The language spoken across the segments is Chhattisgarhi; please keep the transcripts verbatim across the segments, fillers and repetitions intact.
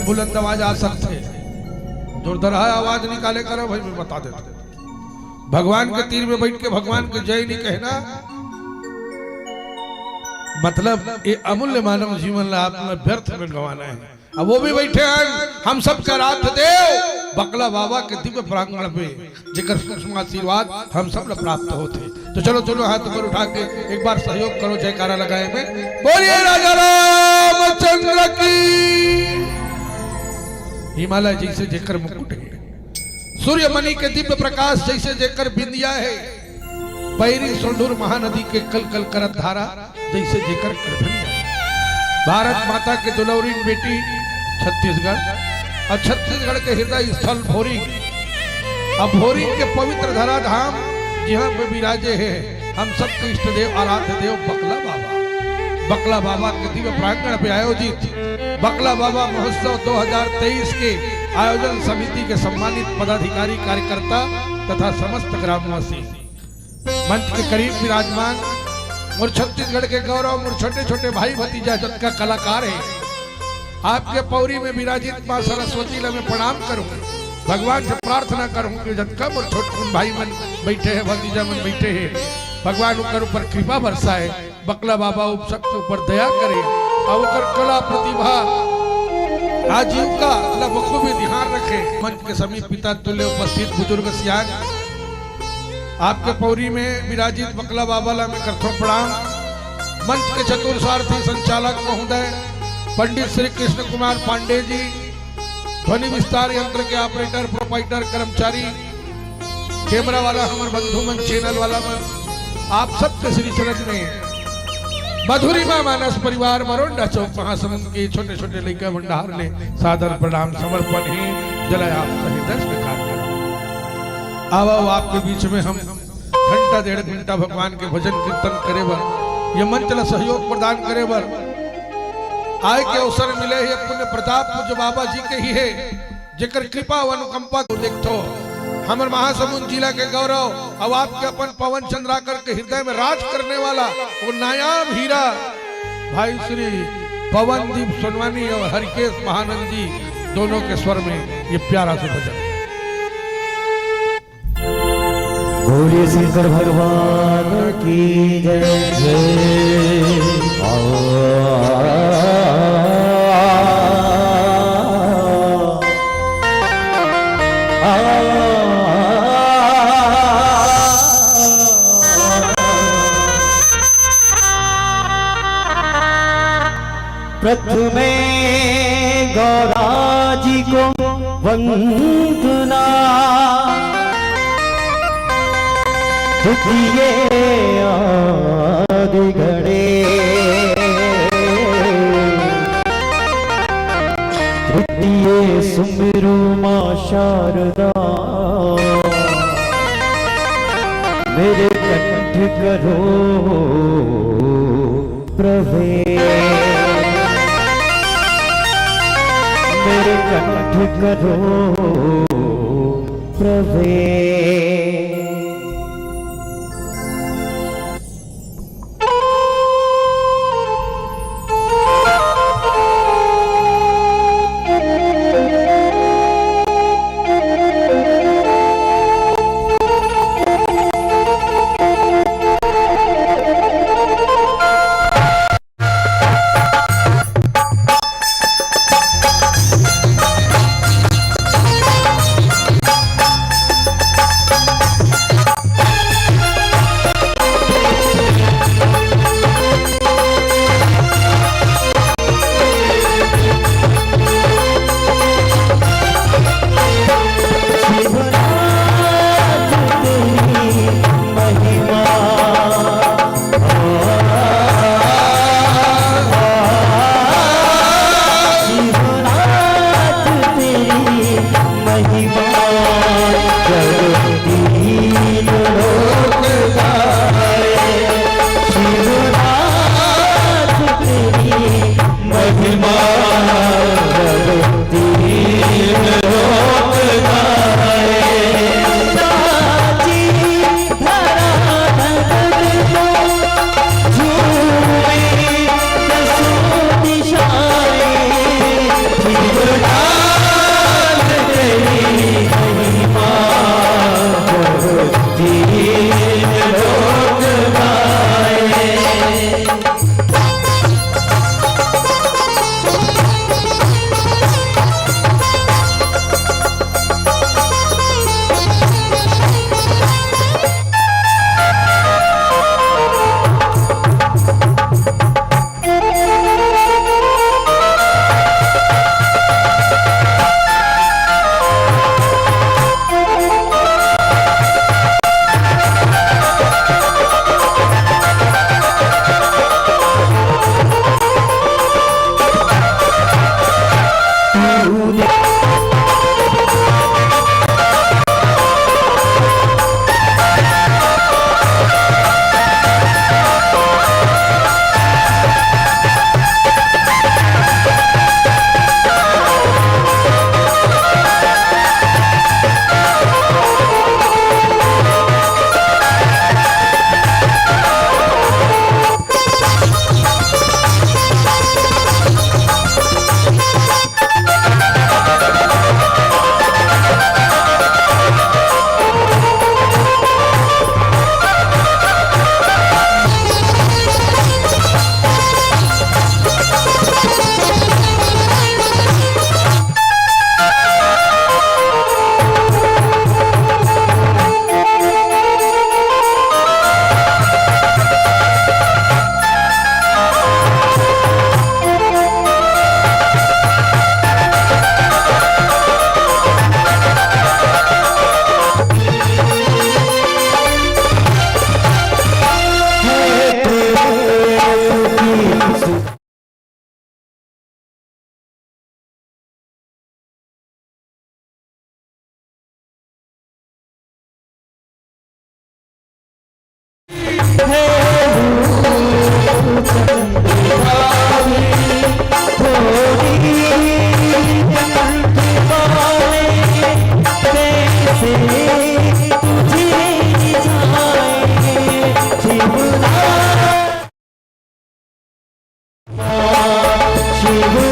बुलंद आवाज आ सकथे। जोरदार आवाज निकाले करो भाई, मैं बता देता हूँ। भगवान के तीर में बैठ के भगवान के जय नहीं कहना, मतलब ये अमूल्य मानव जीवन ला आपने व्यर्थ में गंवाना है। अब वो भी बैठे हैं, हम सबके आराध्य देव बकला बाबा के दिव्य प्रांगण पे, जेकर सूक्ष्म आशीर्वाद हम सब ला प्राप्त होथे। तो चलो दोनों हाथ ऊपर उठा के एक बार सहयोग करो, जयकारा लगाए में, बोलिए राजा रामचंद्र की। हिमालय जैसे जेकर मुकुट है, सूर्यमणि के दिव्य प्रकाश जैसे जेकर बिंदिया है, पैरी सुंदूर महानदी के कल कल करत धारा जैसे जेकर करधनिया। भारत माता के दुलौरिन बेटी छत्तीसगढ़, और छत्तीसगढ़ के हृदय स्थल भोरी, अब भोरी के पवित्र धरा धाम, जहाँ पे विराजे हैं हम सबके इष्ट देव, आराध्य देव बकला बाबा। बकला बाबा के दिव्य प्रांगण पे आयोजित बकला बाबा महोत्सव दो हज़ार तेईस के आयोजन समिति के सम्मानित पदाधिकारी, कार्यकर्ता तथा समस्त ग्रामवासी, मंच के करीब विराजमान मोर छत्तीसगढ़ के गौरव, मोर छोटे छोटे भाई भतीजा, जतका कलाकार है, आपके पौरी में विराजित माँ सरस्वती ला मैं प्रणाम करूँ, भगवान से प्रार्थना करूँ कि जतका मोर छोटकुन भाई मन बैठे हैं, भतीजा मन बैठे हैं, भगवान ओकर ऊपर कृपा बरसाए, बकला बाबा उप सबके ऊपर दया करे, और ओकर कला प्रतिभा आजीविका ला बखूबी ध्यान रखे। मंच के समीप पिता तुल्य उपस्थित बुजुर्ग सियान, आपके पौरी में विराजित बकला बाबा ला मैं करथों प्रणाम। मंच के चतुर सारथी संचालक महोदय पंडित श्री कृष्ण कुमार पांडे जी, ध्वनि विस्तार यंत्र के ऑपरेटर, प्रोपाइटर, कर्मचारी, कैमरा वाला, हमर बंधु मन, चैनल वाला मन, आप सबके श्री चरण में मधुरिमा मानस परिवार मरोंडा चौक महासमुंद के छोटे छोटे लइका भंडार ले सादर प्रणाम समर्पण हे। जरा आप सही दर्श विकार करो। आवो, आपके बीच में हम घंटा डेढ़ घंटा भगवान के भजन कीर्तन करे बर, ये मंच ला सहयोग प्रदान करे बर आए के अवसर मिले हे, पुण्य प्रताप पूज्य बाबा जी के ही हे, जेकर कृपा अउ अनुकंपा को देखथो। हमर महासमुंद जिला के गौरव अउ आपके अपन पवन चंद्राकर के हृदय में राज करने वाला वो नायाब हीरा भाई श्री पवनदीप सोनवानी और हरिकेश महानंद जी दोनों के स्वर में ये प्यारा सा भजन। बोलिए शंकर भगवान की जय। जय। आ, आ, आ, प्रथमे गौरा जी को वंदना, द्वितीये आदि गणेश, तृतीये सुमिरु माँ शारदा, मेरे कंठ करो प्रवेश, मेरे कंठ करो प्रवेश।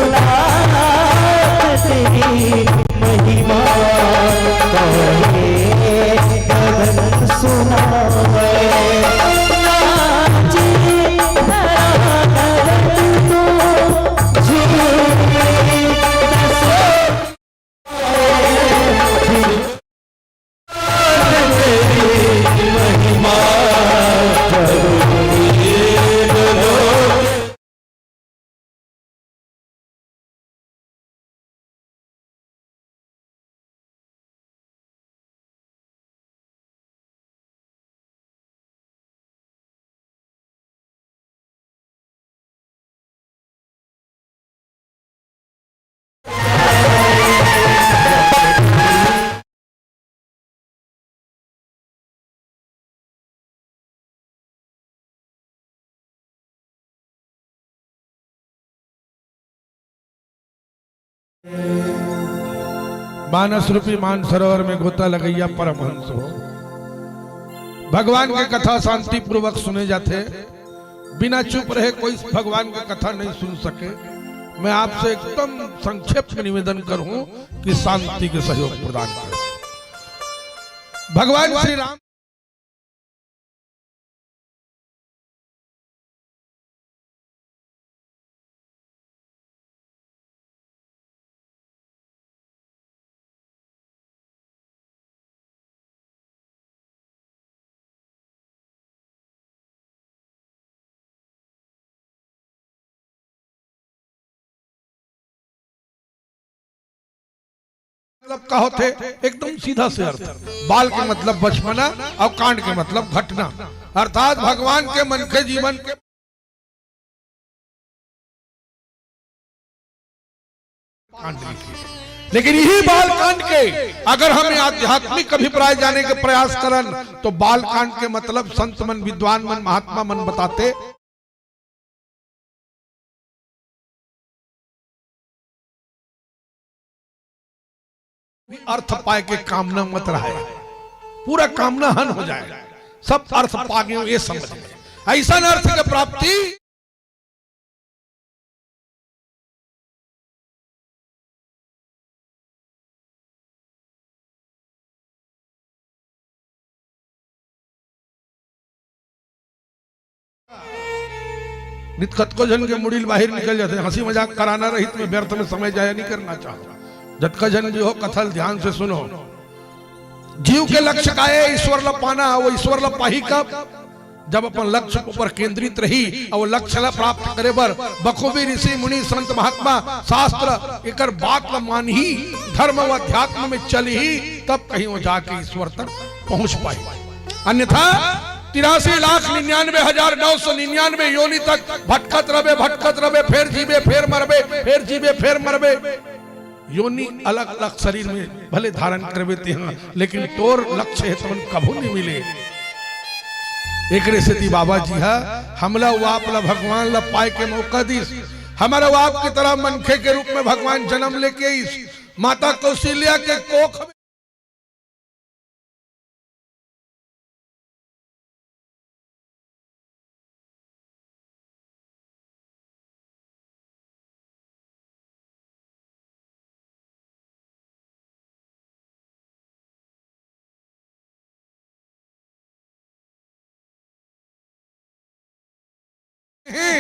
शिवनाथ तेरी महिमा, कहे गगन सुनावे। नाचे धरा धरती को, झूमे दस मानस रूपी मानसरोवर में गोता लगइया परमहंस हो। भगवान के कथा शांति पूर्वक सुने जाथे। बिना चुप रहे कोई भगवान के कथा नहीं सुन सके। मैं आपसे एकदम संक्षेप में निवेदन करूं कि शांति के सहयोग प्रदान करें। भगवान श्री राम मतलब का होथे? एकदम सीधा से अर्थ। बाल के मतलब बचपना और कांड के मतलब घटना। अर्थात भगवान के मनखे जीवन के कांड लिखे। लेकिन यही बाल कांड के अगर हम आध्यात्मिक अभिप्राय जाने के प्रयास करन, तो बाल कांड के मतलब संत मन, विद्वान मन, महात्मा मन बताते अर्थ पाए के कामना मत रहे, पूरा कामना हन हो जाए, सब अर्थ पा गए, ये समझ ले। ऐसा अर्थ के प्राप्ति नित कतको झन के मुड़ी ल बाहिर निकल जाथे। हंसी मजाक कराना रहित में व्यर्थ में समय जाया नहीं करना चाहो। जतका झन भी हो, कथा ल ध्यान से सुनो। जीव के लक्ष्य का है? ईश्वर ला पाना। वो ईश्वर ला पाही कब? जब अपन लक्ष्य के ऊपर केंद्रित रही और लक्ष्य ला प्राप्त करे बर बखूबी ऋषि मुनि संत महात्मा शास्त्र एकर बात ला मानही, धर्म व अध्यात्म में चलही, तब कहीं वो जाके ईश्वर तक पहुंच पाही। अन्यथा तिरासी लाख निन्यानवे हजार नौ सौ निन्यानवे योनि तक भटकत रहबे, भटकत रहबे, फेर जीबे, फेर मरबे, फेर जीबे, फेर मरबे। योनि अलग-अलग शरीर में भले धारण करबे तेहा, लेकिन तोर लक्ष्य हे तमन कभू नहीं मिले। एकरे सेती बाबा जी ह हमला, वो आप ला, भगवान ला पाए के मौका दिस। हमर वो आप की तरह मनखे के रूप में भगवान जन्म लेके आइस। माता कौशल्या के कोख हे,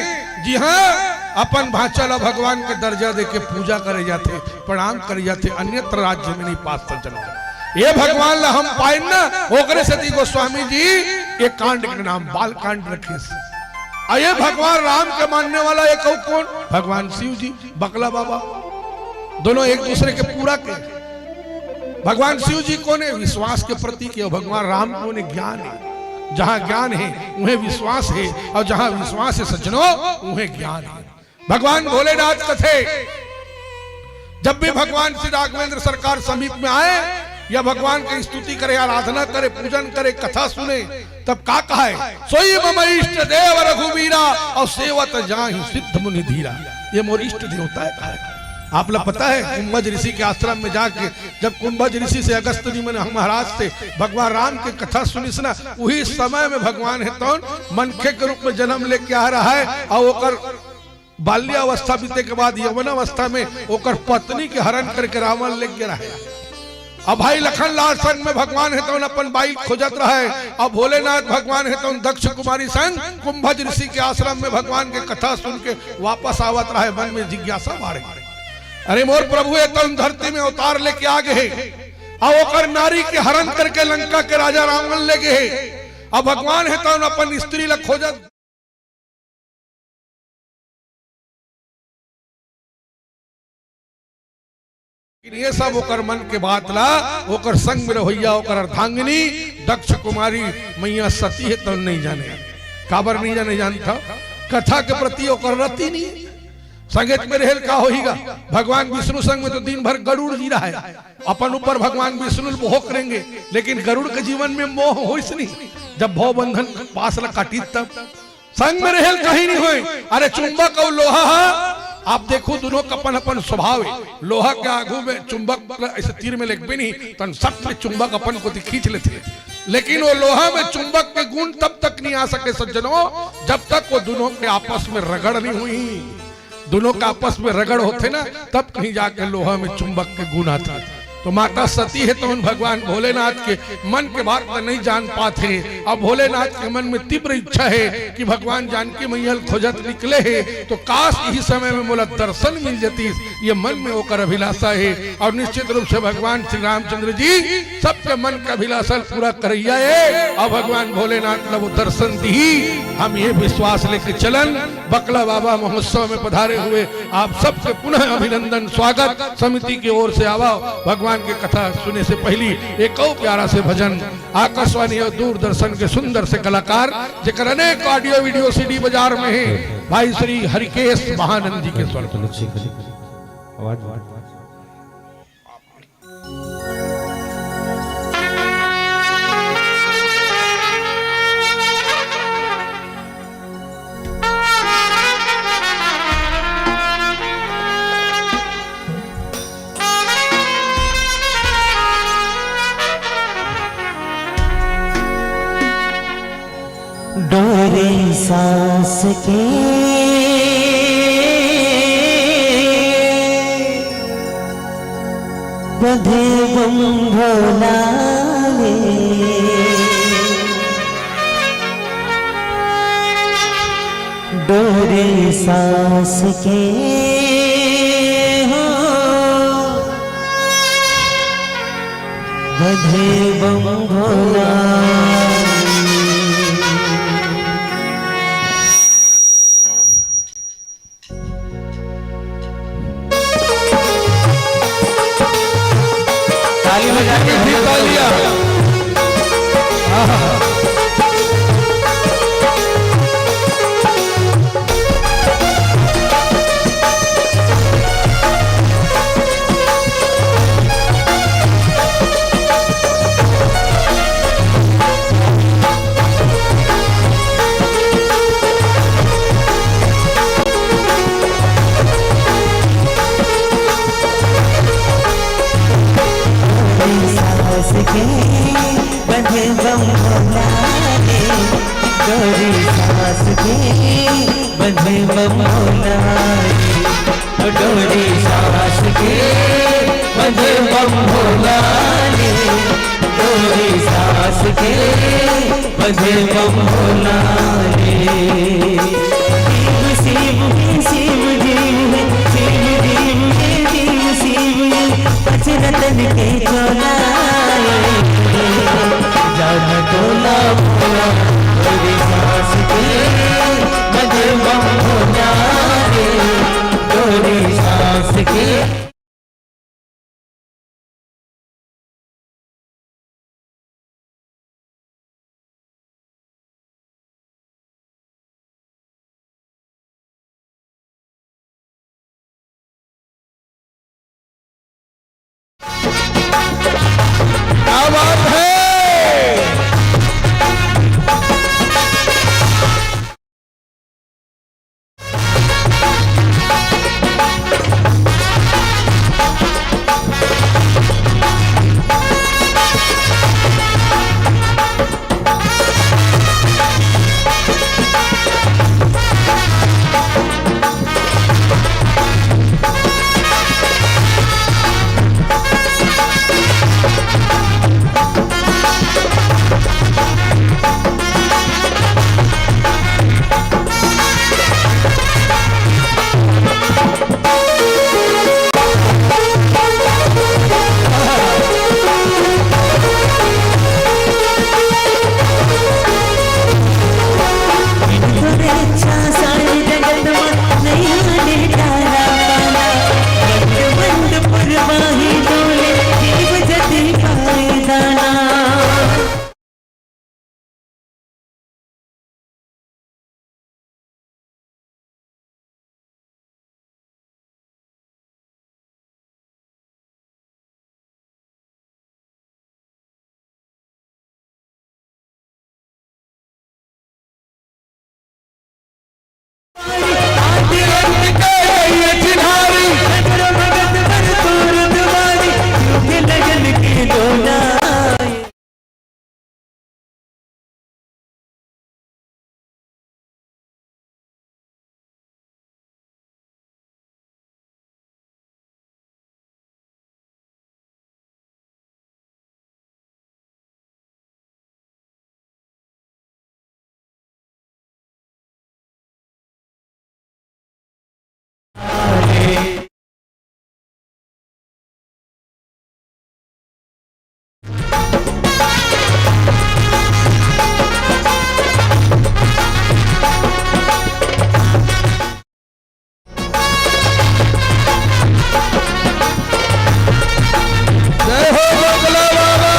जी हाँ, अपन भांचा ला भगवान के दर्जा देके पूजा करे जाथे, प्रणाम करे जाथे, अन्यत्र राज्य में नहीं पास, सज्जनों। ये भगवान ला हम पाइन ना, ओकरे सेती गोस्वामी जी ये कांड के नाम बाल कांड रखिस। अउ ये भगवान राम के मानने वाला एक अउ कोन? भगवान शिव जी, बकला बाबा, दोनों एक दूसरे के पूरक हे। भगवान शिव जी कोन हे? विश्वास के प्रतीक हे। भगवान राम कोन हे? ज्ञान हे। जहाँ ज्ञान हे, उहें विश्वास हे, अउ जहाँ विश्वास हे सज्जनों, उहें ज्ञान हे। भगवान भोलेनाथ कथे, जब भी भगवान श्री राघवेंद्र सरकार समीप में आए या भगवान की स्तुति करे, आराधना करे, पूजन करे, कथा सुने, तब का कहे? "सोई मम इष्ट देव रघुवीरा, अउ सेवत जाहि सिद्ध मुनि धीरा।" ये मोर इष्ट देवता हे, कहे। आप ला पता हे, कुंभज ऋषि के आश्रम में जाके जब कुंभज ऋषि से, अगस्त जी में महाराज से भगवान राम के कथा सुनिस ना, उही समय में भगवान हे तौन मनखे के रूप में जन्म लेके आ रहा हे, अउ ओकर बाल्यावस्था बीते के बाद यौवनावस्था में ओकर पत्नी के हरण करके रावण ले गे रहे। अब भाई लखन लाल संग में भगवान हे तौन अपन बाई खोजत रहे। अब भोलेनाथ भगवान हे तौन दक्ष कुमारी संग कुंभज ऋषि के आश्रम में भगवान के कथा सुन के वापस आवत रहे। मन में जिज्ञासा बाढ़े, "अरे मोर प्रभु हे तौन धरती में अवतार लेके आ गे हे, अउ ओकर नारी के हरण करके लंका के राजा रावण ले गे हे। अब भगवान हे तौन अपन स्त्री ला खोजत।" लेकिन ये सब ओकर मन के बात ला, ओकर संग में रहोइया, ओकर अर्धांगिनी दक्ष कुमारी मैया सती हे तौन नहीं जाने। काबर नहीं जाने जानत हव? कथा के प्रति ओकर रति नहीं। संगेत में रहेल का होही गा? भगवान विष्णु संग में तो दिन भर गरुड़ जी रहे, अपन ऊपर भगवान विष्णु भोग करेंगे, लेकिन गरुड़ के जीवन में मोह होइस नहीं। जब भव बंधन पास ला काटिस तब संग में रहेल कहीं नहीं होय। अरे चुंबक अउ लोहा हा, आप देखो दुनों का अपन अपन स्वभाव हे। लोहा के आगू में चुंबक ला ऐसे तीर में लेगबे नहीं, तन सट ले चुंबक अपन कोती खींच लेथे। लेकिन वो लोहा में चुंबक के गुण तब तक नहीं आ सके सज्जनों, जब तक वो दुनों के आपस में रगड़ नहीं होही। दुनों का आपस में रगड़ होथे ना, तब कहीं जाके लोहा में चुंबक के गुण आथे। तो माता सती हे तौन भगवान भोलेनाथ के मन के बात ला नहीं जान पात हे। अब भोलेनाथ के मन में तीव्र इच्छा हे कि भगवान जानकी मैया ल खोजत निकले हे, तो काश इही समय में मोला दर्शन मिल जतिस, ये मन में ओकर अभिलाषा हे। अउ निश्चित रूप से भगवान श्री रामचंद्र जी सबके मन के अभिलाषा ल पूरा करइया हे। अउ भगवान भोलेनाथ ला वो दर्शन दिही, हम ये विश्वास लेके चलन। बकला बाबा महोत्सव में पधारे हुए आप सबके पुनः अभिनंदन, स्वागत। समिति की ओर से आवा, भगवान के कथा सुने से पहली एक अउ प्यारा से भजन। आकाशवाणी अउ दूरदर्शन के सुंदर से कलाकार, जेकर अनेक audio video CD बाजार में हे, भाई श्री हरिकेश महानंद जी के स्वर। आवाज। डोरे सांस के बंधे बम भोला रे। डोरे सांस के हो बंधे बम भोला। ताली बजा के भी तालियां। आहा। बम भोला रे, डोरी सांस के बजे बम भोला रे, डोरी सांस के बजे बम भोला रे। शिव शिव हे शिव, शिव हे शिव, शिव शिव हे, पच रतन के चोला रे। जान तोला मोला, तोरी सांस के बजे बम भोला रे, तोरी सांस के। क्या बात है? जय हो बगला बाबा।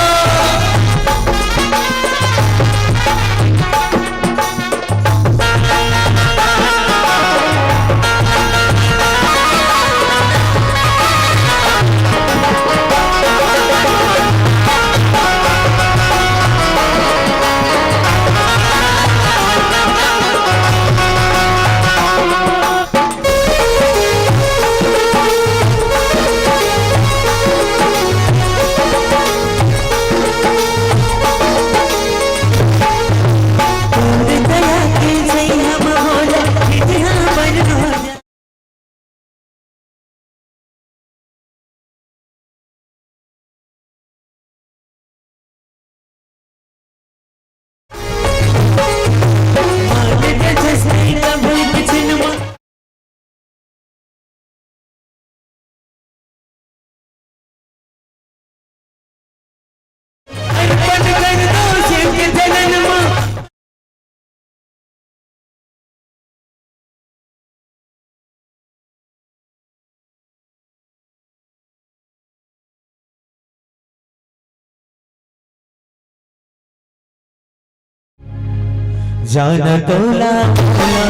जाना तोला मोला,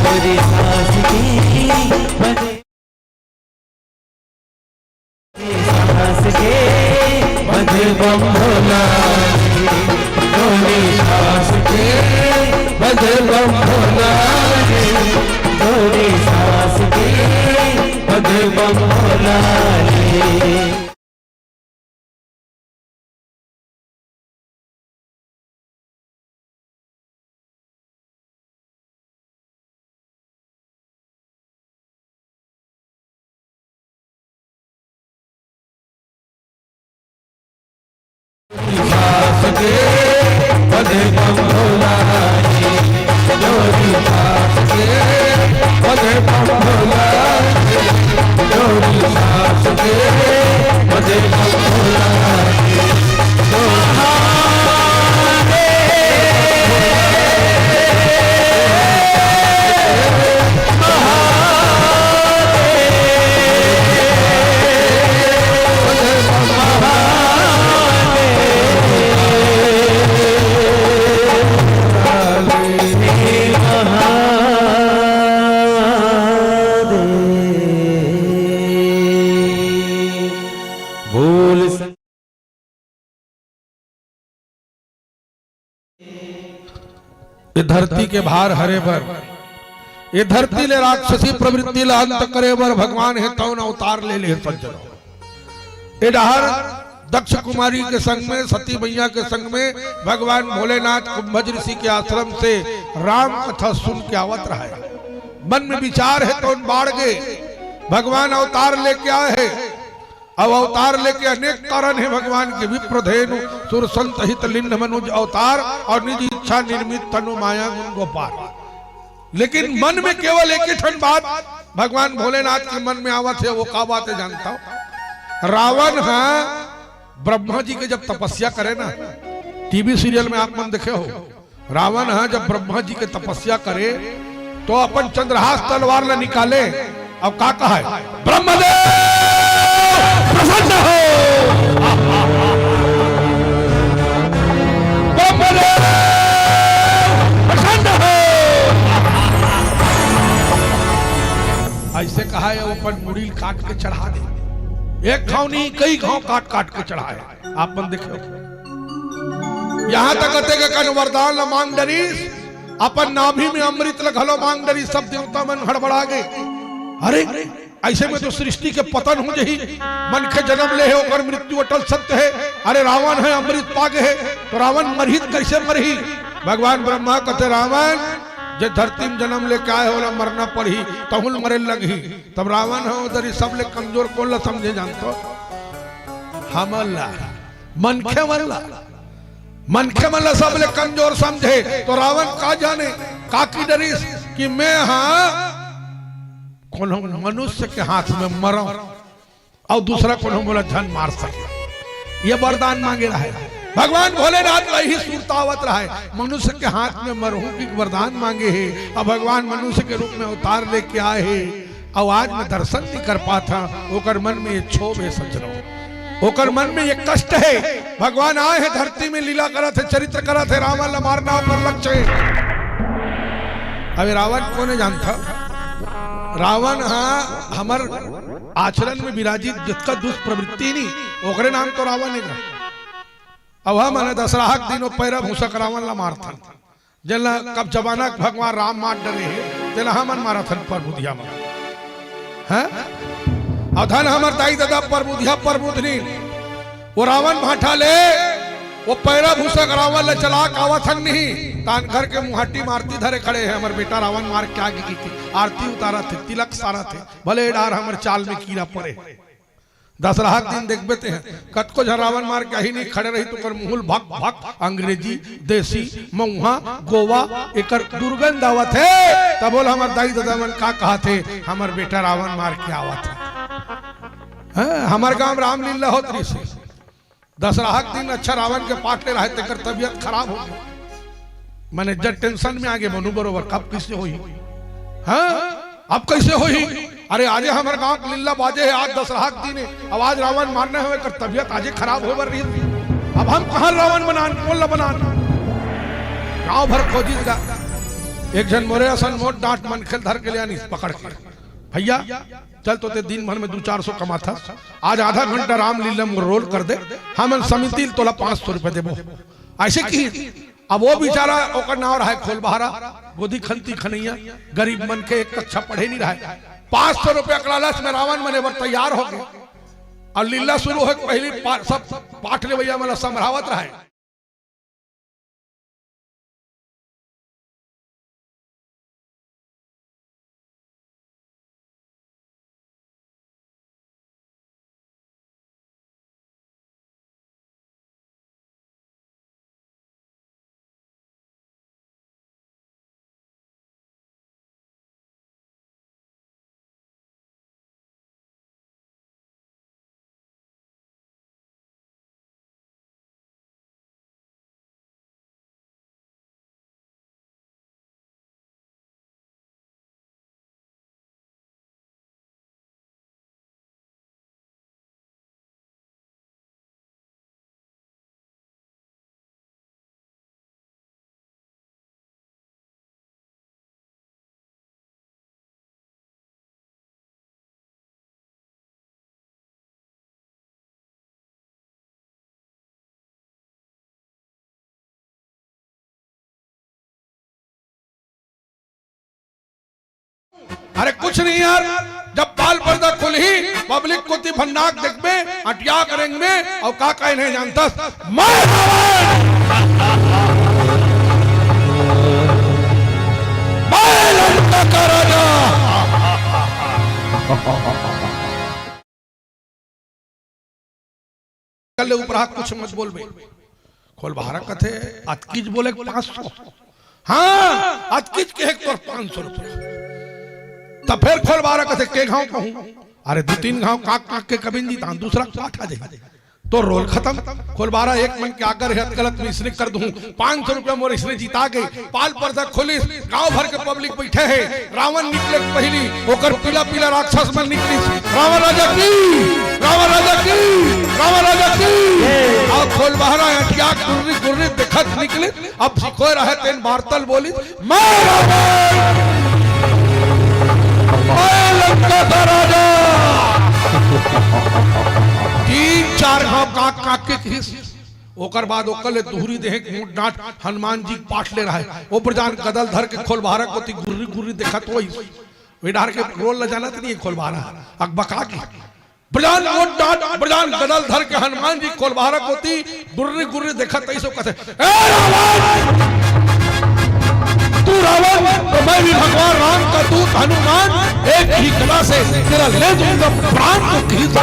तोरी सांस के बजे, सांस के बजे बम भोला रे, तोरी सांस के बजे बम भोला रे, तोरी सांस के बजे बम भोला रे। ये धरती के भार हरे बर, ये धरती ले राक्षसी प्रवृत्ति ला अंत करे बर भगवान हे तौन अवतार ले ले सज्जन। ए डहर दक्ष कुमारी के संग में, सती मैया के संग में भगवान भोलेनाथ कुंभज ऋषि के आश्रम से राम कथा सुन के आवत रहे। मन में विचार हे तौन बाढ़ गे, भगवान अवतार लेके आए हे। अब अवतार लेके अनेक कारण हे भगवान के, विप्र धेनु सुर संत हित लिंग मनुज अवतार और निज इच्छा निर्मित तनु माया गुण गोपार। लेकिन मन में केवल एक ही ठन बात भगवान भोलेनाथ के मन में आवत हे। वो का बात हे जानता हो? रावण हा ब्रह्मा जी के जब तपस्या करे ना, टीवी सीरियल में आप मन देखे हो, रावण हा जब ब्रह्मा जी के तपस्या करे तो अपन चंद्रहास तलवार ला निकाले, अब का कहा हे? ब्रह्मदेव प्रसन्न हो, ब्रह्मदेव प्रसन्न हो। ऐसे कहा हे, वो अपन मुड़ी काट के चढ़ा दे। एक घाव नहीं, कई घाव काट काट के चढ़ा हे। आप मन देखे हो, यहाँ तक कथे के कन वरदान ल मांग डरिस, अपन नाभि में अमृत ल घलो मांग डरिस, सब देवता मन हड़बड़ा गे। अरे, ऐसे में तो सृष्टि के पतन हो जही। मनखे जन्म ले हे, ओकर मृत्यु अटल सत्य हे। अरे, रावण हे, अमृत पा गे हे, तो रावण मरही त कैसे मरही? भगवान ब्रह्मा कथे, रावण, जे धरती में जन्म लेके आए हे, ओला मरना पड़ही, तहुल मरे लगही। तब रावण हे, उधर ही सबले कमजोर कोन ला समझे जानतो? हमन ला, मनखे मन ला, मनखे मन ला सबले कमजोर समझे। तो रावण का जाने, का की डरिस कि मैं हा कोनो मनुष्य के हाथ में मरंव और दूसरा कोनो मोला झन मार सके। ये वरदान मांगे रहे भगवान भोलेनाथ ला, यही सुरता आवत रहे, मनुष्य के हाथ में मरहूं की वरदान मांगे हे। अब भगवान मनुष्य के रूप में अवतार लेके आए हे, अउ आज मैं दर्शन नहीं कर पात हंव। ओकर मन में ये क्षोभ हे सज्जनों, ओकर मन में ये कष्ट हे। भगवान आए हे धरती में, लीला करत हे, चरित्र करत हे, रावण ला मारना ओकर लक्ष्य हे। अब ये रावण कोन हे जानत हव? रावण हा हमर आचरण में विराजित जतका दुष्ट प्रवृत्ति नहीं, ओकरे नाम तो रावण हे ना। अब हमन दसराहा के दिन वो पैरा भूसक रावण ला मारथन। जेला कब जमाना के भगवान राम मार डरे हे, तेला हमन मारथन परबुधिया म। हैं? अउ धन हमर दाई ददा परबुधिया परबुधनी, वो रावण भांठा ले, वो पैरा भूसक रावण ले चला के आवत हन नहीं, तान घर के मुहाटी म आरती धरे खड़े हे, हमर बेटा रावण मार के आगे की, की आरती उतारत हे, तिलक सारत हे, भले डार हमर चाल में कीरा परे। दसराहा के दिन देखबे ते ह, कतको झन रावण मार के आही नहीं, खड़े रही तो ओकर मुंह ल भक भक अंग्रेजी, देसी, मऊहा, गोवा, एकर दुर्गंध आवत हे। तब बोल हमर दाई ददा मन का कहत हे, हमर बेटा रावण मार के आवत हे। हाँ, हमर गांव रामलीला होत रहिस हे। दसराहा के दिन अच्छा रावण के पाठ ले रहे, तेकर तबीयत खराब हो गे। मैनेजर टेंशन में आगे, मनु बरोबर, कब कइसे होही? हाँ, अब कइसे होही? अरे, आजे हमर गांव के लीला बाजे हे, आज दसराहा के दिन हे, अब आज रावण मारना हे, एकर तबीयत आजे खराब होय बर रहिस। अब हम कहाँ रावण बनान, कोन ला बनान? गांव भर खोजिस गा, एक झन मोरे असन मोट डांट मनखे ल धर के ले आनिस पकड़ के, भैया, चल तो ते दिन भर में दू चार सौ कमाथस, आज आधा घंटा रामलीला में रोल कर दे, हमन समिति ल तोला पाँच सौ रुपया देबो। अइसे कि अब वो बेचारा, ओकर नाव रहय खोलबहरा, गोदी खंती खनैया, गरीब मनखे, एक कक्षा पढ़े नहीं रहय। पाँच सौ रुपया के लालच में रावण बने बर तैयार हो गे। अउ लीला शुरू होय के पहिली पा-, सब पाठ लेवइया मन ला संभरावत रहय। अरे कुछ नहीं यार, जब पाल पर्दा खुलही, पब्लिक कोती भन्नाक देखबे, अटियाक रेंगबे, अउ का कहे नहीं जानतस, मैं रावण, मैं लंका का राजा। कर ले ऊपर हाथ, कुछ मत बोलबे। खोलबारा कथे, "अतकीच बोले पाँच सौ।" हाँ, अतकीच के एक तोर पाँच सौ रुपया। तब फिर खोलबारा कथे, "के घाव कहूँ?" अरे, दू तीन घाव काक काक के कबिन जी, तहाँ दूसरा पाठ आ जाही। तो रोल खतम। खोलबारा एक मन के आगर हे, अत गलत में इसने कर दूँ। पाँच सौ रुपया मोर इसने जीता गे। पाल पर्दा खोलिस, गांव भर के पब्लिक बैठे हे। रावण निकले के पहिली ओकर पीला पीला राक्षस मन निकलिस। रावण राजा की, रावण राजा की, रावण राजा की। अउ खोलबारा अटिया गुर्री गुर्री देखत निकलिस। अब सिखोय रहे तेन बारतल बोलिस, "मैं रावण, मैं लंका का राजा।" तीन चार घाव काक काक के किहिस। ओकर बाद ओकर ले दुहरी देहे के मोट डांट हनुमान जी के पाठ ले रहे। ओ बरजान गदल धर के खोलबारा कोती गुर्री गुर्री देखत होइस। वे डार के रोल ल जानत नहीं खोलबारा। अकबका के बरजान मोट डांट, बरजान गदल धर के हनुमान जी खोलबारा कोती गुर्री गुर्री देखत तइसो कथे, "ए रावण! तू रावण, तो मैं भी भगवान राम का दूत हनुमान, एक ही गदा से तेरा ले दूंगा प्राण।" तो किहिस।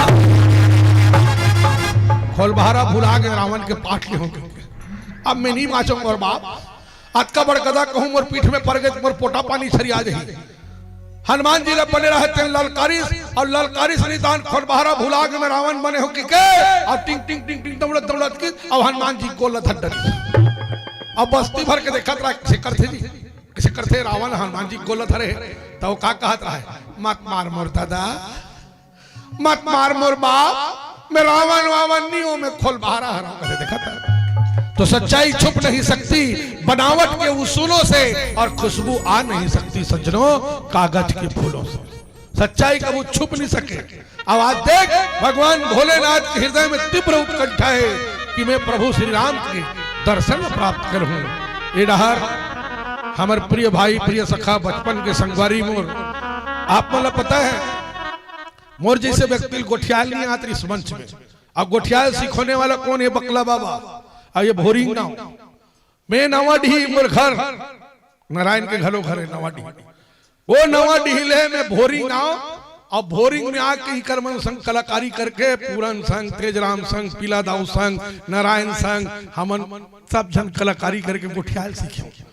खोलबारा भुला गे रावण के पाठ ले होके। अब मैं नहीं बाँचों मोर बाप, अतका बड़ गदा कहूँ मोर पीठ में पर गे, मोर पोटा पानी छरिया जाही। हनुमान जी ला बने रहे तेन ललकारिस, अउ ललकारिस निदान खोलबारा भुला गे मैं रावण बने हों कहिके, अउ टिंग टिंग टिंग टिंग दौड़त दौड़त के, अउ हनुमान जी गोल धर डरिस। अब बस्ती भर के देखत रहा, "कइसे करथे जी, कइसे करथे रावण हनुमान जी गोल धरे हे?" त ओ का कहत रहा हे, "मत मार मोर दादा, मत मार मोर बाप, मैं रावण वावण नहीं हूं, मैं खोलबारा हरंव," कथे। देखत हव? तो सच्चाई छुप नहीं सकती बनावट के उसूलों से, और खुशबू आ नहीं सकती सज्जनों कागज के फूलों से। सच्चाई कबू छुप नहीं सके। अब आज देख, भगवान भोलेनाथ के हृदय में तीव्र उत्कंठा हे कि मैं प्रभु श्री राम के दर्शन प्राप्त करहूं। ए डहर हमर प्रिय भाई, प्रिय सखा, बचपन के संगवारी मोर, आप मन ला पता हे, मोर जइसे व्यक्ति ल गोठियाय ल नइ आत रिहिस मंच में। अब गोठियाय ल सिखोने वाला कोन हे? बकला बाबा। अब ये भोरिंग नाव। मैं नवा डीही, मोर घर, नारायण के घलो घर हे नवा डीही। ओ नवा डीही ले मैं भोरिंग नाव। अब भोरिंग में आके इकर मन संग कलाकारी करके, पूरन संग, तेजराम संग, पीला दाऊ संग, नारायण संग, हमन सब झन कलाकारी करके गोठियाय ल सीखे।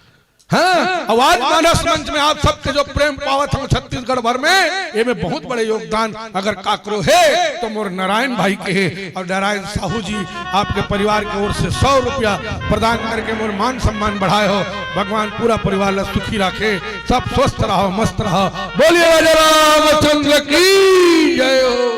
हाँ, अब आज मानस मंच में आप सबके जो प्रेम पावत हंव छत्तीसगढ़ भर में, एमे बहुत बड़े योगदान अगर काकरो हे तो मोर नारायण भाई के हे। और नारायण साहू जी आपके परिवार के ओर से सौ रुपया प्रदान करके मोर मान सम्मान बढ़ाए हो। भगवान पूरा परिवार ला सुखी राखे, सब स्वस्थ रहो, मस्त रहो। बोलिए राजा रामचंद्र की जय हो।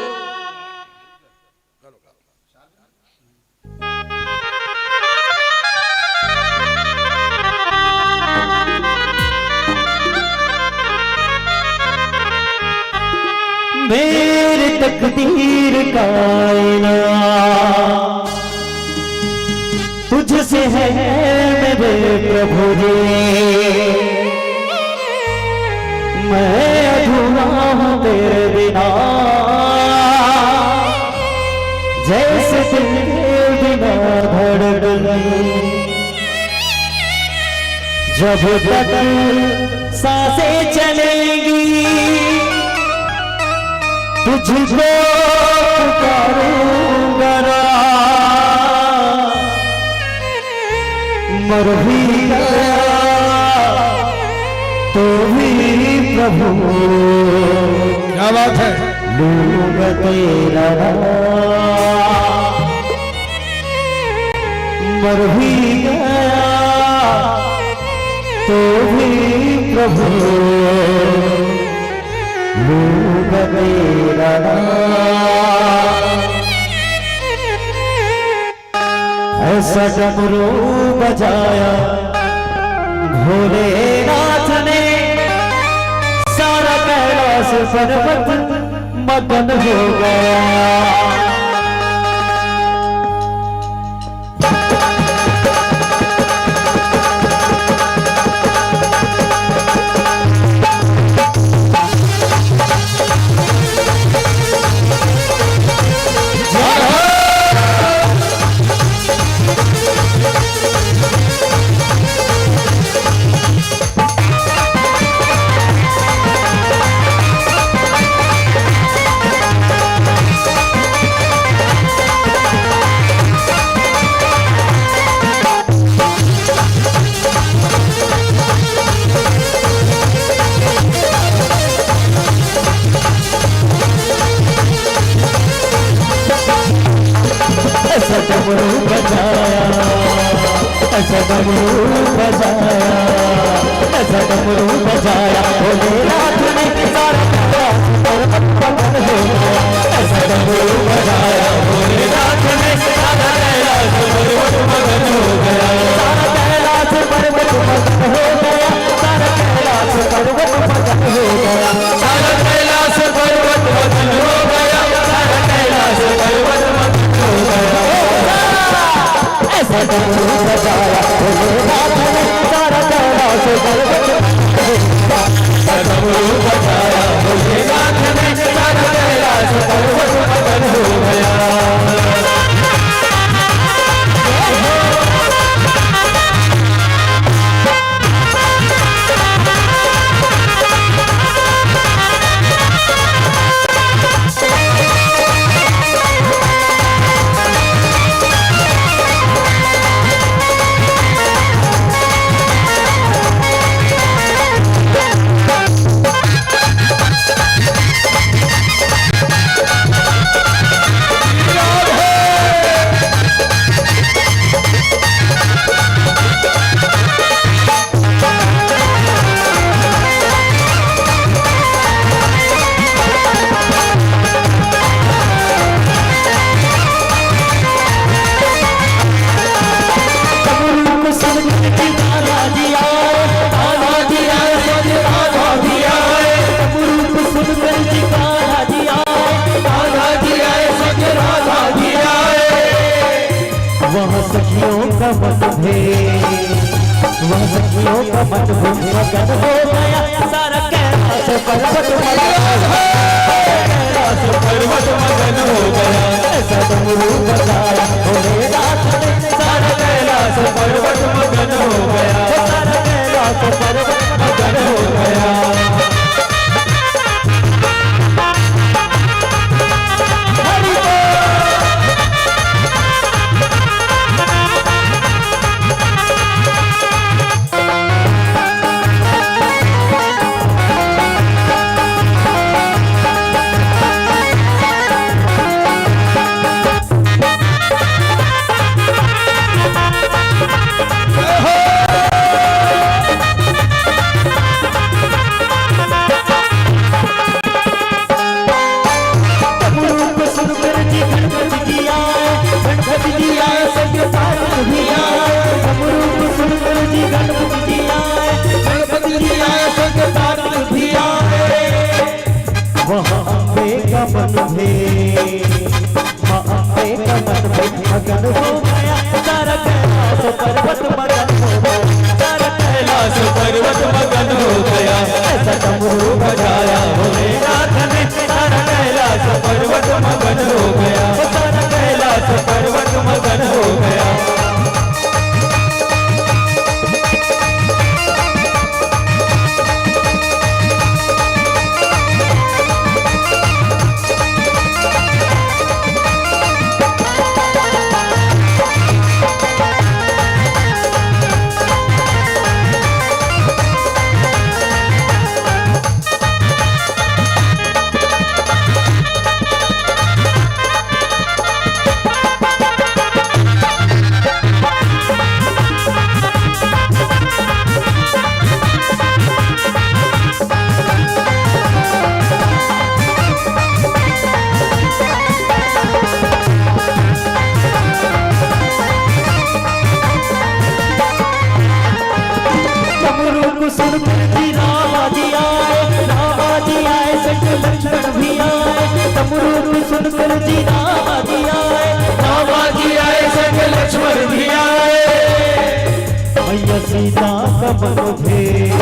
मेरी तकदीर का आईना तुझसे है मेरे प्रभु जी, मैं अधूरा हूँ तेरे बिना। जैसे दिल बिना धड़कन, जब तक सांसें चलेंगी, तुझको पुकारूंगा ना। मर भी गया तो भी प्रभु, क्या बात है, लूंगा तेरा नाम। मर भी गया तो भी प्रभु, लूंगा तेरा नाम। ऐसा डमरू बजाया भोलेनाथ ने, सारा कैलाश पर्वत मगन हो गया। डमरू बजाया, ऐसा डमरू बजाया, ऐसा डमरू बजाया भोलेनाथ ने, सारा कैलाश पर्वत मगन हो गया। ऐसा डमरू बजाया भोलेनाथ ने, सारा कैलाश पर्वत मगन हो गया। सारा कैलाश पर्वत मगन हो गया, सारा कैलाश पर्वत मगन हो गया। सारा कैलाश पर्वत मगन हो गया, सारा कैलाश पर्वत मगन हो गया। ऐसा डमरू बजाया भोलेनाथ ने, सारा कैलाश पर्वत मगन हो गया। ऐसा डमरू बजाया भोलेनाथ ने, सारा कैलाश पर्वत मगन हो गया। वहाँ सखियों का मन भेद, वहाँ सखियों का मन भेद मगन हो गया, सारा कैलाश पर्वत मगन हो गया, कैलाश पर्वत मगन हो गया। ऐसा डमरू बजाया भोलेनाथ ने, सारा कैलाश पर्वत मगन हो गया, सारा कैलाश पर्वत मगन हो गया। डमरू को सुनकर जी गणपति जी आए, गणपति जी आए, संग पार्वती भी आए। डमरू को सुनकर जी गणपति जी आए, गणपति जी आए, संग पार्वती भी आए। वहाँ अम्बे का मन भेद, माँ अम्बे का मन भेद मगन हो गया, सारा कैलाश पर्वत मगन हो गया, सारा कैलाश पर्वत मगन हो गया। ऐसा डमरू बजाया भोलेनाथ ने, सारा कैलाश पर्वत मगन हो गया, सारा कैलाश पर्वत मगन हो गया। डमरू को सुनकर जी रामा जी आए, रामा जी आए, संग लक्ष्मण भी आए। डमरू को सुनकर जी रामा जी आए, रामा जी आए, संग लक्ष्मण भी आए। मैया सीता का मन भेद,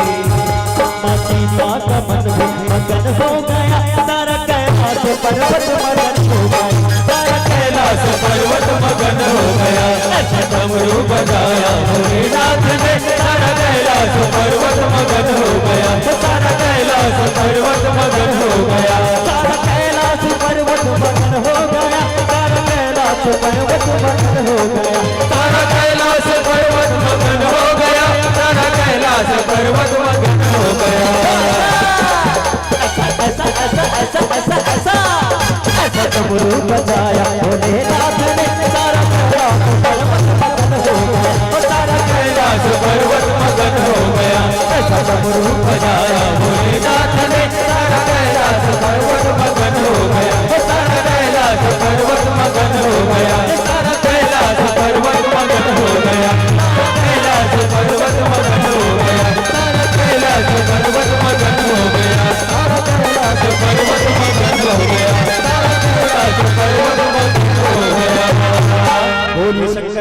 माँ सीता का मन भेद मगन हो गया, सारा कैलाश पर्वत मगन हो गया, सारा कैलाश पर्वत मगन हो गया। ऐसा डमरू बजाया भोलेनाथ ने, सारा कैलाश पर्वत मगन हो गया, सारा कैलाश पर्वत मगन हो गया, सारा कैलाश पर्वत मगन हो गया, सारा कैलाश पर्वत मगन हो गया, सारा कैलाश पर्वत मगन हो गया, सारा कैलाश पर्वत मगन हो गया। ऐसा, ऐसा, ऐसा, ऐसा, ऐसा, ऐसा, ऐसा डमरू बजाया भोलेनाथ ने, सारा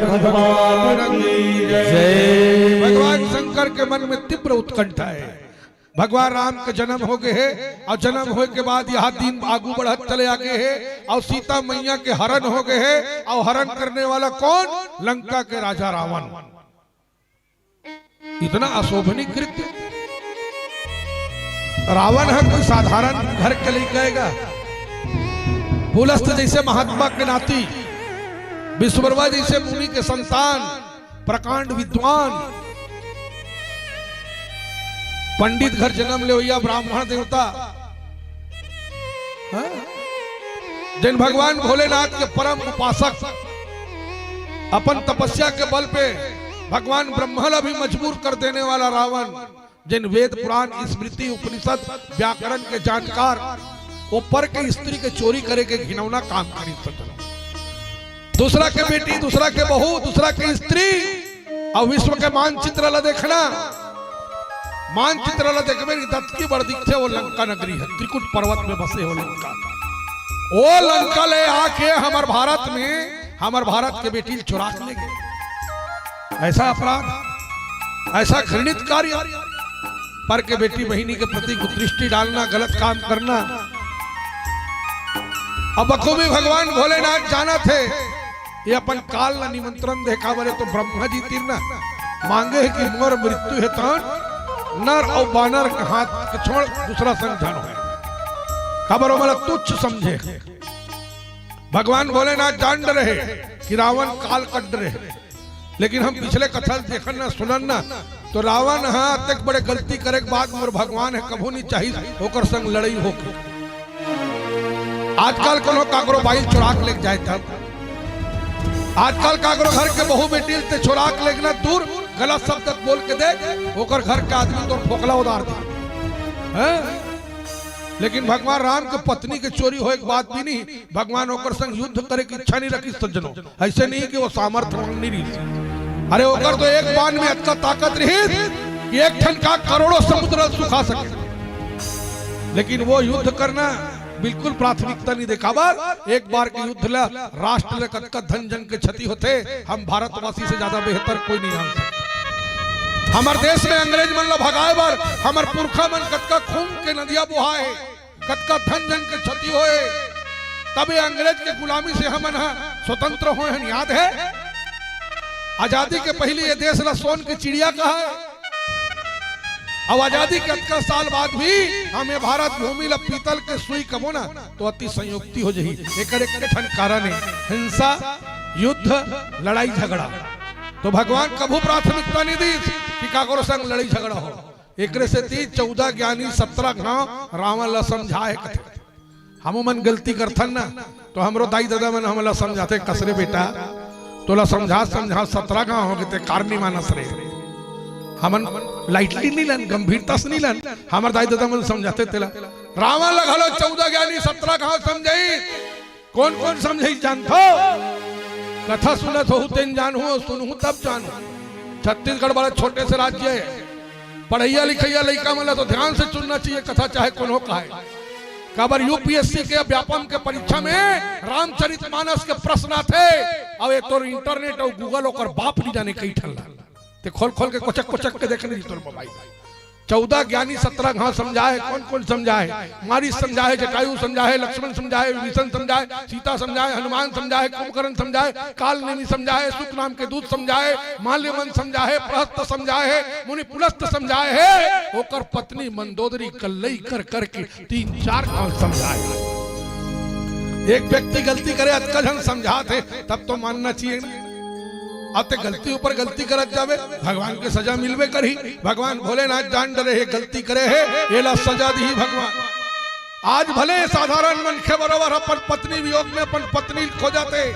भगवान की जय। भगवान शंकर के मन में तीव्र उत्कंठा हे। भगवान राम के जन्म हो गए हे अउ जन्म होए के बाद यह दिन आगू बढ़त चले आगे हे अउ सीता मैया के हरण हो गए हे अउ हरण करने वाला कौन? लंका के राजा रावण। इतना अशोभनीय कृत्य। रावण ह कोई साधारण घर के लइका हे का? पुलस्त जैसे महात्मा के नाती, विश्वकर्मा जैसे मुनि के संतान, प्रकांड विद्वान, पंडित घर जन्म लेवइया ब्राह्मण देवता, हाँ? जिन भगवान भोलेनाथ के परम उपासक, अपन तपस्या के बल पे भगवान ब्रह्मा ला भी मजबूर कर देने वाला रावण, जिन वेद पुराण स्मृति उपनिषद व्याकरण के जानकार, वो पर के स्त्री के चोरी करे के घिनौना काम करिस। दूसरा के बेटी, दूसरा के बहू, दूसरा के स्त्री, अउ विश्व के मानचित्र ला देखना, मानचित्र ला देखबे नहीं, दतकी बड़ दिखथे, वो लंका नगरी हे, त्रिकुट पर्वत में बसे हो लंका। वो लंका ले आके हमर भारत में, हमर भारत के बेटी चुरा के ले गए। ऐसा अपराध, ऐसा घृणित कार्य, पर के बेटी बहिनी के प्रति कुदृष्टि डालना, गलत काम करना। अब बखूबी भगवान भोलेनाथ जानथे, ये अपन काल ला निमंत्रण दे, काबर तो ब्रह्मा जी तीर ना मांगे हे कि मोर मृत्यु हे तहन नर अउ बानर के हाथ के छोड़ दूसरा संग झन होय। काबर ओमन ला तुच्छ समझे। भगवान भोलेनाथ जान डरे हे कि रावण काल कट डरे हे। लेकिन हम पिछले कथा देखन ना, सुनन ना, तो रावण ह अतेक बड़े गलती करे के बाद मोर भगवान हे, कभू नहीं चाहिस ओकर संग लड़ाई होके। आजकल कोनो काकरो बाइल चुरा के लेके जाए तब, आजकल काकरो घर के बहू बेटी ते चुरा के लेके ना दूर गलत शब्द बोल के देख, ओकर घर के आदमी तोर फोकला उधार दे। हैं? लेकिन भगवान राम के पत्नी के चोरी होए के बाद भी नहीं, भगवान ओकर संग युद्ध करे के इच्छा नहीं रखिस सज्जनों। ऐसे नहीं कि वो सामर्थ्यवान नहीं रहिस। अरे ओकर तो एक बाण में अतका ताकत रहिस कि एक ठन का करोड़ों समुद्र सुखा सके। लेकिन वो युद्ध करना बिल्कुल प्राथमिकता नहीं दे, काबर एक बार के युद्ध ला राष्ट्र ले कतका धन जन के क्षति होथे। हम भारतवासी से ज्यादा बेहतर कोई नहीं जान सकता। हमर देश में अंग्रेज मन ला भगाए बर हमर पुरखा मन कतका खून के नदिया बोहाए, कतका धन जन के क्षति होए, तब ये अंग्रेज के गुलामी से हमन ह स्वतंत्र होए हन, याद हे? आजादी के पहिली ये देश ला सोन के चिड़िया कहा हे। अब आजादी के अतका साल बाद भी हम ये भारत भूमि ला पीतल के सुई कबो ना, तो अति संयुक्ति हो जही। एकर एक ठन कारण हे, हिंसा, युद्ध, लड़ाई झगड़ा। तो भगवान कभू प्राथमिकता नहीं दीस कि काकरो संग लड़ाई झगड़ा हो। एकरे सेती चौदह ज्ञानी सत्रह घाव रावण ला समझाए कथे। हमू मन गलती करथन ना, तो हमरो दाई ददा मन हमला समझाथे, "कस रे बेटा, तोला समझा समझा सत्रह घाव हो गे, ते कार नहीं मानस रे।" हमन lightly नहीं लन, गंभीरता से नहीं लन। हमर दाई ददा मन समझाथे तेला। रावण ला घलो चौदह ज्ञानी सत्रह घाव समझाई। कौन कौन समझाई जानथो? कथा सुनत होहू तेन जानहू, सुनहू तब जानहू। छत्तीसगढ़ बड़ा छोटे से राज्य हे। पढ़इया लिखइया लइका मन ला तो ध्यान से सुनना चाहिए कथा, चाहे कोनो कहे। काबर यूपीएससी के व्यापम के परीक्षा में रामचरित मानस के प्रश्न आथे, अउ ये तोर इंटरनेट अउ गूगल ओकर बाप नहीं जाने कई ठन ला। ते खोल खोल के कोचक कोचक के देख नहीं तोर मोबाइल। चौदह ज्ञानी सत्रह घाव समझाए, कौन कौन समझाए? मारीच समझाए, जटायु समझाए, लक्ष्मण समझाए, विभीषण समझाए, सीता समझाए, हनुमान समझाए, कुंभकर्ण समझाए, काल नेमी समझाए, शुक नाम के दूत समझाए, माल्यवन समझाए, प्रहस्त समझाए हे, मुनि पुलस्त समझाए हे, ओकर पत्नी मंदोदरी कल्लई कर करके तीन चार घाव समझाए। एक व्यक्ति गलती करे, अतका झन समझात हे, तब तो मानना चाहिए ना। अब ते गलती ऊपर गलती करत जाबे, भगवान के सजा मिलबे करही। भगवान भोलेनाथ जान डरे हे, गलती करे हे, एला सजा दिही भगवान। आज भले साधारण मनखे बरोबर अपन पत्नी वियोग में अपन पत्नी खोजत हे।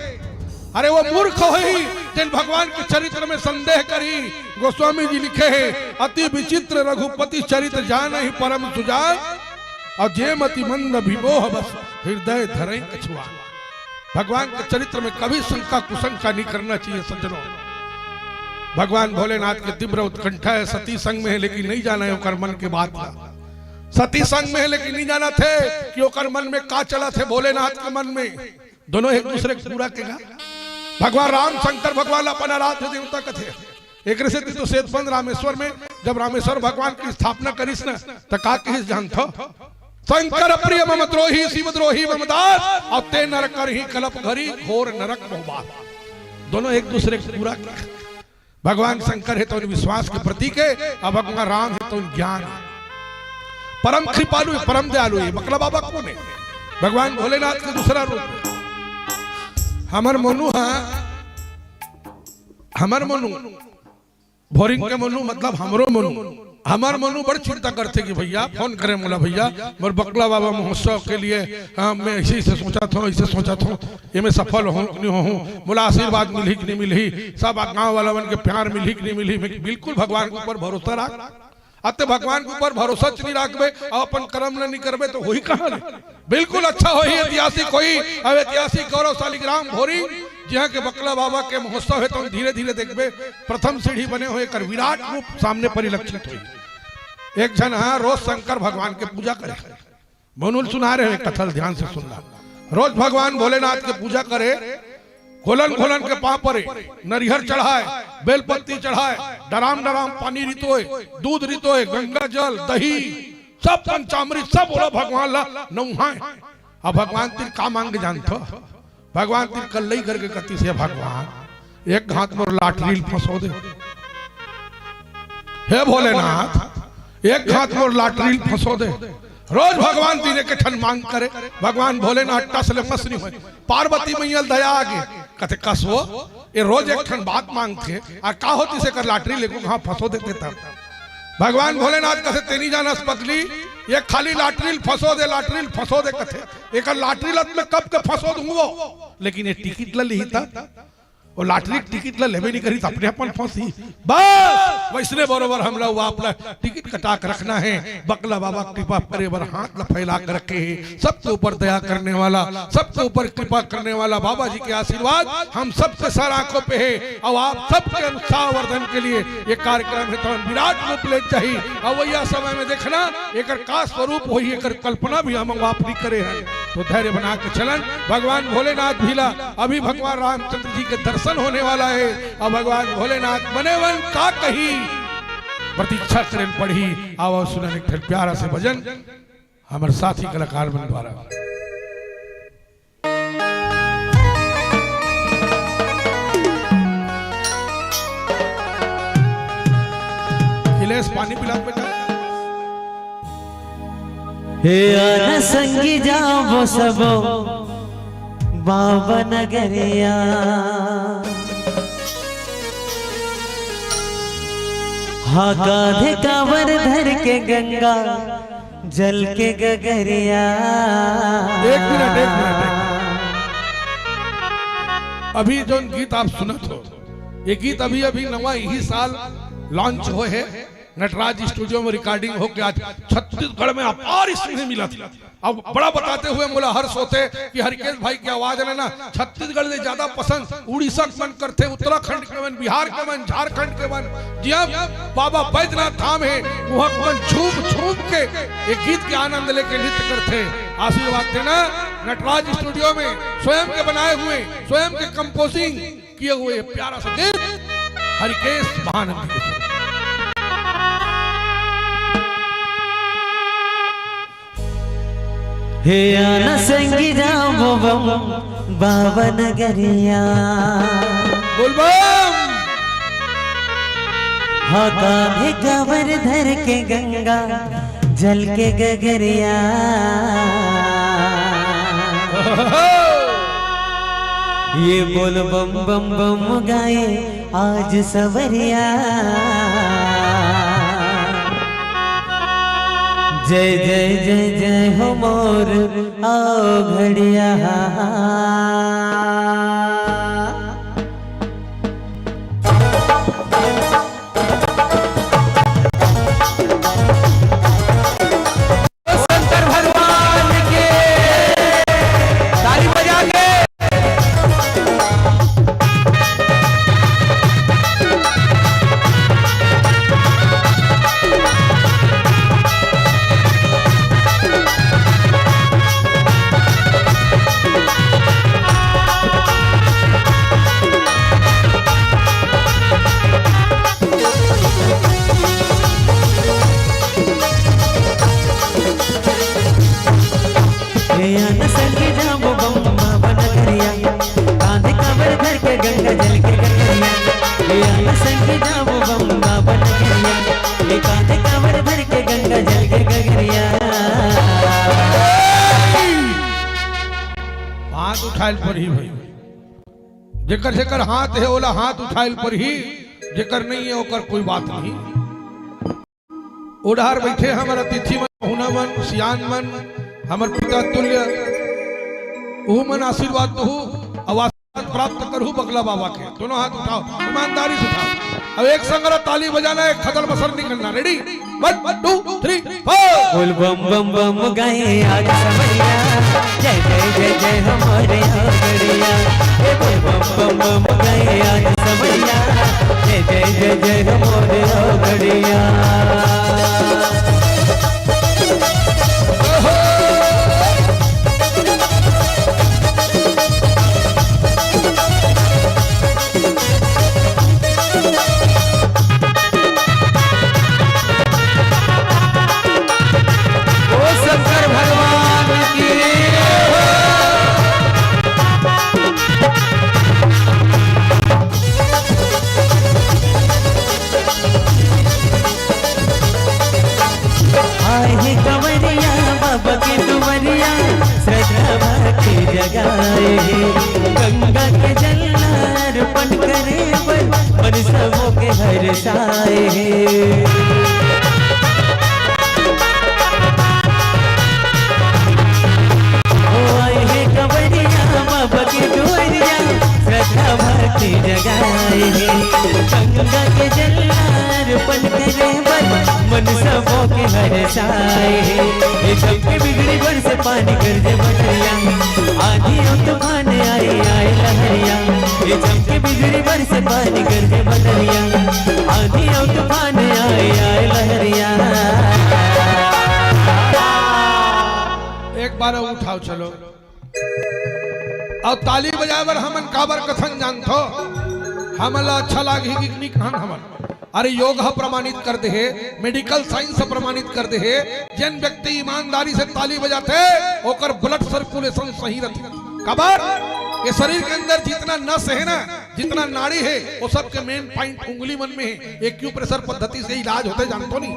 अरे वो मूर्ख होही जेन भगवान के चरित्र में संदेह करही। गोस्वामी जी लिखे हे, "अति विचित्र रघुपति चरित जानहि परम सुजान, अउ जे मति मंद विमोह बस हृदय धरई कछुआन।" भगवान के चरित्र में कभी शंका कुशंका नहीं करना चाहिए सज्जनों। भगवान भोलेनाथ के तीव्र उत्कंठा हे, सती संग में हे लेकिन नहीं जाना हे ओकर मन के बात ला। सती संग में हे लेकिन नहीं जानत हे कि ओकर मन में का चलत हे, भोलेनाथ के मन में। दोनों एक दूसरे के पूरा के गा। भगवान राम शंकर भगवान ला अपन आराध्य देवता कथे। एकरे सेती तो सेतबंद रामेश्वर में जब रामेश्वर भगवान के स्थापना करिस न, त का कहिस जानथव? शंकर प्रिय मम द्रोही, शिव द्रोही मम दास, अउ ते नर करही कलप घरी, घोर नरक बहुबास। दोनों एक दूसरे के पूरा। भगवान शंकर हे तो विश्वास के प्रतीक हे, अउ भगवान राम हे तो ज्ञान हे। परम कृपालु हे, परम दयालु हे। बकला बाबा कोन हे? भगवान भोलेनाथ के दूसरा रूप हे। हमर मनु हा, हमर मनु, भोरिंग के मनु, मतलब हमरो मनु, हमर मनु बड़ चिंता करथे कि भैया फोन करे मोला, भैया मोर बकला बाबा महोत्सव के लिए, हाँ, मैं ऐसे, ऐसे सोचत हंव, ऐसे सोचत हंव, एमे सफल होहूं कि नहीं होहूं, मोला आशीर्वाद मिलही कि नहीं मिलही, सब गांव वाला मन के प्यार मिलही कि नहीं मिलही। मैं बिल्कुल भगवान के ऊपर भरोसा राख। अते भगवान के ऊपर भरोसा च नहीं राखबे अउ अपन कर्म ल नहीं करबे तो होही कहां ले? बिल्कुल अच्छा होही, ऐतिहासिक होही। अब ऐतिहासिक गौरवशाली ग्राम भोरिंग, जिहां के बकला बाबा के महोत्सव हे, तो धीरे-धीरे देखबे, प्रथम सीढ़ी बने होय, एकर विराट रूप सामने परिलक्षित होही। एक झन हा रोज शंकर भगवान के पूजा करे, मनु ल सुना रहे हों, कथा ल ध्यान से सुनना। रोज भगवान भोलेनाथ के पूजा करे, घोलन घोलन के पांव परे, नरिहर चढ़ाय, बेलपत्ती चढ़ाय, डराम डराम पानी रितोय, दूध रितोय, गंगा जल, दही, सब पंचामृत, सब ओला भगवान ला नउहाय। अब भगवान तीर का मांगे जानथव? भगवान तीर कल्लई करके कतिस, "हे भगवान, एक घांव मोर लाटरी ल फंसो दे। हे भोलेनाथ, एक घांव मोर लाटरी ल फंसो दे।" रोज भगवान तीर एक ठन मांग करे, भगवान भोलेनाथ टस ले मस नहीं होय। पार्वती मैया ल दया आगे, कथे, "कस वो, ये रोज एक ठन बात मांगथे, अउ का होतिस एकर लाटरी ल एको घांव फंसो देते तब।" भगवान भोलेनाथ कथे, "तें नइ जानस पगली, ये खाली लाटरी ल फंसो दे, लाटरी ल फंसो दे," कथे, "एकर लाटरी ल त मैं कब के फंसो दूंहूं वो, लेकिन ये टिकट ल लिही तब, वो लाटरी के टिकट ल लेबे नहीं करही त अपने अपन फंसही।" बस वइसने बरोबर हमला वो आप ला टिकट कटा के रखना हे। बकला बाबा कृपा करे बर हाथ ल फैला के रखे हे। सबके ऊपर दया करने वाला, सबके ऊपर कृपा करने वाला बाबा जी के आशीर्वाद हम सबके सर आंखों पे हे। अउ आप सबके उत्साहवर्धन के लिए ये कार्यक्रम हे तो विराट रूप ले जाही। अउ वइया समय में देखना, एकर का स्वरूप होही, एकर कल्पना भी हम आप नहीं करे हन। तो धैर्य बना के चलन। भगवान भोलेनाथ भी ला अभी भगवान रामचंद्र जी के दर्शन होने वाला हे। अउ भगवान भोलेनाथ बने वन का कही, प्रतीक्षा करे ल पड़ही। आवव सुनन एक ठन प्यारा से भजन। हमर साथी कलाकार मन द्वारा। अखिलेश, पानी पिला बेटा। हे आना संगी जाबो सबो बाबा नगरिया, हा कांधे कांवर धर के गंगा जल के गगरिया। एक मिनट, एक मिनट, एक मिनट। अभी जोन गीत आप सुनत हो, ये गीत अभी अभी नवा इही साल लॉन्च होय हे नटराज स्टूडियो में, रिकॉर्डिंग होके आज छत्तीसगढ़ में अपार सुने मिलत। अब बड़ा बताते हुए मोला हर्ष होथे कि हरिकेश भाई के आवाज हे ना, छत्तीसगढ़ ले ज्यादा पसंद उड़ीसा के मन करथे, उत्तराखंड के मन, बिहार के मन, झारखंड के मन, जिहां बाबा बैद्यनाथ धाम हे, उहां के मन झूम झूम के ये गीत के आनंद लेके नृत्य करथे। आशीर्वाद देना। नटराज स्टूडियो में स्वयं के बनाए हुए, स्वयं के कंपोजिंग किए हुए ये प्यारा सा गीत हरिकेश महानंदी के सुर। हे आना संगी जाबो बम बाबा नगरिया। बोल बम। हा कांधे कांवर धर के गंगा जल के गगरिया। ये बोल बम बम बम गाए आज सवरिया। जय जय जय जय हो मोर अवघड़िया। शंकर भगवान के ताली बजा के। उठाइल परही भाई। जेकर जेकर हाथ हे, ओला हाथ उठाइल परही, जेकर नहीं हे, ओकर कोई बात नहीं। ओढ़ार बैठे हमर अतिथि मन, पहुना मन, सियान मन, हमर पिता तुल्य, उहू मन आशीर्वाद दहू, अउ आशीर्वाद प्राप्त करहू बगला बाबा के। दोनों हाथ उठाओ, ईमानदारी से उठाओ। अब एक संग ताली बजाना, एक खदर मसर नहीं करना। Ready? One, two, three, four। बोल बम बम बम गाए आज सवैया, जय जय जय जय हमरे आंगड़िया। ए बोल बम बम बम गाए आज सवैया, जय जय जय जय हमरे आंगड़िया। ओ शंकर भगवान की। आए हे कंवरिया बाबा के दुवरिया, श्रद्धा भक्ति जगाए हे। गंगा के जल अर्पण करे बर, मन सबो के हरसाए हे। ओ आए हे कंवरिया बाबा के दुवरिया, श्रद्धा भक्ति जगाए हे। गंगा के जल अर्पण करे बर, मन सबो के हरसाए हे। ए झमके बिजली बरसे पानी गरजे बदरिया, आंधी अउ तूफान आए, आए लहरिया। ए झमके बिजली बरसे पानी गरजे बदरिया, आंधी अउ तूफान आए, आए लहरिया। एक बार अउ उठाओ, चलो। अउ ताली बजाए बर हमन काबर कथन जानथो? हमन ला अच्छा लागही कि नी कहन हमन? अरे, योग ह प्रमाणित कर दे हे, medical science ह प्रमाणित कर दे हे, जेन व्यक्ति ईमानदारी से ताली बजाथे, ओकर blood circulation सही रथे। काबर? ये शरीर के अंदर जितना नस हे ना, जितना नाड़ी हे, वो सबके main point उंगली मन में हे। Acupressure पद्धति से इलाज होथे, जानथो नी?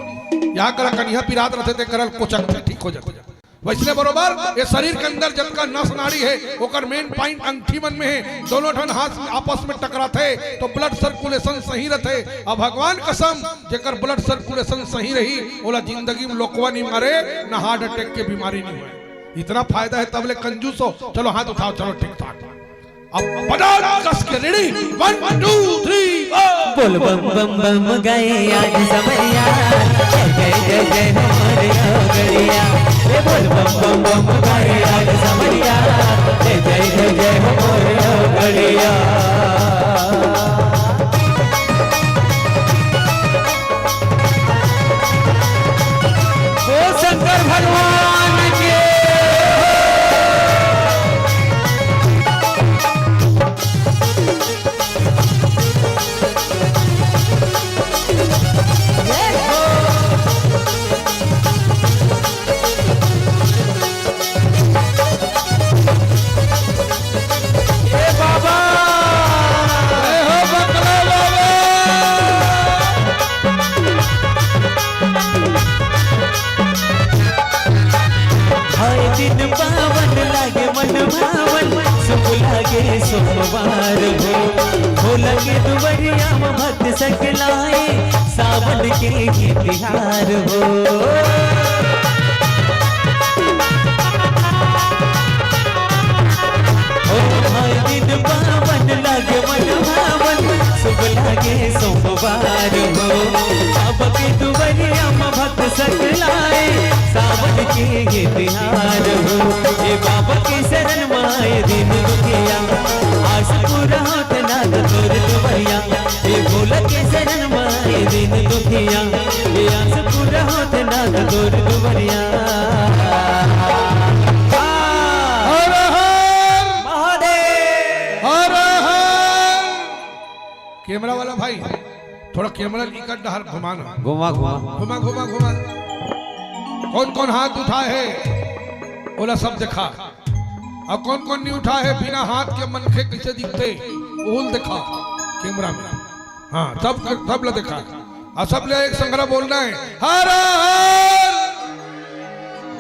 या करा कनिहा पिरात रथे, ते करल कोचक ठीक हो जाथे। वैसने बरोबर ये शरीर के अंदर जतका नस नाड़ी हे, ओकर main point अंगठी मन में हे। दोनों ठन हाथ आपस में टकराथे तो blood circulation सही रथे। अब भगवान कसम, जेकर blood circulation सही रही, ओला जिंदगी में लोकवा नी मारे, ना heart attack के बीमारी नी होय। इतना फायदा हे, तब ले कंजूस हो। चलो हाथ उठाओ, चलो ठीक ठाक। अब बड़ा कस के, ready? One, two, three, four। बोल बम बम बम गाए आज सवैया, जय जय जय जय हमरे आंगड़िया। ए बोल बम बम बम गाए आज सवैया, जय जय जय जय हमरे आंगड़िया। ओ शंकर भगवान के। ए बाबा। जय हो बकला बाबा। हाय दिन पावन लागे मन भावन, शुभ लागे सोमवार हो। भोला के दुवरिया में भक्त सकलाए, सावन के ही तिहार हो। ओ भाई दिन पावन लागे मन भावन, शुभ लागे सोमवार हो। बाबा के दुवरिया में भक्त सकलाए, सावन के ये तिहार हो। ए बाबा के शरण माए दिन दुखिया, आस पूरा होत नाथ तोर दुवरिया। ए भोला के शरण माए दिन दुखिया, ए आस पूरा होत नाथ तोर दुवरिया। हर हर महादेव। हर हर। कैमरा वाला भाई, थोड़ा कैमरा इकर डहर घुमाना। घुमा, घुमा। घुमा, घुमा, घुमा। कौन कौन हाथ उठाए हे, ओला सब देखा। अउ कौन कौन नहीं उठाए हे, बिना हाथ के मनखे कैसे दिखथे, ओला देखा कैमरा में। हाँ, सब, सब ला देखा। अउ सब ले एक संघरा बोलना हे, हर हर,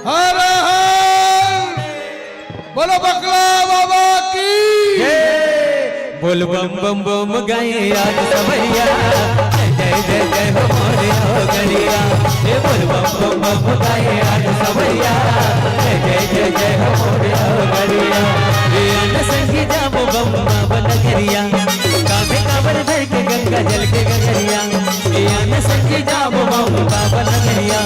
हर हर। बोलो बकला बाबा की। बोल बम बम बम गाए आज सवरिया, जय जय जय जय हो मोरे ओ गरिया। ए बोल बम बम बम गाए आज सवरिया, जय जय जय जय हो मोरे ओ गरिया। ए अन संगी जाबो बम बाबा नगरिया, कांधे कांवर धर के गंगा जल के गगरिया। ए अन संगी जाबो बम बाबा नगरिया,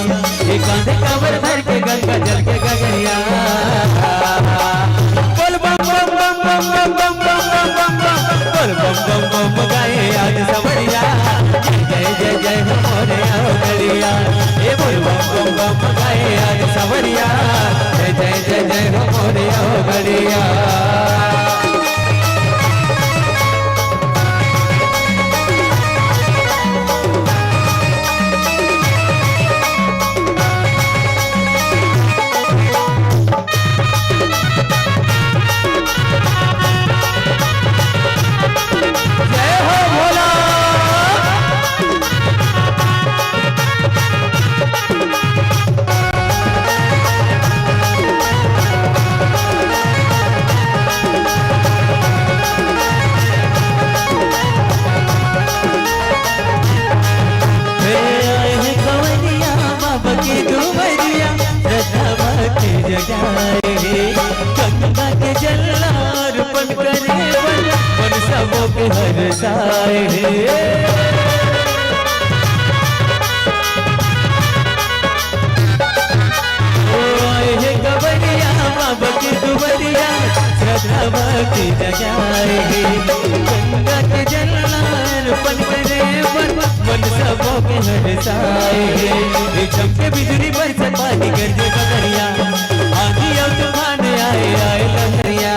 ए कांधे कांवर धर के गंगा जल के गगरिया। बोल बम बम बम बम बम बम बम बम बम बम। बोल बम बम बम गाए आज सवरिया। जय जय जय जय हो मोरे ओ गरिया। ए बोल बम बम बम गाए आज सवरिया। जय जय जय जय हो मोरे ओ गरिया। जय हो भोला। हे आए हैं कंवरिया बाबा की दुआरिया, श्रद्धा भक्ति जगाए हैं। गंगा के जल अर्पण करे मन, मन सबो के हरसाए हैं। ओ आए हे कंवरिया बाबा के दुआरिया, श्रद्धा भक्ति जगाए हे। गंगा के जल अर्पण करे मन, मन सबो के हरसाए हे। ए चमके बिजुली बरसे पानी गरजे बदरिया, आंधी अउ तूफान आए, आए लहरिया।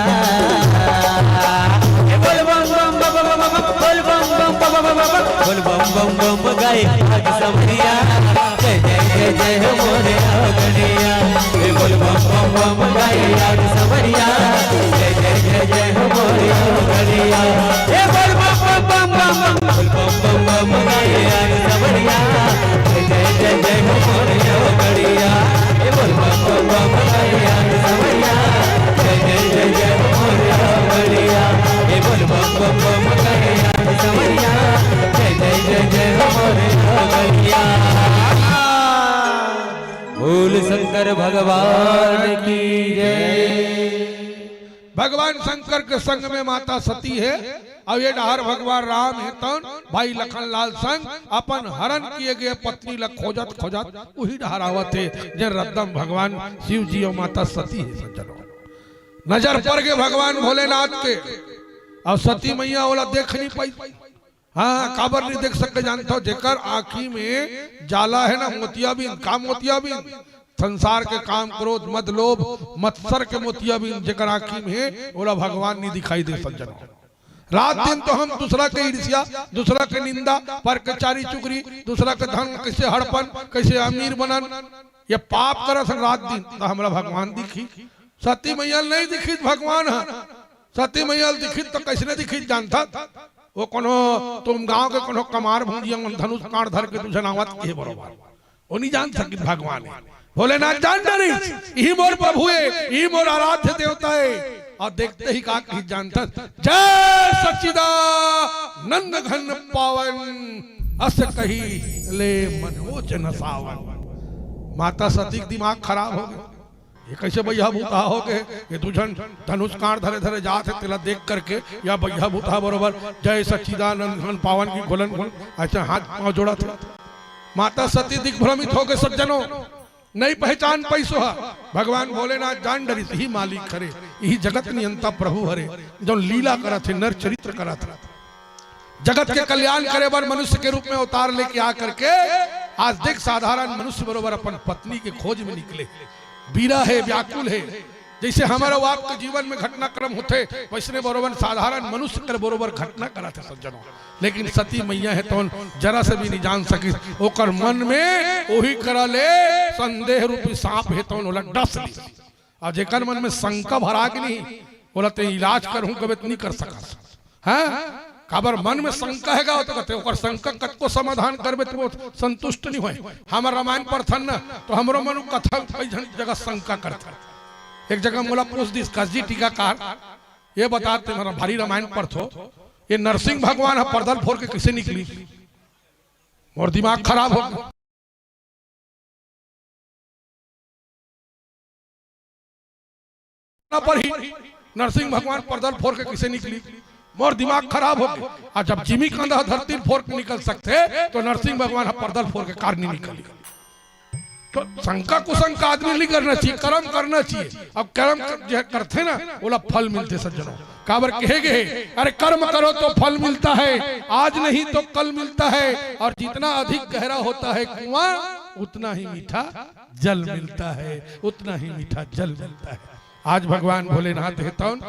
ए बोल बम बम बम बम बम, बोल बम बम बम बम बम, बोल बम बम बम गाए आज सवरिया। जय जय जय जय हो मोरे ओ गरिया। ए बोल बम बम बम गाए आज सवरिया। जय जय जय जय हो मोरे ओ गरिया। ए बोल बम बम बम बम बम, बोल बम बम बम गाए आज सवरिया। जय जय जय जय हो मोरे ओ गरिया। ए बोल बम बम बम गाए आज सवरिया। जय जय जय जय हो मोरे ओ गरिया। ए बोल बम बम बम गाए आज सवरिया। जय जय जय जय हो मोरे ओ गरिया। बोल शंकर भगवान की जय। भगवान शंकर के संग में माता सती हे, अउ ए डहर भगवान राम हे, तउन भाई लखन लाल संग अपन हरन किए गए पत्नी ला खोजत खोजत उही डहर आवत हे, जेन रद्दा म भगवान शिव जी अउ माता सती हे। सज्जनों, नजर पर गे भगवान भोलेनाथ के, अउ सती मइया ओला देख नइ पाइस। हाँ, काबर नइ देख सके जानथव? जेकर आँखी में जाला हे ना मोतियाबिंद, का मोतियाबिंद? संसार के काम, क्रोध, मद, लोभ, मत्सर के मोतियाबिंद जेकर आँखी में हे, ओला भगवान नइ दिखाई दे। सज्जनों, रात दिन तो हम दूसरा के ईर्ष्या, दूसरा के निंदा, पर के चारी चुगरी, दूसरा के धन कइसे हड़पन, कइसे अमीर बनन, ये पाप करत हन रात दिन, त हमला भगवान दिखही? सती मइया ल नइ दिखिस भगवान ह। सती मइया ल दिखिस त कइसने दिखिस जानथस? ओ कोनो तुम गांव के कोनो कमार भुंजिया मन धनुष कांड़ धर के दू झन आवत हे बरोबर। ओ नइ जान सकिस भगवान हे। भोलेनाथ जान डरिस, इही मोर प्रभु हे, इही मोर आराध्य देवता हे। अउ देखते ही का कहिस जानथस, "जय सच्चिदानंद घन पावन, अस कहि ले मनोज न सावन।" माता सती के दिमाग खराब हो गे। ये कइसे बइहा भूतहा हो गे? ये दू झन धनुष कांड़ धरे धरे जात हे, तेला देख करके या बइहा भूतहा बरोबर जय सच्चिदानंद घन पावन की घोलन घोल अइसे हाथ पांव जोड़त हे। माता सती दिग्भ्रमित हो गे। सज्जनों, नइ पहचान पाइस ओहा। भगवान भोलेनाथ जान डरिस, इही मालिक हरे, इही जगत नियंता प्रभु हरे, जउन लीला करत हे, नर चरित्र करत हे। जगत के कल्याण करे बर मनुष्य के रूप में अवतार लेके आ करके आज देख, साधारण मनुष्य बरोबर अपन पत्नी के खोज में निकले, बीरा हे, व्याकुल हे। जइसे हमर अउ आपके जीवन में घटनाक्रम होथे, वइसने बरोबर साधारण मनुष्य कर बरोबर घटना करत हे सज्जनों। लेकिन सती मइया हे तउन जरा से भी नइ जान सकिस, ओकर मन में ओही करा ले संदेह रूपी सांप हे तउन ओला डस लिस। अउ जेकर मन में शंका भरा गे नहीं, ओला ते इलाज करहूं कबे त नइ कर सकस। हैं? काबर मन में शंका हे गा, त कथे, ओकर शंका कतको समाधान करबे त वो संतुष्ट नइ होय। हमर रामायण पढ़थन न, त हमरो मन कथा कई झन जगह शंका करथन। एक जगह मोला पूछ दिस, "कस जी टीकाकार, ये बता, तुम्हारा भारी रामायण पढ़थो, ये नरसिंह भगवान ह पर्दा ल फोर के कइसे निकलिस?" मोर दिमाग खराब हो गया। ना पढ़ी, नरसिंह भगवान पर्दा ल फोर के कइसे निकलिस? मोर दिमाग खराब हो गया। अउ जब जिमी कांदा ह धरती ल फोर के निकल सकथे, तो नरसिंह भगवान ह पर्दा ल फोर के कार नहीं निकलिस। तो शंका कुशंका आदमी नहीं करना चाहिए, कर्म करना चाहिए। अब कर्म कर, जो करथे ना, ओला फल मिलथे सज्जनों। काबर कहे गे हे, "अरे कर्म करो तो फल मिलता है, आज नहीं तो कल मिलता है, और जितना अधिक गहरा होता है कुआं, उतना ही मीठा जल मिलता है, उतना ही मीठा जल मिलता है।" आज भगवान भोलेनाथ हे तौन,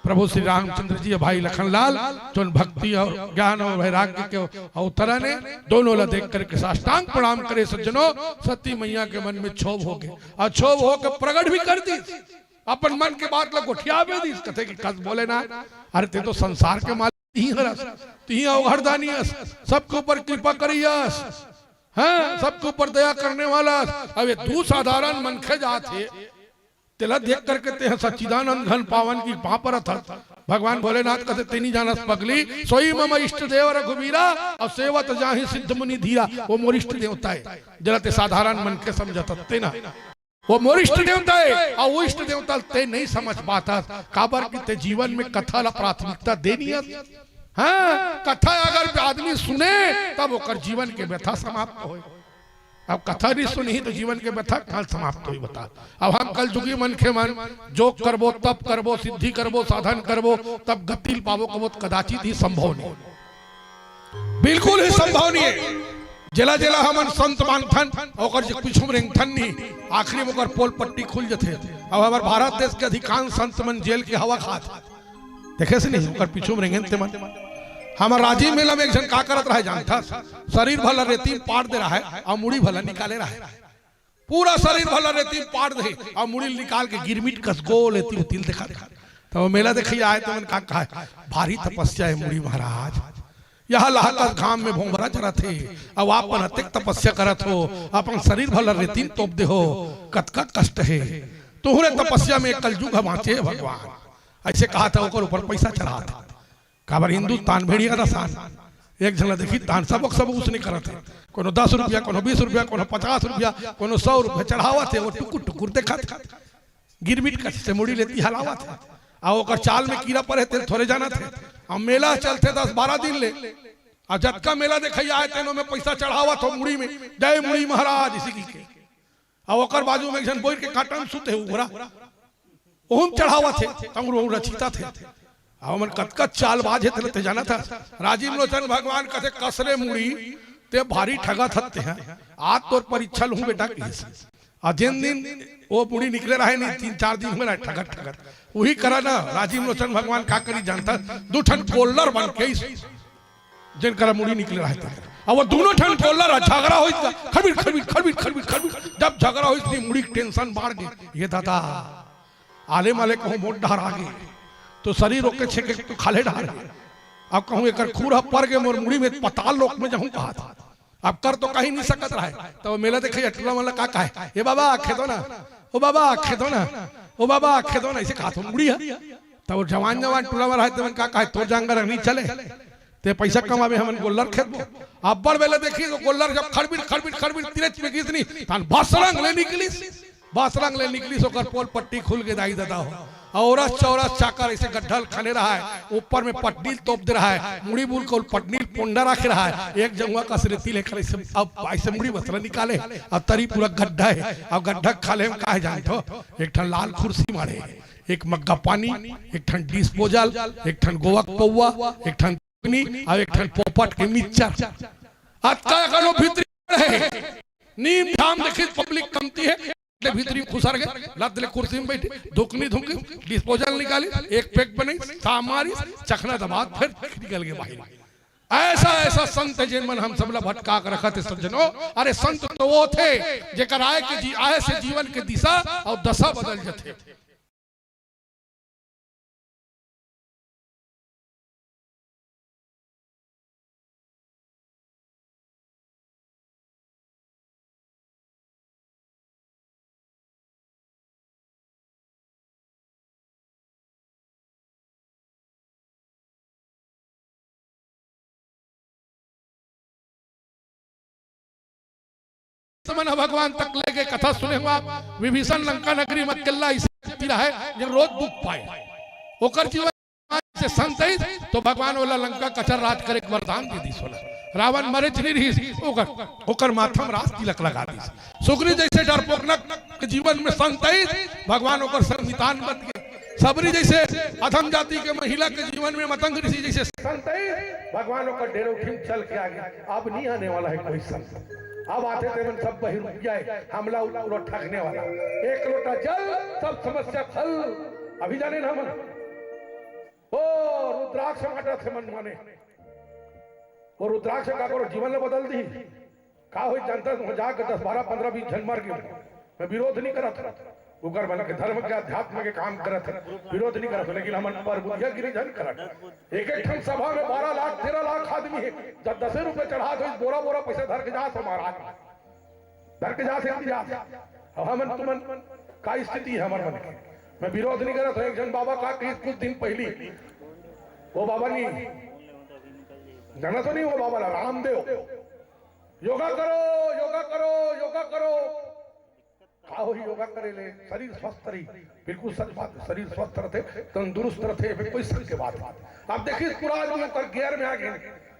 प्रभु श्री रामचंद्र जी, भाई लखनलाल, जोन भक्ति अउ ज्ञान अउ वैराग्य के अवतरण हे, दोनों ला देख करके साष्टांग प्रणाम करे सज्जनों। सती मैया के मन में क्षोभ हो गए अउ क्षोभ होके प्रगट भी कर दी। अपन मन के बात ला गोठिया भी दी, कथे कि कस भोलेनाथ, अरे ते तो संसार के मालिक ही हरस, तिही अवघड़दानी अस, सबके ऊपर कृपा करियस, हैं, सबके ऊपर दया करने वाला अस। अब ये तू साधारण मनखे जात हे, तेला देख करके ते ह सच्चिदानंद घन पावन की पाँव परत हस। भगवान भोलेनाथ कथे, "ते नहीं जानस पगली, सोई मम इष्ट देव रघुवीरा, अउ सेवत जाहि सिद्ध मुनि धीरा।" वो मोर इष्ट देवता हे, जेला ते साधारण मनखे समझत हस ते ना। वो मोर इष्ट देवता हे, अउ वो इष्ट देवता ते नहीं समझ पाथस, काबर कि ते जीवन में कथा ला प्राथमिकता दे नहीं हस। हाँ, कथा अगर आदमी सुने, तब ओकर जीवन के व्यथा समाप्त होय। अब कथा नहीं सुनही तो जीवन के व्यथा कहाँ समाप्त होही बता। अब हम कलजुगी मनखे मन जोग करबो, तप करबो, सिद्धि करबो, साधन करबो, तब गति ल पाबो कबो, कदाचित ही संभव नहीं, बिल्कुल ही संभव नहीं हे। जेला जेला हमन संत मानथन, ओकर जे पीछू में रेंगथन नहीं, आखिरी में ओकर पोल पट्टी खुल जथे। अब हमर भारत देश के अधिकांश संत मन जेल के हवा खात हे। देखे से नहीं, ओकर पीछू में रेंगेन ते मन। हमर राजिम मेला में एक झन का करत रहे जानथस? शरीर भला रेती में पाट दे रहे अउ मुड़ी भला निकाले रहे। पूरा शरीर भला रेती में पाट दे अउ मुड़ी निकाल के गिरमिट कस गोल एती उती ल देखा दे। तब वो मेला देखइया आए ते मन का कहा, "भारी तपस्या हे मुड़ी महाराज, यह लहकस घाम में भोंभरा चरत हे, अउ आप मन अतेक तपस्या करत हो, अपन शरीर भला रेती में तोप दे हो, कतका कष्ट हे। तुहरे तपस्या में कलजुग ह बाँचे हे भगवान।" अइसे कहा था, ओकर ऊपर पइसा चढ़ा था। काबर हिंदुस्तान भेड़िया का शान। एक झन ला देखी तान सब, सब उसने करत हे। कोनो दस रुपया, कोनो बीस रुपया, कोनो पचास रुपया, कोनो सौ रुपया चढ़ावत हे, वो टुकुर टुकुर देखत हे। गिरमिट कस से मुड़ी लेती हलावत हे। अउ ओकर चाल में कीरा परे तेल थोरे जानत हे। अउ मेला चलथे दस बारह दिन ले। अउ जतका मेला देखइया आए तेनो में पइसा चढ़ावत हो मुड़ी में, "जय मुड़ी महाराज" इसी की के। अउ ओकर बाजू में एक झन बोइर के काटन सुते हे उघरा। ओहू म चढ़ावत हे, तंगरू रचिता थे। अउ मन कतका चालबाज हे, तेला ते जानत हस। राजीव लोचन भगवान कथे, "कस रे मुड़ी, ते भारी ठगत हस ते हैं। आज तोर परीक्षा लूँ बेटा," कहिस। अउ जेन दिन वो मुड़ी निकले रहे नहीं, तीन चार दिन हुए रहे ठगत ठगत। उही करा ना, राजीव लोचन भगवान का करी जानत हस, दू ठन गोल्लर बन के इस जेन करा मुड़ी निकले रहे तेकर। अब वो दूनों ठन गोल्लर ह झगरा होइस त खरबिर, खरबिर, खरबिर, खरबिर, खरबिर। जब झगरा होइस त मुड़ी के tension बाढ़ गे। ये दादा, आले माले कहूँ मोट डहर आ गे, तो शरीर ओके छेके तो खाल्हे डहर गे। अब कहूँ एकर खूर ह पर गे मोर मुड़ी में, पताल लोक में जाहूँ कहा था। अब कर तो कहीं नहीं सकत रहे। तब मेला देखइया टूरा मन ला का कहे, "ए बाबा, आखे दो ना, ओ बाबा, आखे दो ना, ओ बाबा, आखे दो ना," अइसे कहा था मुड़ी ह। तब वो जवान जवान टूरा मन रहे, तेमन का कहे, "तोर जांगर नहीं चले।" ते पइसा कमाबे, हमन गोल्लर खेदबो। अब्बड़ बेले देखिस, तो गोल्लर जब खड़बिड़, खड़बिड़, खड़बिड़ तिरेच में गिस नहीं, तहन भसरंग ले निकलिस। भसरंग ले निकलिस, ओकर पोल पट्टी खुल गे दाई ददा हो। औरत चौरस चाकर अइसे गड्ढा ल खने रहय, ऊपर में पटनी ल तोप दे रहय, मुड़ी बुल के पटनी ल पोंडा रखे रहय, एक जंगवा कस रेती लेकर अइसे, अब अइसे मुड़ी भसरा निकाले, अब तरी पूरा गड्ढा हे, अब गड्ढा खाल्हे में का हे जानथो, एक ठन लाल कुर्सी माढ़े, एक मग्गा पानी, एक ठन disposal, एक ठन गोवा के पौवा, एक ठन दुकनी, अउ एक ठन पोपट के मिक्सचर। अतका अकन वो भीतरी हे। नीम धाम देखिस public कमती हे, ले भीतरी खुसर गे, लद ले कुर्सी में बइठे, दुकनी धुकी, disposal निकाली, एक peg बनाइस, साफ मारिस, चखना दबात, फेर निकल गे बाहिर। अइसा, अइसा संत हे, जेन मन हम सब ला भटका के रखत हे सज्जनो। अरे संत तो वो थे, जेकर आए के जी-, आए से जीवन के दिशा अउ दशा बदल जथे। मन ह भगवान तक लेके कथा सुने हुआ, विभीषण लंका नगरी म अकेल्ला अइसे रहय, जे रोज दुख पाय। ओकर जीवन से संत अइस, तो भगवान ओला लंका कचर राज करे के वरदान दे दिस ओला। रावण मरेच नइ रिहिस, ओकर, ओकर माथा म राज तिलक लगा दिस। सुग्रीव जइसे डरपोकना के जीवन में संत अइस, भगवान ओकर संग मितान बन गे। सबरी जइसे अधम जाति के महिला के जीवन में मतंग ऋषि जइसे संत अइस, भगवान ओकर डेरे उठिन चल के आगे। अब नइ आने वाला हे कोई संत। अब आथे तेमन सब बहिरुपिया हे, हमला उठ-, उठ ठगने वाला। एक लोटा जल, सब समस्या हल। अभी जाने ना मन। ओ रुद्राक्ष बांटथे मन माने। ओ रुद्राक्ष का करो, जीवन ला बदल दिही। का होइस जानथस, वहां जाके दस, बारह, पन्द्रह, बीस झन मर गे। मैं विरोध नइ करत हंव। उकर मन के धर्म के, अध्यात्म के काम करत हे, विरोध नइ करत हंव, लेकिन हमन परबुद्धियागिरी झन करन। एक एक ठन सभा में बारह लाख, तेरह लाख आदमी हे, जब दसे रुपये चढ़ात होइस, बोरा बोरा पइसा धर के जात हे महाराज। धर के जात हे, जात हे। अब हमन तुमन का स्थिति हे हमर मन के? मैं विरोध नइ करत हंव। एक झन बाबा का कहिस कुछ दिन पहिली, वो बाबा नइ, जानथो नहीं वो बाबा ला, रामदेव, योगा करो, योगा करो, योगा करो। का होही योगा करे ले? शरीर स्वस्थ रही। बिल्कुल सच बात हे, शरीर स्वस्थ रथे, तंदुरुस्त रथे, एमे कोई शक के बात नहीं। अब देखिस पूरा आदमी ओकर gear में आ गे।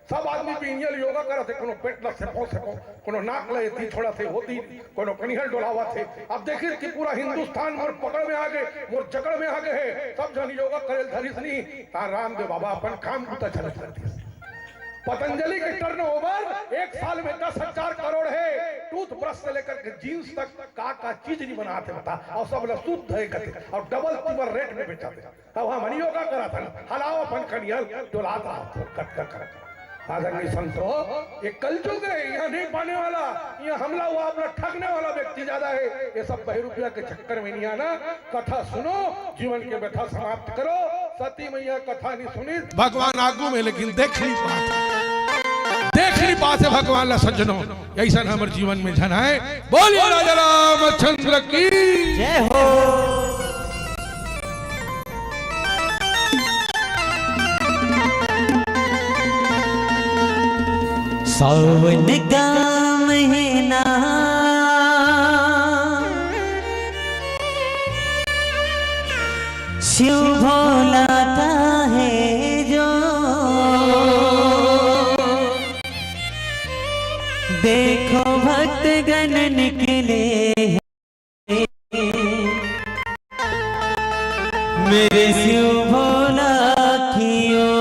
सब आदमी बिहनिया ले योगा करत हे, कोनो पेट ला सेपो सेपो, कोनो नाक ला एती छोड़त हे, ओती, कोनो कनिहा ल डोलावत हे। अब देखिस कि पूरा हिंदुस्तान मोर पकड़ में आ गे, मोर जकड़ में आ गे हे, सब झन योगा करे ल धरिस नहीं, त रामदेव बाबा अपन काम बूता चलत करतिस। पतंजलि के turnover एक साल में दस हजार करोड़ हे। Toothbrush से लेकर के jeans तक का का चीज नइ बनात हे बता, अउ सब ला शुद्ध हे कथे, अउ double triple rate में बेचत हे। अब हमन योगा करत हन, हलाव अपन कनिहा ल, डोलात रहा, कट कट करत। आदरणीय संतो, ये कलयुग हे, इहां नइ पाने वाला, इहां हमला हुआ, आप ला ठगने वाला व्यक्ति ज्यादा हे। ये सब बहिरुपिया के चक्कर में नइ आना। कथा सुनो, जीवन के व्यथा समाप्त करो। सती मैया कथा नइ सुनिस। भगवान आगू में, लेकिन देख नइ पात हे। देख नइ पात हे भगवान ला सज्जनों। अइसन हमर जीवन में झन आय। बोलिए राजा रामचंद्र की। जय हो। सावन का महीना, शिव भोला का है जो। देखो भक्तगण निकले हैं मेरे शिव भोला की ओर।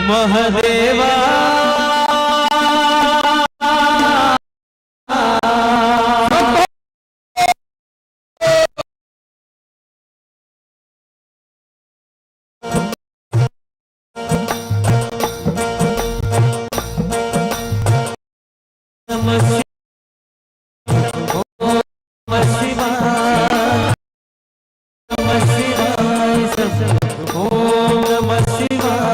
महादेवा। नमः शिवाय। ओम नमः शिवाय। नमः शिवाय। ओम नमः शिवाय।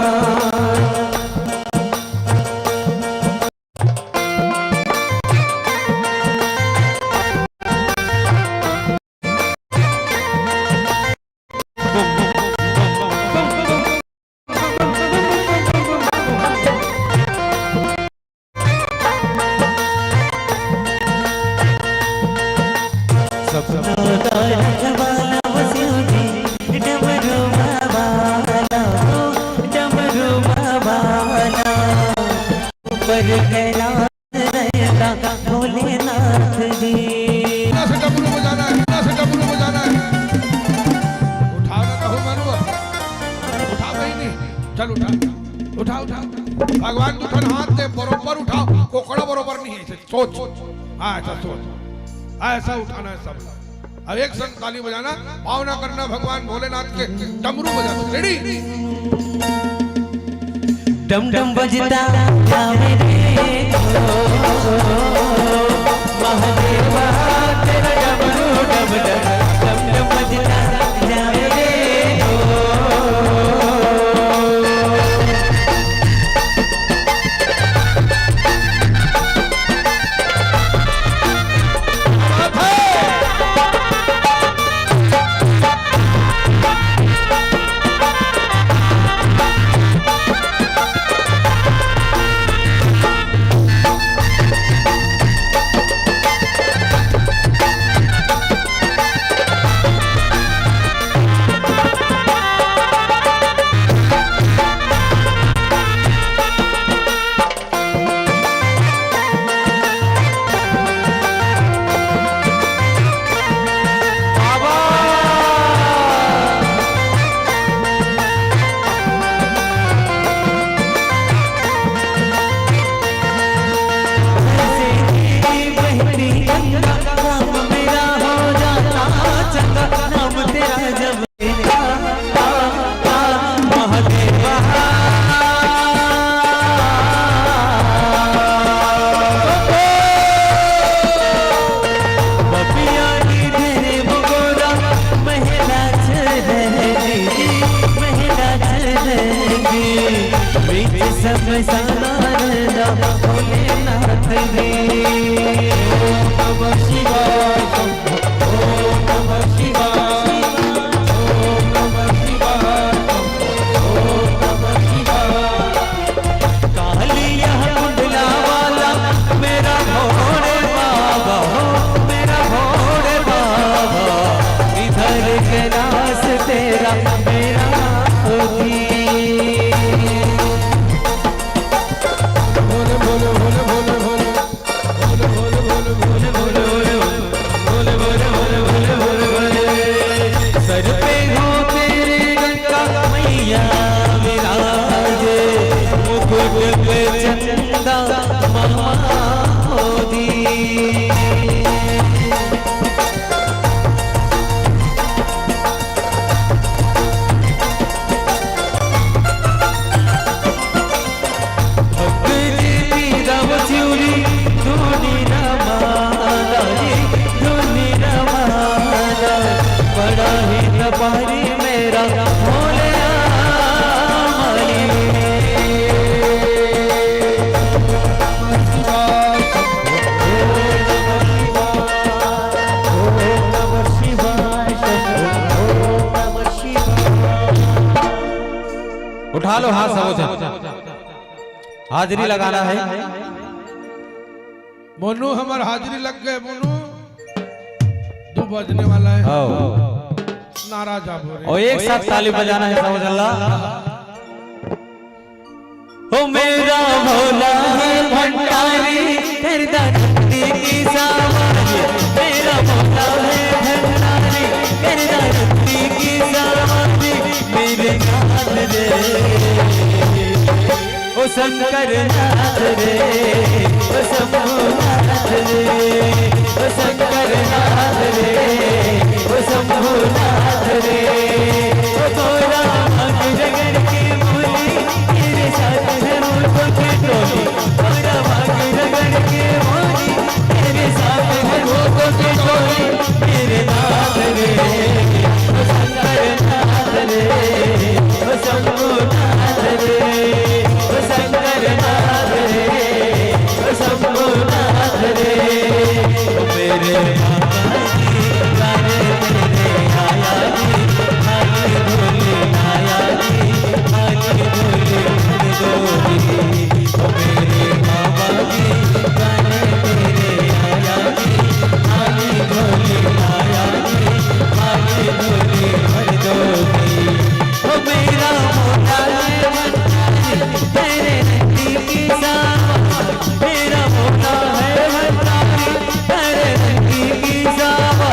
सपना का रखवाला वो शिव जी, डमरू बाबा वाला वो, डमरू बाबा वाला। ऊपर कैलाश रहता भोलेनाथ जी। इतना से डमरू बजाना है, इतना से डमरू बजाना है। उठाओ ना कहूँ मानू अब। उठाओ कहीं नहीं। चल उठा। उठा, उठा। भगवान दू ठन हाथ दे, बरोबर उठाओ। कोकड़ा बरोबर नहीं है, इसे सोच। हाँ, ऐसा सोच। ऐसा उठाना है सब। अब एक संग ताली बजाना, भावना करना भगवान भोलेनाथ के डमरू बजाना। Ready? डम डम बजता जावे रे ढोल, महादेवा तेरा डमरू डम डम, डम डम बजता जावे रे ढोल। नाम तेरा जब लेता, महादेवा। बपिया नी धरे बगोरा, महला च रहेगी, महला च रहेगी। बीच समसान रहना भोलेनाथ जी। ओम नमः शिवाय शंभो, ओम नमः शिवाय, ओम नमः शिवाय शंभो, ओम नमः शिवाय। कालिया कुंडला वाला मेरा भोले बाबा हो, मेरा भोले बाबा, इधर कैलाश तेरा, मेरा होगी। सर पे हो तेरे गंगा मैया विराजे, मुकुट पे चंदा मामा मोदी। भक्त जी पीरा वो चिउरी, धुनी रमाना जी, धुनी रमाना। बड़ा ही नपारी मेरा भोले माली। उठा लो हाथ सबो झन। हाजिरी लगाना है। मोनू, हमर हाजिरी लग गए, मोनू। दू बजने वाला है। आओ। नाराज आप हो रहे। और एक साथ ताली बजाना है, समझ ला। ओ मेरा भोला है भंडारी, करदा रत्ती की सावारी। मेरा भोला है भंडारी, करदा रत्ती की सावारी। मेरे नाथ रे, ओ शंकर नाथ रे, ओ शंभुनाथ रे, ओ शंकर नाथ रे, ओ शंभुनाथ रे। ओ तोरा भाग रगड़ के बोली, तेरे साथ है भूतों की टोली। तोरा भाग रगड़ के बोली, तेरे साथ है भूतों की टोली। मेरे नाथ रे, ओ शंकर नाथ रे, ओ शंभुनाथ रे, ओ शंकर नाथ रे, ओ शंभुनाथ रे। ओ मेरे बाबा जी, गाने तेरे आया जी, खाली झोली लाया जी, खाली झोली भर दो जी। ओ मेरे बाबा जी, गाने तेरे आया जी, खाली झोली लाया जी, खाली झोली भर दो जी। ओ मेरा भोला है भंडारी, तेरे रंगी की सावा। मेरा भोला है भंडारी, तेरे रंगी की सावा।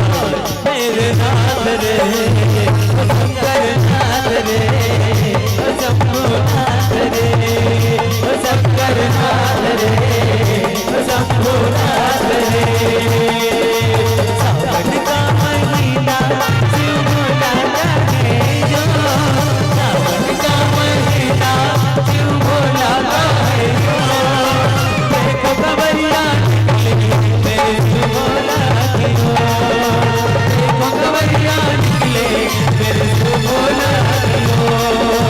मेरे नाथ रे, ओ शंकर नाथ रे, ओ शंभुनाथ रे, ओ शंकर नाथ रे, ओ शंभुनाथ रे। सावन का महीना शिव भोला का है जो, सावन का महीना शिव भोला का है जो। देखो कंवरिया निकले, मेरे शिव भोला की ओर। देखो कंवरिया निकले, मेरे शिव भोला की ओर।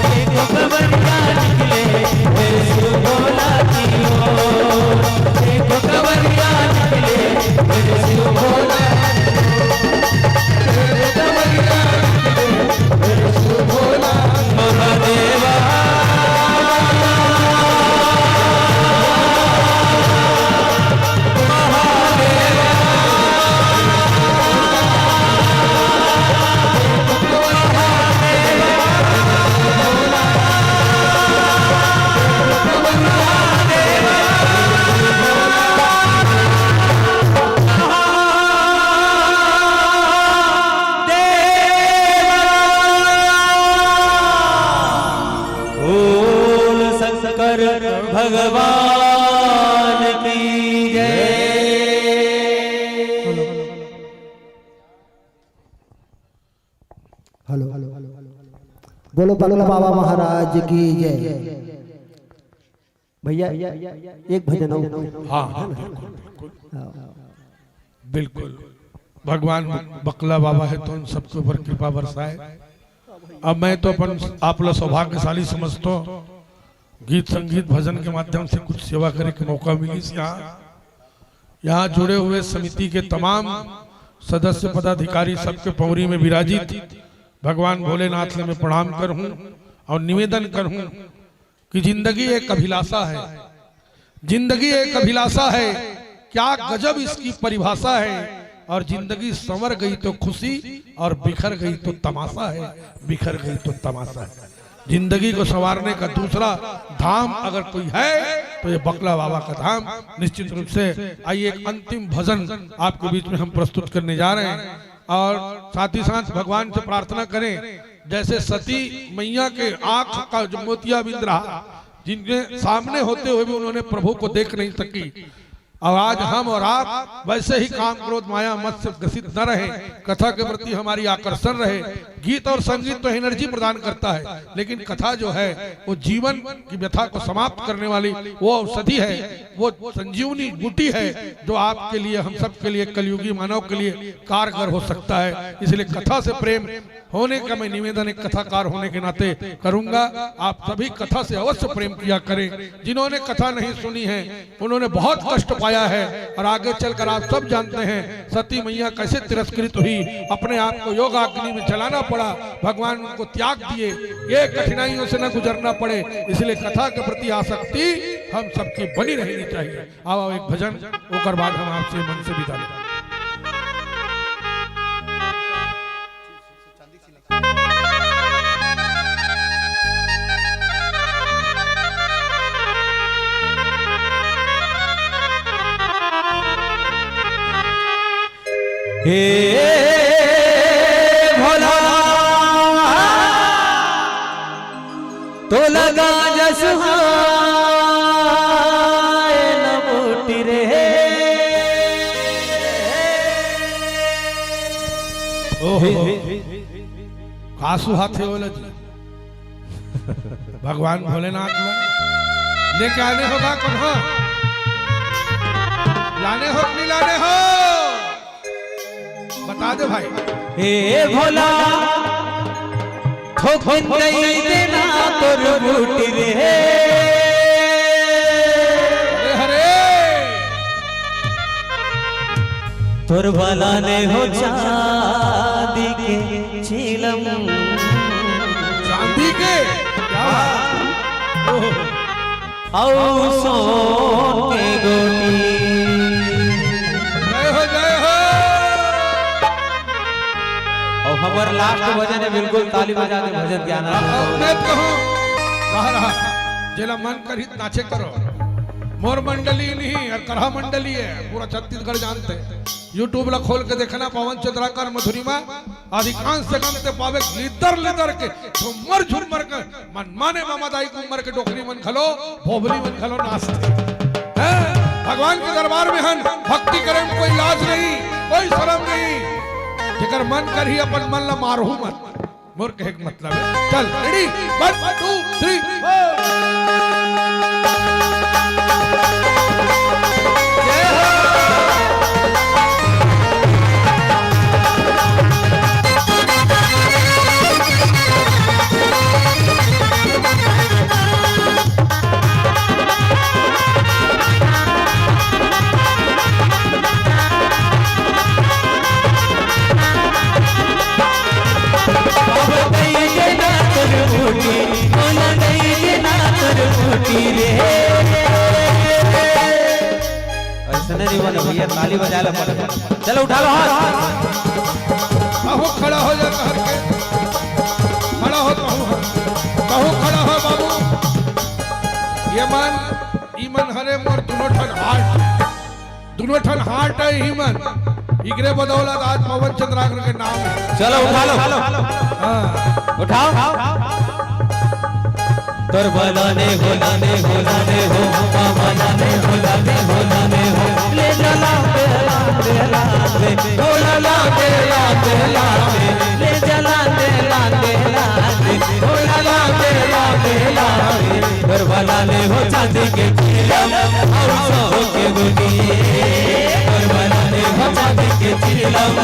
देखो कंवरिया निकले, मेरे शिव भोला की ओर। देखो कंवरिया निकले, मेरे शिव भोला। देखो कंवरिया निकले, मेरे शिव भोला। महादेवा। बोल शंकर भगवान की जय। हेलो, बोलो बगला बाबा महाराज की जय। भैया, एक भजन हो। हाँ, हाँ, बिल्कुल, बिल्कुल। बिल्कुल। भगवान बगला बाबा हे तो उन सबके ऊपर कृपा बरसाए। अब मैं तो अपन आप ला सौभाग्यशाली समझता हूँ, गीत संगीत भजन के माध्यम से कुछ सेवा करे के मौका मिलिस। यहाँ, यहाँ जुड़े हुए समिति के तमाम सदस्य पदाधिकारी सबके पौरी में विराजित भगवान भोलेनाथ ले मैं प्रणाम करहूँ और निवेदन करहूँ कि जिंदगी एक अभिलाषा है, जिंदगी एक अभिलाषा है। क्या गजब इसकी परिभाषा है। और जिंदगी संवर गई तो खुशी, और बिखर गई तो तमाशा है, बिखर गई तो तमाशा है। जिंदगी को संवारने का दूसरा धाम अगर कोई है तो ये बगला बाबा का धाम निश्चित रूप से। आइए, एक अंतिम भजन आपके बीच में हम प्रस्तुत करने जा रहे हैं और साथ ही साथ भगवान से प्रार्थना करें, जैसे सती मैया के आंख का जो मोतियाबिंद रहा, जिनके सामने होते हुए भी उन्होंने प्रभु को देख नहीं सकी, और आज हम और आप वैसे ही काम, क्रोध, माया, मद से ग्रसित न रहें, कथा के प्रति हमारी आकर्षण रहे। गीत और संगीत तो एनर्जी प्रदान करता है, लेकिन कथा जो है वो जीवन की व्यथा को समाप्त करने वाली वो औषधि है, वो संजीवनी बूटी है, जो आपके लिए, हम सब के लिए, कलयुगी मानव के लिए कारगर हो सकता है। इसलिए कथा से प्रेम होने का मैं निवेदन एक कथाकार होने के नाते करूंगा। आप सभी कथा से अवश्य प्रेम किया करें। जिन्होंने कथा नहीं सुनी है, उन्होंने बहुत कष्ट पाया है और आगे चलकर आप सब जानते हैं सती मैया कैसे तिरस्कृत हुई, अपने आप को योगाग्नि में जलाना पड़ा, भगवान उनको त्याग दिए, ये कठिनाइयों से न गुजरना पड़े, इसलिए कथा के प्रति आसक्ति हम सबकी बनी रहनी चाहिए। आओ, आओ, एक भजन, ओकर बाद हम आपसे मन से विदा लेंगे। हे भोला, तोला गांजा सुहाए न बूटी रे। ओहो। का सुहाथे ओला जी? भगवान भोलेनाथ ला लेके आने होगा कौन हो? लाने हो कि नहीं लाने हो? बता दे भाई। हे भोला, थोकिन दई देना तोर बूटी रे। अरे हरे। तोर बलाने हो चांदी के चीलम। चांदी के? क्या बात? ओह। अउ सोन के गोटी। जय हो, जय हो। अउ हमर लास्ट भजन हे, बिल्कुल ताली बजा के भजन के आनंद हाँ, हाँ, उठाओ। मैं कहूँ, कह रहा, जेला मन करही नाचे करो। मोर मंडली नहीं, और करहा मंडली हे, पूरा छत्तीसगढ़ जानथे। YouTube ला खोल के देखना, पवन चंद्राकर मधुरिमा, अधिकांश से कम ते पावे, लिदर लिदर के, झुमर झुमर के, मनमाने मामा दाई के उम्र के डोकरी मन घलो, भोभली मन घलो नाचथे। हैं? भगवान के दरबार में हन, भक्ति करे में कोई लाज नहीं, कोई शरम नहीं। जेकर मन करही अपन मन ला मारहू मत। मोर कहे के मतलब हे, चल, ready, one, two, three, four। जय हो। अइसने नहीं बने भैया, ताली बजाए ला पड़े। चलो उठा लो हाथ। कहूँ खड़ा हो जा कहर के। खड़ा हो कहूँ। कहूँ खड़ा हो बाबू। ये मन, ई मन हरे मोर दुनों ठन heart। दुनों ठन heart हे ही मन। इकरे बदौलत आज पवन चंद्राकर के नाम हे। चलो उठा लो। हाँ। उठाओ। तोर बलाने हो, लाने हो, लाने हो, मामा लाने हो, लाने हो, लाने हो। ले चला बेला, बेला, बेला, हो लाला, बेला, बेला, ले चला बेला, करवाला ने हो चांदी के चीलम अउ सोन के गोटी। करवाला ने हो चांदी के चीलम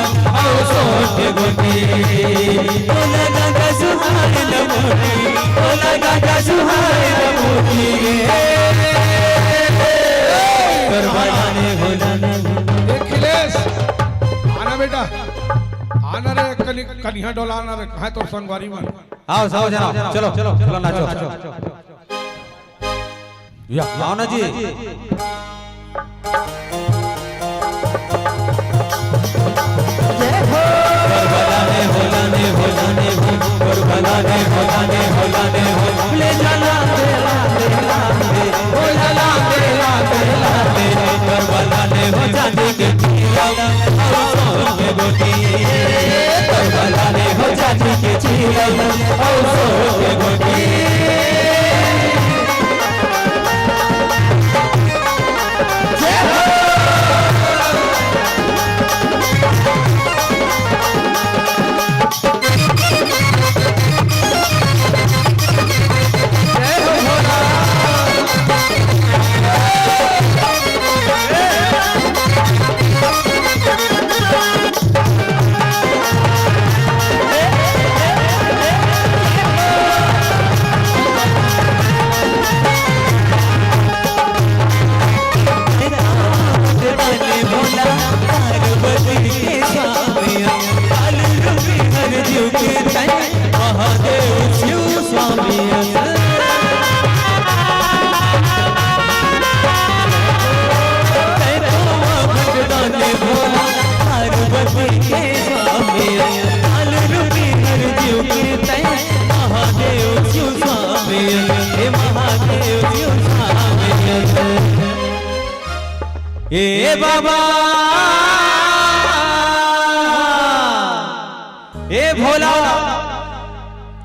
अउ सोन के गोटी। ओ लगा का सुहाए न मोटी, ओ लगा का सुहाए न मोटी। करवाला ने हो जाने। ए अखिलेश, आना बेटा, आना रे, कनि-, कनिहा डोला आना रे, कहाँ तोर संगवारी मन? आओ, सब जन आओ, चलो, चलो, चलो, नाचो। या, आओ ना जी। करबला ने होला ने होला ने हो, करबला ने होला ने होला ने हो, ले जा लांदे, लांदे, लांदे, होला लांदे, लांदे, लांदे, करबला ने हो चांदी के चीलम, अउ सोन के गोटी। करबला ने हो चांदी के चीलम, अउ सोन के गोटी। जय हो। ए बाबा, ए भोला,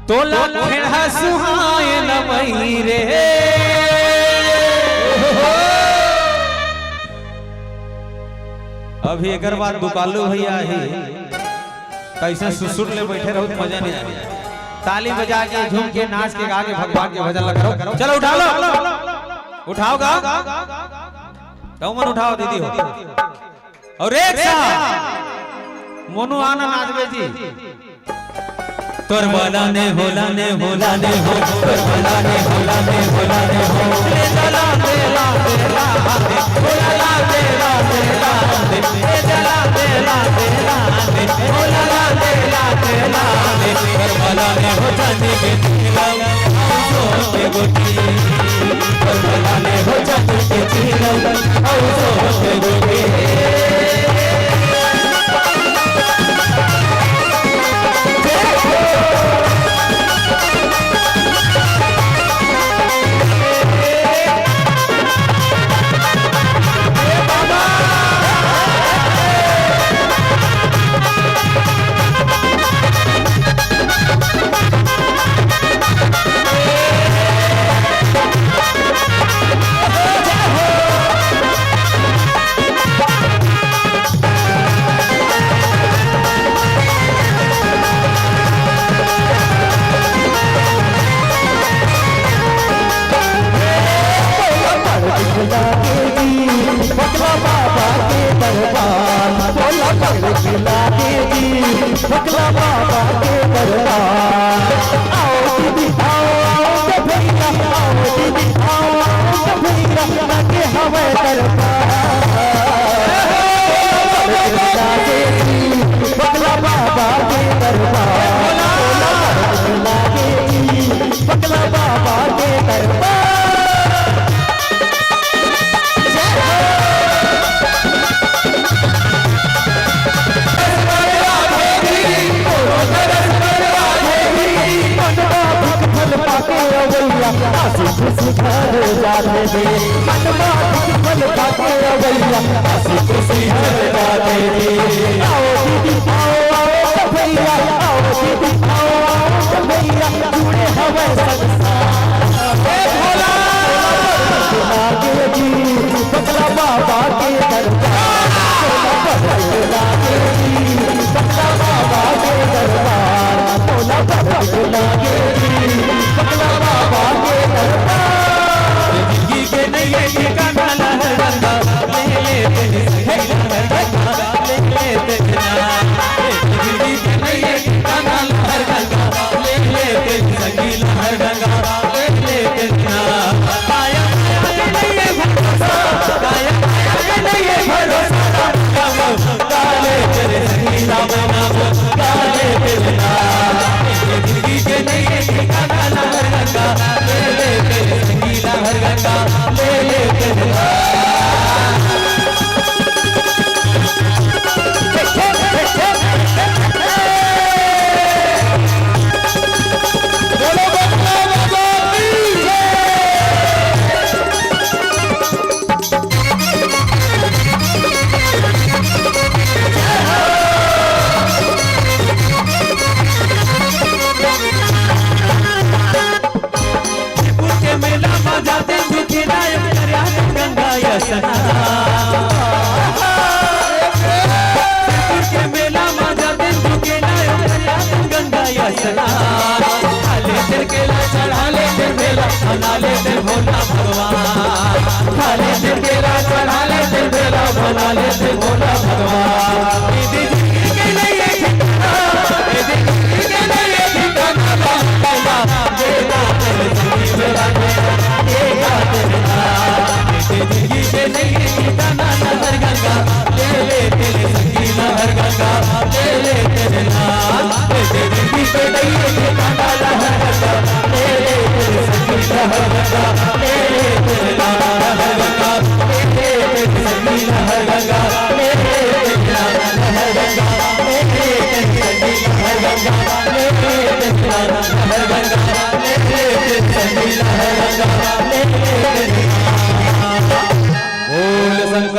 तोला खेड़ा सुहाए न मई रे। अभी एकर बाद दुकालू भैया ही कैसे सुसुर ले बैठे रहो, मजा नहीं आए। ताली बजा के, झूम के, नाच के, गा के भगवान के भजन लग रहो। चलो उठा लो, उठाओ गा, तब मन उठाओ दीदी हो। अउ एक साथ मोनू आनंद आजबे जी। तोर वाला ने होला ने होला ने हो, तोर वाला ने होला ने होला ने हो। ले ला ला दे ला दे ला दे, होला ला दे ला दे ला दे, ले ला ला दे ला दे ला दे, होला ला दे ला दे ला दे। तोर वाला ने हो चांदी के चीलम, अउ सोन के गोटी।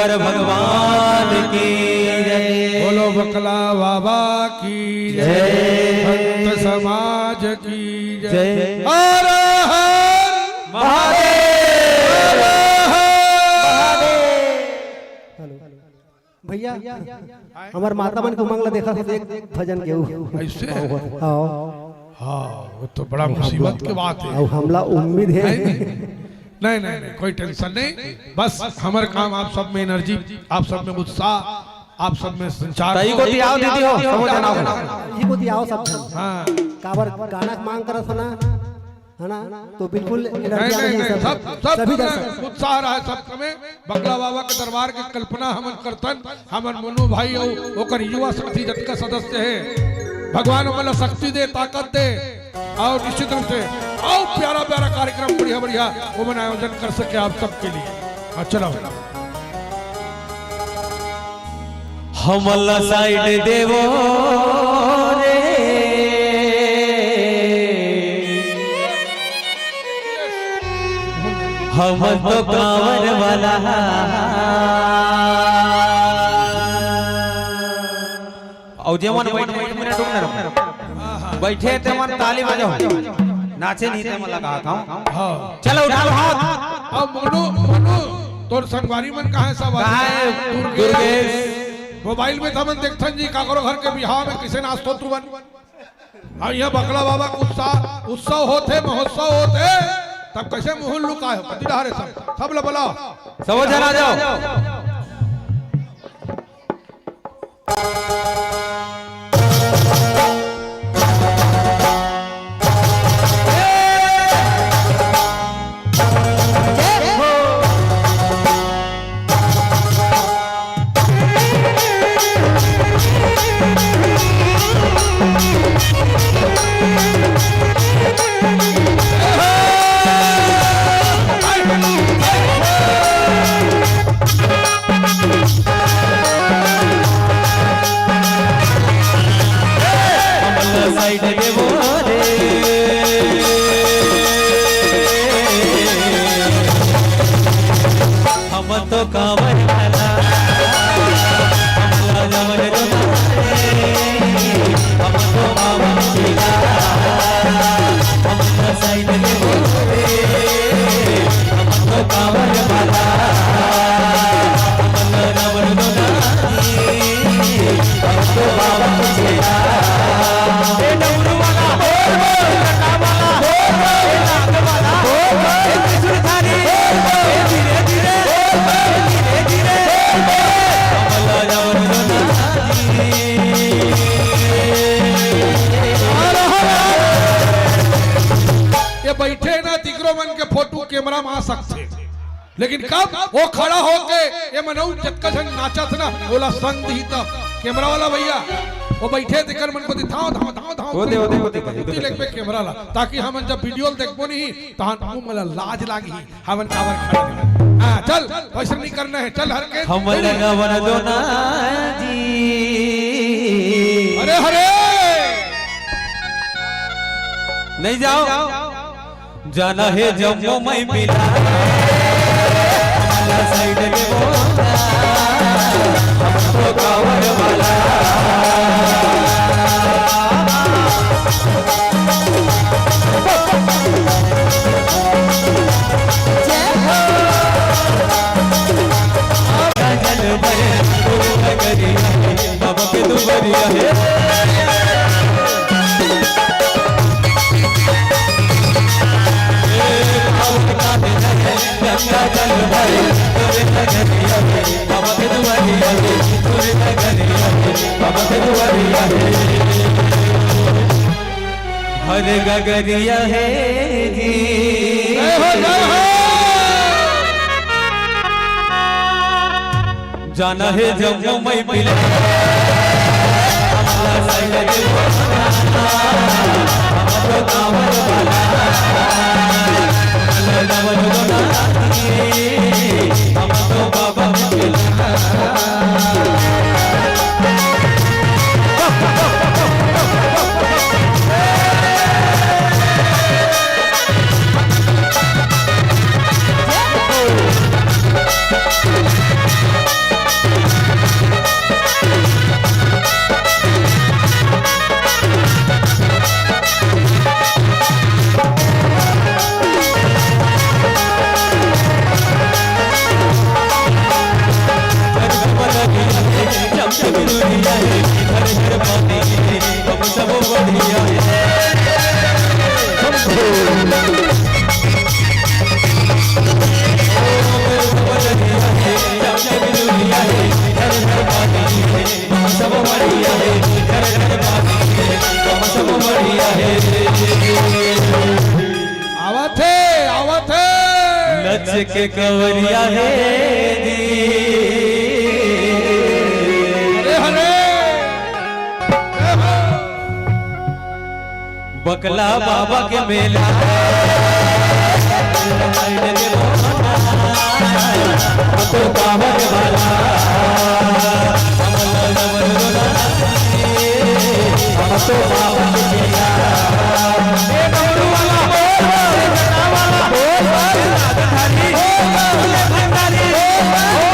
शंकर भगवान की जय। बोलो बकला बाबा की जय। जय। भक्त समाज की जय। जय। हर हर महादेव। हर हर। हेलो। भैया, हमर माता मन के उमंग ला देखा, एक भजन के उ-, ऐसे? हाँ। हाँ, वो तो बड़ा मुसीबत के बात है। अब हमला उम्मीद है। नहीं, नहीं, नहीं, नहीं, कोई टेंशन नहीं। बस हमर काम आप सब में एनर्जी, आप सब में उत्साह, आप सब में संचार। तो ई गोती आओ दीदी हो, समझ ना हो। ई गोती आओ सब झन। हाँ। काबर गाना के मांग करत हो ना, है ना? तो बिल्कुल एनर्जी नहीं, आ रही नहीं, है नहीं, सब, सब, सब सभी सब दर्शक। उत्साह रहा है सब में। बकला बाबा के दरबार के कल्पना हमन करतन, हमन मनु भाई अउ ओकर युवा साथी जतका सदस्य हे, भगवान ओमन ला शक्ति दे, ताकत दे, अउ निश्चित रूप से अउ प्यारा प्यारा कार्यक्रम बढ़िया बढ़िया ओमन आयोजन कर सके आप सबके लिए। हाँ, चलो। हमला साइड देवो रे, हम तो कांवर वाला। अउ जेमन बैठे, एक मिनट रुक ना, रुक। बैठे तेमन ताली बजाओ, नाचे नहीं तेमन लगा था। हाँ। चलो उठा लो हाथ। अब मोनू, मोनू, तोर संगवारी मन कहाँ है सब? कहाँ है? दुर्गेश। दुर्गेश। मोबाइल में तो हमन देखथन जी, काकरो घर के बिहाव में किसे नाचतो तुमन। अउ यहाँ बकला बाबा के उत्साह, उत्सव होथे, महोत्सव होथे, तब कैसे मुँह लुकाए हो? कति डहारे सब, सब ला बुलाओ। सब झन आ जाओ। साइड में वो रे, हम तो कांवर वाला, हम तो कांवर वाला, हम तो कांवर वाला। ये बैठे ना तिकरो मन के फोटो कैमरा में आ सकथे, लेकिन कब वो खड़ा होके ये मनऊ जतका झन नाचत ना, ओला संग दिही त कैमरा वाला भैया, वो बैठे तिकर मन को दिखाओ, धाओ, धाओ, धाओ, होते, होते, होते, होते। लेग पे कैमरा ला, ताकि हमन जब वीडियो देखबो नहीं, तहन मुंह में लाज लागी। हमन काबर खड़े हन? हाँ, चल, वैसे नहीं करना है, चल हर के। हम नहीं, नहीं। लगावन दो ना जी। अरे हरे। नहीं जाओ। जाना है जम्मू में मिला। साइड में बोला। हम तो कांवर वाला। हर गगरिया है जी। जय हो, जय हो। जाना है जम्मू में पिला। आवत हे, आवत हे। नच के कंवरिया हे दी। हरे, हरे। बकला बाबा के मेला। तो कांवर वाला। हम तो बाबा के चेला। ए डमरू वाला, बोल, बोल, डमरू वाला, बोल, बोल, भंडारी, बोल, बोल, भंडारी, बोल,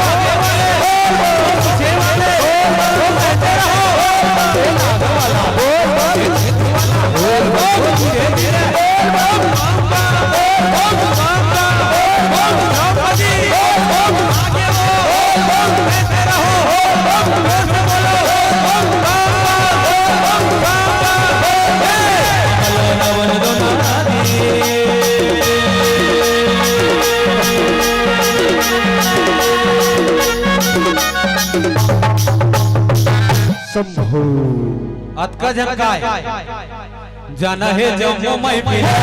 बोल, बोल, बोल, बोल, बोल, बोल, बोल, बोल, बोल, बोल, बोल, बोल, बोल, शंभू। अतका झन काय? जाना हे जम्मो मई पीला।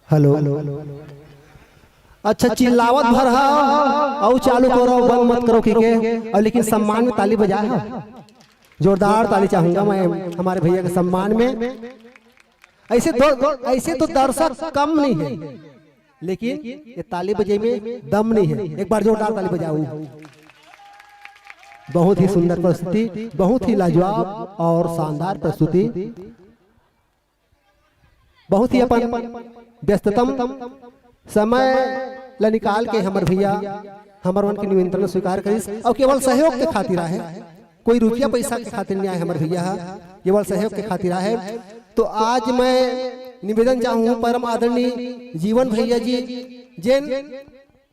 हेलो। अच्छा, चिल्लावत भर हा, अउ चालू करो, बंद मत करो, ठीक है? अउ लेकिन सम्मान में ताली बजाए हा, जोरदार ताली चाहूंगा मैं हमारे भैया के सम्मान में। ऐसे दो, ऐसे तो दर्शक कम नहीं है, लेकिन ये ताली बजे में दम नहीं है। एक बार जोरदार ताली बजाओ। बहुत ही सुंदर प्रस्तुति, बहुत ही लाजवाब और शानदार प्रस्तुति। बहुत ही अपन व्यस्ततम समय ला निकाल के हमर भैया हमर मन के निमंत्रण स्वीकार करिस, और केवल सहयोग के खातिर आहे, कोई रुपया पैसा के खातिर नहीं आए हमर भैया हा, केवल सहयोग के खातिर आहे। तो आज मैं निवेदन चाहूँ परम आदरणीय जीवन भैया जी, जेन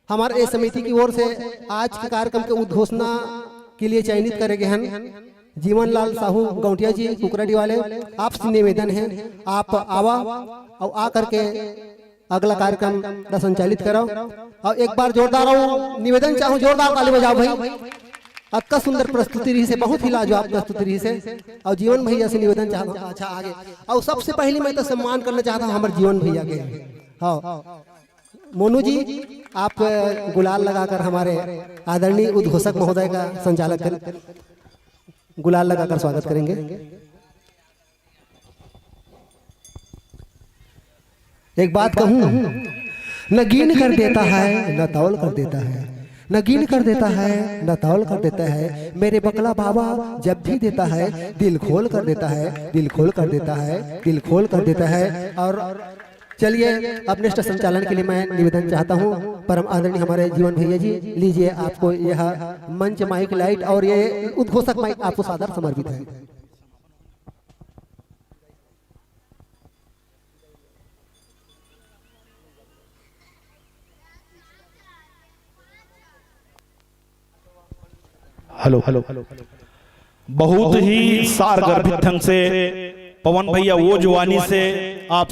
हमारे ए समिति की ओर से आज के कार्यक्रम के उद्घोषणा के लिए चयनित करे गए हैं, जीवन लाल साहू गौंटिया जी कुकराडी वाले, आपसे निवेदन है, आप आवा और आ करके अगला कार्यक्रम ला संचालित करो। और एक बार जोरदार अउ निवेदन चाहूँ, जोरदार ताली बजाओ भाई। अतका सुंदर प्रस्तुति रहिसे, बहुत ही लाजवाब प्रस्तुति रहिसे। और जीवन भैया से निवेदन चाहता हूँ, अच्छा आगे। और सबसे पहले मैं तो सम्मान करना चाहता हूँ हमारे जीवन भैया के। हाँ, मोनू जी, आप गुलाल लगाकर हमारे आदरणीय उद्घोषक महोदय का संचालक कर, गुलाल लगाकर स्वागत करेंगे। एक बात कहूँ, न गिन कर देता है, न तौल कर देता है, न गिन कर देता है, न तौल कर देता है। मेरे बकला बाबा जब भी देता है, दिल खोल कर देता है, दिल खोल कर देता है, दिल खोल कर देता है। और चलिए, अब नेक्स्ट संचालन के लिए मैं निवेदन चाहता हूँ परम आदरणीय हमारे जीवन भैया जी, लीजिए आपको यह मंच, माइक, लाइट और ये उद्घोषक माइक आपको सादर समर्पित है। Hello, hello, hello. बहुत ही सारगर्भित ढंग से पवन भैया वो जवानी से आप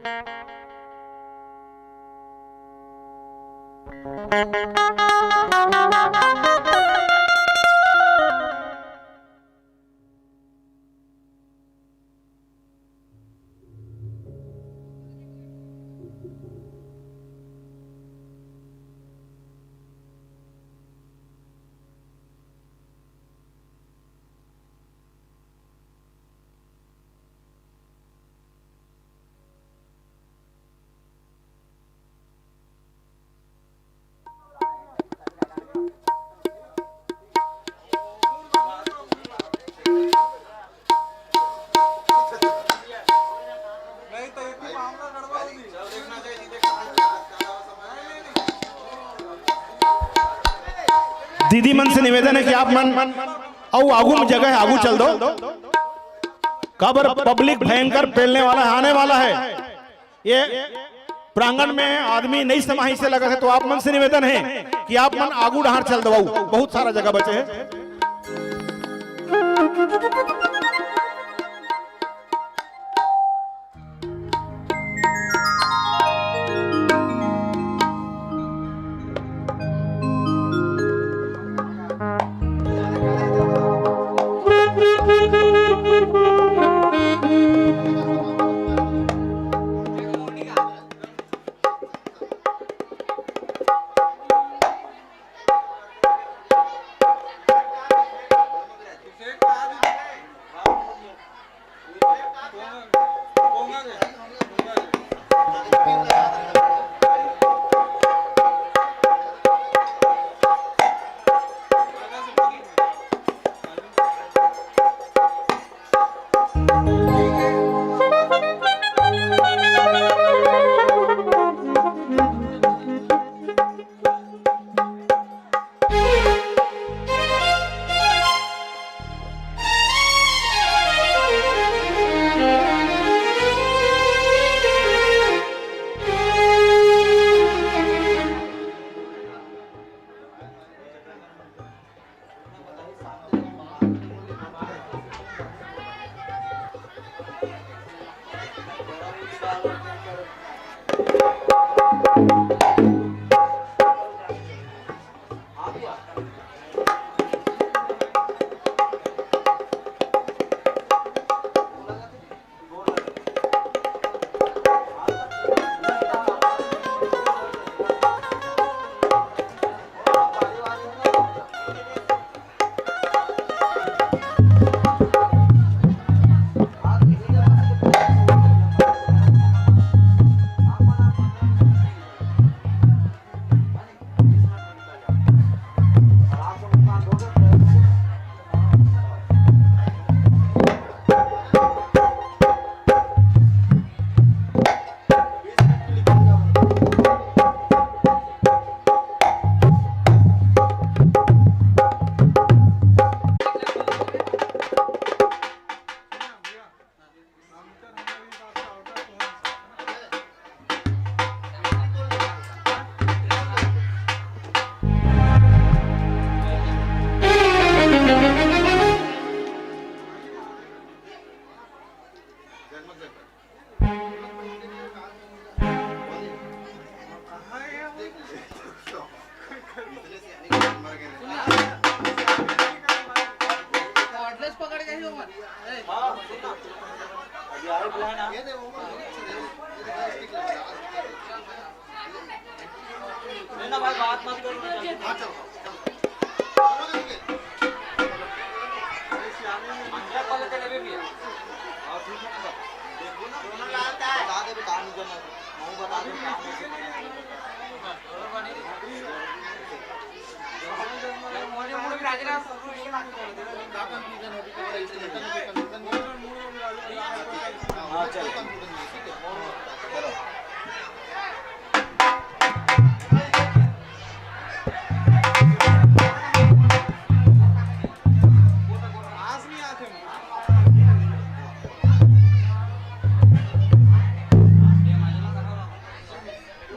दीदी मन से निवेदन है कि आप मन अउ आगू में जगह है, आगू चल दो। काबर पब्लिक भयंकर पेलने वाला है, आने वाला है। ये प्रांगण में आदमी नहीं समाही से लगा है, तो आप मन से निवेदन है कि आप मन आगू डहार चल दो, बहुत सारा जगह बचे है।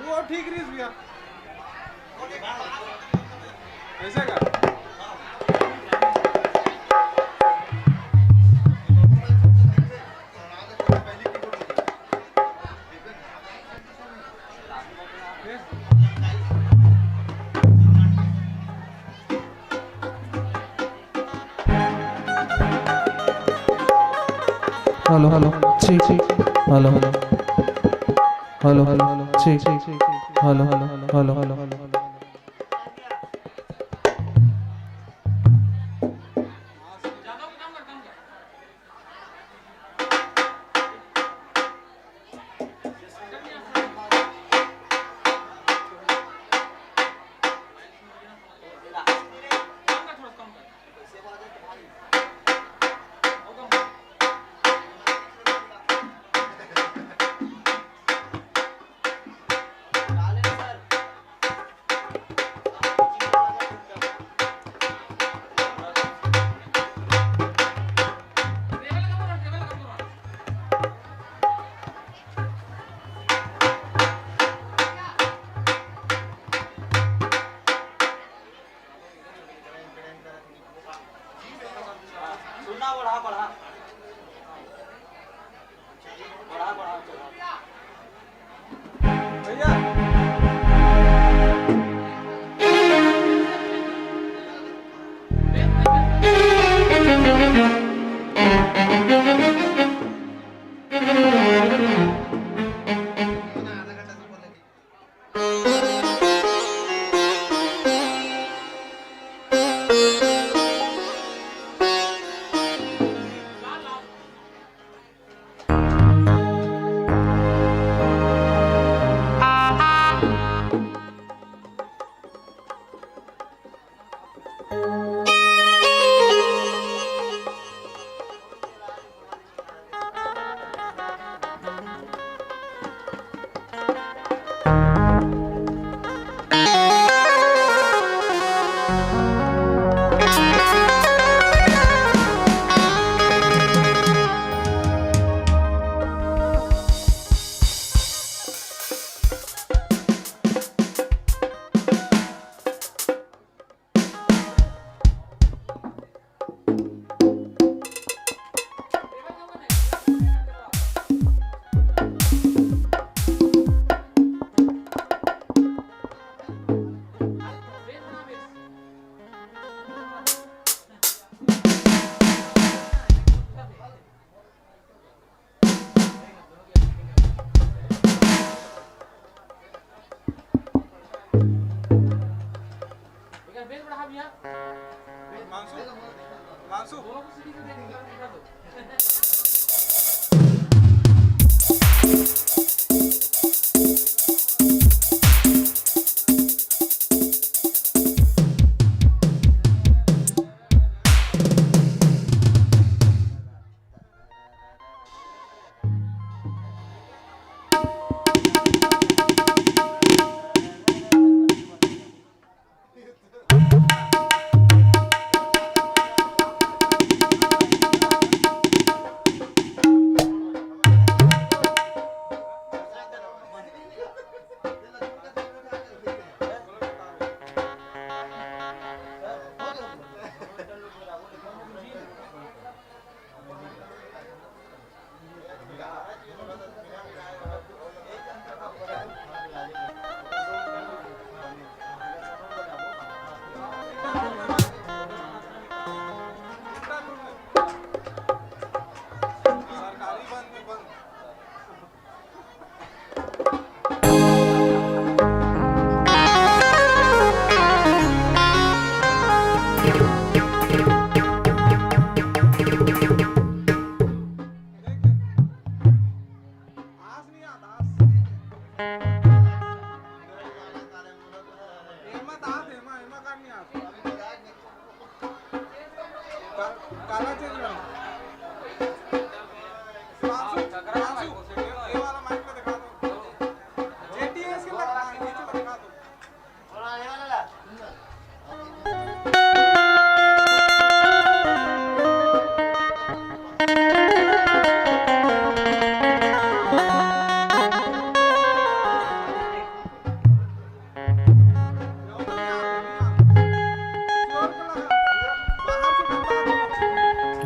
वो ठीक रहीस भैया। ऐसे का? हेलो, हेलो, ठीक, ठीक, हेलो, हेलो, हेलो, हेलो, ठीक, ठीक, hello, hello, hello, hello, hello. सुनना, बढ़ा, बढ़ा। बढ़ा, बढ़ा, चला। भैया।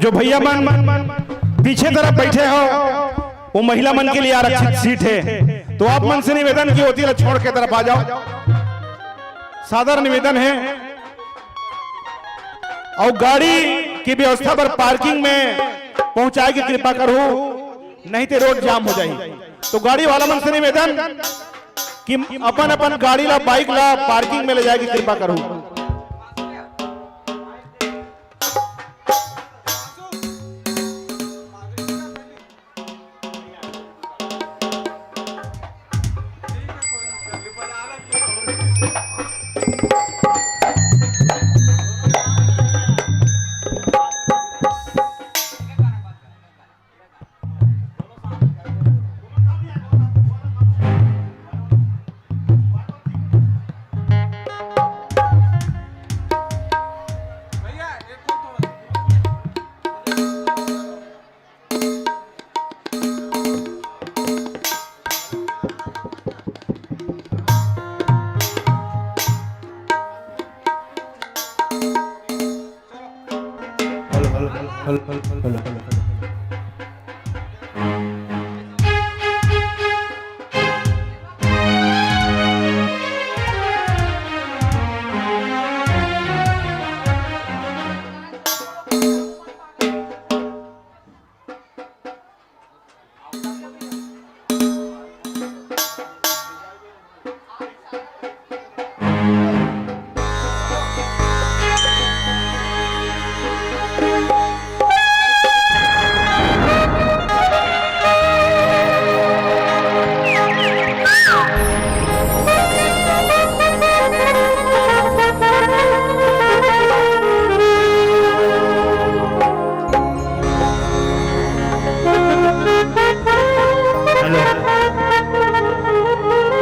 जो भैया मन पीछे तरफ बैठे हो, वो महिला मन के लिए आरक्षित सीट है, तो आप मन से निवेदन कि ओती ला छोड़ के तरफ आ जाओ, सादर निवेदन है। अउ गाड़ी के व्यवस्था बर पार्किंग में पहुंचाए के कृपा करहू। नहीं ते रोड जाम हो जाही। तो गाड़ी वाला मन से निवेदन कि अपन अपन गाड़ी ला, बाइक ला पार्किंग में ले जाए के कृपा करहू।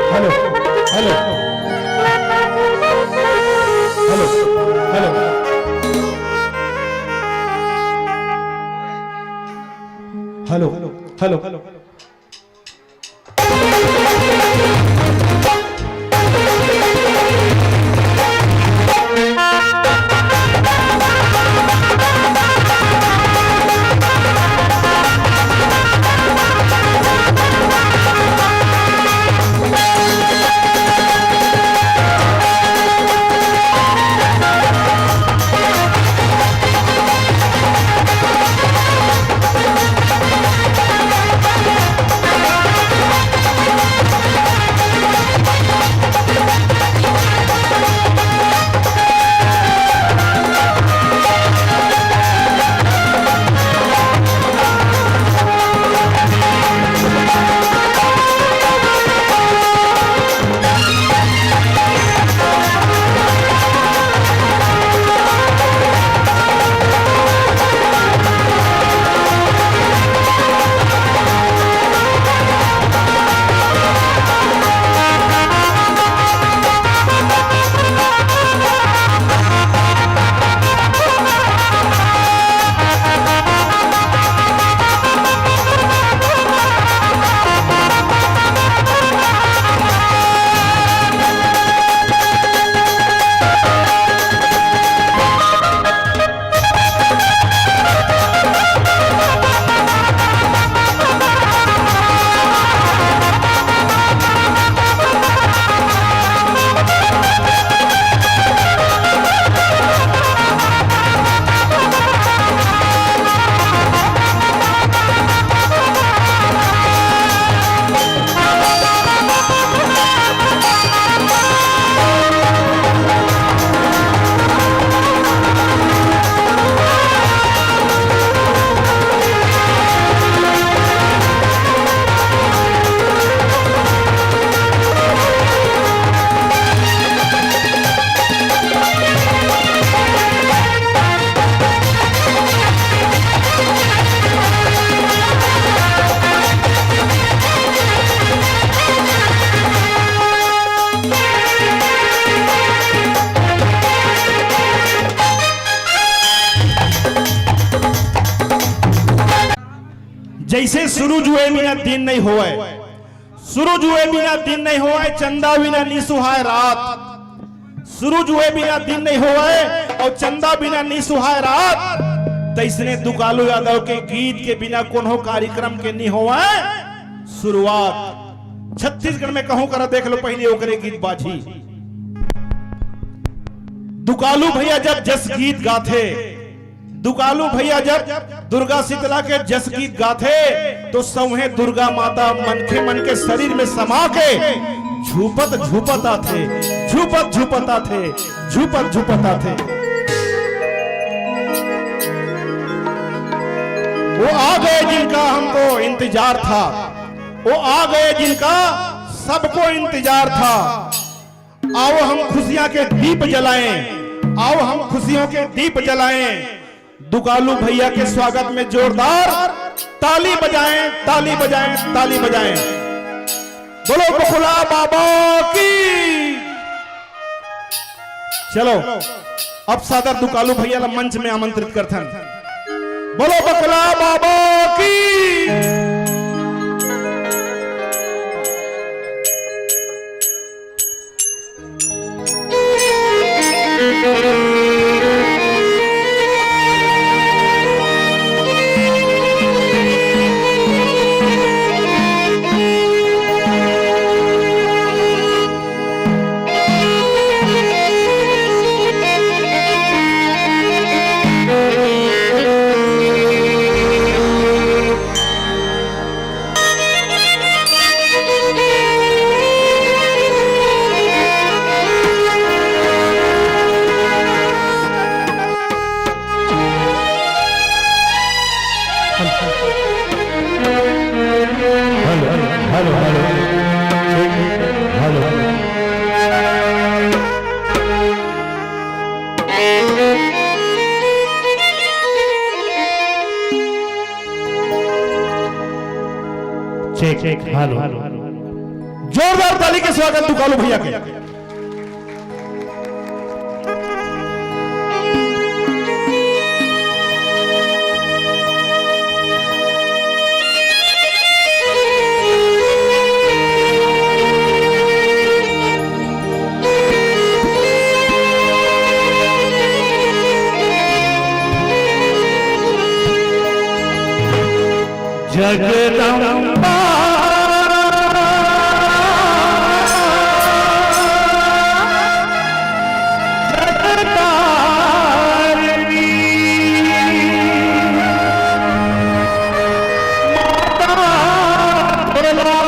Hello, hello, hello, hello, hello, hello, hello, hello. जइसे सुरुज उए बिना दिन नइ होवय, सुरुज उए बिना दिन नइ होवय, चंदा बिना नी सुहाय रात। सुरुज उए बिना दिन नइ होवय अउ चंदा बिना नी सुहाय रात। तइसने दुकालू यादव के गीत के बिना कोनो कार्यक्रम के नी होवय शुरुआत। छत्तीसगढ़ में कहूं करा देख लो, पहिली ओकरे गीत बाजही। दुकालू भैया जब जस गीत गाथे, दुकालू भैया जब दुर्गा शीतला के जस गीत गाथे, तो सौंहे दुर्गा माता मनखे मन के शरीर में समा के झूपत झूपत आथे, झूपत झूपत आथे, झूपत झूपत आथे। वो आ गए जिनका हमको इंतजार था, वो आ गए जिनका सबको इंतजार था। आओ हम खुशियां के दीप जलाएं, आओ हम खुशियों के दीप जलाएं। दुकालू भैया के स्वागत में जोरदार ताली बजाएं, ताली बजाएं, ताली बजाएं। बोलो बकुला बाबा की। चलो, अब सादर दुकालू भैया ला मंच में आमंत्रित करथन। बोलो बकुला बाबा की। Hello, hello, hello. ठीक, हेलो। Check, check, hello. जोरदार ताली के स्वागत दुकालू भैया के। जगदम्बा, जगतारिणी, माता भोला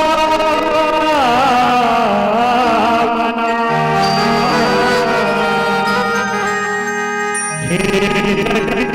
मना। हे जगदम्बा,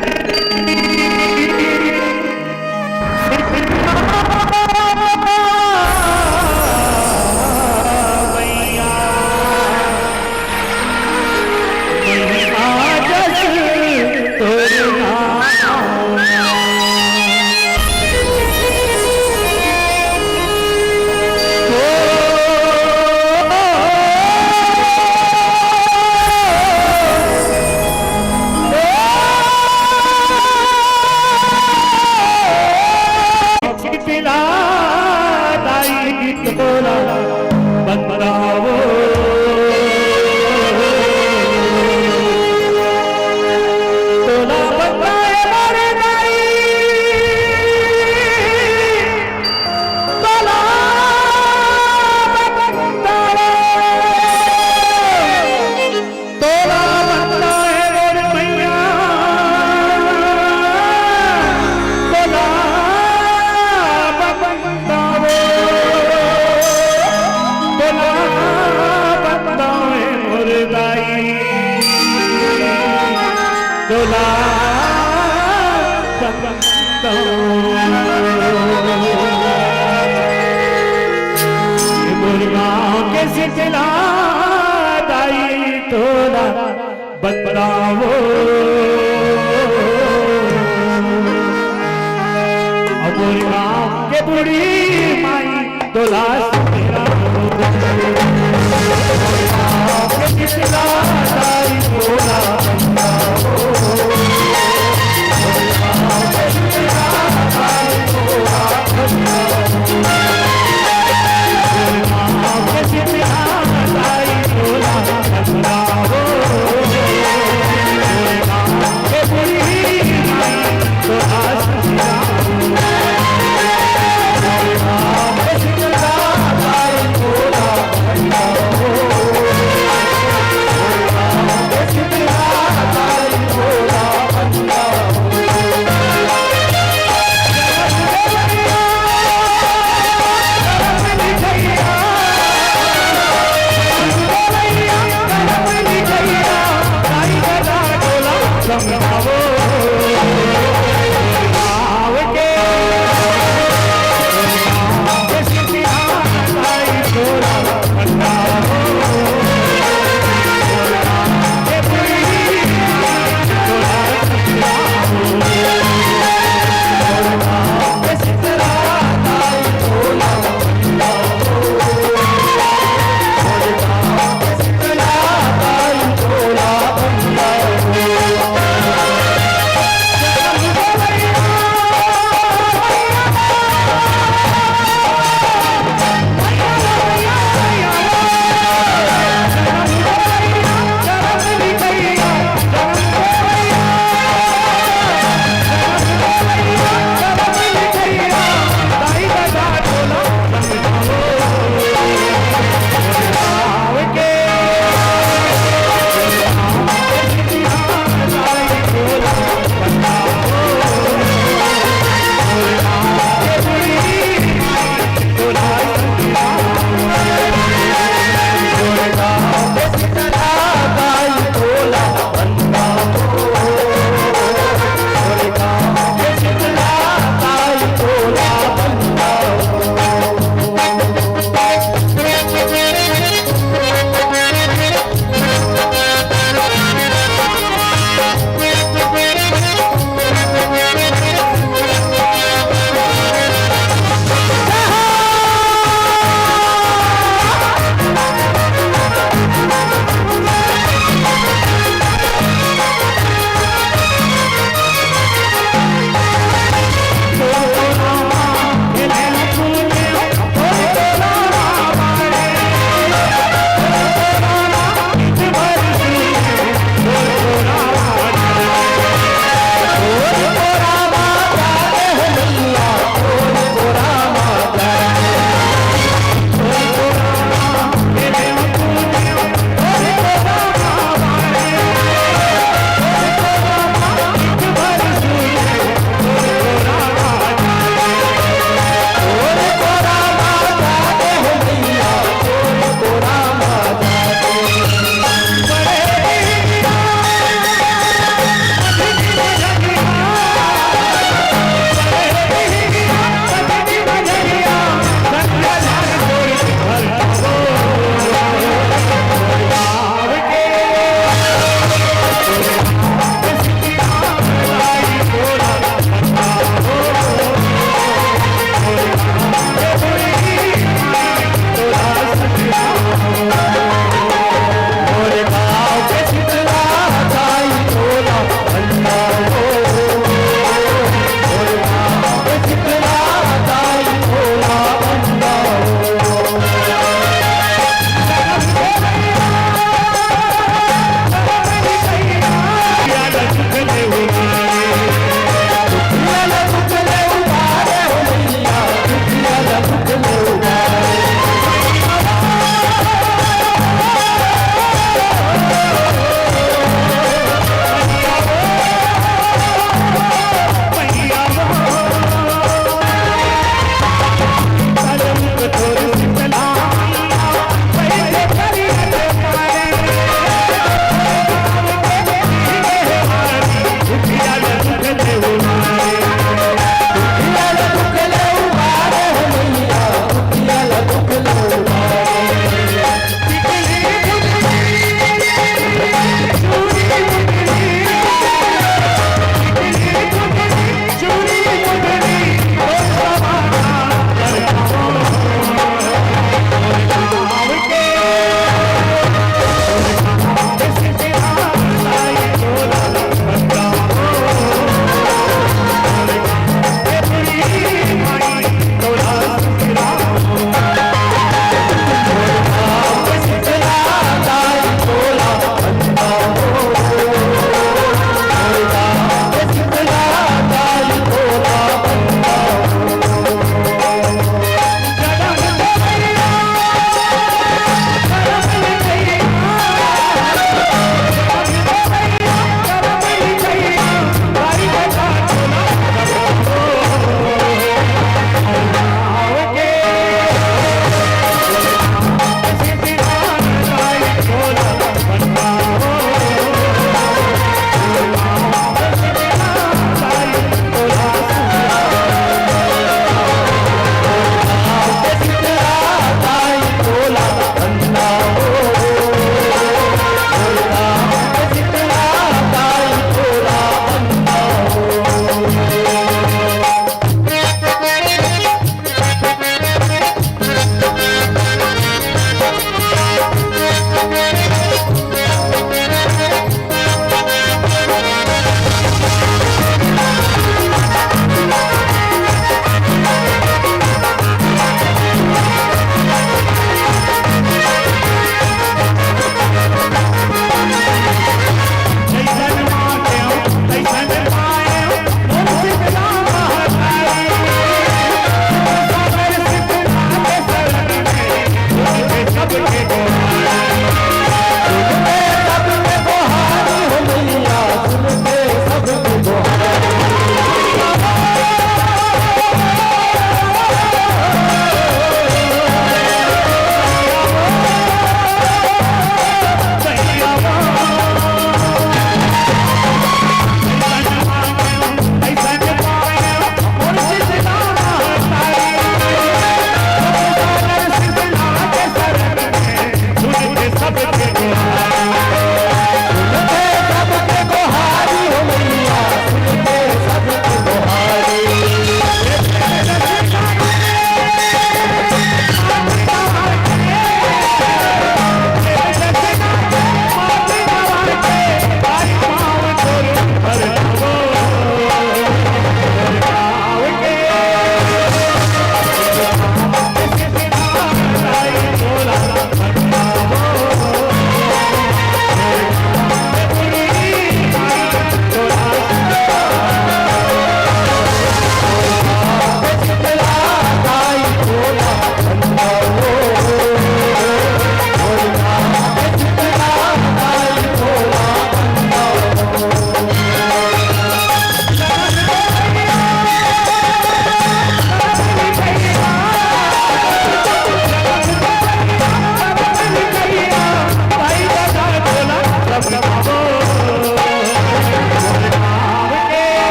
शीतला दाई तोला बंदावो, तोला बंदाए मोरे दाई, तोला बंदावो। तोला बंदा है मोर मैया, तोला बंदा वो, तोला बंदा है मोर दाई, तोला बंदा वो। मोर गाँव के शीतला दाई तोला बंदावो। अमर गाँव के बूढ़ी माई तोला सुनेरा हो। अमर गाँव के शीतला दाई तोला बंदावो।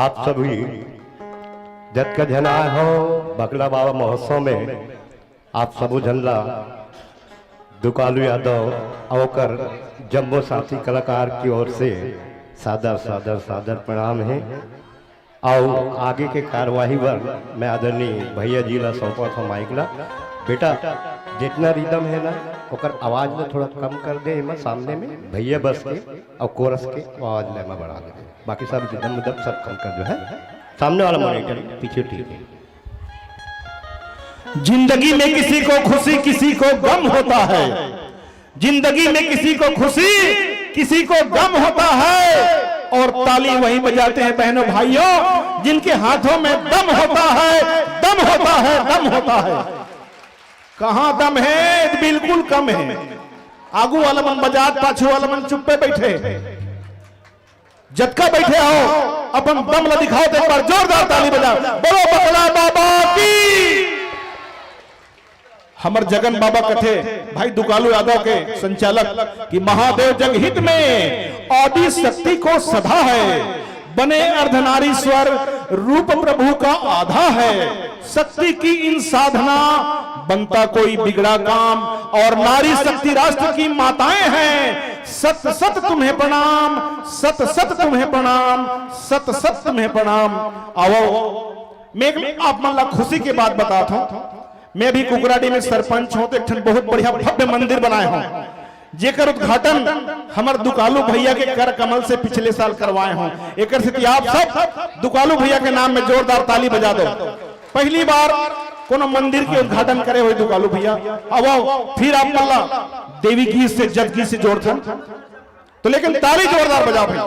आप सभी जतका झन आए हो बकला बाबा महोत्सव में, आप सबो झन ला दुकालू यादव अउ ओकर जम्मो साथी कलाकार की ओर से सादर, सादर, सादर प्रणाम हे। अउ आगे के कार्यवाही बर मैं आदरणीय भैया जी ला सौंपत हूँ माइक ला। बेटा, जितना रिदम है ना, ओकर आवाज ला थोड़ा कम कर दे, एमा सामने में भैया बस के अउ कोरस के आवाज ला एमा बढ़ा दे, बाकी सब रिदम उदम सब कम कर जो है, सामने वाला मॉनिटर पीछे ठीक है। जिंदगी में किसी को खुशी, किसी को गम होता है। जिंदगी में किसी को खुशी, किसी को गम होता है, और ताली वहीं बजाते हैं बहनों भाइयों, जिनके हाथों में दम होता है, दम होता है, दम होता है। कहाँ दम है? बिल्कुल कम है। आगू वाला मन बजात, पाछू वाला मन चुप्पे बैठे। जतका बैठे हो, अपन दम ला दिखाओ, तो एक बार जोरदार ताली बजाओ। बोलो बकला बाबा की। हमर जगन बाबा कथे, भाई दुकालू यादव के संचालक, कि महादेव जगहित में आदि शक्ति को सधा है, बने अर्धनारीश्वर रूप प्रभु का आधा है। शक्ति की इन साधना बनता कोई बिगड़ा काम, और नारी शक्ति राष्ट्र की माताएं हैं। सत सत तुम्हें प्रणाम, सत सत तुम्हें प्रणाम, सत सत तुम्हें प्रणाम। आओ, मैं एक आप मन ला खुशी के बात बतात हूँ। मैं भी कुकराडी में सरपंच हूँ, तो एक ठन बहुत बढ़िया भव्य मंदिर बनाए हूँ, जेकर उद्घाटन हमर दुकालू भैया के कर कमल से पिछले साल करवाए हूँ। एकर सेती आप सब दुकालू भैया के नाम में जोरदार ताली बजा दो। पहली बार कोनो मंदिर के उद्घाटन करे हुए दुकालू भैया। अब आओ, फिर आप मन ला देवी गीत से, जग गीत से जोड़थन। तो लेकिन ताली जोरदार बजाओ भाई।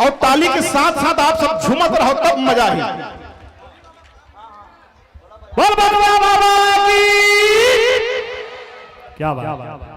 और ताली के साथ साथ आप सब झूमत रहो, तब मजा ही। बोल बकला बाबा की। क्या बात।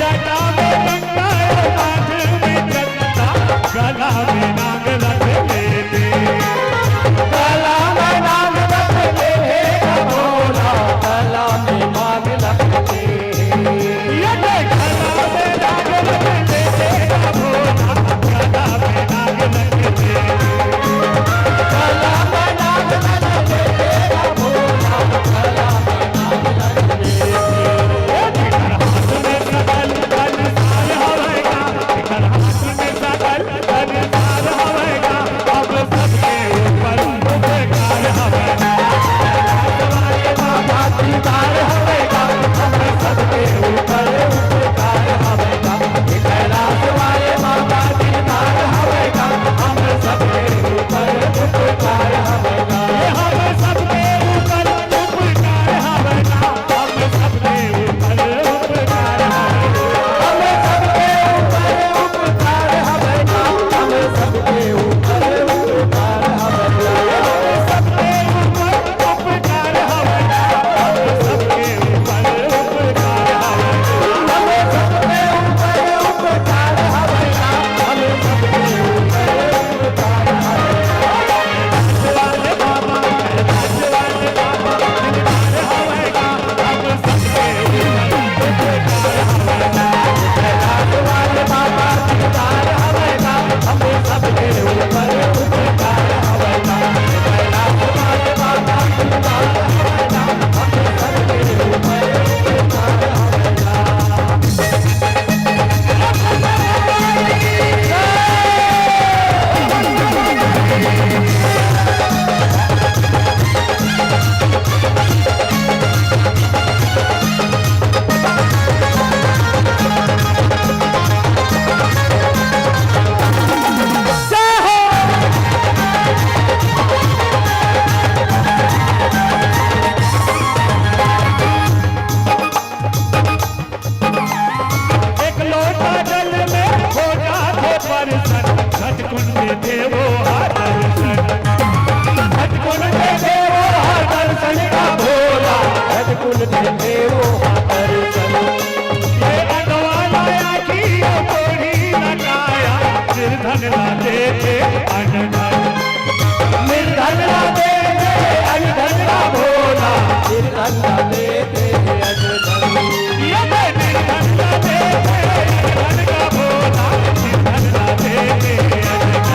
जटा में गंगा, माथ में चंदा, गला में नाग रख लेते। गला में नाग रख लेते भोला, गला में नाग रख लेते। ये देख, गला में नाग रख लेते भोला, गला में नाग रख लेते। गला में नाग रख लेते भोला, गला में नाग रख लेते। एक लोटा जल में हो जाथे परसन, घटकुंड देवो हा दरसन। घटकुंड देवो हा दरसन का भोला, घटकुंड देवो हा दरसन। ये अगवाला आखी कोढ़ी लगाया, निर्धन ला देथे अनधन। निर्धन ला देथे अनधन का भोला, निर्धन ला देथे अनधन। ये निर्धन ला देथे अनधन का भोला, निर्धन ला देथे अनधन।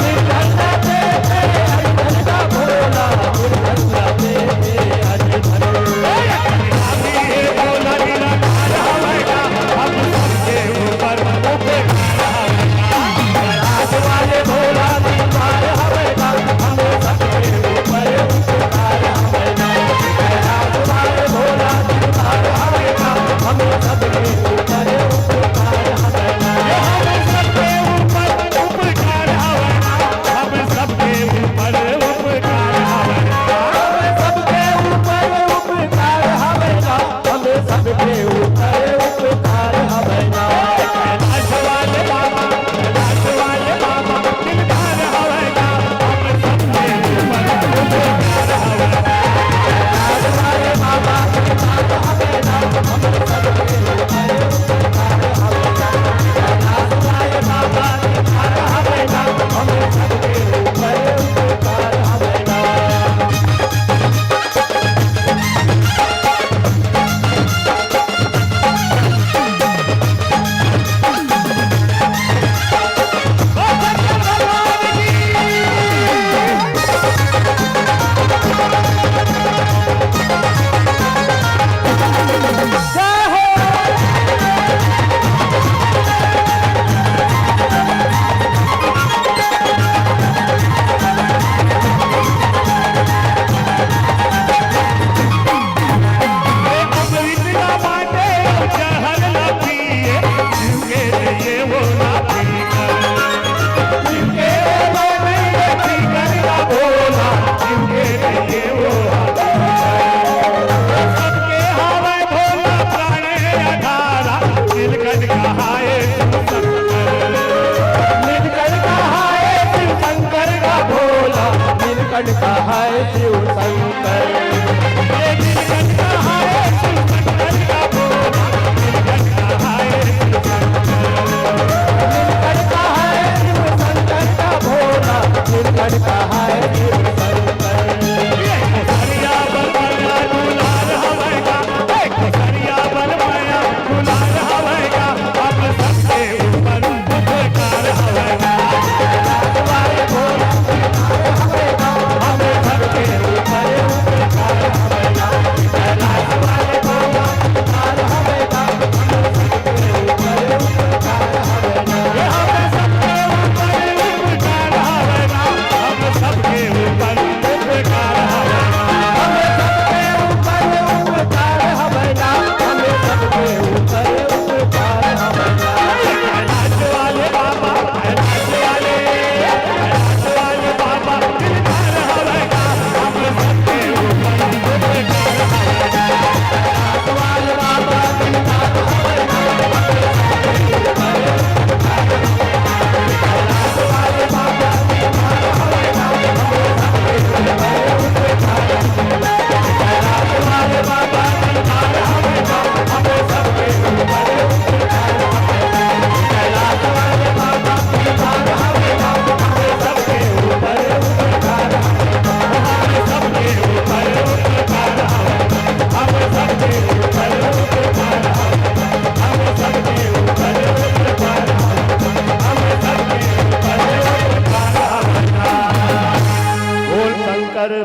निर्धन ला देथे अनधन का भोला, निर्धन ला देथे अनधन। नीलकंठ कहाए शिव शंकर। ये नीलकंठ कहाए शिव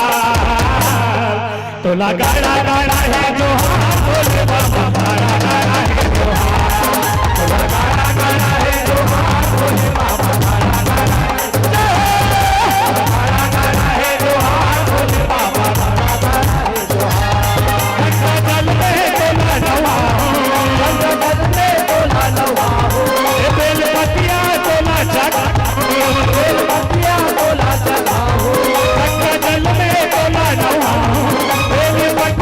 जोहार। तोला गाड़ा गाड़ा हे जोहार भोले बाबा, गाड़ा गाड़ा हे जोहार। तोला गाड़ा गाड़ा हे जोहार भोले बाबा, गाड़ा गाड़ा हे जोहार। गाड़ा गाड़ा हे जोहार भोले बाबा, गाड़ा गाड़ा हे जोहार। गंगा जल में तोला नहाहूँ, गंगा जल में तोला नहाहूँ। ए बेल पतिया तोला चढ़ाहूँ, बेल पतिया तोला चढ़ाहूँ। गंगा जल में तोला नहाहूँ, बेल पतिया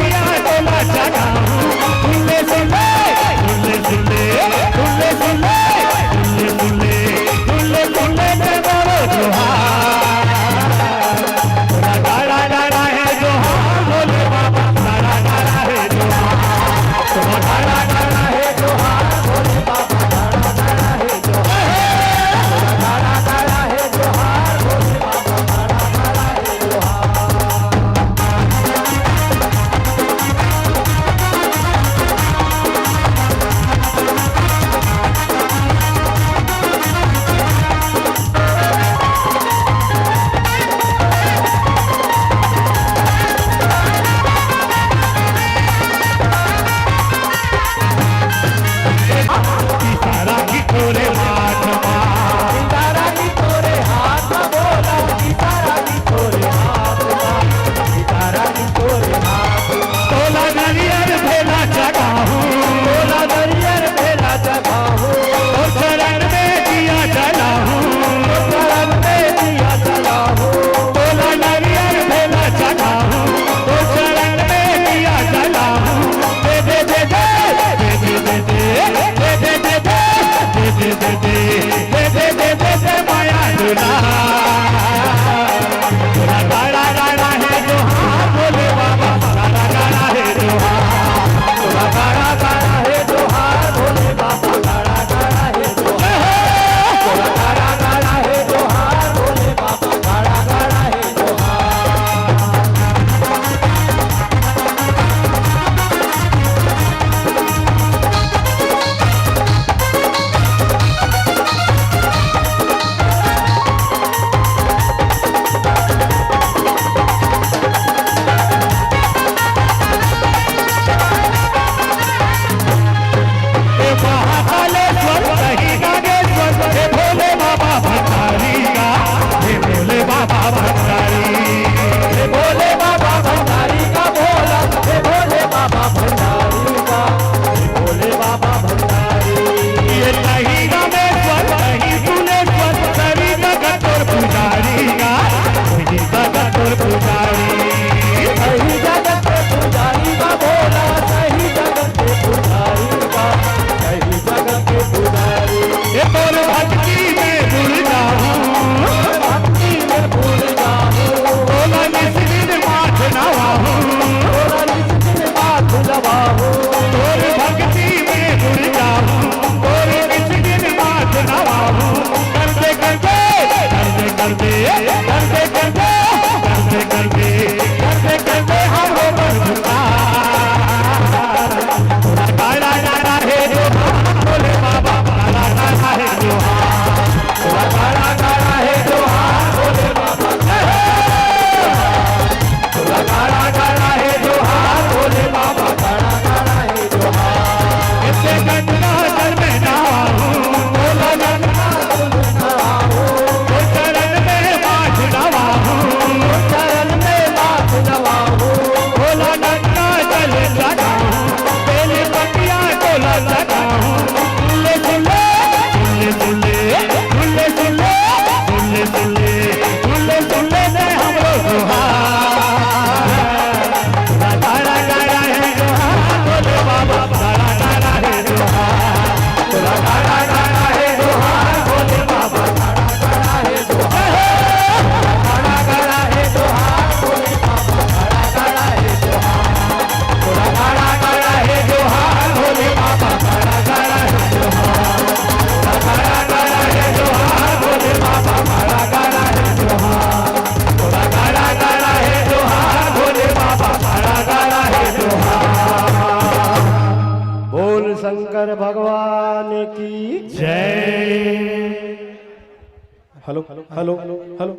hello, hello, hello, hello.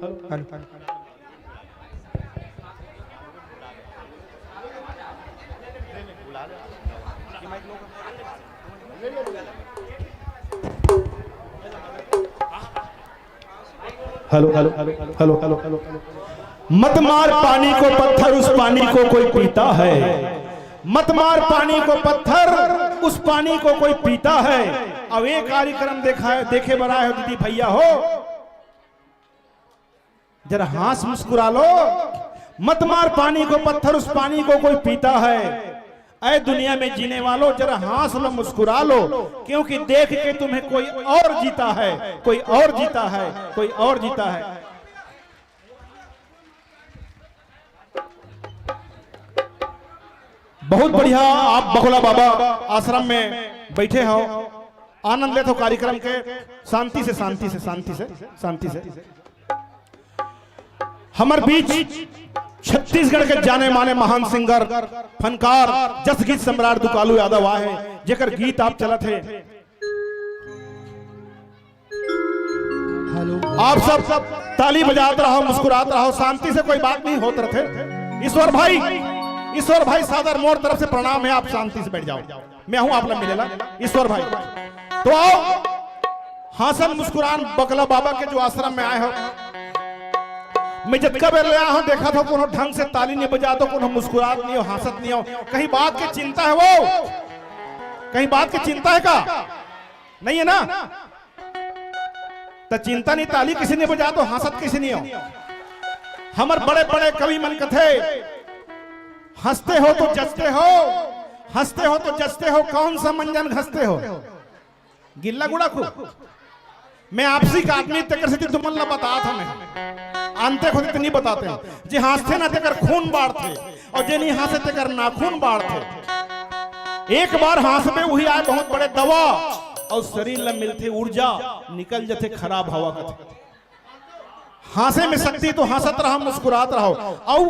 Hello, hello, hello, hello, hello. मत मार पानी को पत्थर, उस पानी को कोई पीता है। मत मार पानी को पत्थर, उस पानी को कोई पीता है। अब ये कार्यक्रम देखा है, देखे बर आए हो दीदी भैया हो, जरा हाँस मुस्कुरा लो। मत मार पानी को पत्थर, उस पानी को कोई पीता है। ऐ दुनिया में जीने वालों, जरा हाँस लो, मुस्कुरा लो, क्योंकि देख के तुम्हें कोई और जीता है, कोई और जीता है, कोई और जीता है। बहुत बढ़िया, आप बगोला बाबा आश्रम में बैठे हो, आनंद लेत हो कार्यक्रम के। शांति से, शांति से, शांति से, शांति से। हमर बीच छत्तीसगढ़ के जाने माने महान सिंगर, फनकार, जस गीत सम्राट दुकालू यादव आए हैं, जेकर गीत आप चलत हे। हेलो। आप सब ताली बजात रहो, मुस्कुरात रहो, शांति से कोई बात नहीं होत रथे। ईश्वर भाई, ईश्वर भाई सादर मोर तरफ से प्रणाम है, आप शांति से बैठ जाओ, मैं हूं आप ला मिलेला ईश्वर भाई। तो आओ, हाँसन मुस्कुरान बगला बाबा के जो आश्रम में आए हो, मैं जतका बेर ले आया हूं, देखा था कोनो ढंग से ताली नहीं बजात हो, कोनो मुस्कुरात नहीं हो, हाँसत नहीं हो, कहीं बात के चिंता है वो, कहीं बात के चिंता है का? नहीं है ना? त चिंता नहीं, ताली किसी ने बजा तो हाँसत किसी नहीं हो। हमर बड़े बड़े कवि मन कथे, हंसते हो तो जचते हो, हंसते हो तो जचते हो, कौन सा मंजन घसते हो? गिल्ला गुड़ा को। मैं आपसी का आदमी, तेकर सेती तुमन ला बतात हंव मैं। आंते खुद इतनी बताते हैं, जे हाँसथे ना तेकर खून बाढ़थे, और जे नहीं हाँसे तेकर नाखून बाढ़थे। एक बार हाँसबे उही आय बहुत बड़े दवा, और शरीर ला मिलथे ऊर्जा, निकल जथे खराब हवा कथे। हाँसे में शक्ति तो हाँसत रहो, मुस्कुरात रहो। अउ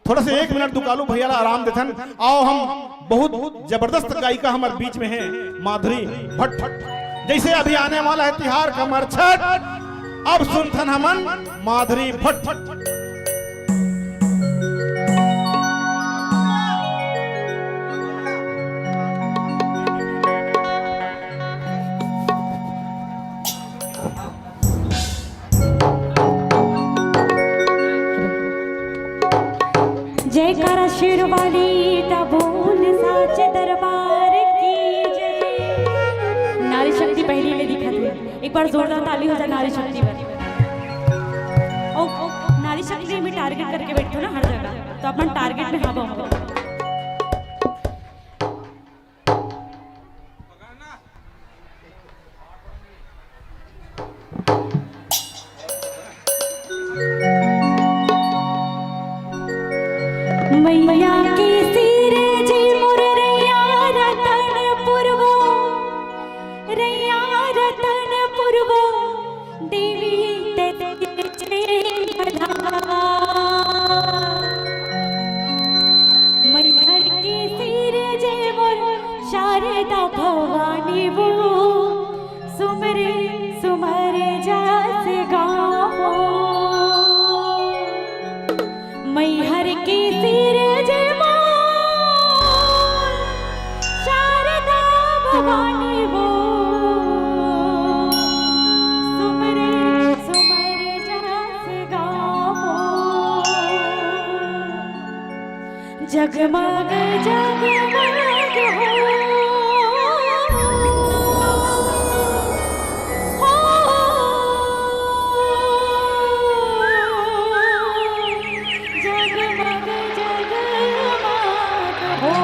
थोड़ा से एक मिनट दुकालू भैया ला आराम देथन। आओ, हम बहुत जबरदस्त गायिका हमर बीच में है, माधुरी भट्ट। जैसे अभी आने वाला है तिहार कमर छठ, अब सुनथन हमन माधुरी भट्ट। जयकारा शेर वाली दा बोल साचे दरबार की जय। नारी शक्ति पहली में दिखत है, एक बार जोरदार ताली हो जाए नारी शक्ति पर। ओ, ओ, नारी शक्ति में टारगेट करके बैठो ना हर जगह, तो अपन टारगेट में हाँ पाऊंगा। मैया के सिर जे मोर रैया रतन पुरवो, रैया रतन पुरवो, देवी तेरे जय भला। मैहर के सिर जे मोर शारदा भवानी वो, सुमर सुमर जस गावो। मैहर के सिर जे मोर शारदा भवानी वो, सुमर सुमर जस गावो। जगमग जगमग हो। हो। जगमग जगमग हो।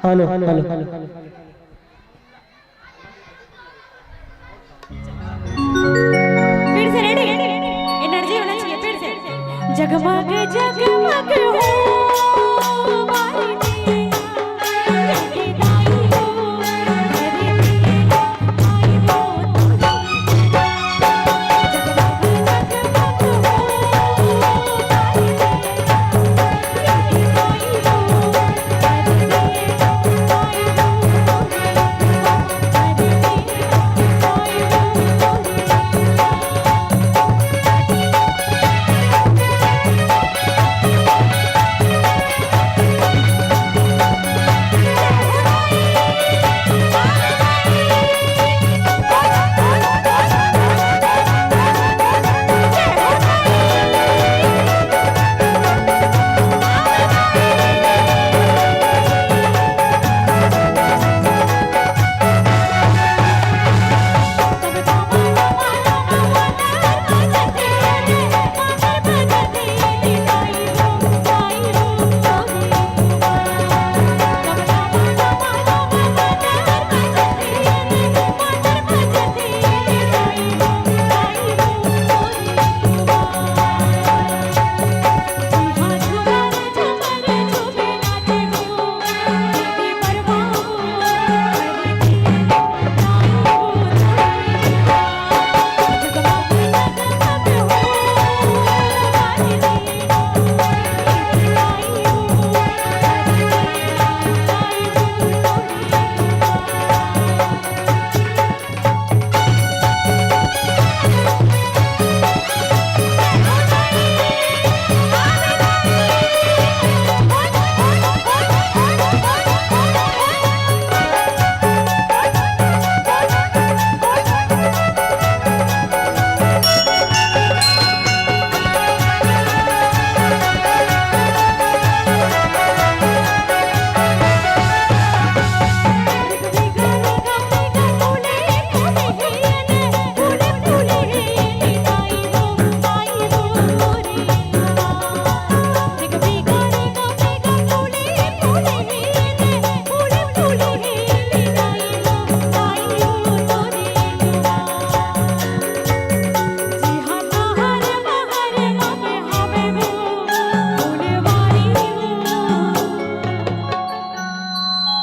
Hello, hello, hello. फिर से रेडी, एनर्जी होना चाहिए। फिर से। जगमग जगमग हो बारी दिया, लगे दाई हो, लगे दिया, दाई हो।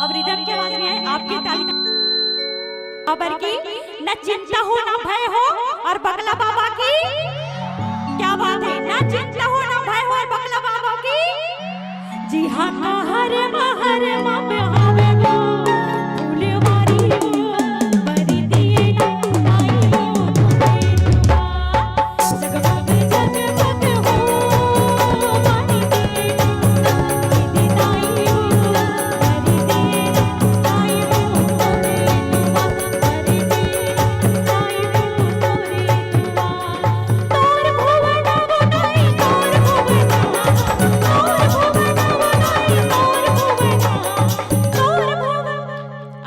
अब रिदम के आवाज नहीं आए, आपकी ताली। खबर की न चिंता हो, न भय हो, और बगला बाबा की क्या बात है, न चिंता हो, न भय हो, और बगला बाबा की। जी हाँ, कहर महर मा पे हवे वो फुलवारी वो, बरी दिए ना नाई वो, जगमग जगमग हो, बरी दिए ना नाई वो, बरी दिए ना नाई वो।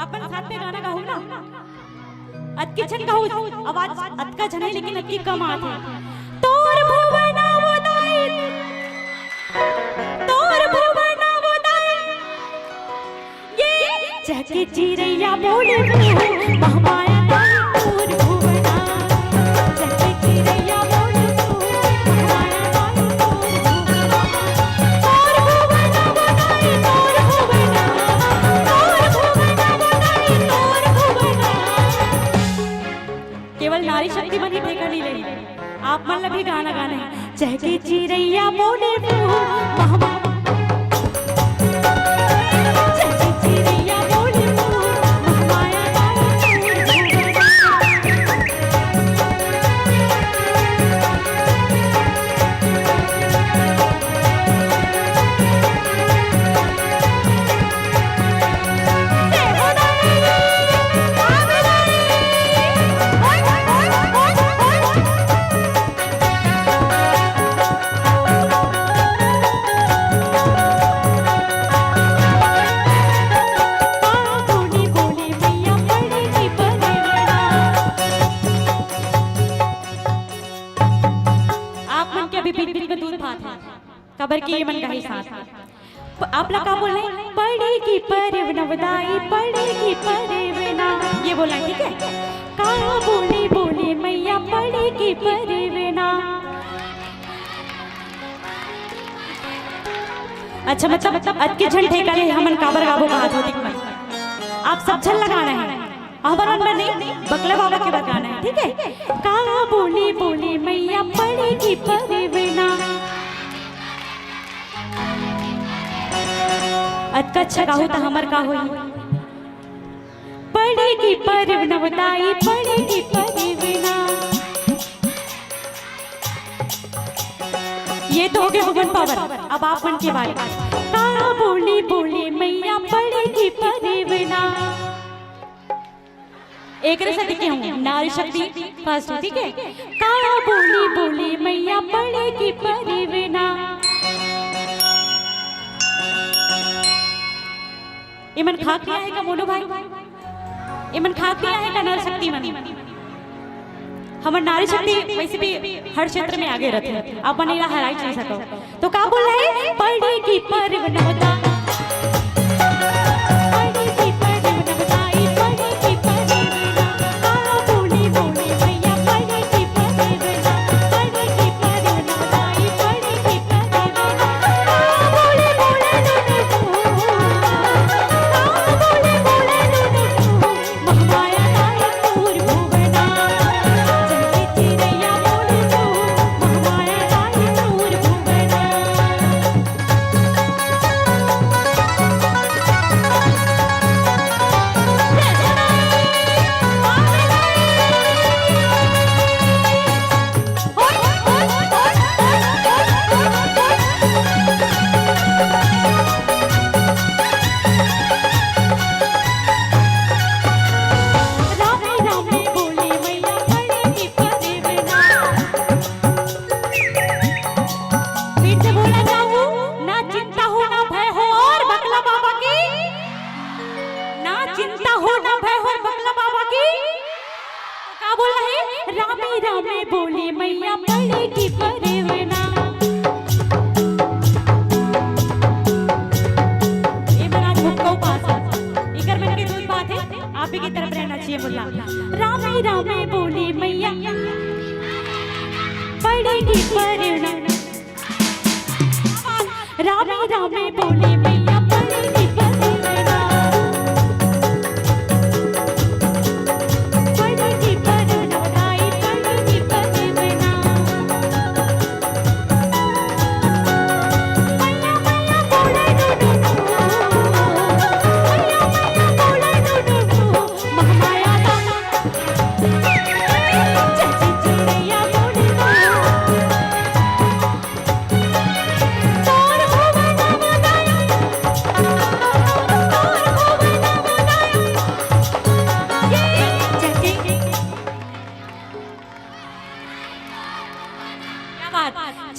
अपन साथ में गाना गाहू ना। अतकी झन गाहू, आवाज अतका झन हे, लेकिन अतकी कम आत हे। तोर भुवना उदाई, तोर भुवना उदाई। ये चहके चिरैया बोले वो, महमाया नाई तोर भुवना। चहके चिरैया बोले वो, महमाया नाई तोर भुवना। तोर भुवना बनाई, तोर भुवना, तोर भुवना बनाई, तोर भुवना। केवल नारी शक्ति मन ही ठेका नहीं ले, आप मन ला भी गाना गाना हे। चहके चिरैया बोले वो, महमा आप मन के अभी बीच-बीच में दूध भात हे, काबर कि ये मन गाही साथ। आप ला का बोलना है? पड़ेगी परव नवदाई, पड़ेगी परवना। ये बोलना है, ठीक है? का बोली बोली मैया पड़ेगी परवना। अच्छा, मतलब, मतलब, अतके झन ठेका ले हमन काबर गाबो कहात हो, देख मत। आप सब झन लगाना है। हमर मन बर नहीं, बकला बाबा के बर गाना है, ठीक है? का बोली बोली मैया पड़ेगी परवना। अतका अच्छा गाहू त हमर का होही? पड़ेगी परव नवदाई, पड़ेगी परवना। ये तो हो गए वुमन पावर। अब आप मन के बारी। का बोली बोली मैया पड़ेगी परवना। एकरे सेती के हूँ, नारी शक्ति फर्स्ट, ठीक है? का बोली बोली मैया पड़ेगी परवना। एमन खाक नहीं आहे का मोनू भाई? एमन खाक नहीं आहे का नारी शक्ति मन? हमर नारी शक्ति वैसे भी हर क्षेत्र में आगे रहती है, आप मन एला हराई नहीं सको। तो का बोल रहे हैं? पड़ेगी परव नवदा, पड़ेगी परव नवदाई, पड़ेगी परव नवदा। बोली बोली मैया पड़ेगी परव नवदा, पड़ेगी परव नवदाई, पड़ेगी परव नवदा। बोली बोली ननदू, बोली बोली ननदू, महमाया दाई तोर भुवना। जय चिरैया बोली तू, महमाया दाई तोर भुवना। फिर से बोला जाऊ, ना चिंता हो, ना भय हो, और बकला बाबा की। ना चिंता हो, ना भय हो, बकला बाबा की। का बोल रहे? रामे रामे बोली मैया पड़ेगी परवना। ये मन आज मुक्का उपास है। इकर मन के दूध बात है, आप ही की तरफ रहना चाहिए बोला। रामे रामे बोली मैया पड़ेगी परवना। रामे रामे बोली मैया पड़ेगी परवना। पड़ेगी परवना, दाई पड़ेगी परवना। मैया मैया बोले डुडुडू, मैया मैया बोले डुडुडू, महमाया दाई। चाची चिड़ैया बोले डुडुडू।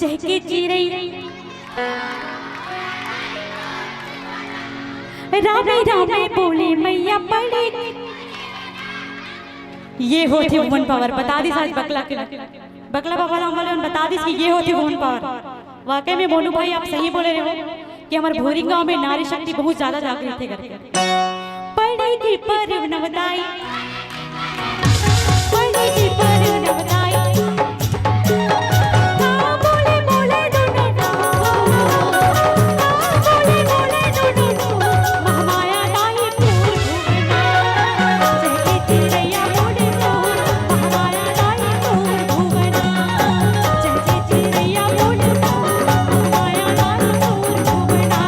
चहके चिरई। रामे रामे बोले मैया पड़े। ये होथे वुमन पावर, बता दिस आज बकला के। बकला बाबा ला हमन बता दिस कि ये होथे वुमन पावर। वाकई में मोनू भाई, आप सही बोले रहे हो कि हमर भोरिंग गांव में नारी शक्ति बहुत ज्यादा जागृत हे करके। पड़ेगी परव नवदाई, पड़ेगी परव नवदाई। हाँ, बोले, बोले, दो नवदाई। हाँ, बोले, बोले, दो नवदाई। महमाया दाई तोर भुवना, चहके चिरैया बोले तोर, महमाया दाई तोर भुवना, चहके चिरैया बोले तोर, महमाया दाई तोर भुवना,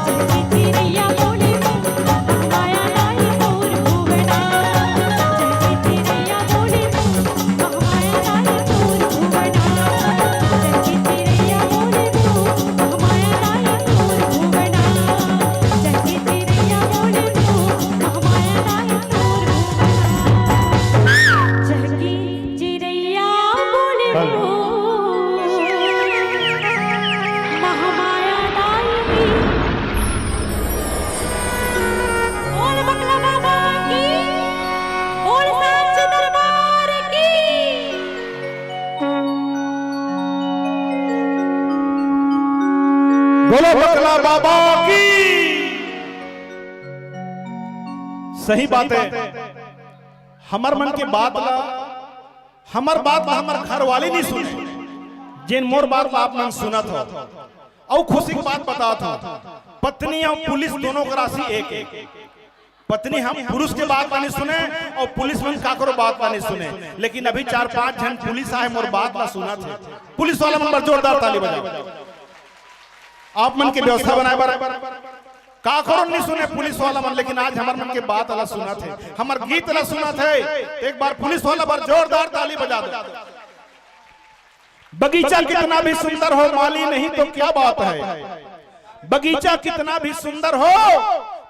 चहके चिरैया बोले तोर, महमाया दाई तोर भुवना, बोलो बकला बाबा की। सही बात है, हमर मन के बात ला, हमर बात ला हमर घर वाले नहीं सुने, जेन मोर बात ला आप मन सुनत हो। अउ खुशी की बात बतात हो, पत्नी अउ पुलिस दोनों के राशि एक एक। पत्नी हम पुरुष के बात ला नहीं सुने अउ पुलिस मन काकरो बात ला नहीं सुने, लेकिन अभी चार पांच झन पुलिस आए, मोर बात ला सुनत हे। पुलिस वाला मन बर जोरदार ताली बजाओ। आप मन के व्यवस्था बनाए बर काकरो नहीं सुने पुलिस वाला मन, लेकिन आज हमर मन के बात ला सुनत हे, हमर गीत ला सुनत हे। एक बार पुलिस वाला बर जोरदार ताली बजा दो। बगीचा कितना भी सुंदर हो, माली नहीं तो क्या बात है। बगीचा कितना भी सुंदर हो,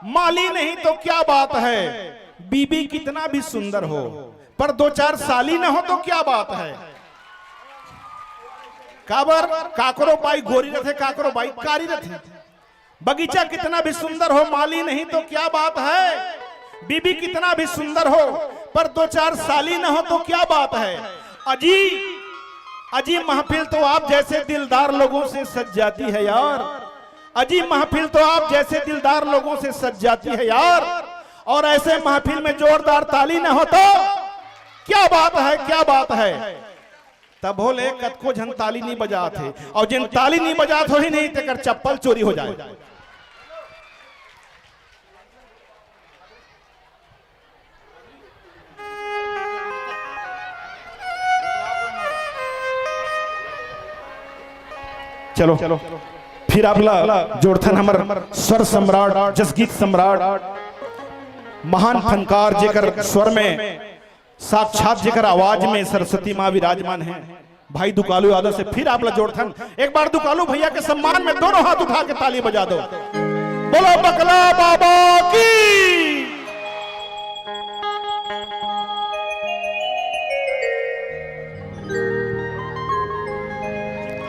माली नहीं तो क्या बात है। बीबी कितना भी सुंदर हो, पर दो चार साली न हो तो क्या बात है। काबर? काकरो बाई गोरी रथे, काकरो बाई कारी रथे। बगीचा कितना भी सुंदर हो, माली नहीं तो क्या बात है। बीबी कितना भी सुंदर हो, पर दो चार साली न हो तो क्या बात है। अजी, अजी महफिल तो आप जैसे दिलदार लोगों से सज जाती है यार। अजी महफिल तो आप जैसे दिलदार लोगों से सज जाती है यार। और ऐसे महफिल में जोरदार ताली न हो तो क्या बात है, क्या बात है। तभो ले कतको झन ताली नहीं बजात हे, अउ जेन ताली नहीं बजात होही नहीं, तेकर चप्पल चोरी हो जाए। चलो, फिर आप ला जोड़थन हमर स्वर सम्राट, जसगीत सम्राट, महान फनकार, जेकर स्वर में, साक्षात जेकर आवाज में सरस्वती माँ विराजमान है। भाई दुकालू यादव से फिर आप ला जोड़थन, एक बार दुकालू भैया के सम्मान में दोनों हाथ उठा के ताली बजा दो। बोलो बकला बाबा की।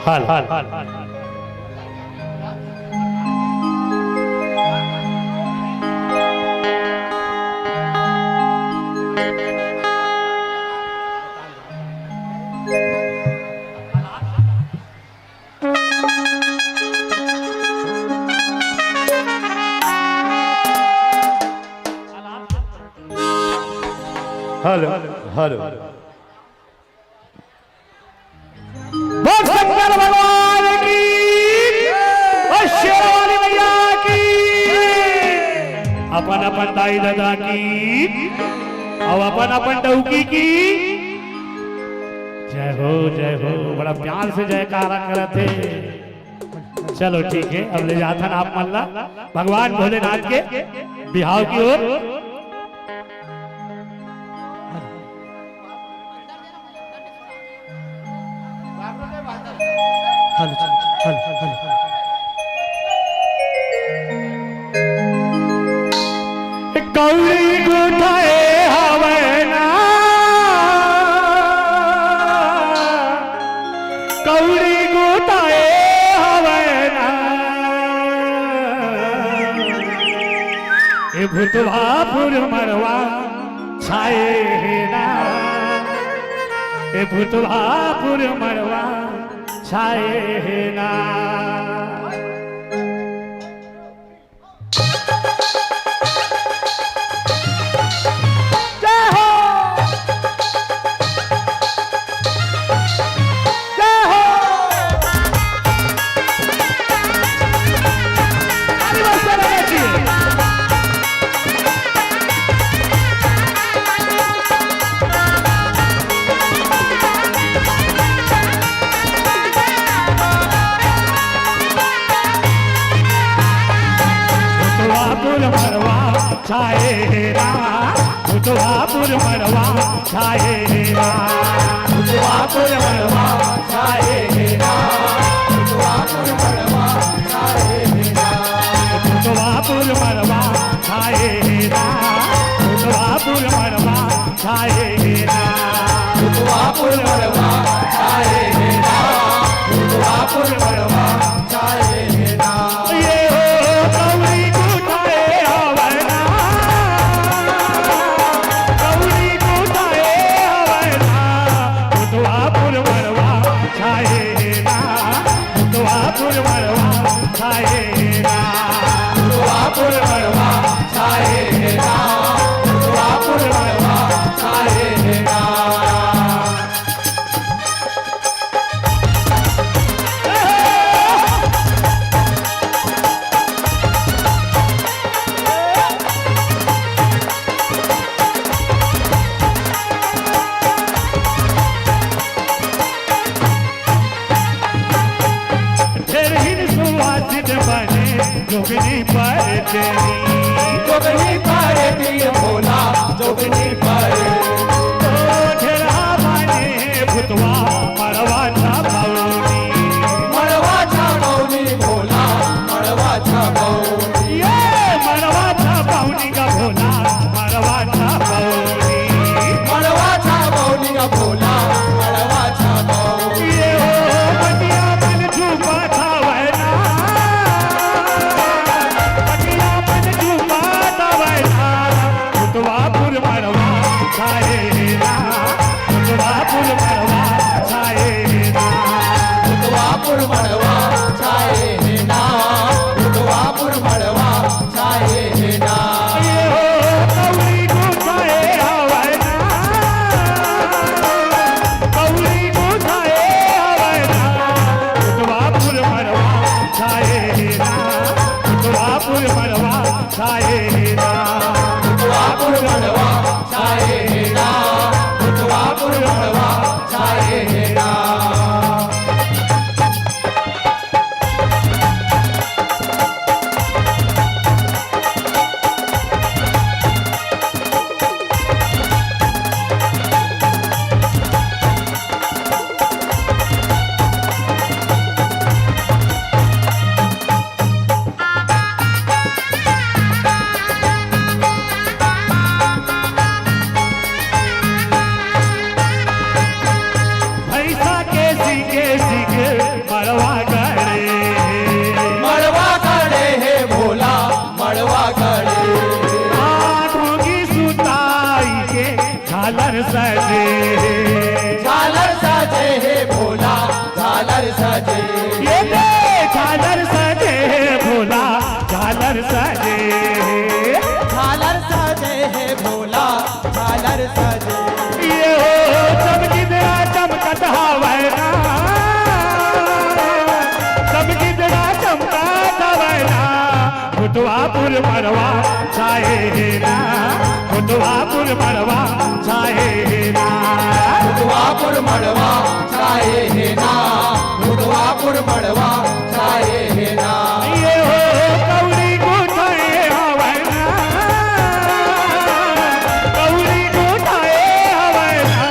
हाल, हाल, हाल। Hello, hello. बोल शंकर भगवान की, बोल शेर वाली मैया की, अपन अपन दाई ददा की, अउ अपन अपन डौकी की। जय हो, जय हो, बड़ा प्यार से जयकारा करत हे। चलो ठीक है, अब ले जाथन आप मन ला भगवान भोलेनाथ के बिहाव की ओर। Hello, hello, hello, hello. कौड़ी गोठाए हवै ना, कौड़ी गोठाए हवै ना। ए भूतवापुर मड़वा छाए हे ना, ए भूतवापुर मड़वा छाए हे ना। जय हो, जय हो। भूतवापुर मड़वा छाए हे ना, भूतवापुर मड़वा छाए हे ना, भूतवापुर मड़वा छाए हे ना, भूतवापुर मड़वा छाए हे ना, भूतवापुर मड़वा छाए हे ना, भूतवापुर मड़वा छाए हे ना, भूतवापुर मड़वा छाए हे ना, भूतवापुर मड़वा छाए हे ना। ये हो कौड़ी गोठाए हवै ना, कौड़ी गोठाए हवै ना, भूतवापुर मड़वा छाए हे ना, भूतवापुर मड़वा छाए जोगनी परेतनी। जोगनी परेतनी भोला, जोगनी परेतनी। ओ ढेरहा माने भुतवा, मड़वा छपौनी। मड़वा छपौनी भोला, मड़वा छपौनी। ये मड़वा छपौनी का भोला, मड़वा छपौनी। मड़वा छपौनी का भोला, मड़वा छपौनी। ये हो मटिया मन झूपा छावै ना। पटिया मन झूमा दवैना, भुतवापुर मड़वा छाए हे ना, भुतवापुर मड़वा छाए हे ना। भुतवापुर मड़वा छाए हे ना, भुतवापुर मड़वा छाए हे ना। ये हो कौड़ी गुसाए हवै ना, कौड़ी गुसाए हवै ना, भुतवापुर मड़वा छाए हे ना, भुतवापुर मड़वा छाए हे ना। भुतवापुर मड़वा छाए हे ना, भुतवापुर मड़वा छाए हे ना। भैंसा के सींगे सींगे मड़वा गड़े हे। मड़वा गड़े हे भोला, मड़वा गड़े हे। आँखों की सुताई के झालर सजे हे। झालर सजे हे भोला, झालर सजे। ये दे झालर सजे हे भोला, झालर सजे हे। झालर सजे हे भोला, झालर सजे। ये हो चमकिदड़ा चमकत हवै ना, चमकिदड़ा चमकत हवै ना, भुतवापुर मड़वा छाए हे ना, भुतवापुर मड़वा छाए हे ना। भुतवापुर मड़वा छाए हे ना, भुतवापुर मड़वा छाए हे ना। ये हो कौड़ी गुसाए हवै ना, कौड़ी गुसाए हवै ना,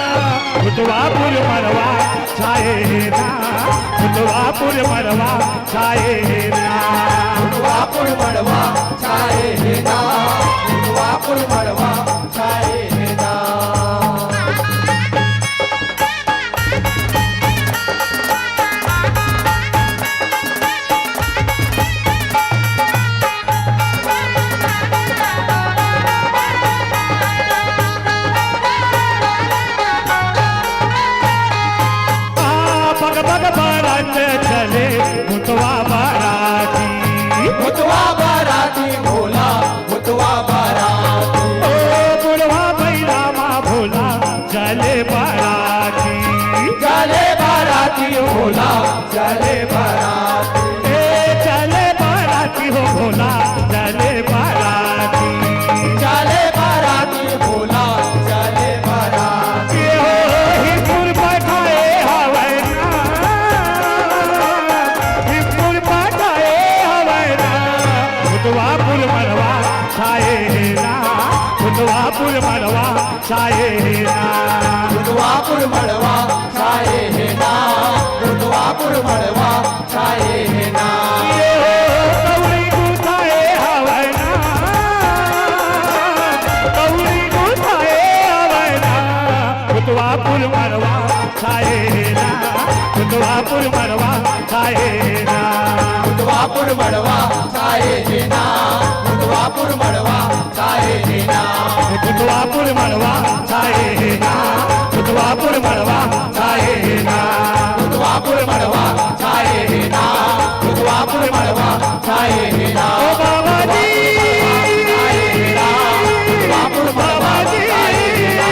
भुतवापुर मड़वा छाए हे ना, भुतवापुर मड़वा छाए हे ना। भुतवापुर मड़वा छाए हे ना, भुतवापुर मड़वा छाए हे ना। आ, बग बग बारात चले भुतवा बाराती। भुतवा बाराती भोला, भुतवा बाराती। ओ बुढ़वा बैला मा भोला चले बाराती। चले बाराती भोला, चले बाराती। ए चले बाराती हो भोला, चले बाराती। चले बाराती भोला, चले बाराती। ये हो हिपुर पठाए हवै ना, हिपुर पठाए हवै ना, भुतवापुर मड़वा छाए हे ना, भुतवापुर मड़वा छाए हे ना। भुतवापुर मड़वा छाए हे ना, भुतवापुर मड़वा छाए हे ना। ये हो कौड़ी गुसाए हवै ना, कौड़ी गुसाए हवै ना, भुतवापुर मड़वा छाए हे ना, भुतवापुर मड़वा छाए हे ना। भुतवापुर मड़वा छाए हे ना, भुतवापुर मड़वा छाए हे ना। भुतवापुर मड़वा छाए हे ना, भुतवापुर मड़वा छाए हे ना। भुतवापुर मड़वा छाए हे ना, भुतवापुर मड़वा छाए हे ना। ओ बाबा जी। भुतवापुर मड़वा छाए हे ना,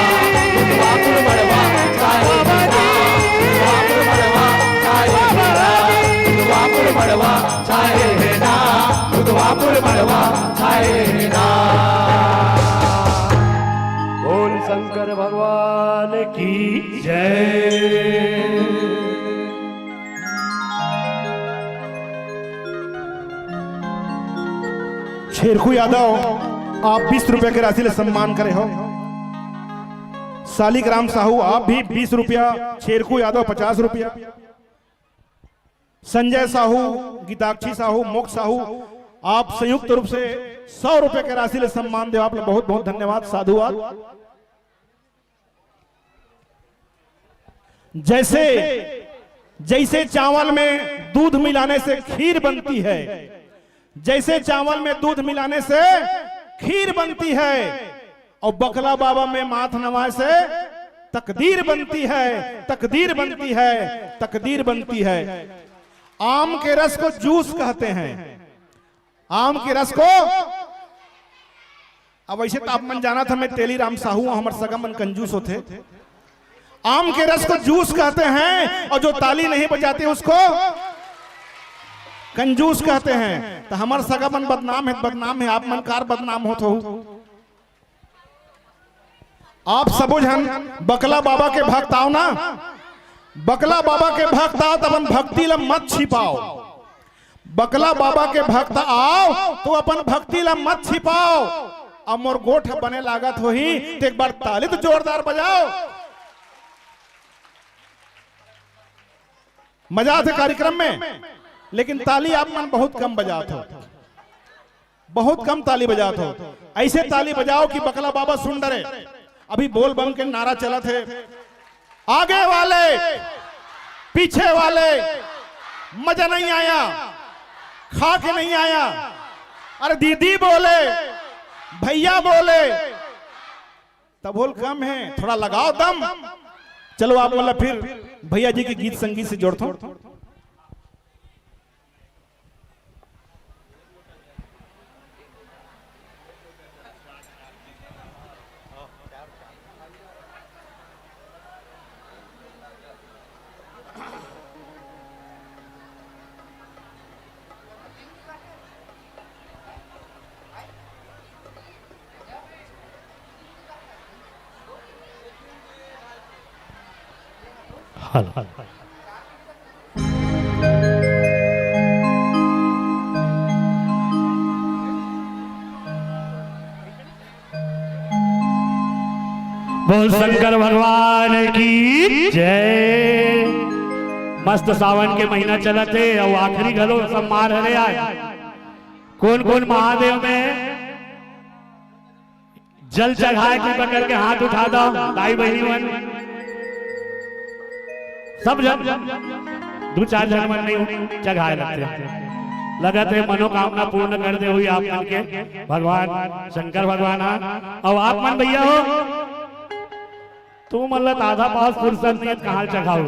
भुतवापुर मड़वा छाए हे ना। भुतवापुर मड़वा छाए हे ना, भुतवापुर मड़वा छाए हे ना, भुतवापुर मड़वा छाए हे ना। बोल शंकर भगवान की जय। शेरकू यादव, आप बीस रुपया के राशि ले सम्मान करे हो। शालिक राम साहू, आप भी बीस रुपया। शेरकू यादव, पचास रुपया। संजय साहू, गीताक्षी साहू, मोक्ष साहू, आप संयुक्त रूप से सौ रुपया के राशि ले सम्मान देव। आप ला बहुत बहुत धन्यवाद, साधुवाद। जैसे, जैसे चावल में दूध मिलाने से खीर बनती है, जैसे चावल में दूध मिलाने से खीर बनती है, और बकला बाबा में माथ नवाए से तकदीर बनती है, तकदीर बनती है, तकदीर बनती है। आम के रस को जूस कहते हैं, आम के रस को। अब वैसे तो आप मन जानत हव, मैं तेली राम साहू हूं, हमर सगा मन कंजूस होथे। आम के रस को जूस कहते हैं और जो ताली नहीं बजाते उसको कंजूस कहते हैं। तो हमर सगा मन बदनाम हे, बदनाम हे, आप मन कार बदनाम होत हो। आप सबो झन बकला बाबा के भक्त आव ना, बकला बाबा के भक्त आव, त अपन भक्ति ला मत छिपाव। बकला बाबा के भक्त आव, तो अपन भक्ति ला मत छिपाव। अब मोर गोठ बने लागत होही, तो एक बार ताली तो जोरदार बजाव। मजा आथे कार्यक्रम में, लेकिन ताली आप मन बहुत कम बजात हो, बहुत कम ताली बजात हो। ऐसे ताली बजाव कि बकला बाबा सुन डरे। अभी बोल बम के नारा चलत हे, आगे वाले, पीछे वाले, मजा नहीं आया, खा के नहीं आया। अरे दीदी बोले, भैया बोले, तब बोल कम हे, थोड़ा लगाव दम। चलो आप मन ला फिर भैया जी के गीत संगीत से जोड़थों। हेलो। बोल शंकर भगवान की जय। मस्त सावन के महीना चलत हे अउ आखिरी घलो सोमवार हरे आय। कोन कोन महादेव में जल चढ़ाए के पकड़ के हाथ उठा दो, दाई बहिनी मन, सब झन, दू चार झन मन नहीं चढ़ाए लगथे। लगत हे मनोकामना पूर्ण कर दे होही आप मन के भगवान शंकर भगवान हा। अउ आप मन भैया हो, तुम मन ला त आधा पास फुर्सत नहीं हे, कहाँ चढ़ाओ?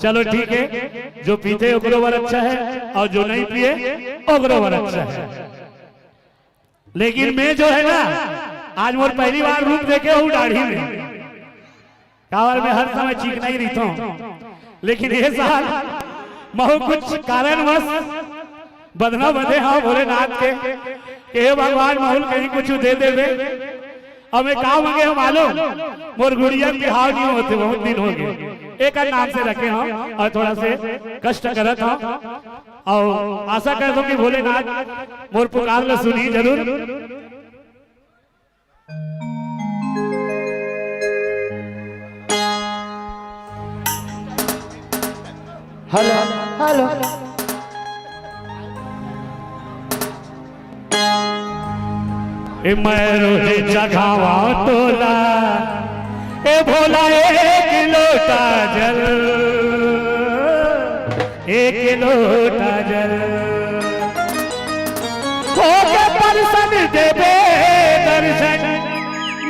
चलो ठीक हे, जो पीथे ओकरो बर अच्छा हे अउ जो नहीं पिए ओकरो बर अच्छा हे। लेकिन मैं जो हे ना, आज मोर पहली बार रूप देखे हूँ दाढ़ी में। काबर मैं हर समय चिकना ही रहिथों, लेकिन ये साल महू कुछ कारणवश बदना बदे हंव भोलेनाथ के, के हे भगवान महू ल कहीं कुछ दे देबे। अब मैं का मांगे हंव मालूम, मोर गुड़िया के बिहाव नहीं होथे, बहुत दिन हो गए, एकर नाम से रखे हंव अउ थोड़ा से कष्ट करत हंव। अउ आशा करत हंव कि भोलेनाथ मोर पुकार ल सुनही जरूर। Hello, hello. ए मैं रोज चघावा तोला, ए भोला एक लोटा जल, एक लोटा जल। होके परसन देबे दर्शन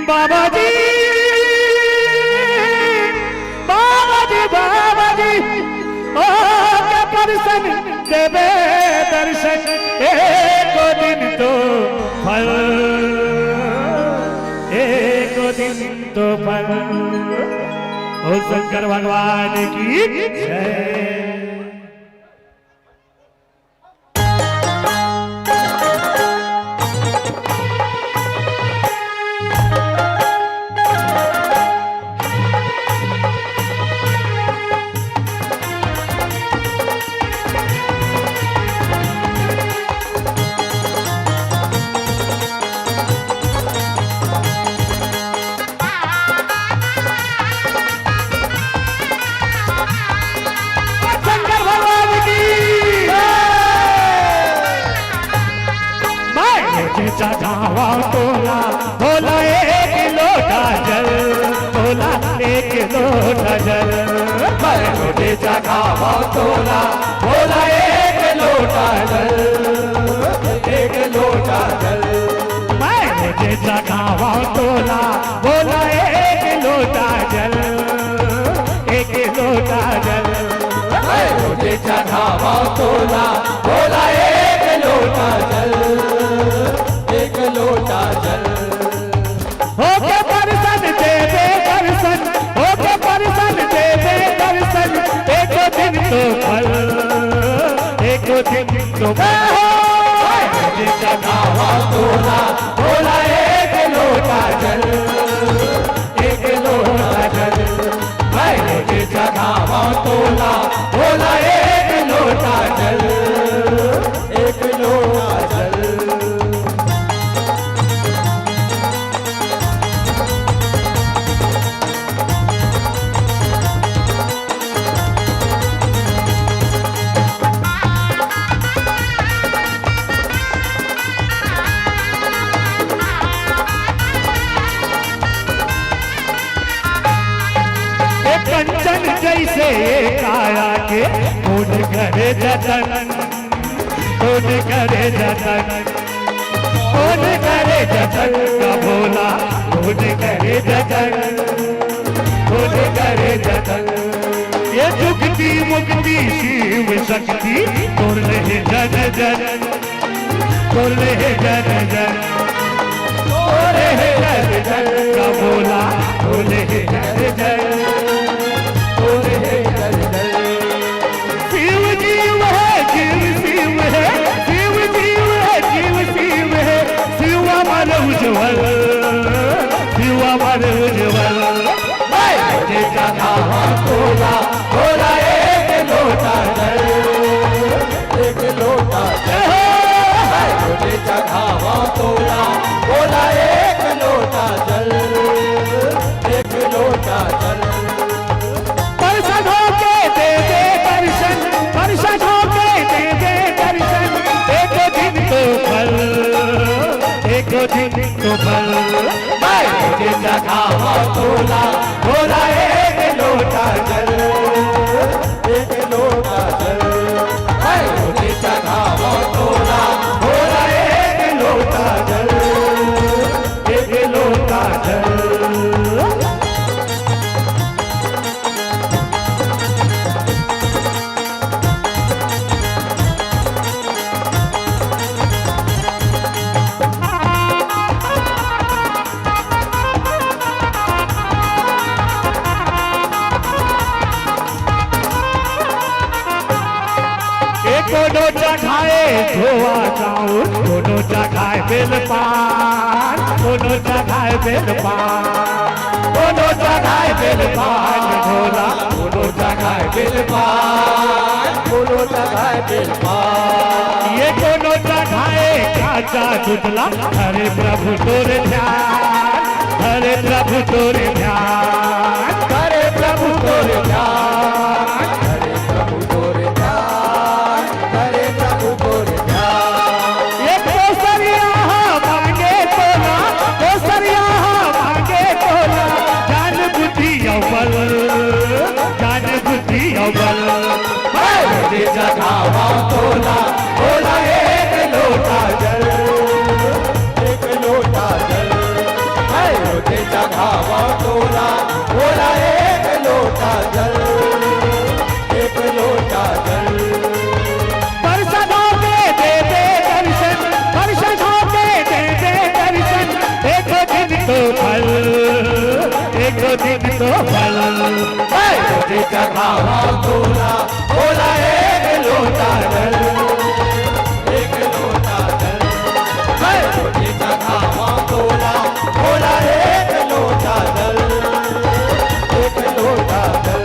बाबा जी, बाबा जी, बाबा जी। होके परसन देबे दर्शन, एको दिन तो फल, एको दिन तो फल। ओ शंकर भगवान की जय। चढ़ावंव तोला, भोला एक लोटा जल, भोला एक लोटा जल। मैं रोजे चढ़ावंव तोला, भोला एक लोटा जल, एक लोटा जल। मैं रोजे चढ़ावंव तोला, भोला एक लोटा जल, एक लोटा जल। मैं रोजे चढ़ावंव तोला, भोला एक लोटा जल, एक लोटा जल। होके परसन दे दे दर्शन, होके परसन दे दे दर्शन, एको दिन तो फल, एको दिन तो फल। मैं रोजे चढ़ावंव तोला, भोला एक लोटा जल, एक लोटा जल। मैं रोजे चढ़ावंव तोला, भोला एक लोटा जल, एक लोटा जल। ए कंचन जइसे ए काया के, कोन करे जतन, कोन करे जतन, कोन करे जतन का भोला, कोन करे जतन, कोन करे जतन। ए जुगति मुगति शिव शक्ति, तोर ले जन जन। बोले हे जन जन, बोले हे जन जन, का बोला, बोले हे जन जन, बोले हे जन जन। शिव जीव है, जीव शिव है, शिव जीव है, जीव शिव है, शिव अमर उज्जवल, शिव अमर उज्जवल। मैं रोजे चढ़ावंव तोला, भोला एक लोटा जल, एक लोटा जल। मैं रोजे चढ़ावंव तोला, भोला एक लोटा जल, एक लोटा जल। परसन होके दे दे दर्शन, परसन होके दे दे दर्शन, एक दिन तो फल, एक दिन तो फल। मैं रोजे चढ़ावंव तोला, भोला एक लोटा जल, एक लोटा जल। मैं रोजे चढ़ावंव तोला, भोला एक लोटा जल, एक लोटा जल। ए कोनो चघाए धोवा चाउर, कोनो चघाए बेलपान, कोनो चघाए बेलपान, कोनो चघाए बेलपान भोला, कोनो चघाए बेलपान, कोनो चघाए बेलपान। ए कोनो चघाए काचा दुधला, धरे प्रभु तोर ध्यान, धरे प्रभु तोर ध्यान, धरे प्रभु तोर ध्यान, धरे प्रभु तोर ध्यान, धरे प्रभु तोर ध्यान। ए कोसरिया हा मांगे तोला, कोसरिया हा मांगे तोला, ज्ञान बुद्धि अउ बल, ज्ञान बुद्धि अउ बल। मैं रोजे चढ़ावंव तोला, भोला एक लोटा जल, एक लोटा जल। मैं रोजे चढ़ावंव तोला, भोला एक लोटा जल, एक लोटा जल। परसनों के दे दे दर्शन, परसनों के दे दे दर्शन, एक दिन तो फल, एक दिन तो फल। मैं रोजे चढ़ावंव तोला, भोला एक लोटा जल, एक लोटा जल। मैं रोजे चढ़ावंव तोला, भोला एक लोटा जल, एक लोटा जल।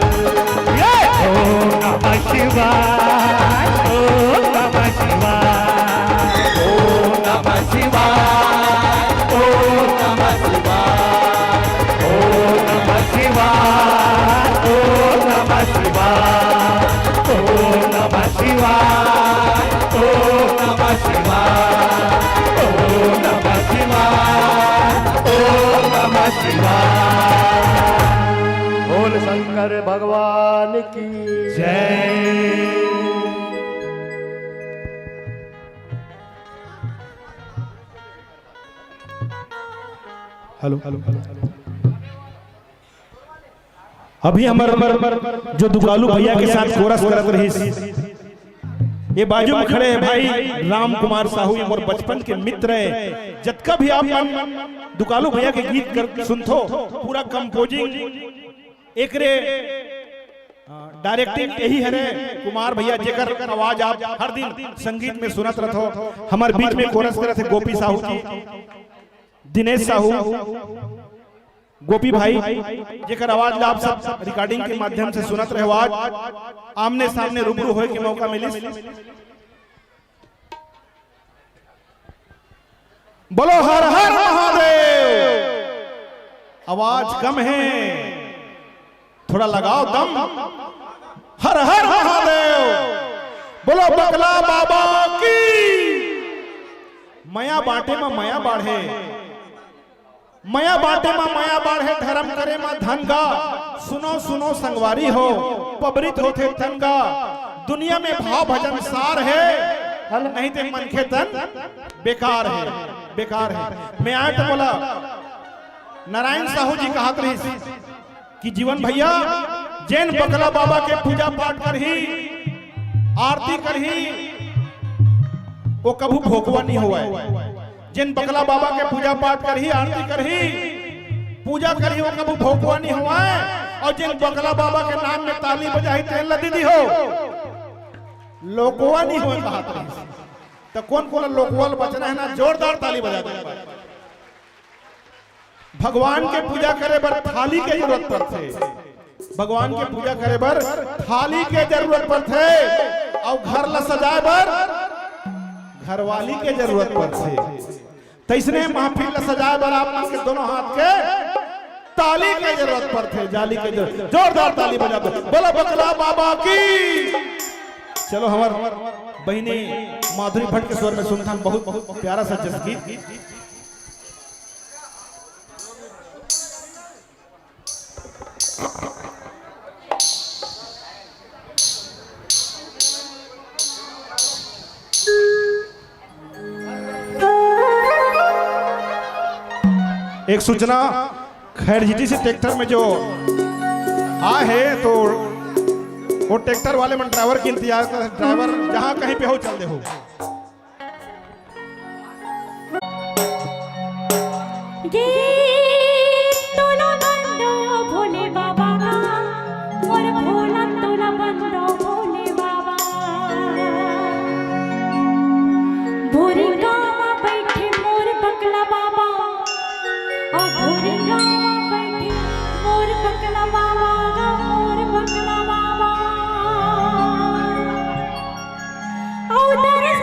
ये ओम नमः शिवाय, ओम नमः शिवाय, ओम नमः शिवाय, ओम नमः शिवाय, ओम नमः शिवाय, ओम नमः शिवाय, ओम बोल शंकर भगवान की जय। Hello, hello, hello. अभी हमर, हमर जो दुकालू भैया के साथ कोरस करत रहिस, ये बाजू में खड़े हैं भाई राम कुमार साहू, ये मोर बचपन के मित्र है। जतका भी आप मन दुकालू भैया के गीत कर सुनथो, पूरा कंपोजिंग एकरे, अ, डायरेक्टिंग यही हरे कुमार भैया, जेकर आवाज आप हर दिन संगीत में सुनत रथो। हमर बीच में कोरस करत है गोपी साहू जी, दिनेश साहू, गोपी भाई, जेकर आवाज ला आप सब रिकॉर्डिंग के माध्यम से सुनत रहे हो। आज आमने सामने रूबरू होए के मौका मिलिस। बोलो हर हर महादेव। आवाज कम है, थोड़ा लगाओ दम। हर हर महादेव। बोलो बकला बाबा की। मया बांटे म मया बाढ़े, मया बांटे म मया बाढ़े, धर्म करे म धन गा। सुनो सुनो संगवारी हो, पबरित होथे तन गा। दुनिया में भाव भजन सार है, नहीं ते मनखे तन बेकार है, बेकार है। मैं आए तो बोला, नारायण साहू जी कहत रहिस कि जीवन भैया, जेन बकला बाबा के पूजा पाठ करही, आरती करही, वो कभू भोकवा नहीं होवय। जेन बकला बाबा के पूजा पाठ करही, आरती करही, पूजा करही, वो कभू भोकवा नहीं होवय। और जेन बकला बाबा के नाम में ताली बजाही, तेन ला दीदी हो, लोकवा नहीं होवय कहत रहिस। तो कौन कौन लोकवा ल बचना है ना, जोरदार ताली बजा दे। भगवान के पूजा करे बर थाली के जरूरत पड़थे। भगवान के पूजा करे बर थाली के जरूरत पड़थे। अउ घर ला सजाए बर घरवाली के जरूरत पड़थे। तइसने महफिल ला सजाए बर आप मन के दोनों हाथ के ताली के जरूरत पड़थे, जाली के जरूरत। जोरदार ताली बजा दो, बोला बकला बाबा की। चलो, हमर बहिनी माधुरी भट्ट के स्वर में सुनथन, बहुत, बहुत प्यारा सा जस गीत। एक सूचना, खैरजीटी से ट्रैक्टर में जो आए है, तो वो ट्रैक्टर वाले मन ड्राइवर के इंतजार कर, ड्राइवर जहाँ कहीं पे हो, चल दे हो। गीत तोला बंदो भोले बाबा का, मोर भोला तोला बंदो भोले बाबा। भोरे गाँव बैठे मोर बकला बाबा, ओ भोरे गाँव बैठे मोर बकला बाबा, मोर बकला बाबा। ओ दरस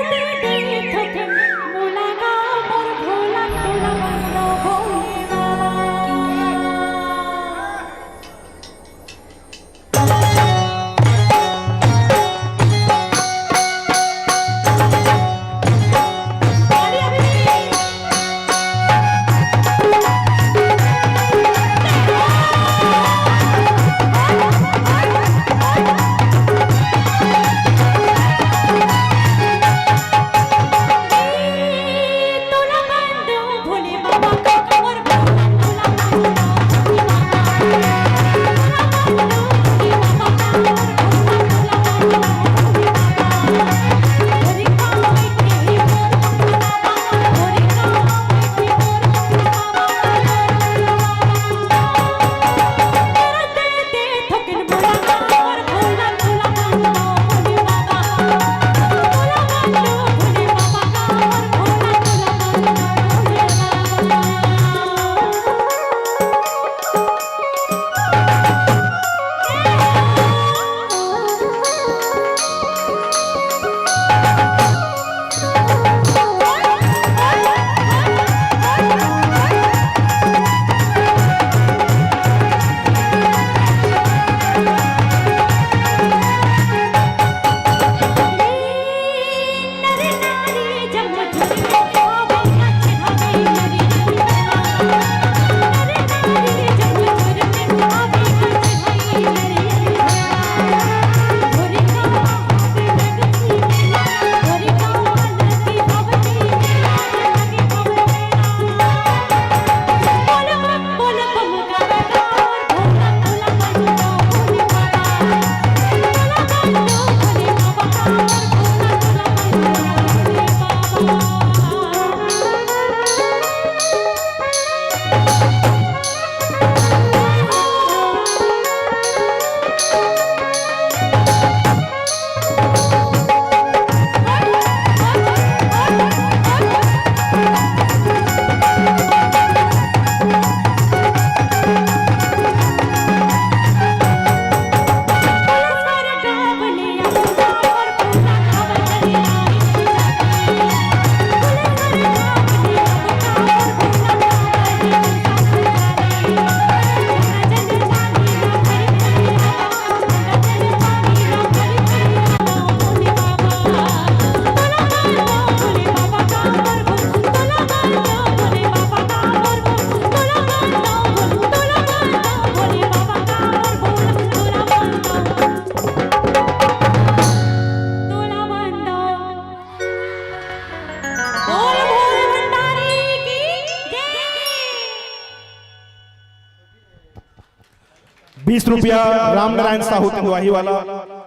बीस रुपया राम नारायण साहू तिंदवाही वाला,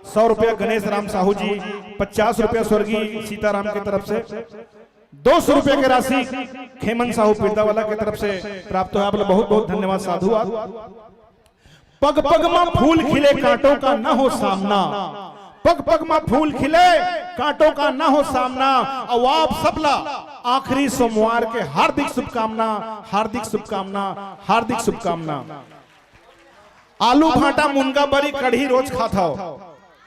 सौ रुपया गणेश राम साहू जी, पचास रुपया स्वर्गीय सीताराम की तरफ से, दो सौ रुपया की राशि खेमन साहू पिरदा वाला की तरफ से प्राप्त हुआ। आप लोग बहुत बहुत धन्यवाद, साधुवाद। पग पग मा फूल खिले, कांटों का न हो सामना। पग पग मा फूल खिले, कांटों का न हो सामना। अउ आप सबला आखिरी सोमवार के हार्दिक शुभकामना, हार्दिक शुभकामना, हार्दिक शुभकामना। आलू भांटा मुनगा बरी कढ़ी रोज खाथव,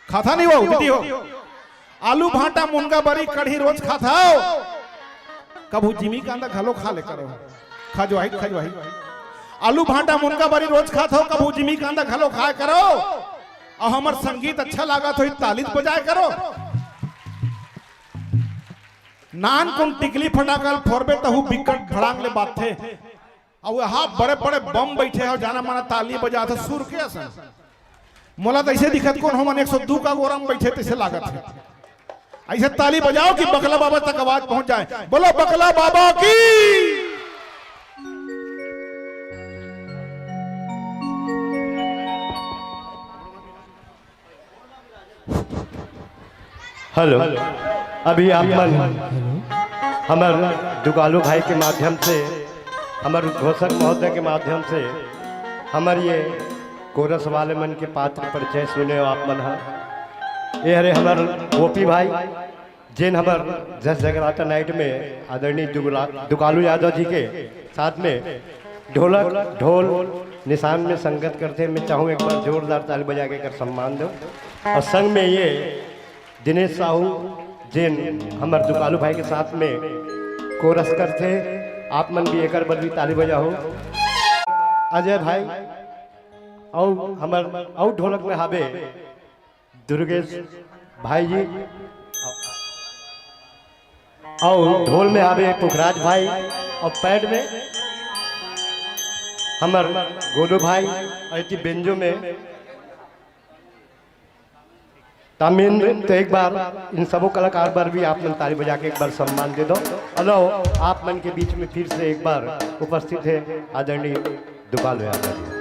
खाता नहीं हो दीदी हो? आलू भांटा मुनगा बरी कढ़ी रोज खाथव, कभू जिमी कांदा घलो खा ले करो। खजवाही, खजवाही। आलू भांटा मुनगा बरी रोज खाथव, कभू जिमी कांदा घलो खाए करो। अउ हमर संगीत अच्छा लागत होही, ताली बजाए करो। नानकुन टिकली फटाका ल फोरबे, तहू बिकट भड़ांग ले बाजथे। अउ यहाँ बड़े बड़े बम बैठे हे, जाना माना ताली बजाथे सुर के असन। मोला तो ऐसे दिखत कोन, हमन एक सौ दू का गोरा म बैठे तैसे लागत हे। ऐसे ताली बजाओ कि बकला बाबा तक आवाज पहुंच जाए। बोलो बकला बाबा की। हेलो, अभी आप मन हमर दुकालू भाई के माध्यम से, हमर उद्घोषक महोदय के माध्यम से हमर ये कोरस वाले मन के पात्र परिचय सुने हो आप मन ह। ये हरे हमर गोपी भाई, जेन हमर जस जगराता नाइट में आदरणीय दुगला-, दुकालू यादव जी के साथ में ढोलक, ढोल, निशान में संगत करथे। मैं चाहूँ एक बार जोरदार ताली बजा के एकर सम्मान दो। अउ संग में ये दिनेश साहू, जेन हमर दुकालू भाई के साथ में कोरस करथे, आप मन भी एकर बर भी ताली बजाओ। अजय भाई, अउ हमर अउ ढोलक में हाबे दुर्गेश भाई जी, अउ ढोल में हाबे पुखराज भाई, अउ पैड में हमर गोलू भाई, अउ एती बेंजो में तामिंद्र। तो एक बार इन सबों कलाकार बर भी आप मन ताली बजा के एक बार सम्मान दे दो। हेलो, आप मन के बीच में फिर से एक बार उपस्थित है आदरणीय दुकालू यादव जी।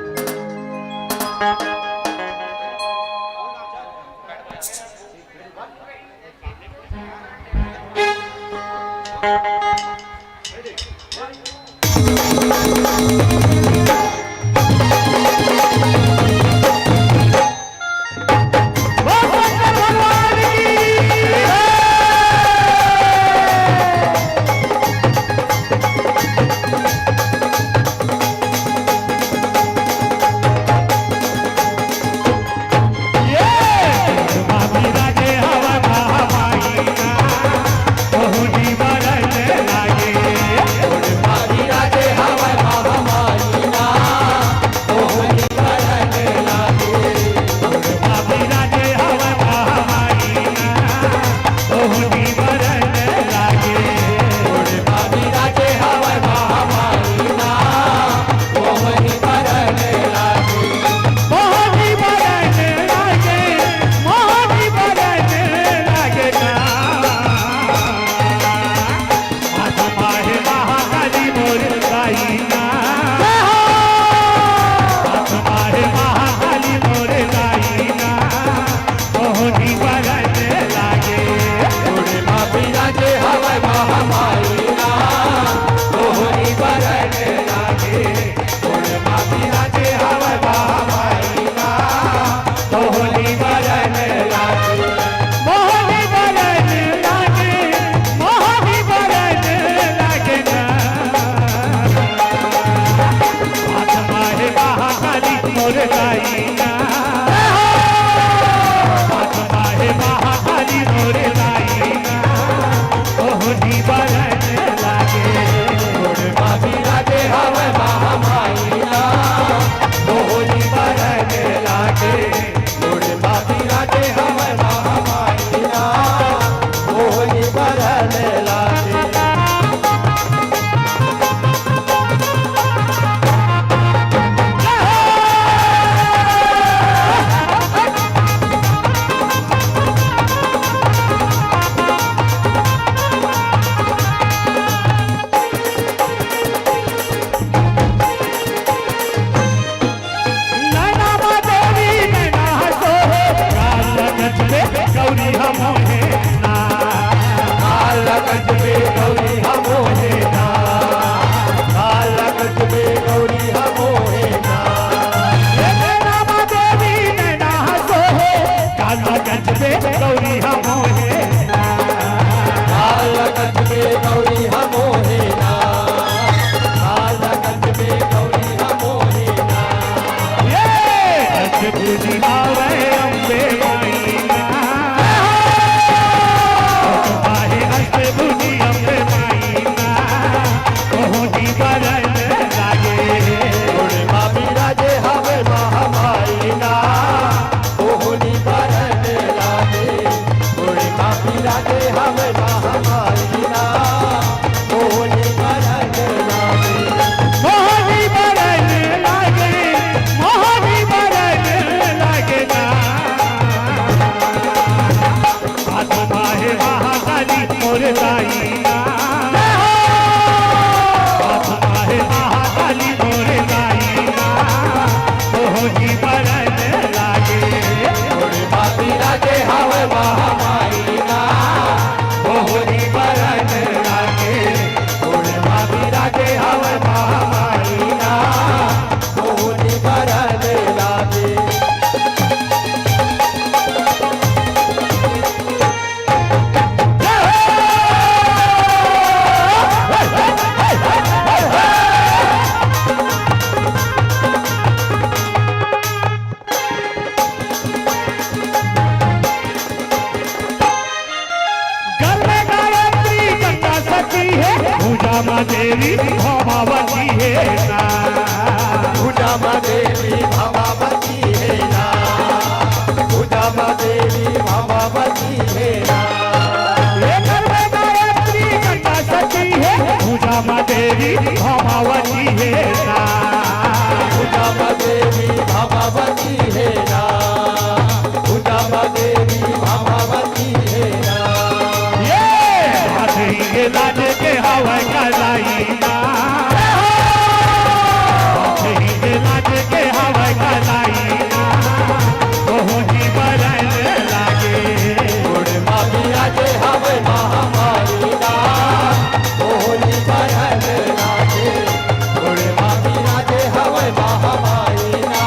महामाई ना,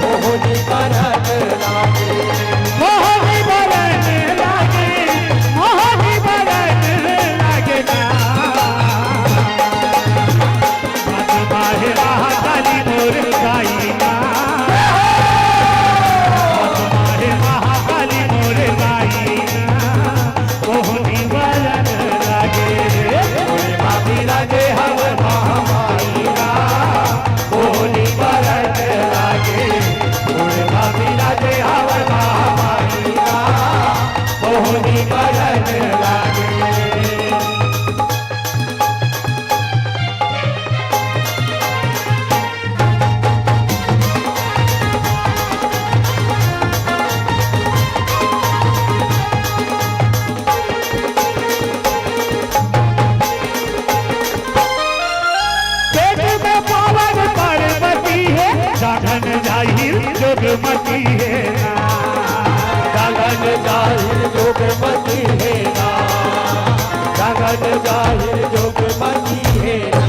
मोहनी बरन लागे। मोहनी बरन लागे, मोहनी बरन लागे ना। माता हे महाकाली मोर दाई ना। माता हे महाकाली मोर दाई ना। मोहनी बरन लागे। मोरे बाबी राजे हवे महामाई ना। मोहनी बरन लागे। मोरे बाबी राजे हवे महामाई ना। मोहनी बरन लागे। पेट में पावन पार्वती हे, गगन जाहिर जोगमती हे ना। गगन जाहिर जोगमती हे ना। गगन जाहिर जोगमती हे ना।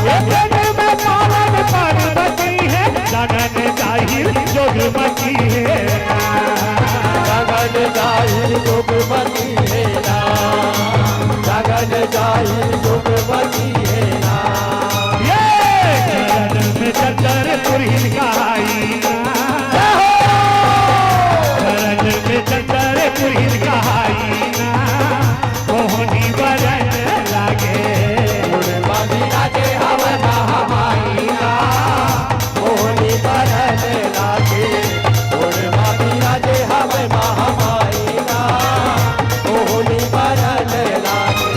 ए पेट में पावन पार्वती हे, गगन जाहिर जोगमती हे ना। गगन जाहिर जोगमती हे ना। गगन जाहिर जोगमती हे ना। ये चरण में चंद्र पुरहिन कहाई ना। जय हो। चरण में चंद्र पुरहिन कहाई ना। मोहनी बरन लागे। मोर बाबी राजे हवे महामाई ना। मोहनी बरन लागे। मोर बाबी राजे हवे महामाई ना। मोहनी बरन लागे।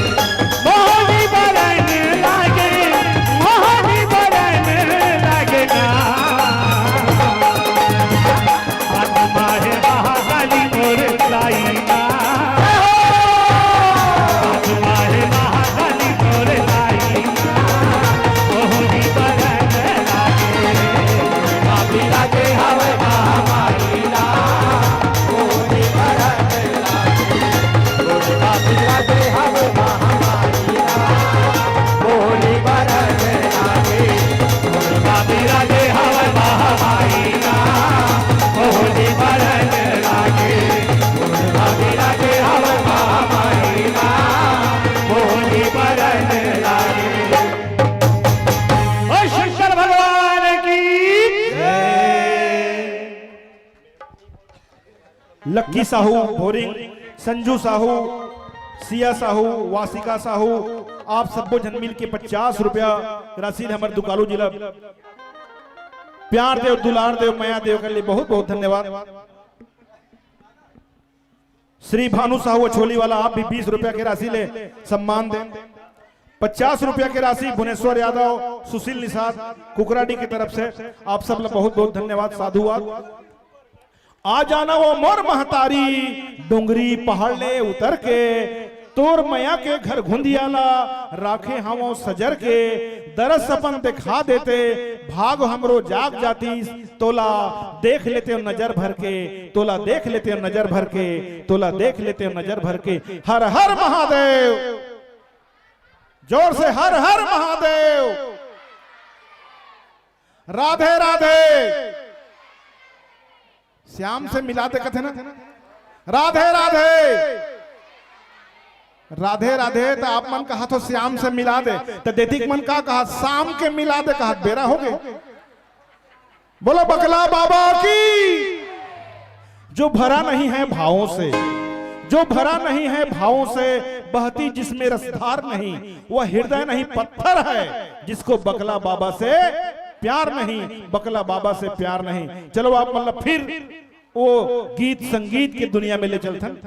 मोहनी बरन लागे। मोहनी बरन लागे ना। आत्मा हे महाकाली मोर दाई ना। आत्मा हे महाकाली मोर दाई ना। मोहनी बरन लागे। बाबी राजे हवे महामाई ना। मोहनी बरन लागे। मोर बाबी राजे हवे महामाई ना। मोहनी बरन लागे। मोर बाबी राजे हवे महामाई ना। मोहनी बरन लागे। मोर बाबी राजे हवे महामाई ना। मोहनी बरन लागे। ओ शंकर भगवान की जय। लक्की साहू, भोरिंग, संजू साहू, सिया साहू, वासिका साहू, आप सब्बो झन मिल के पचास रुपया राशि ले हमर दुकालू जी ला प्यार देव, दुलार देव, मया देव के लिए बहुत बहुत धन्यवाद। श्री भानु साहू अछोली वाला, आप भी बीस रुपया के राशि ले सम्मान दे। पचास रुपया के राशि भुवनेश्वर यादव, सुशील निषाद, कुकराडी की तरफ से आप सब ला बहुत बहुत धन्यवाद, साधुवाद। आ जाना वो मोर महतारी, डोंगरी पहाड़ ले उतर के, तोर मया के घर घुंधिया ला राखे हवं सजर के, दरस अपन देखा देते, भाग हमरो जाग जातीस, तोला देख लेते हो नजर भर के, तोला देख लेते हो नजर भर के, तोला देख लेते हो नजर भर के। हर हर महादेव, जोर से हर हर महादेव, राधे राधे। श्याम से मिला दे कथे ना, राधे राधे, राधे राधे। तो आप मन कहा थो श्याम से मिला दे, तो देतिक मन का कहा, शाम के मिला दे कहा, बेरा हो गए। बोलो बकला बाबा की। जो भरा नहीं है भावों से, जो भरा नहीं है भावों से, बहती जिसमें रसधार नहीं, वह हृदय नहीं पत्थर है, जिसको बकला बाबा से प्यार नहीं, बकला बाबा से प्यार नहीं। चलो आप मतलब फिर वो गीत संगीत के दुनिया में ले चलथन।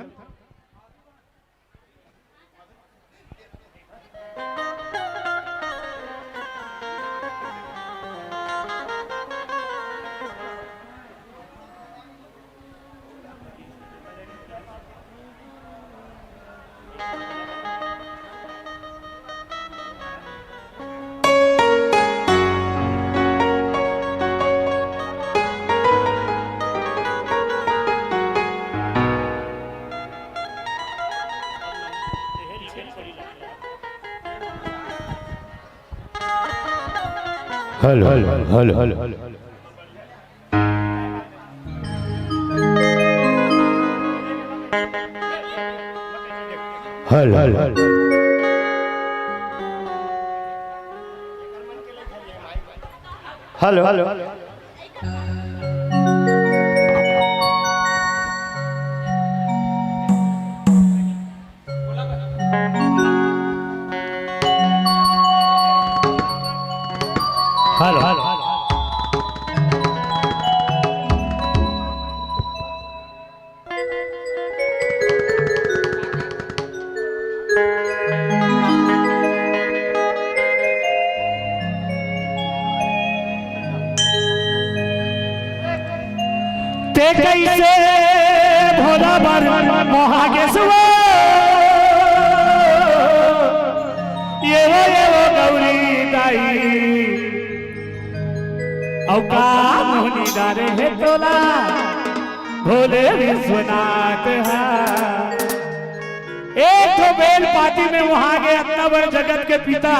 Hello, hello, hello, hello, hello, hello, hello. Hello, hello. ते कइसे भोला बर मोहा गेसवा, ये वो, ये वो गौरी दाई। अउ का मोहनी डारे हे तोला भोले विश्वनाथ हा। एक ठो बेल पाती में मोहा गे अतना बड़ जगत के पिता।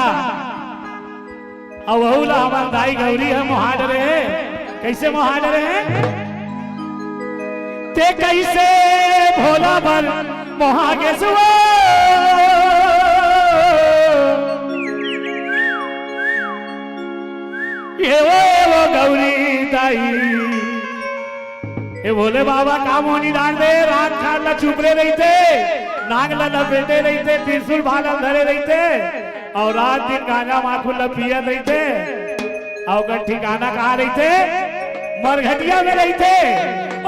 अउ ओहू ला हमर दाई गौरी ह मोहा डरे हे। कइसे मोहा डरे हे? ते कइसे भोला बर मोहा गेसवा। ये वो, ये वो गौरी दाई। हे भोले बाबा, का मोहनी डार दे, रात खान ला चुपरे रहिथे, नाग ला लपेटे रहिथे, त्रिशूल भाला धरे रहिथे, अउ रात दिन गांजा माखुर ला पियत रहिथे, अउ ओकर ठिकाना कहाँ रहिथे? मरघटिया में रहिथे।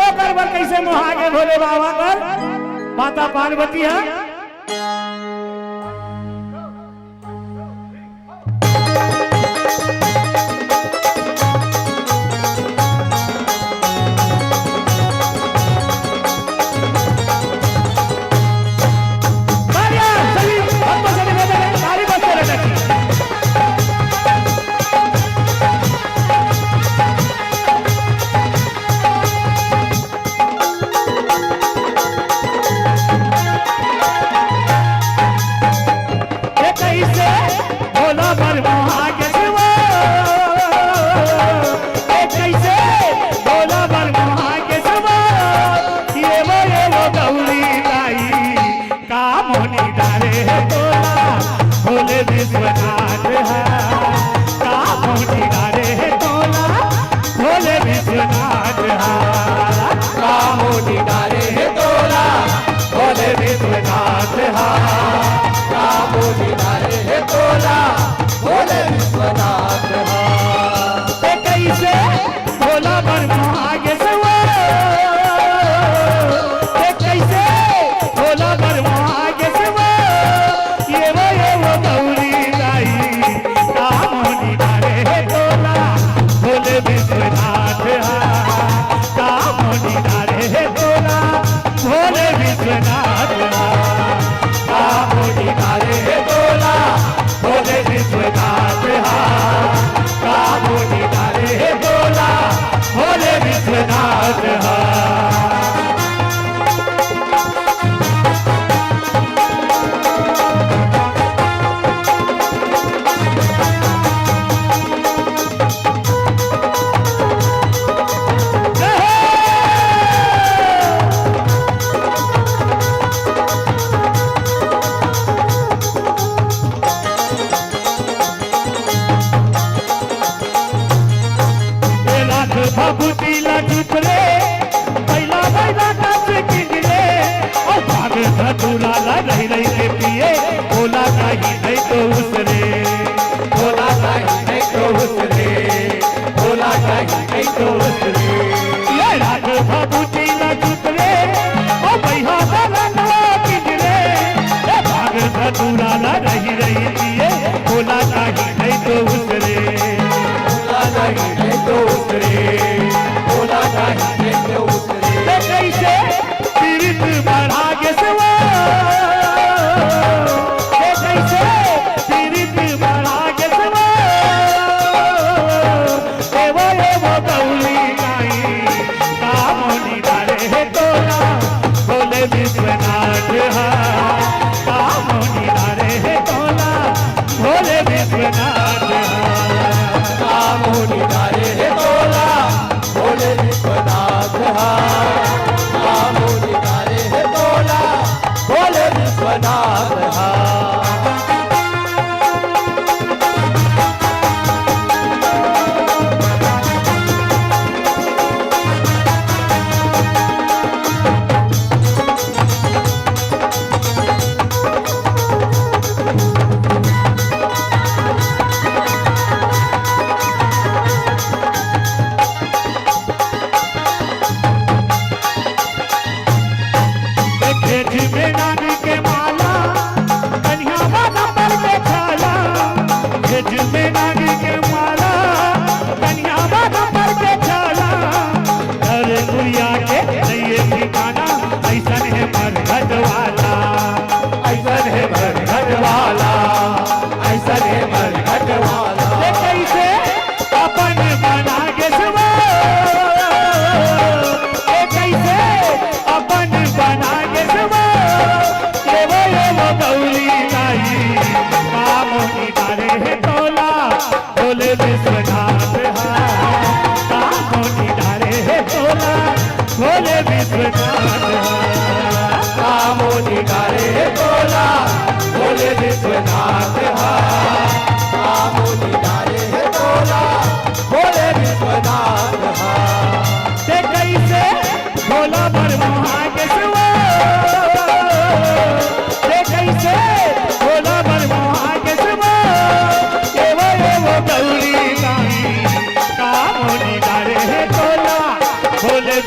ओकर बर कइसे मोहा गे भोले बाबा कर माता पार्वती ह? ए कइसे भोला बर मोहा गेसवा, ए कइसे भोला बर मोहा गेसवा, ये वो, ये वो गौरी दाई, का मोहनी डारे हे तोला भोले विश्वनाथ हा, का मोहनी डारे हे तोला भोले विश्वनाथ हा। का मोहनी डारे हे तोला भोले विश्वनाथ हा। का मोहनी डारे हे तोला भोले विश्वनाथ हा। ते कइसे भोला बर मोहा गेसवा, ते कइसे भोला बर मोहा गेसवा, ये वो, ये वो गौरी दाई। का मोहनी डारे हे तोला भोले विश्वनाथ हा, का मोहनी डारे हे तोला भोले विश्वनाथ हा, का मोहनी डारे हे तोला भोले विश्वनाथ हा, का मोहनी डारे हे तोला भोले विश्वनाथ हा। ए लाख भभूति ला चुप रे, बैला बैला नाच किंजरे, ओ भाग धतूरा ला रहि रहि के पिए, भोला कहीं नहीं तो उसरे, भोला कहीं नहीं तो उसरे, भोला कहीं नहीं तो उसरे। ए लाख भभूति ला चुप रे, ओ बैहा बैला नाच किंजरे, ए भाग धतूरा ला रहि रहि पिए, भोला कहीं नहीं तो उसरे। भोला कहीं नहीं तो उसरे, भोला कहीं नहीं तो उसरे। ते कइसे पीरित बढ़ा गेसवा, ते कइसे पीरित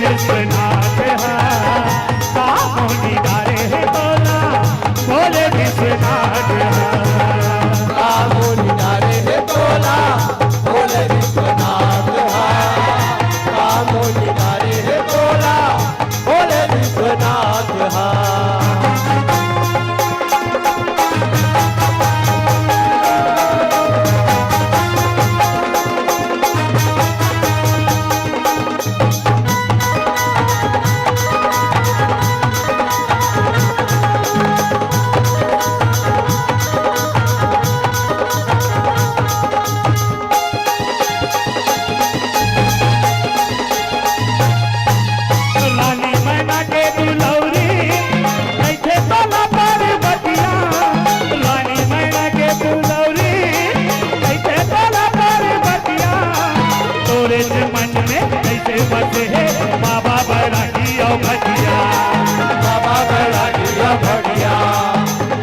विश्वनाथ हा, का मोनी डारे हे तोला, भोले विश्वनाथ हा। का मोनी डारे हे तोला, भोले विश्वनाथ हा। का मोनी डारे हे तोला, भोले विश्वनाथ हा। रानी मैना के दुलौरी, कइसे तोला पर्वतिया। रानी मैना के दुलौरी, कइसे तोला पर्वतिया। तोरे जे मन में कइसे बसे हे बाबा बड़ा की अवभगिया। बाबा बड़ा की अवभगिया,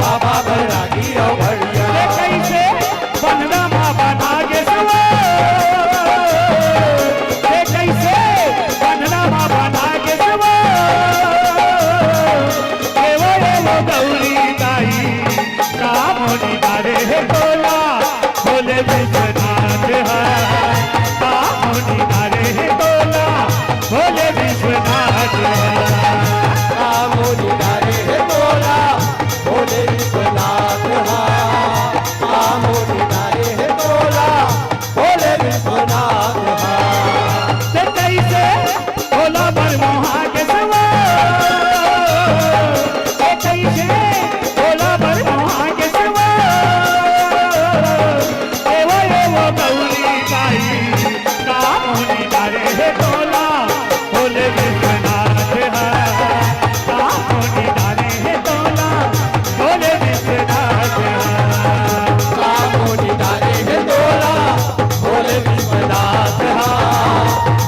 बाबा बड़ा की अवभगिया। ये कइसे बंधना मा बंधा गे सवा। हे कइसे बंधना मा बंधा गे सवा। एवो, एवो गौरी दाई, का मोनी डारे हे तोला, भोले विश्वनाथ हा। का मोनी डारे हे तोला, भोले विश्वनाथ हा। का मोनी डारे हे तोला, भोले विश्वनाथ हा। का मोनी डारे हे तोला, भोले विश्वनाथ हा। ते कइसे भोला बर मोहा गे सवा। ते कइसे भोला बर मोहा गे सवा। एवो, एवो गौरी दाई, का मोनी डारे हे तोला, भोले विश्वनाथ हा। का मोनी डारे हे तोला, भोले विश्वनाथ हा। का मोनी डारे हे तोला, भोले विश्वनाथ हा।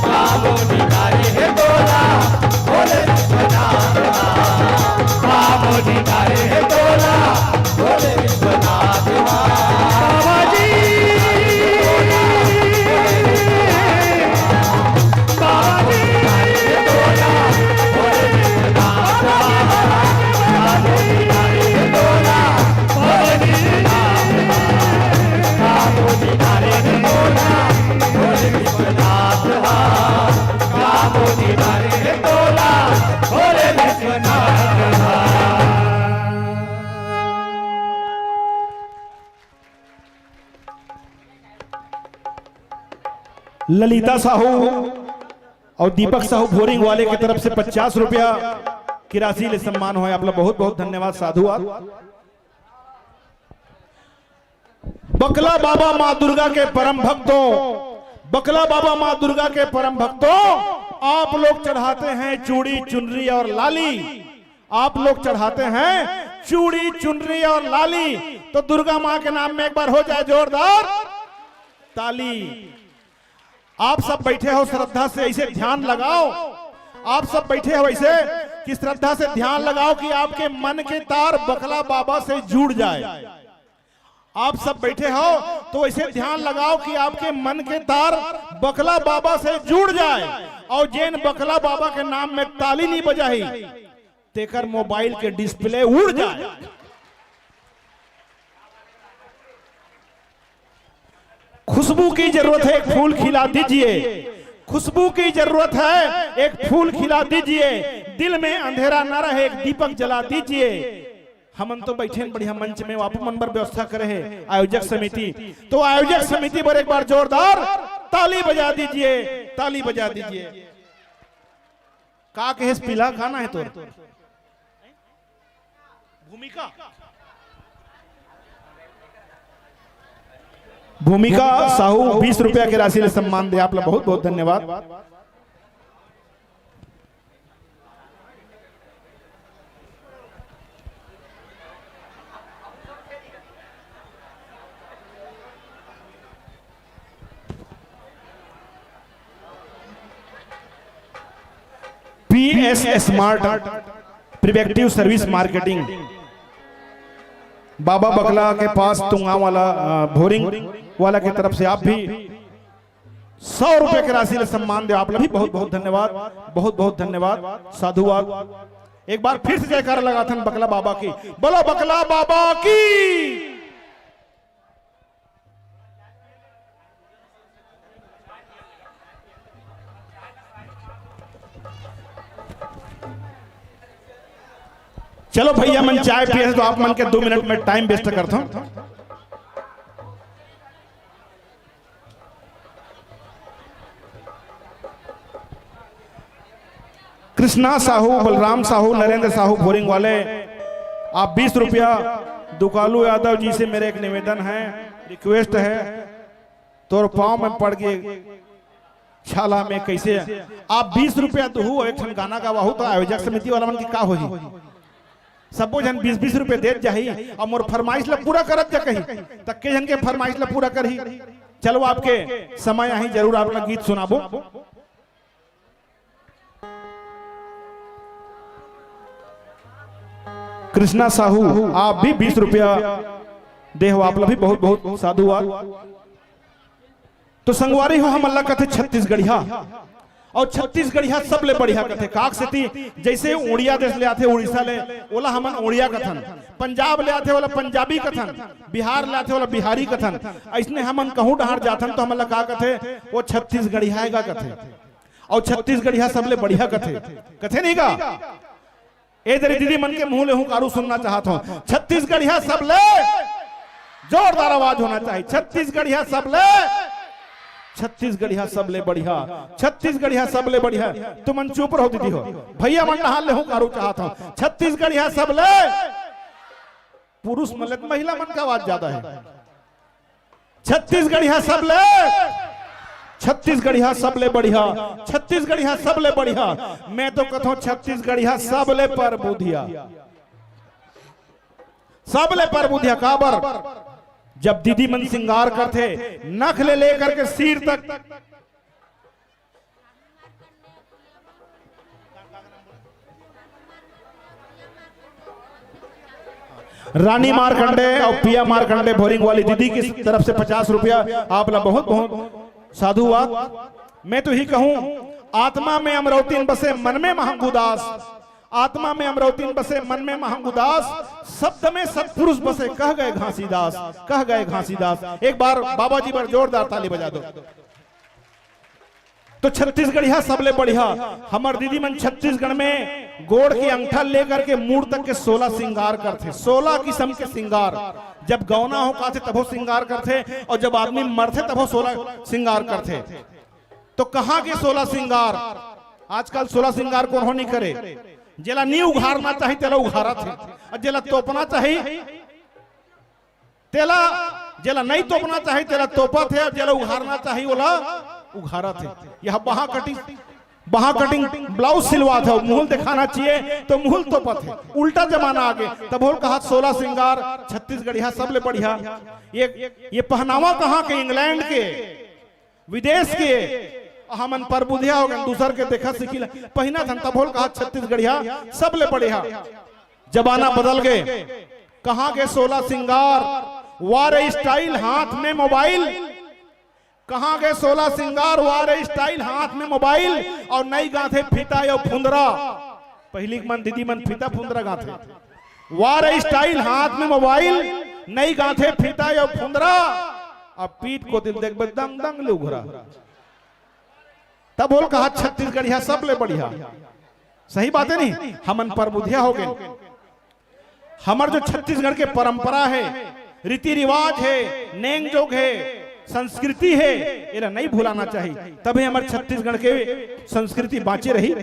का मोनी डारे हे तोला, भोले विश्वनाथ हा। का मोनी डारे हे तोला, भोले विश्वनाथ हा। बाबा जी। ललिता साहू अउ दीपक साहू भोरिंग वाले के तरफ से पचास रुपया की राशि ले सम्मान होय। आप ला बहुत बहुत धन्यवाद, साधुवाद। बकला बाबा माँ दुर्गा के परम भक्तों, बकला बाबा माँ दुर्गा के परम भक्तों, आप लोग चढ़ाते हैं चूड़ी, चुनरी और लाली। आप लोग चढ़ाते हैं चूड़ी, चुनरी और लाली, तो दुर्गा माँ के नाम में एक बार हो जाए जोरदार ताली। आप सब बैठे हो श्रद्धा से, ऐसे ध्यान लगाओ। आप सब बैठे हो ऐसे कि श्रद्धा से ध्यान लगाओ कि आपके मन के तार बकला बाबा से जुड़ जाए। आप सब बैठे हो तो ऐसे ध्यान लगाओ कि आपके मन के तार बकला बाबा से जुड़ जाए, और जेन बकला बाबा के नाम में ताली नहीं बजाही, तेकर मोबाइल के डिस्प्ले उड़ जाए। खुशबू की जरूरत है, एक फूल खिला दीजिए। खुशबू की जरूरत है, एक फूल खिला दीजिए। दिल में अंधेरा न रहे, एक दीपक जला दीजिए। हमन तो बैठे हन बढ़िया मंच में, आप मन बर व्यवस्था करे हे आयोजक समिति, तो आयोजक समिति बर एक बार जोरदार ताली बजा दीजिए, ताली बजा दीजिए। का कहेस पीला, का ना हे तोर? भूमिका। भूमिका साहू बीस रुपया के राशि ले सम्मान दे, आप ला बहुत बहुत धन्यवाद। पी एस स्मार्ट प्रिवेक्टिव सर्विस मार्केटिंग, बाबा बकला के पास तुंगा वाला, अ, भोरिंग वाला के तरफ से आप भी सौ रुपया के राशि ले सम्मान दे आप ला भी बहुत बहुत धन्यवाद, बहुत बहुत धन्यवाद, साधुवाद। एक बार फिर से जयकारा लगाथन बकला बाबा की, बोलो बकला बाबा की। चलो भैया मन चाय पिए हे तो आप मन के दो मिनट में टाइम वेस्ट करता हूं। कृष्णा साहू, बलराम साहू, नरेंद्र साहू भोरिंग वाले, आप बीस रुपया। दुकालू यादव जी से मेरा एक निवेदन है, रिक्वेस्ट है, तोर पाँव में पड़ के छाला में कैसे आप बीस रुपया दुहू, एक ठन गाना गवाहू तो आयोजक समिति वाला मन के का होही? सबो झन बीस बीस रुपया देत जाही, अब मोर फरमाइश ला पूरा करत जा कही, त के झन के फरमाइश ला पूरा करही? चलो, आपके समय आही, जरूर आप ला गीत सुनाबो। कृष्णा साहू, आप भी बीस रुपया देहो, आप ला भी बहुत बहुत साधुवाद। तो संगवारी हो, हमन ला कथे छत्तीसगढ़िया, अउ छत्तीसगढ़िया सबले बढ़िया कथे। काक सेती जैसे उड़िया देश ले आथे, उड़ीसा ले, ओला हमन उड़िया कथन। पंजाब ले आथे, ओला पंजाबी कथन। बिहार ले आथे, ओला बिहारी कथन। अइसने हमन कहूं डहार जाथन, तो हमन ला का कथे? वो छत्तीसगढ़िया हे गा कथे। अउ छत्तीसगढ़िया सबले बढ़िया कथे, कथे नहीं गा? ए दरी दीदी मन के मुंह ले हुंकारू सुनना चाहत हूं। छत्तीसगढ़िया सबले जोरदार आवाज होना चाहिए। छत्तीसगढ़िया सबले, छत्तीसगढ़िया सबले बढ़िया, छत्तीसगढ़िया सबले बढ़िया। तुमन चुप रहो दीदी हो, भैया मन डहार ले हुंकारू चाहत हूं। छत्तीसगढ़िया सबले, पुरुष मन ले त महिला मन के आवाज ज्यादा हे। छत्तीसगढ़िया सबले, छत्तीसगढ़िया सबले बढ़िया, छत्तीसगढ़िया सबले बढ़िया। मैं तो कथों छत्तीसगढ़िया सबले परबुधिया, सबले परबुधिया। काबर? जब दीदी मन सिंगार करथे, नख ले लेकर के सिर तक, रानी मारकंडे अउ पिया मारकंडे भोरिंग वाली दीदी की तरफ से पचास रुपया आप ला बहुत बहुत साधुवाद। मैं तो ही कहूं, आत्मा में अमरौतीन बसे, मन में महंगू दास। आत्मा में अमरौतीन बसे, मन में महंगू दास। शब्द में सत्पुरुष बसे, कह गए घासीदास, कह गए घासीदास। एक बार बाबा जी बर जोरदार ताली बजा दो। तो छत्तीसगढ़िया सबले बढ़िया। हमर दीदी मन छत्तीसगढ़ में गोड़ के अंगठा लेकर के मूड़ तक के सोलह सिंगार करथे, सोलह किस्म के सिंगार। जब गौना हो काथे तभो सिंगार करथे, अउ जब आदमी मरथे तभो सोलह सिंगार करथे। तो कहां के सोलह सिंगार? आजकल सोलह सिंगार कोनो नहीं करे। जेला नहीं उघारना चाही तेला उघारत हे, अउ जेला तोपना चाही तेला, जेला नहीं तोपना चाही तेला तोपत हे, अउ जेला उघारना चाही ओला उघारत हे। यह बहा कटिंग, बहा कटिंग ब्लाउज सिलवात हे, मुंह ल दिखाना चाहिए तो मुंह ल तोपत हे। उल्टा जमाना आगे। तभो ल कहा सोलह सिंगार छत्तीसगढ़िया सबले बढ़िया। ये, ये पहनावा कहां के? इंग्लैंड के, विदेश के। हमन परबुधिया हो गए, दूसर के देखा सीखी ला, पहिना थन। तभो ल कहा छत्तीसगढ़िया सबले बढ़िया। जमाना बदल गए। कहां के सोलह सिंगार, वार स्टाइल, हाथ में मोबाइल। कहां के सोलह सिंगार, वार स्टाइल, हाथ में मोबाइल, अउ नई गांथे फीता अउ फुंदरा। पहिली के मन दीदी मन फीता फुंदरा गांथे। वार स्टाइल, हाथ में मोबाइल, नई गांथे फीता अउ फुंदरा। अब पीठ कोती ल देखबे, दंग दंग ले उघरा। तभो ल कहा छत्तीसगढ़िया सबले बढ़िया। सही बात हे नहीं? हमन परबुधिया हो गए। हमर जो छत्तीसगढ़ के परंपरा हे, रीति रिवाज हे, नेंग जोग हे, संस्कृति हे, एला नहीं भुलाना चाहिए, तभे हमर छत्तीसगढ़ के संस्कृति बांचे रही।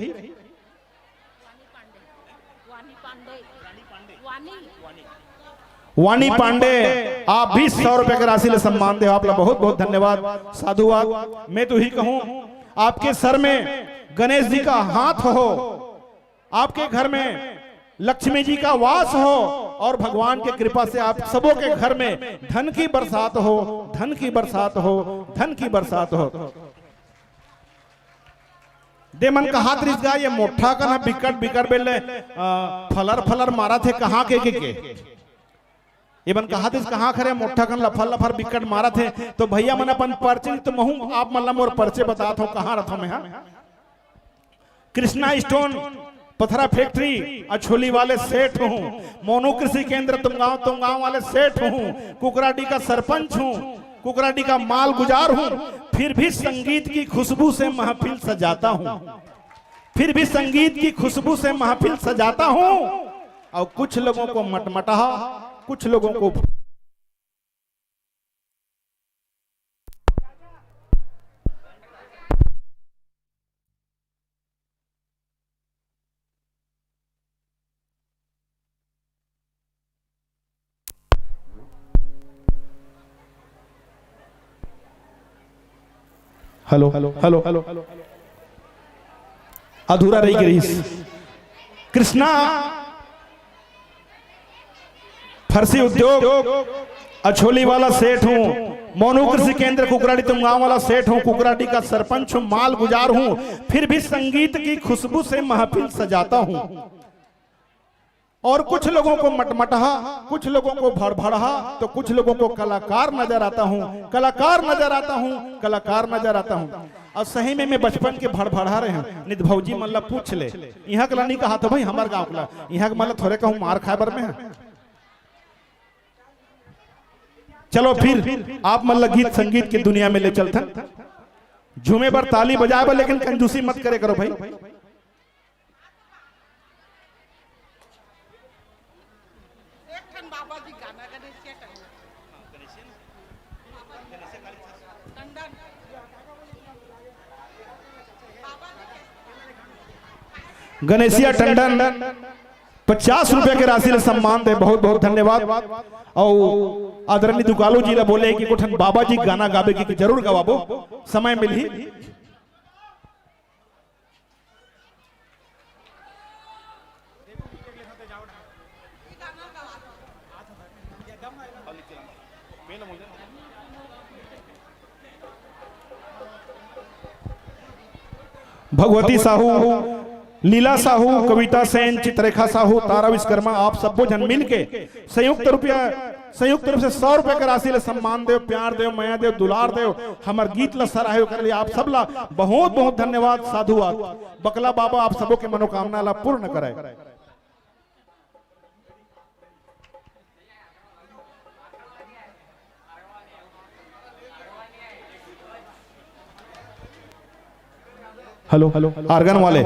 वानी पांडे, आप भी सौ रुपए के राशि ले सम्मान दे, आप ला बहुत बहुत धन्यवाद, साधुवाद। मैं तो ही कहूं, आपके सर में गणेश जी का हाथ हो, आपके घर में लक्ष्मी जी का वास हो, और भगवान के कृपा से आप सबों के घर में धन की बरसात हो, धन की बरसात हो, धन की बरसात हो। दे मन कहात रिस गा, ये मोठा कन ह बिकट बिकट बेल ले, अ, फलर फलर मारत हे, कहां के, के, के? ये मन कहा दिस, कहाँ खरे मोट्ठा कन लफर लफर बिकट मारत हे। तो भैया मन अपन परिचय, तो महूं आप मन ला मोर परिचय बतात हूँ, कहाँ रहत हूँ मैं, हाँ। कृष्णा स्टोन, पथरा फैक्ट्री, अछोली वाले सेठ हूँ। मोनू कृषि केंद्र, तुमगांव, तुमगांव वाले सेठ हूँ। कुकराडी का सरपंच हूँ, कुकराडी का माल गुजार हूँ। फिर भी संगीत की खुशबू से महफिल सजाता हूँ, फिर भी संगीत की खुशबू से महफिल सजाता हूँ। और कुछ लोगों को मटमटहा, कुछ लोगों को हेलो, हेलो, हेलो, अधूरा रही गिरीश। कृष्णा फरसी उद्योग, अछोली वाला सेठ हूँ। मोनू कृषि केंद्र कुकराडी तुमगांव वाला सेठ हूँ। कुकराडी का सरपंच हूँ, माल गुजार हूँ। फिर भी संगीत की खुशबू से महफिल सजाता हूँ। और कुछ लोगों को मटमटहा, कुछ लोगों को भड़भड़हा, तो कुछ लोगों को कलाकार नजर आता हूँ, कलाकार नजर आता हूँ, कलाकार नजर आता हूँ। और सही में मैं बचपन के भड़भड़हा रहे हूँ। नित भौजी मन ला पूछ ले, इहाँ के ला नहीं कहा तो भाई, हमार गाँव के ला, इहाँ के मन ला थोरे कहूँ मार खाए बर में है। चलो फिर आप मन ला गीत संगीत की दुनिया में ले चलथन। झूमे बर, ताली बजाए बर, लेकिन कंजूसी मत करे करो भाई। गणेशिया टंडन पचास रुपया के राशि ले सम्मान दे, बहुत बहुत धन्यवाद। और आदरणीय दुकालू जी ला बोले कि कुठन बाबा जी गाना गाबे कि जरूर गवाबो, समय मिलही। भगवती साहू, लीला साहू, कविता सेन, चित्रेखा साहू, तारा विश्वकर्मा, आप सब्बो झन मिल के संयुक्त रुपया, संयुक्त रूप से सौ रुपया के राशि ले सम्मान देव, प्यार देव, मया देव, दुलार देव, हमर गीत ला सराहे, ओकर लिए आप सब ला बहुत बहुत धन्यवाद, साधुवाद। बकला बाबा आप सबो के मनोकामना ला पूर्ण करे। हेलो, हेलो, आर्गन वाले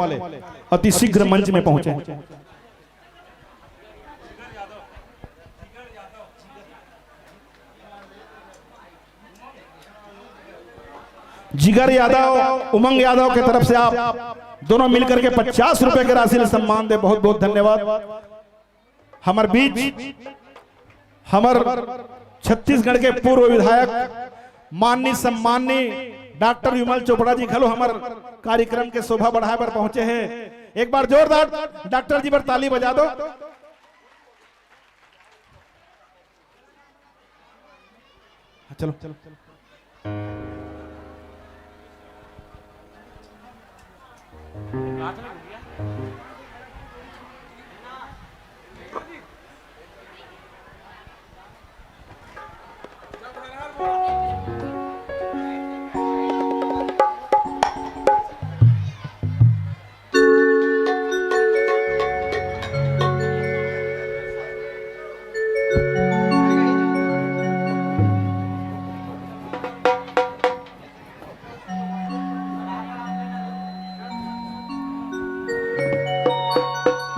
अति शीघ्र मंच में पहुंचे। जिगर यादव, उमंग यादव के तरफ से आप दोनों मिलकर के पचास रुपए के राशि ले सम्मान दे, बहुत बहुत धन्यवाद। हमर बीच हमर छत्तीसगढ़ के पूर्व विधायक माननीय सम्माननीय डॉक्टर विमल चोपड़ा जी घलो हमर कार्यक्रम के शोभा बढ़ाए बर पहुंचे हैं। एक बार जोरदार डॉक्टर जी बर ताली बजा दो। हाँ, चलो, चलो।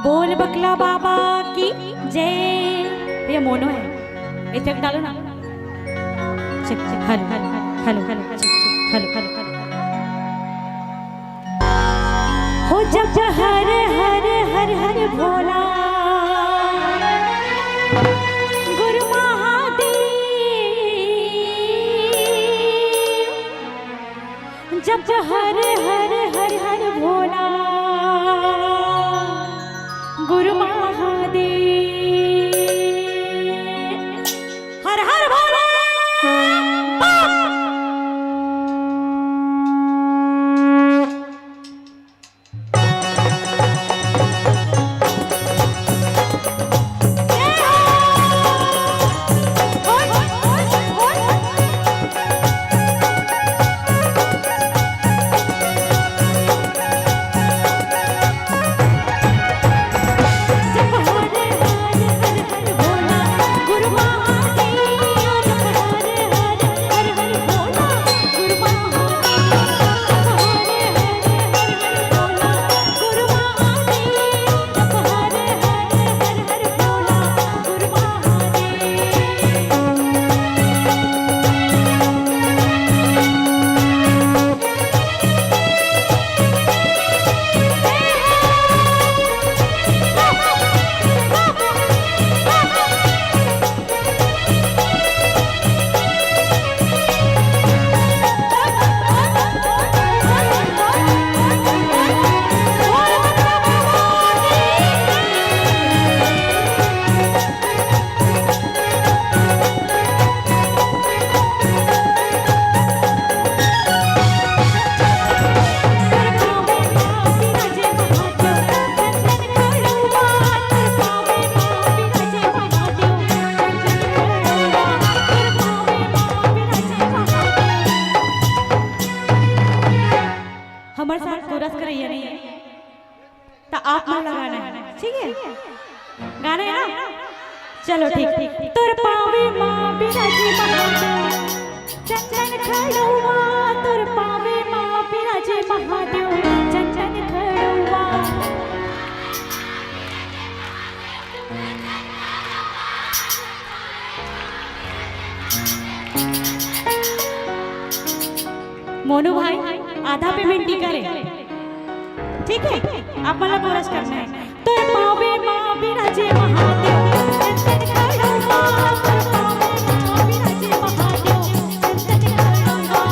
बोल बकला बाबा की जय। भैया मोनो है, इधर डालो ना। Check, check, hello, hello, hello, hello, check, check, hello, hello, hello. हो जप हर हर हर हर भोला गुरु महादेव, जप हर हर हर हर भोला गुरु महादेव। हर हर भोले बाबा। हमर साथ कोरस करइया नहीं है, तो आप मन ला गाना है, ठीक है? गाना है ना? चलो ठीक। तोर पावे माँ बिराजे महादेव, चंदन खड़ुआ। तोर पावे माँ बिराजे महादेव, चंदन खड़ुआ। मोनू भाई, आधा पेमेंट ही करे, ठीक है? आप मन ला कोरस करना है। तोर पावे माँ बिराजे महादेव, चंदन खड़ुआ। तोर पावे माँ बिराजे महादेव, चंदन खड़ुआ।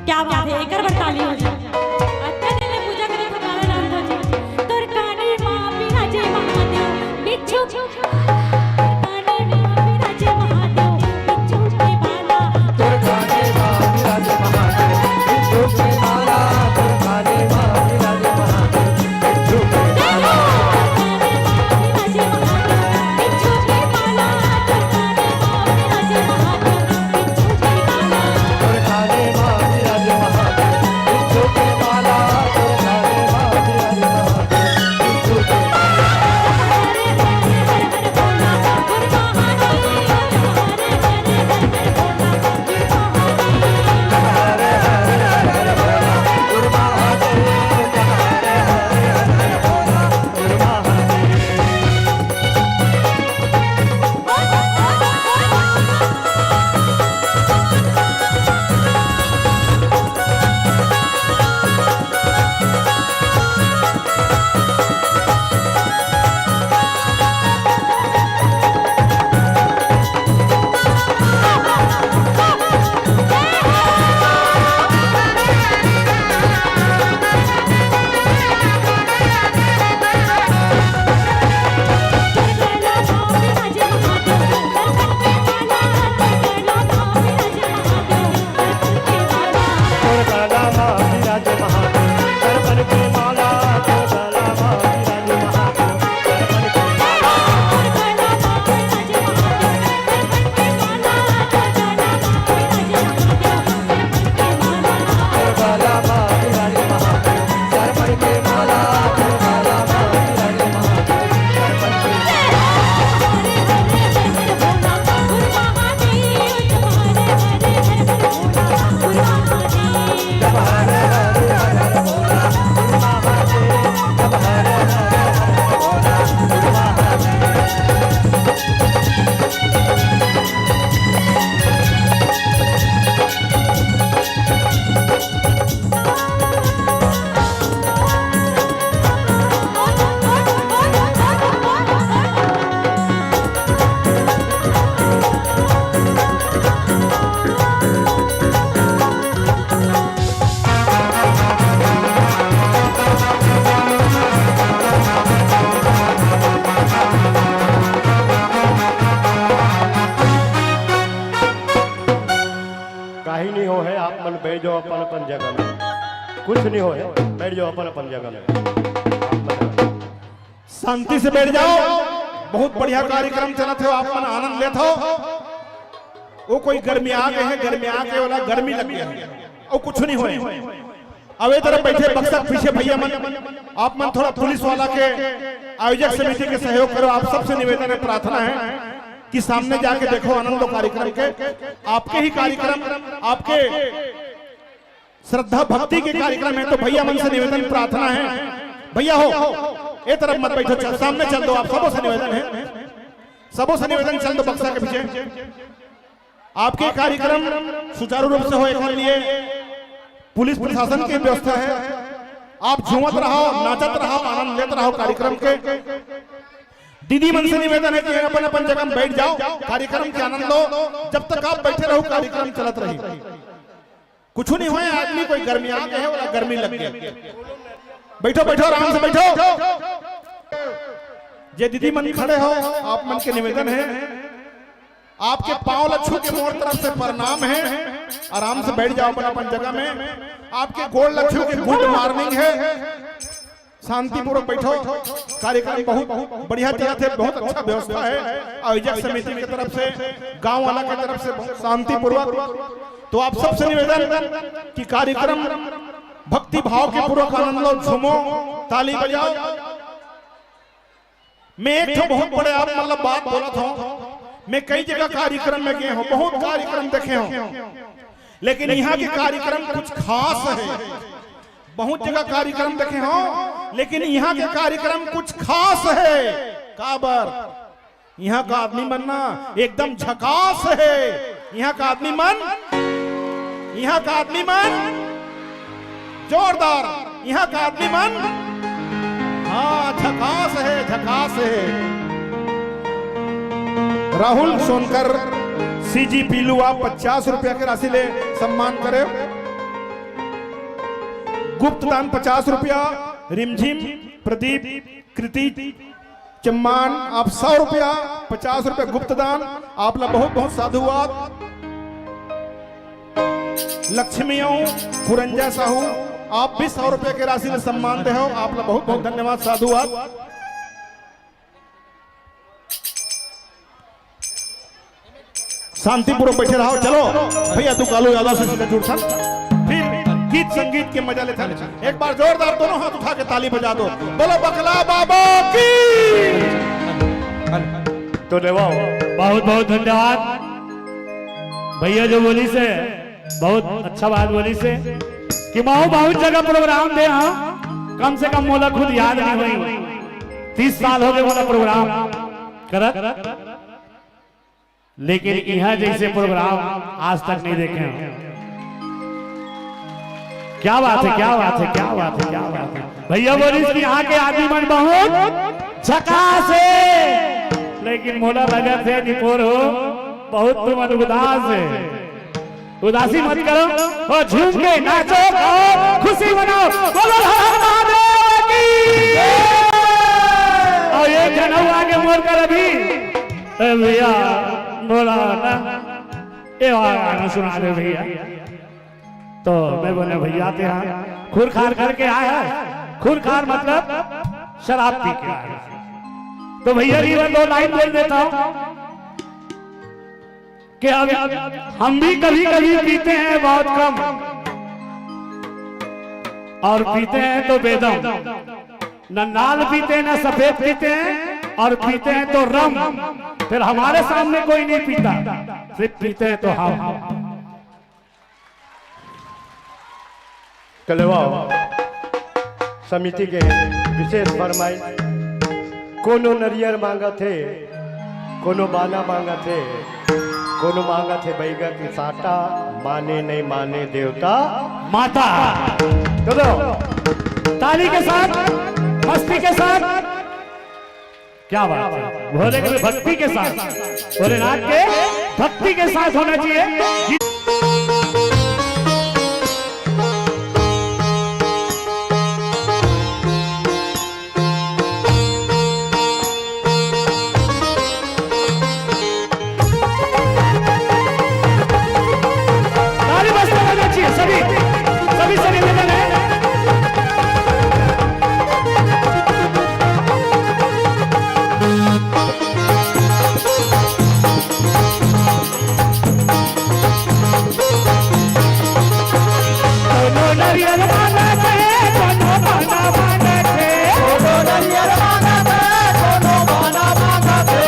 क्या बात है, एकर बर ताली हो जाए। अतका दिन ले पूजा करत हव, काला नाम हो जी। तोर काने मा बिराजे महादेव, बिच्छू। तोर काने मा बिराजे महादेव, बिच्छू के माला। तोर काने मा बिराजे महादेव, बिच्छू के माला। तोर काने मा बिराजे महादेव, बिच्छू के माला। काही नहीं हो है, आप मन बैठ जाओ अपन अपन जगह में। कुछ नहीं हो है, बैठ जाओ अपन अपन जगह में। शांति से बैठ जाओ। बहुत बढ़िया कार्यक्रम चलत हे, आप मन आनंद लेत हो। वो कोई गर्मी आ गए है, गर्मी आ गए वाला गर्मी लग गया है, वो कुछ नहीं होए। अब ए तरफ बैठे बक्सा के पीछे भैया मन, आप मन थोड़ा पुलिस वाला के, आयोजक समिति के सहयोग करो। आप सबसे निवेदन है, प्रार्थना है कि सामने जाके देखो, आनंद लो कार्यक्रम के। आपके ही कार्यक्रम, आपके श्रद्धा भक्ति के कार्यक्रम है, तो भैया मन से निवेदन प्रार्थना है, भैया हो, ए तरफ मत बैठो, चल, सामने चल दो, आप सबों से निवेदन है, सबों से निवेदन, चल दो बक्सा के पीछे। आपके कार्यक्रम सुचारू रूप से हो, एकर लिए पुलिस प्रशासन की व्यवस्था है। आप झूमत रहो, नाचत रहो, आनंद लेत रहो कार्यक्रम के। दीदी मन से निवेदन है कि अपन अपन जगह में बैठ जाओ। कार्यक्रम के आनंद लो, जब तक आप बैठे रहो कार्यक्रम चलत रही। कुछ नहीं होए, आदमी कोई गर्मी आ गए है, वाला गर्मी लग गया। बैठो, बैठो, आराम से बैठो। जे दीदी मन खड़े हो, आप मन के निवेदन है, आपके पाँव ला छू के मोर तरफ से प्रणाम है। आराम से बैठ जाओ अपन अपन जगह में। आपके गोड़ ला छू के गुड मॉर्निंग है। शांतिपूर्वक बैठो। कार्यक्रम बहुत बढ़िया चलत हे, बहुत अच्छा व्यवस्था है। आयोजक समिति की तरफ से, गांव वाला की तरफ से बहुत शांतिपूर्वक। तो आप सबसे निवेदन कि कार्यक्रम भक्ति भाव के पूर्वक आनंद लो, झूमो, ताली बजाओ। मैं एक ठो बहुत बड़े आप मतलब बात बोलत हूँ। मैं कई जगह कार्यक्रम में गए हूँ, बहुत कार्यक्रम देखे हूँ, लेकिन यहाँ के कार्यक्रम कुछ खास है। बहुत जगह कार्यक्रम देखे हूँ, लेकिन यहाँ के कार्यक्रम कुछ खास है। काबर? यहाँ का आदमी मन ना एकदम झकास है। यहाँ का आदमी मन, यहाँ का आदमी मन जोरदार। यहाँ का आदमी मन, हाँ, झकास है, झकास है। राहुल सोनकर, सीजी पीलू, आप पचास रुपया के राशि ले सम्मान करे। गुप्त दान पचास रुपया, रिमझिम, प्रदीप, कृति, चम्मान, आप सौ रुपया, पचास रुपया गुप्त दान, आप ला बहुत बहुत साधुवाद। लक्ष्मी अउ पुरंजा साहू, आप भी सौ रुपया के राशि ला सम्मान दे हो, आप ला बहुत बहुत धन्यवाद, साधुवाद। शांतिपूर्वक बैठे रहो। चलो भैया, तू कालू यादव से सीधा जुड़थन, फिर गीत संगीत के मजा लेथन। एक बार जोरदार दोनों हाथ उठा के ताली बजा दो, बोलो बकला बाबा की। तो देवाओ, बहुत बहुत धन्यवाद भैया, जो बोलिस हे, बहुत अच्छा बात बोलिस हे कि महूं बहुत जगह प्रोग्राम दे हंव, कम से कम मोला खुद याद नइ होही, तीस साल हो गे मोला प्रोग्राम करत, लेकिन इहां जइसे प्रोग्राम आज तक नइ देखे हंव। क्या बात हे, क्या बात हे, क्या बात हे, क्या बात हे। भैया बोलिस कि इहां के आदमी मन बहुत झकास हे, लेकिन मोला लगत हे निपोर हो, बहुत तुमन उदास हे। उदासी मत करो, ओ झूम के नाचो, गाओ, खुशी मनाओ, बोलो हर हर महादेव की। अउ एक झन अउ आगे मोर कर अभी, ए भैया, बोला ना, ए वाला गाना सुना दे भैया। तो मैं बोले, भैया तें हा खूर खार करके आय हस, खूर खार मतलब शराब पी के आय हस। तो भैया जी, मैं दो लाइन बोल देता हूँ कि अब हम भी कभी कभी पीते हैं, बहुत कम, और पीते हैं तो बेदम, न लाल पीते हैं, न सफेद पीते हैं, और पीते हैं तो रम। फिर हमारे सामने कोई नहीं पीता, सिर्फ पीते हैं तो हम। कलेवा समिति के विशेष फरमाइश, कोनो नरियर मांगत हे, कोनो बाना मांगत हे, कोनो मांगत हे बैगा के साटा, माने नहीं माने देवता माता। चलो। ताली के साथ, मस्ती के साथ। क्या बात है, भोले के भक्ति के साथ, भोलेनाथ के भक्ति के साथ होना चाहिए। ताली बजते रहना चाहिए सभी, सभी से निवेदन है। कोनो नरियर मांगत हे, कोनो बाना मांगत हे। कोनो नरियर मांगत हे, कोनो बाना मांगत हे।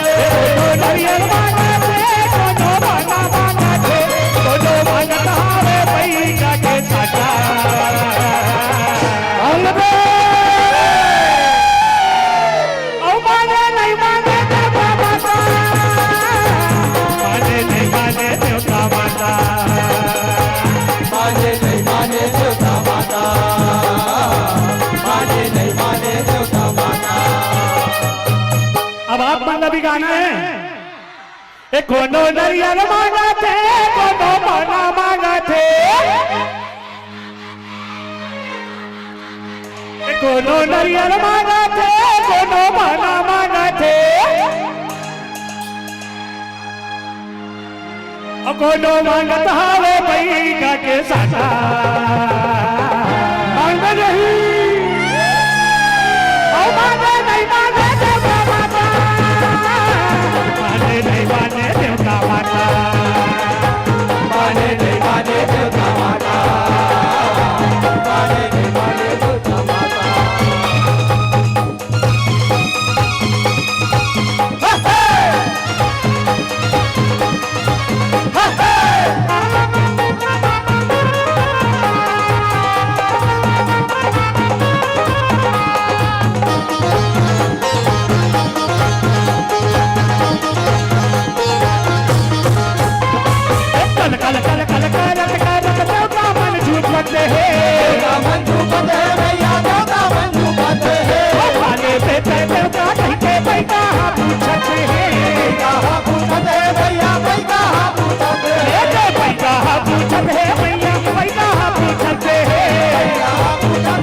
कोनो नरियर मांगत हे, कोनो बाना मांगत हे। कोनो मांगत हावे पैसा के साटा। अंग दे। अउ माने नहीं माने देवता माता। माने नहीं माने देवता माता। माने नहीं माने देवता माता। माने नहीं माने देवता माता। अब आप मन ला भी गाना है। ए कोनो नरियर मांगत हे, कोनो बाना मांगत हे। ए कोनो नरियर मांगत हे, कोनो बाना मांगत हे। अ कोनो मांगत हावे पैगा के साटा। मांगे नहीं। अउ मांगे नहीं, मांगे देवता माता। माने नहीं माने देवता माता। माने नहीं माने देवता माता। माने नहीं माने देवता माता। कल, कल, कल, कल, करत, करत, देवता मन झूमत हे। देवता मन झूमत हे भैया, देवता मन झूमत हे। ओ पाले पे तै देवता कहि के पैगा हा पूछत हे। पैगा हा पूछत हे भैया, पैगा हा पूछत हे। ए, ए, पैगा हा पूछत हे भैया, पैगा हा पूछत हे। पैगा हा पूछत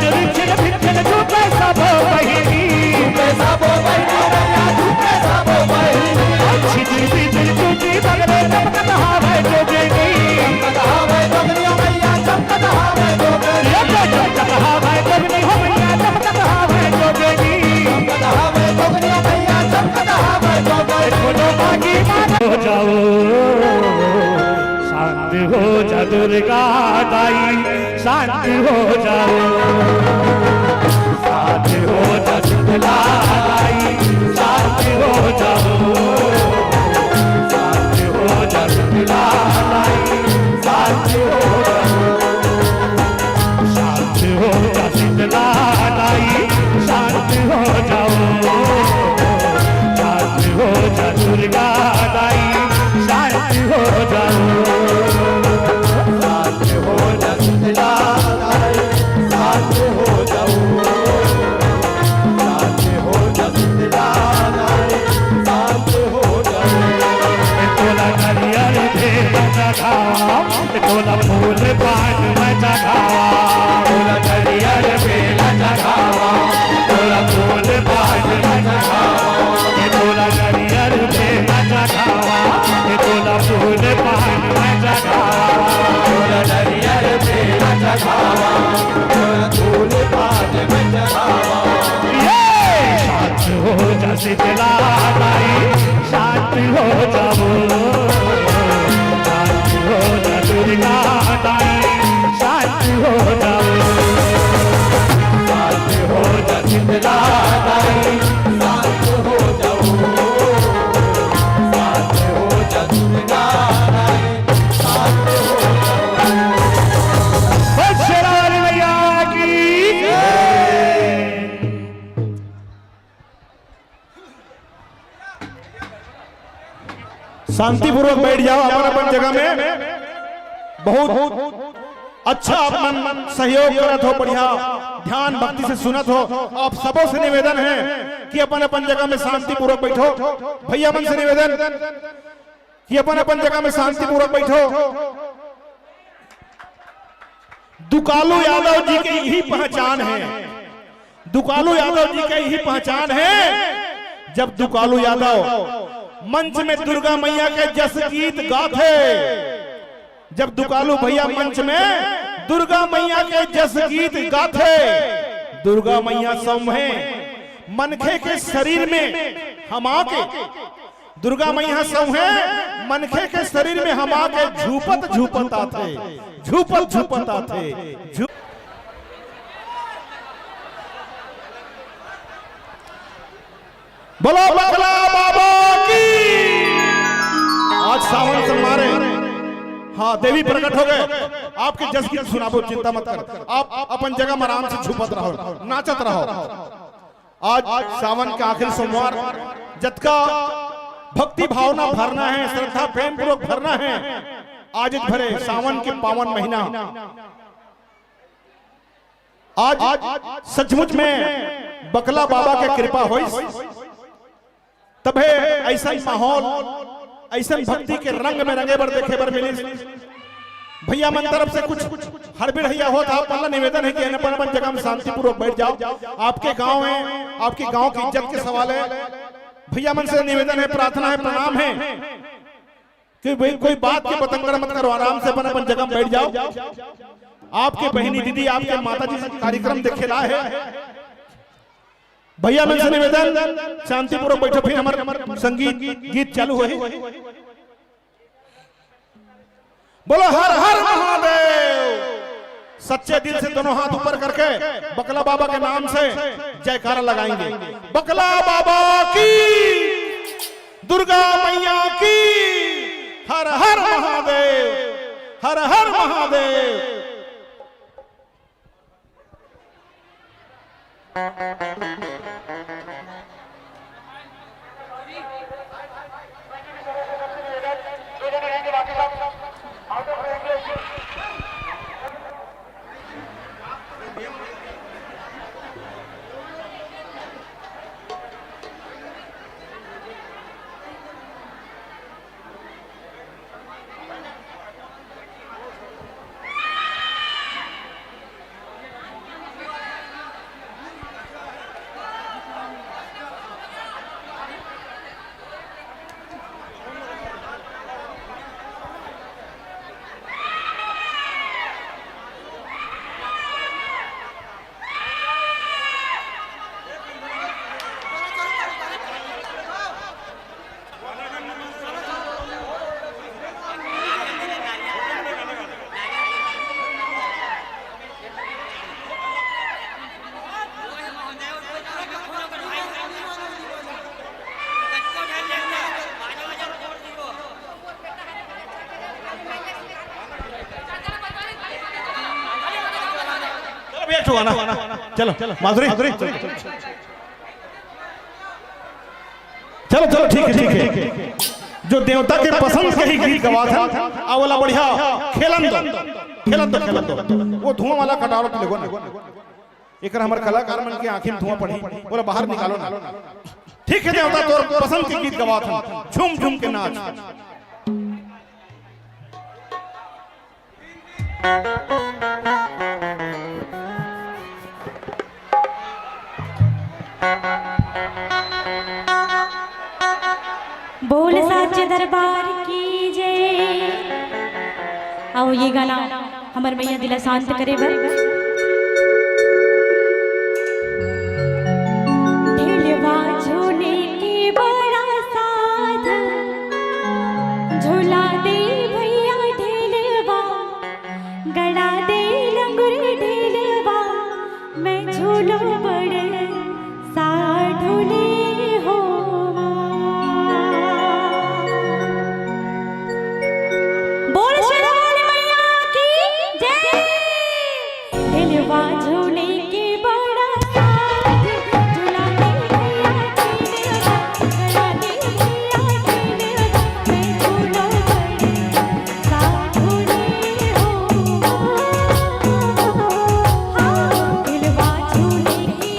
भिनभिन झूमे सबो बहिनी। झूमे सबो बहिनी, मैया झूमे सबो बहिनी। छितिर बितिर चूटी बगले चमकत हावय जोगिनी। चमकत हावय जोगिनी, मैया चमकत हावय जोगिनी। ये तो चमकत हावय जोगिनी, हो मैया चमकत हावय जोगिनी। चमकत हावय जोगिनी, मैया चमकत हावय जोगिनी। बोलो बाकी माता हो जाओ। शांत हो जा दुर्गा दाई, शांत हो जाओ। शांत हो जा शीतला दाई, शांत हो जाओ। शांत हो जा शीतला दाई, शांत हो जाओ। शांत हो जा शीतला दाई, शांत हो जाओ। शांत हो जा दुर्गा दाई, शांत हो जाओ। शांत हो जा शीतला दाई, शांत हो जाओ। शांत हो जा शीतला दाई, शांत हो जाओ। ए तोला नरियर भेला चढ़ावा, ए तोला फूल पान मैं चढ़ावा। तोला नरियर भेला चढ़ावा, तोला फूल पान मैं चढ़ावा। ए तोला नरियर भेला चढ़ावा, ए तोला फूल पान मैं चढ़ावा। तोला नरियर भेला चढ़ावा, तोला फूल पान मैं चढ़ावा। ये शांत हो जा शीतला दाई, शांत हो जाओ। शांत हो जा दुर्गा दाई, शांत हो जाओ। शांत हो जा शीतला दाई, शांत हो जाओ। शांत हो जा दुर्गा दाई, शांत हो जाओ। बोल शेरा वाली मैया की जय। शांतिपूर्वक बैठ जाओ अपन अपन जगह में। बहुत अच्छा अपन सहयोग करत हो, बढ़िया ध्यान भक्ति से सुनत हो। आप सबों से निवेदन है कि अपन अपन जगह में शांतिपूर्वक बैठो। भैया मन से निवेदन कि अपन अपन जगह में शांतिपूर्वक बैठो। दुकालू यादव जी के यही पहचान है, दुकालू यादव जी के यही पहचान है। जब दुकालू यादव मंच में दुर्गा मैया के जस गीत गाथे, जब दुकालू भैया मंच में दुर्गा मैया के जस गीत गाथे, दुर्गा मैया सौंहे मनखे के शरीर में हमा के, दुर्गा मैया सौंहे मनखे के शरीर में हमा के झूपत झूपत आथे, झूपत झूपत आथे। झू- बोलो बकला बाबा की। आज सावन से मारे, हाँ, देवी प्रकट हो गए। आपके जस गीत सुनाबो, चिंता मत कर। आप अपन जगह में आराम से झूपत रहो, नाचत रहो। आज सावन के आखिरी सोमवार, जतका भक्ति भावना भरना है, श्रद्धा प्रेम पूर्वक भरना है, आज भरे सावन के पावन महीना। आज सचमुच में बकला बाबा के कृपा होइस, तभे ऐसन माहौल, ऐसन भक्ति के रंग में रंगे बर देखे बर मिलिस। भैया मन तरफ से कुछ हड़बड़ैया होत, आप मन ला निवेदन है कि अपन अपन जगह में शांतिपूर्वक बैठ जाओ। आपके गांव है, आपके गांव की इज्जत के सवाल है। भैया मन से निवेदन है, प्रार्थना है, प्रणाम है कि भाई कोई बात के बतंगड़ मत करो, आराम से अपन अपन जगह में बैठ जाओ। आपके बहिनी दीदी, आपके माता जी कार्यक्रम देखे ला है। भैया मन से निवेदन, शांतिपूर्वक बैठो, फिर हमार संगीत गीत चालू होही। बोलो हर हर महादेव। सच्चे दिल से दोनों हाथ ऊपर करके बकला बाबा के नाम से जयकारा लगाएंगे। बकला बाबा की, दुर्गा मैया की, हर हर महादेव, हर हर महादेव। आना। चलो माधुरी, चलो, चलो, ठीक है, ठीक है। जो देवता के पसंद के ही गीत गवात हन, आ वाला बढ़िया खेलन दो, खेलन दो, खेलन दो। वो धुआं वाला कटावत लेगो ना। एकर हमर कलाकार मन के आँखी में धुआं पड़ी, बोला बाहर निकालो ना। ठीक है देवता, तोर पसंद के गीत गवात हन, झूम झूम के नाच। बोल साचे दरबार की जय। आओ, ये गाना हमर मैया दिला शांत करे बर। ढिलवा झूले के बड़ा साध, झूला दे भैया ढिलवा, गड़ा दे लंगुर ढिलवा, मैं झूलो बड़ साधुले हो। बोल शेरा वाली मैया की जय। ढिलवा झूले के बड़ा साध, झूला दे भैया ढिलवा, गड़ा दे भैया ढिलवा, मैं झूलो बड़ साधुले हो। ढिलवा झूले के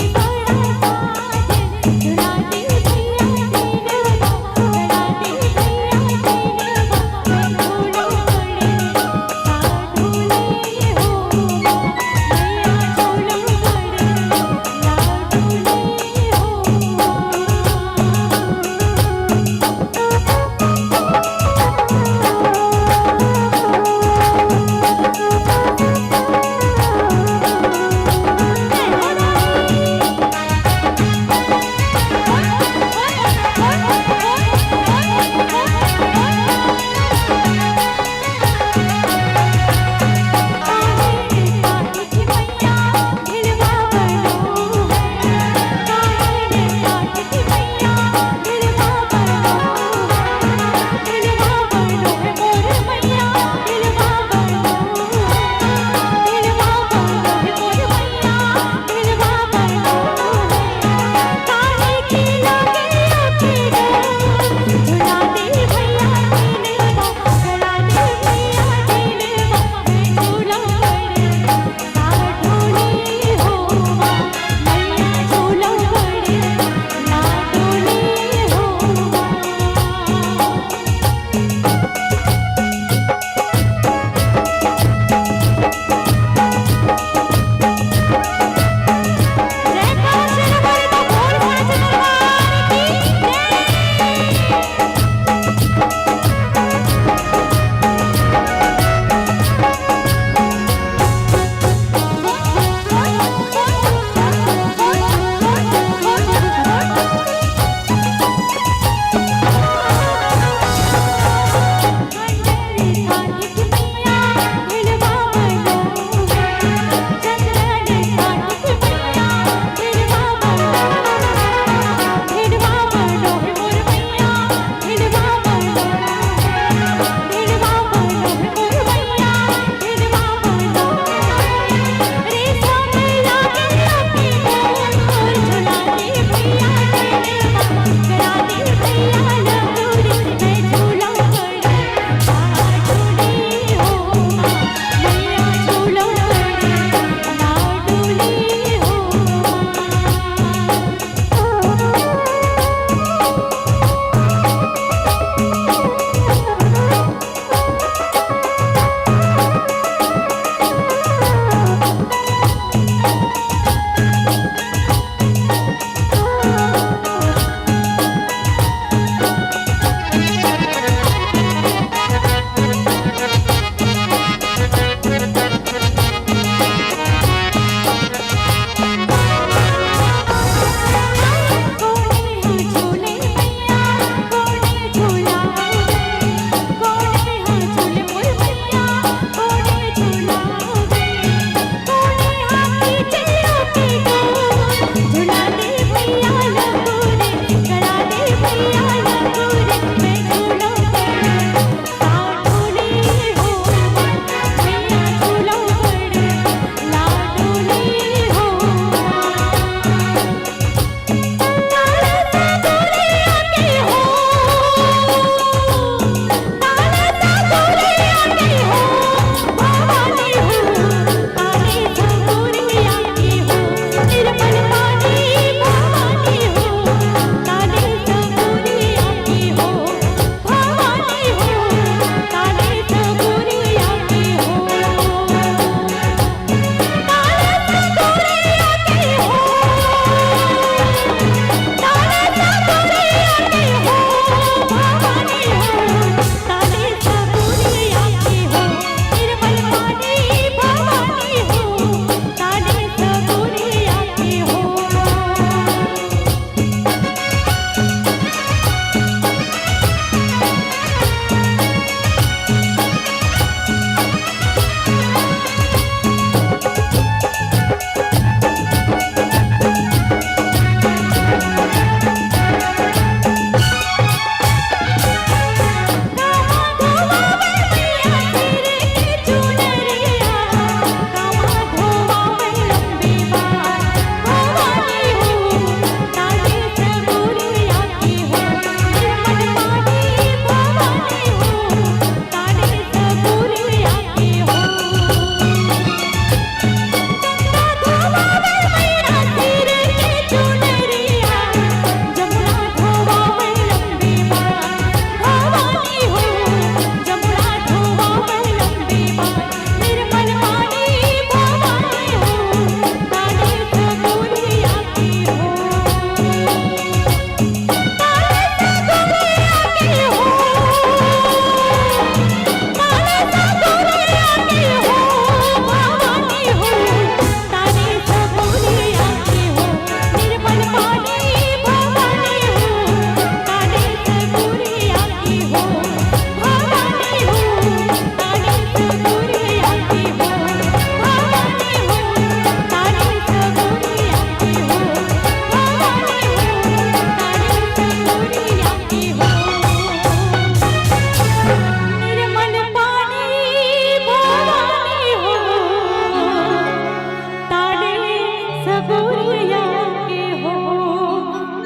के हो,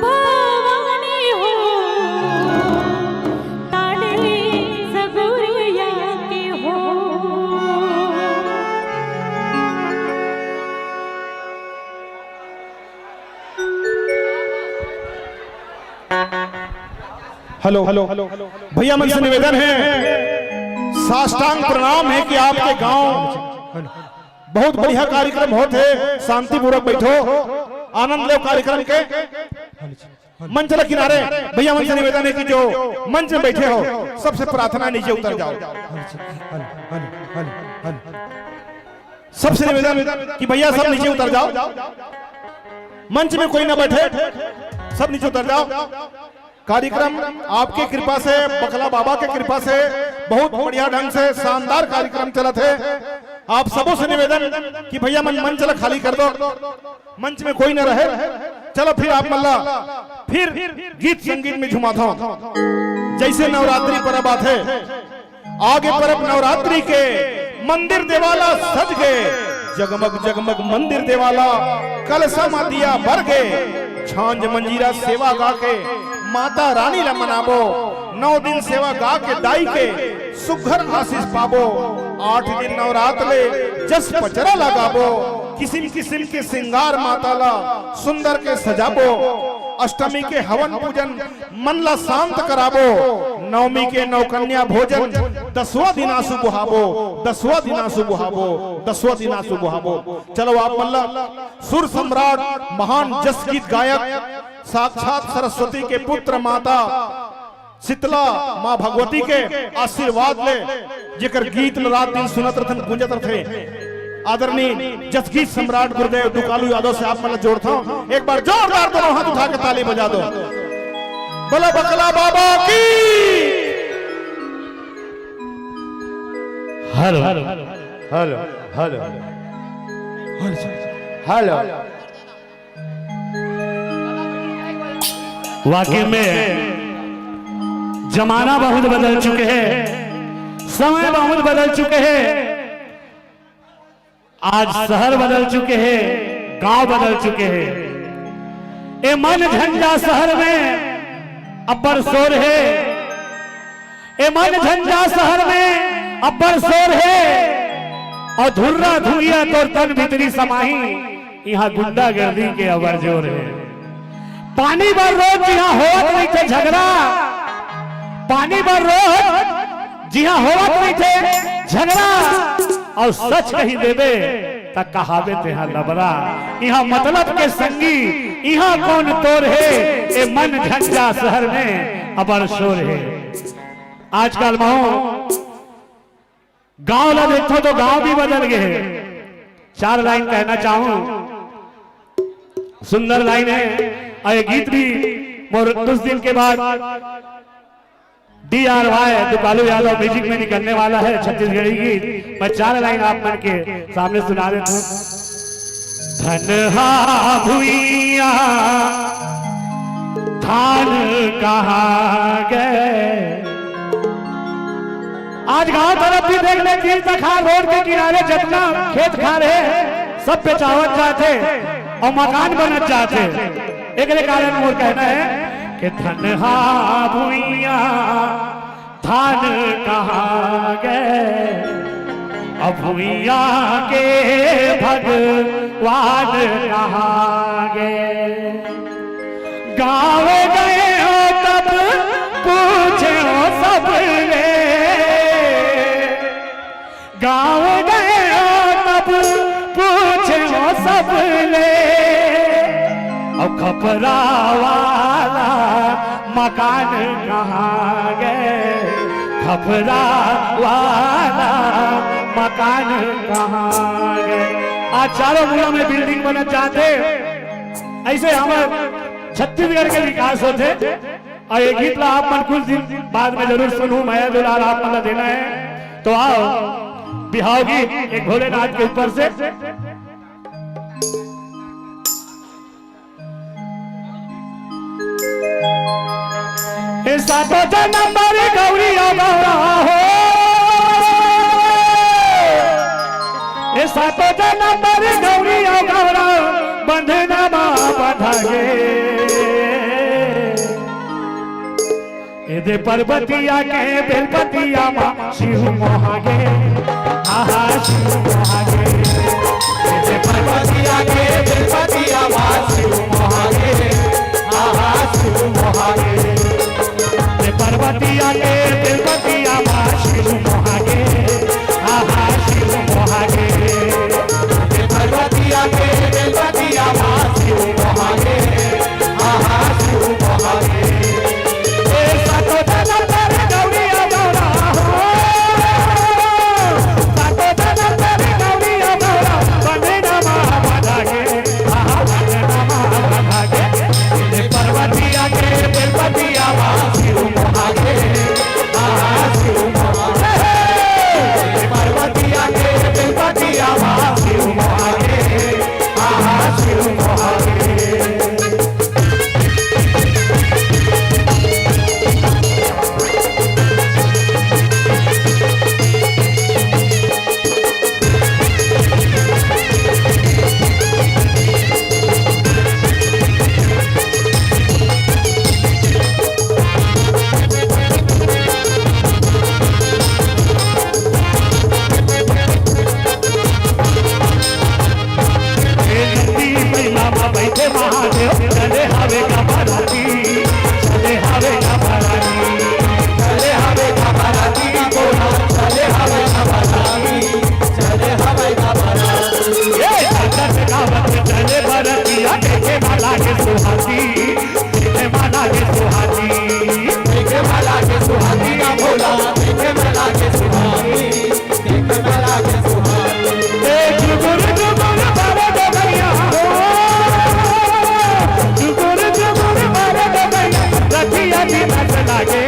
भवानी हो, ताले सगुरिया के हो। हेलो, हेलो, भैया मन से निवेदन है, साष्टांग प्रणाम है कि आपके गांव बहुत बढ़िया कार्यक्रम होत हे, शांतिपूर्वक बैठो, आनंद लो कार्यक्रम के। मंच के किनारे भैया मन से निवेदन है कि जो मंच में बैठे हो, सबसे प्रार्थना, नीचे उतर जाओ। सबसे निवेदन कि भैया सब नीचे उतर जाओ, मंच में कोई ना बैठे, सब नीचे उतर जाओ। कार्यक्रम आपके कृपा से, बकला बाबा के कृपा से बहुत बढ़िया ढंग से शानदार कार्यक्रम चलत हे। आप सबों से निवेदन कि भैया मन मंच ला खाली कर दो, मंच में कोई ना रहे। चलो फिर आप मन ला फिर गीत संगीत में झुमाथंव। जैसे नवरात्रि परब आथे, आगे परब नवरात्रि के, मंदिर देवाला सज गे, जगमग जगमग मंदिर देवाला, कलसा म दिया बर गे, झांझ मंजीरा सेवा गा के माता रानी ला मनाबो। नौ दिन सेवा गा के दाई के सुघर आशीष पाबो। आठ दिन नवरात ले जस पचरा ला गाबो, किसिम किसिम के सिंगार माता ला सुंदर के सजाबो। अष्टमी के हवन पूजन मन ला शांत कराबो। नवमी के नवकन्या भोजन दसवां दिन आंसू बुहाबो, दसवां दिन आंसू बुहाबो, दसवां दिन आंसू बुहाबो। चलो आप मन ला सुर सम्राट महान जस गीत गायक साक्षात सरस्वती के पुत्र माता शीतला माँ भगवती के आशीर्वाद ले, जेकर गीत ल रात दिन सुनत रथन, गूंजत रथे, आदरणीय जसगीत सम्राट गुरुदेव दुकालू यादव से आप मन ला जोड़थंव। एक बार जोरदार दोनों हाथ उठा के ताली बजा दो। बोलो बकला बाबा की। Hello, hello, hello, hello. वाकई में जमाना बहुत बदल चुके हे, समय बहुत बदल चुके हे। आज शहर बदल चुके हे, गांव बदल चुके हे। ए मन झंझा शहर में अब्बड़ शोर हे, ए मन झंझा शहर में अब्बड़ शोर हे, अउ धुर्रा धुइया तोर तन भीतरी समाही, इहां गुंडागर्दी के अब्बड़ जोर हे। पानी बर रोज जिहां होवत रहिथे झगरा, पानी बर रोज जिहां होवत रहिथे झगरा, अउ सच कहि देबे त कहाबे तेहां लबरा। इहां मतलब के संगी, इहां कोन तोर हे, ए मन झंझा शहर में अब्बड़ शोर हे। आजकल महूं गांव ला देखथंव तो गांव भी बदल गे हे। चार लाइन कहना चाहूं, सुंदर लाइन हे। अउ ये गीत भी मोर कुछ दिन के बाद D R Y Dukalu Yadav music में निकलने वाला है, छत्तीसगढ़ी गीत। मैं चार लाइन आप मन के सामने सुना देता हूं। धन हा भुइया धान कहाँ गए। आज गांव तरफ भी देख ले, तीर तखार रोड के किनारे जतना खेत खार हे, सब बेचावत जाथे अउ मकान बनत जाथे। एकरे कारण मोर कहना हे कि धन हा भुइया धान कहाँ गए, अब भुइया के भगवान कहाँ गए। गाँव गए हो तब पूछे हो सबले, गाँव गए हो तब पूछे हो सबले, अउ खपरा वाला मकान कहाँ गए, खपरा वाला मकान कहाँ गए। आज चारों मुड़ा में बिल्डिंग बनत जाथे, अइसे हमर छत्तीसगढ़ के विकास होथे। अउ ये गीत ला आप मन कुछ दिन बाद में जरूर सुनहू, मया दुलार आप मन ला देना हे। तो आओ, बिहाव गीत एक भोलेनाथ के ऊपर से। ए सातो जनम बर गौरी अउ गौरा हो, ए सातो जनम बर गौरी अउ गौरा, बंधना बंधा गे। एदे पर्वतिया के बेलपतिया मा शिव मोहा गे। आहा, शिव मोहा गे। एदे पर्वतिया के बेलपतिया मा शिव मोहा गे। आहा, शिव मोहा गे। एदे पर्वतिया के बेलपतिया मा शिव मोहा गे। आहा, शिव मोहा गे। एदे पर्वतिया के बेलपतिया मा शिव मोहा गे। आहा, शिव मोहा गे। ए सातो जनम कर गौरी अवतारा हो। सातो जनम कर गौरी अवतारा। बंधना मा बंधा गे। आहा, बंधना मा बंधा गे। ए पर्वतिया के बेलपतिया मा शिव मोहा गे। आहा, शिव मोहा गे। ए पर्वतिया के बेलपतिया मा शिव मोहा गे। आहा, शिव मोहा गे। ए नंदी बइला मा बइठे महादेव, चले हवे का बाराती, चले हवे का बाराती, चले हवे का बाराती, बोला, चले हवे का बाराती, चले हवे का बाराती। ए संगत गावत चले बरतिया, देखे मा लागे सुहाती, देखे मा लागे सुहाती, देखे मा लागे सुहाती ना बोला, देखे मा लागे सुहाती। देखे मा लागे सुहाती। ए झुमुर झुमुर बारे दे भैया हो। झुमुर झुमुर बारे दे भैया। रतिया दिन से लागे,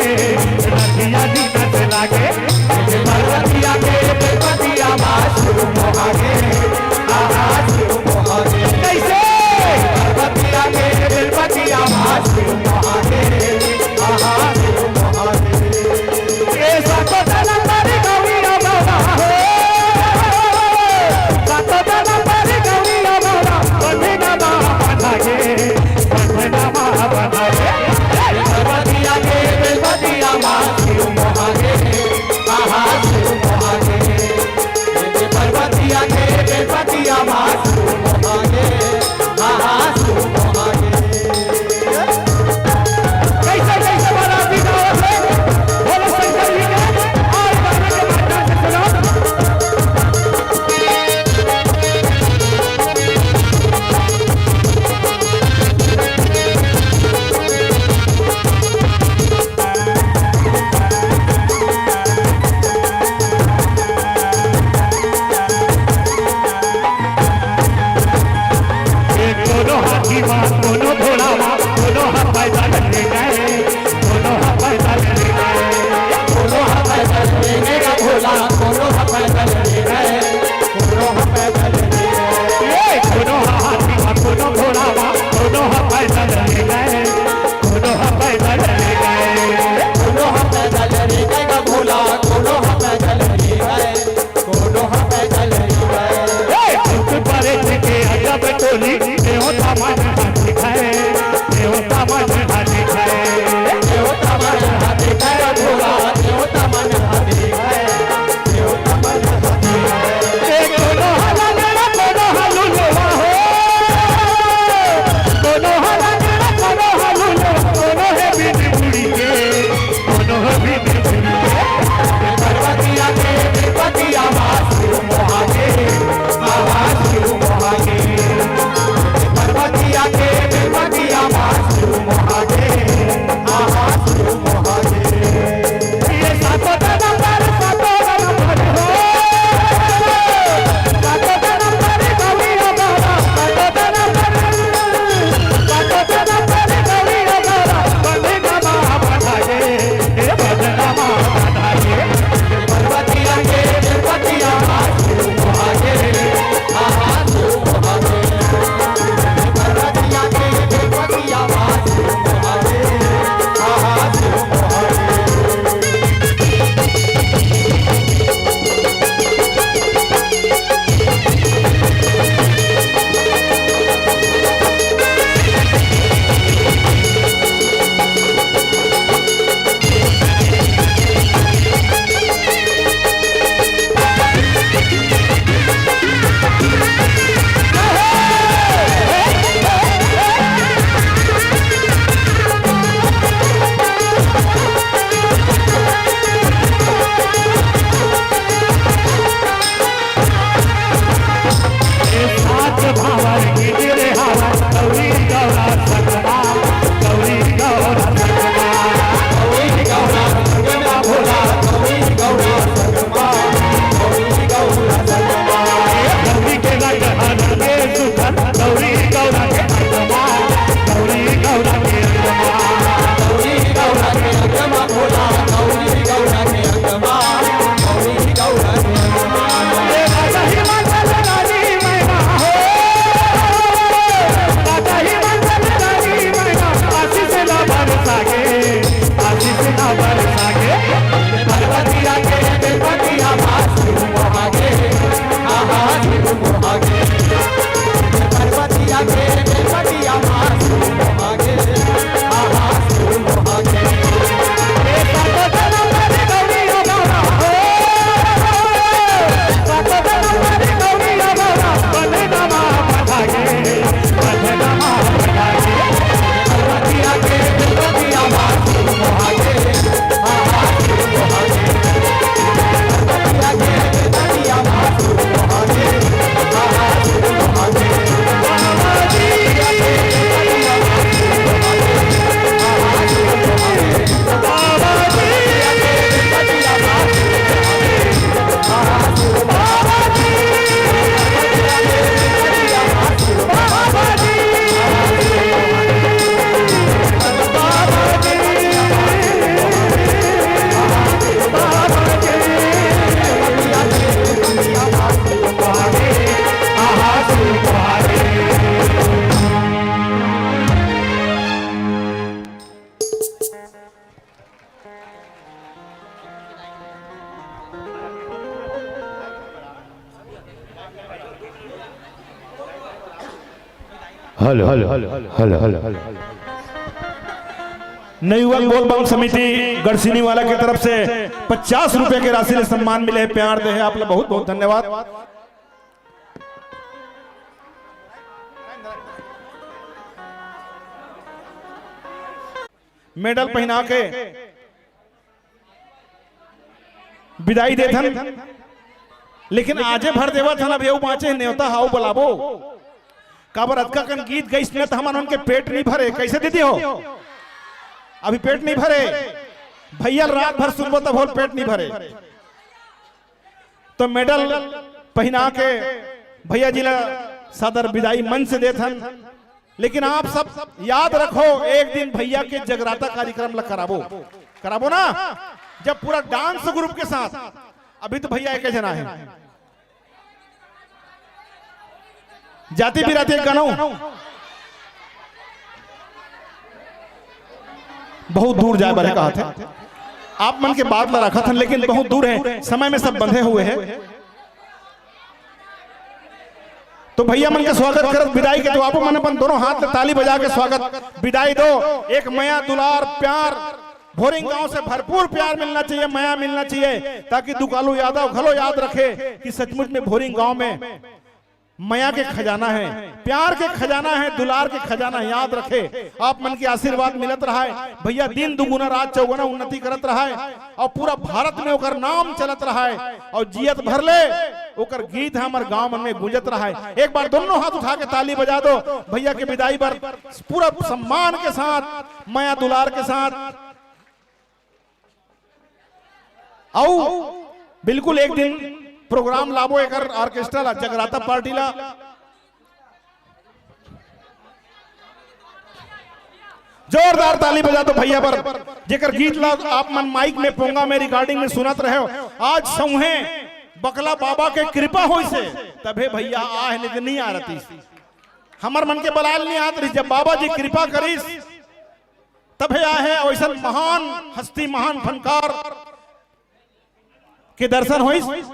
रतिया दिन से लागे। ए पर्वतिया के बेलपतिया मा शिव मोहा गे। आहा, शिव मोहा गे। कैसे? पर्वतिया के बेलपतिया मा शिव मोहा गे। आहा, शिव मोहा गे। ए सातो जनम तारी गौरी अवतारा हो। सातो जनम तारी गौरी अवतारा। बंधना मा बंधा गे, बंधना मा बंधा गे। ए पर्वतिया के बेलपतिया मा शिव मोहा गे। आहा, शिव मोहा गे। ए पर्वतिया के बेलपतिया मा शिव मोहा गे। आहा, शिव मोहा गे। कैसे, कैसे बाराती गावत हे? भोले शंकर जी के और गाने के माध्यम से सुनाओ। ए कोनो हाथी मा, कोनो घोड़ा मा, कोनो ह पैदल ले गए, कोनो ह पैदल ले गए, कोनो ह पैदल ले गए का भोला, कोनो ह पैदल ले गए, कोनो ह पैदल ले गए। ए कोनो ह हाथी मा, कोनो घोड़ा मा, कोनो ह पैदल ले गए, कोनो ह पैदल ले गए, कोनो ह पैदल ले गए का भोला, कोनो ह पैदल ले गए। कोनो ह पैदल ही गए। ए, भूत प्रेत के अजब टोली, देवता मन हाथी खाए, देवता मन हाथी खाए। देवता मन हाथी खाए, भोला, देवता मन हाथी खाए, देवता मन हाथी खाए। ए, कोनो ह लंगड़ा, कोनो ह लुलवा हो। कोनो ह लंगड़ा, कोनो ह लुलवा, कोनो हे बिन बुड़ी के। कोनो भी बिजुली के। पर्वतिया के बेलपतिया मा शिव मोहा गे, आहा शिव मोहा गे। पर्वतिया के हेलो, हेलो, हेलो, हेलो। नवयुवक बोलबम समिति गढ़सिनी वाला के तरफ से पचास रुपए के राशि ले सम्मान मिले हे, प्यार दे हे, आप ला बहुत बहुत धन्यवाद। मेडल पहिना के बिदाई देथन, लेकिन आजे भर देवत हन, अभी अउ बाँचे हे, नेवता हाउ बलाबो। काबर अतका कन गीत गइस न, त हमन उनके पेट नहीं भरे। कैसे दीदी हो, अभी पेट नहीं भरे? भैया रात भर सुनबो तब होल पेट नहीं भरे। तो मेडल पहिना के भैया जी ला सादर बिदाई मंच से देथन। लेकिन आप सब याद रखो, एक दिन भैया के जगराता कार्यक्रम ला कराबो, कराबो ना, जब पूरा डांस ग्रुप के साथ। अभी तो भैया एक जना है, जाति बिराती एक गाना बहुत दूर जाए बर हे कहा थे। आप मन के बात ला रखत हन, लेकिन बहुत दूर है, समय में सब बंधे हुए हैं। तो भैया मन के स्वागत करत बिदाई के, तो आप मन अपन दोनों हाथ ले ताली बजा के स्वागत बिदाई दो। एक मया दुलार प्यार भोरिंग गांव से भरपूर प्यार मिलना चाहिए, मया मिलना चाहिए, ताकि दुकालू यादव घलो याद रखे कि सचमुच में भोरिंग गांव में मया के खजाना है, प्यार के खजाना है, दुलार के खजाना है। याद रखे, आप मन के आशीर्वाद मिलत रहा है भैया, दिन दुगुना रात चौगुना उन्नति करत रहा है और पूरा भारत में ओकर नाम चलत रहा है और जियत भर ले ओकर गीत हमर गांव मन में गूंजत रहा है। एक बार दोनों हाथ उठा के ताली बजा दो भैया के बिदाई बर, पूरा सम्मान के साथ, मया दुलार के साथ। अउ बिल्कुल एक दिन प्रोग्राम लाबो एकर ऑर्केस्ट्रा ला, जगराता पार्टी ला। जोरदार ताली बजा दो भैया बर, जेकर गीत ला आप मन माइक में, पोंगा में, रिकॉर्डिंग में सुनत रहे हो। आज सौंहे बकला बाबा के कृपा होइस हे, तभे भैया आहे, नहीं तो नहीं आ रहती। हमर मन के बलाल नहीं आत रही, जब बाबा जी कृपा करिस, तभे आहे। वैसन महान हस्ती, महान फनकार के दर्शन होइस।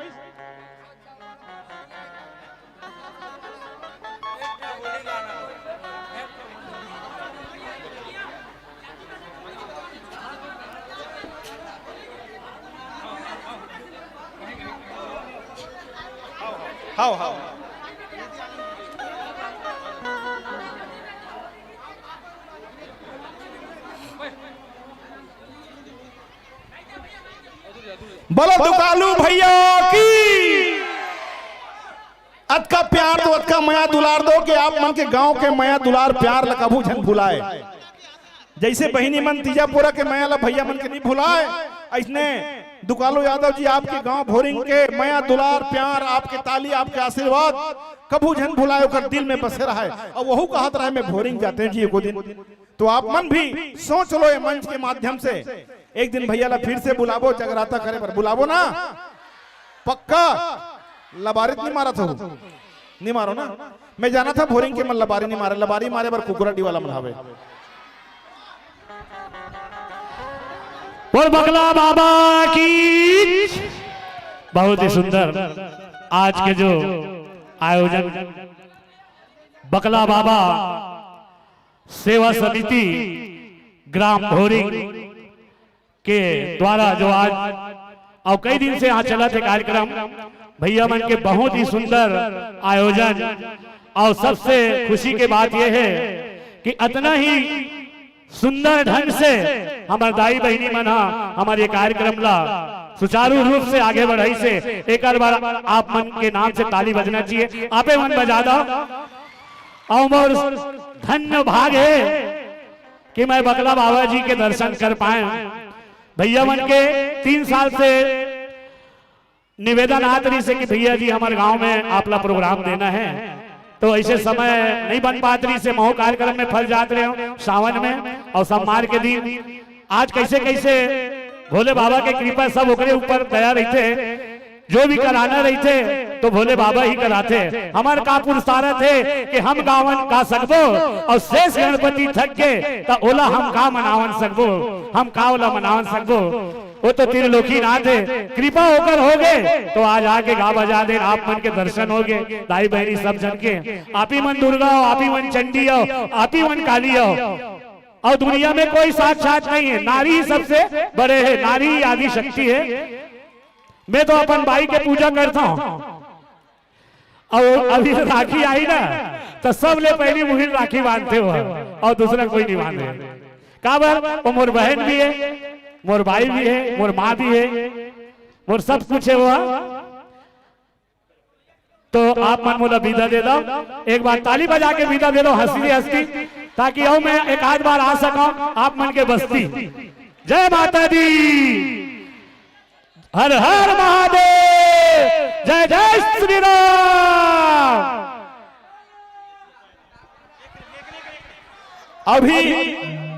हाव, हाव। बोलो दुकालू भैया की। अतका प्यार दो, अतका मया दुलार दो कि आप मन के गांव के मया दुलार प्यार ला कभू झन भुलाए। जैसे बहिनी मन तीजापुरा के मया ला भैया मन के नहीं भुलाए, ऐसने दुकालू यादव जी आपके गांव भोरिंग के मया दुलार प्यार, आपके ताली, आपके आशीर्वाद कभू झन भुलाए, ओकर दिल में बसे रहे। और वहू कहत रहे, मैं भोरिंग जाते जी एको दिन। तो आप मन भी सोच लो ये मंच के माध्यम से, एक दिन भैया ला फिर से बुलाबो, जगराता करे बर बुलाबो ना, पक्का। लबारी तो नहीं मारत हो, नहीं मारो ना। मैं जाना था भोरिंग के मन लबारी नहीं मारे, लबारी मारे बर कुकुरा डीवाला मन हवे। बोल बकला बाबा की। बहुत ही सुंदर आज के जो आयोजन बकला बाबा सेवा समिति ग्राम भोरिंग के द्वारा जो आज और कई दिन से यहाँ चलत हे कार्यक्रम, भैया मन के बहुत ही सुंदर आयोजन। और सबसे खुशी के बात ये है कि अतना ही सुंदर ढंग से हमर दाई बहिनी मन हा हमर ये कार्यक्रम ला सुचारू रूप से आगे बढ़ाइस हे। एक बार आप मन के नाम से ताली बजना चाहिए, आपे मन बजा दो। और मोर धन्य भाग है कि मैं बकला बाबा जी के दर्शन कर पाए। भैया मन के तीन साल से निवेदन आत रहिस हे कि भैया जी, हमर गांव में आप ला प्रोग्राम देना है, तो ऐसे समय नहीं बन पात रहिस हे, महू कार्यक्रम में फंस जात रहे हो सावन में और सोमवार के दिन। आज कैसे कैसे भोले बाबा के कृपा, सब ओकरे ऊपर दया रहिथे, जो भी कराना रहिथे तो भोले बाबा ही कराथे। हमर का पुरुषारथ है कि हम गावन का सकबो और शेष गणपति थक के त ओला हम का मनावन सकबो, हम का ओला मनावन सकबो। वो तो त्रिलोकीनाथ हे, कृपा ओकर होगे, तो आज आके गा बजा देन, आप मन के दर्शन होगे, दाई बहिनी सब झन के। आप ही मन दुर्गा हो, आप ही मन चंडी हो, आप ही मन काली हो। अउ दुनिया में कोई साक्षात नहीं हे, नारी ही सबसे बड़े हे, नारी ही आदि शक्ति हे। मैं तो अपन बाई के पूजा करता हूँ। अउ अभी राखी आही ना, त सबले पहिली उही राखी बांधथे हो, अउ दूसरा कोई नहीं बांधे। काबर? वो मोर बहन भी हे, मोर बाई भी हे, मोर माँ भी हे, मोर सब कुछ हे वो। तो आप मन मोला विदा दे दव, एक बार ताली बजा के विदा दे दव, हंसी हंसी, ताकि अउ मैं एक आध बार आ सकूं आप मन के बस्ती। जय माता दी। हर हर महादेव, जय जय श्री राम। अभी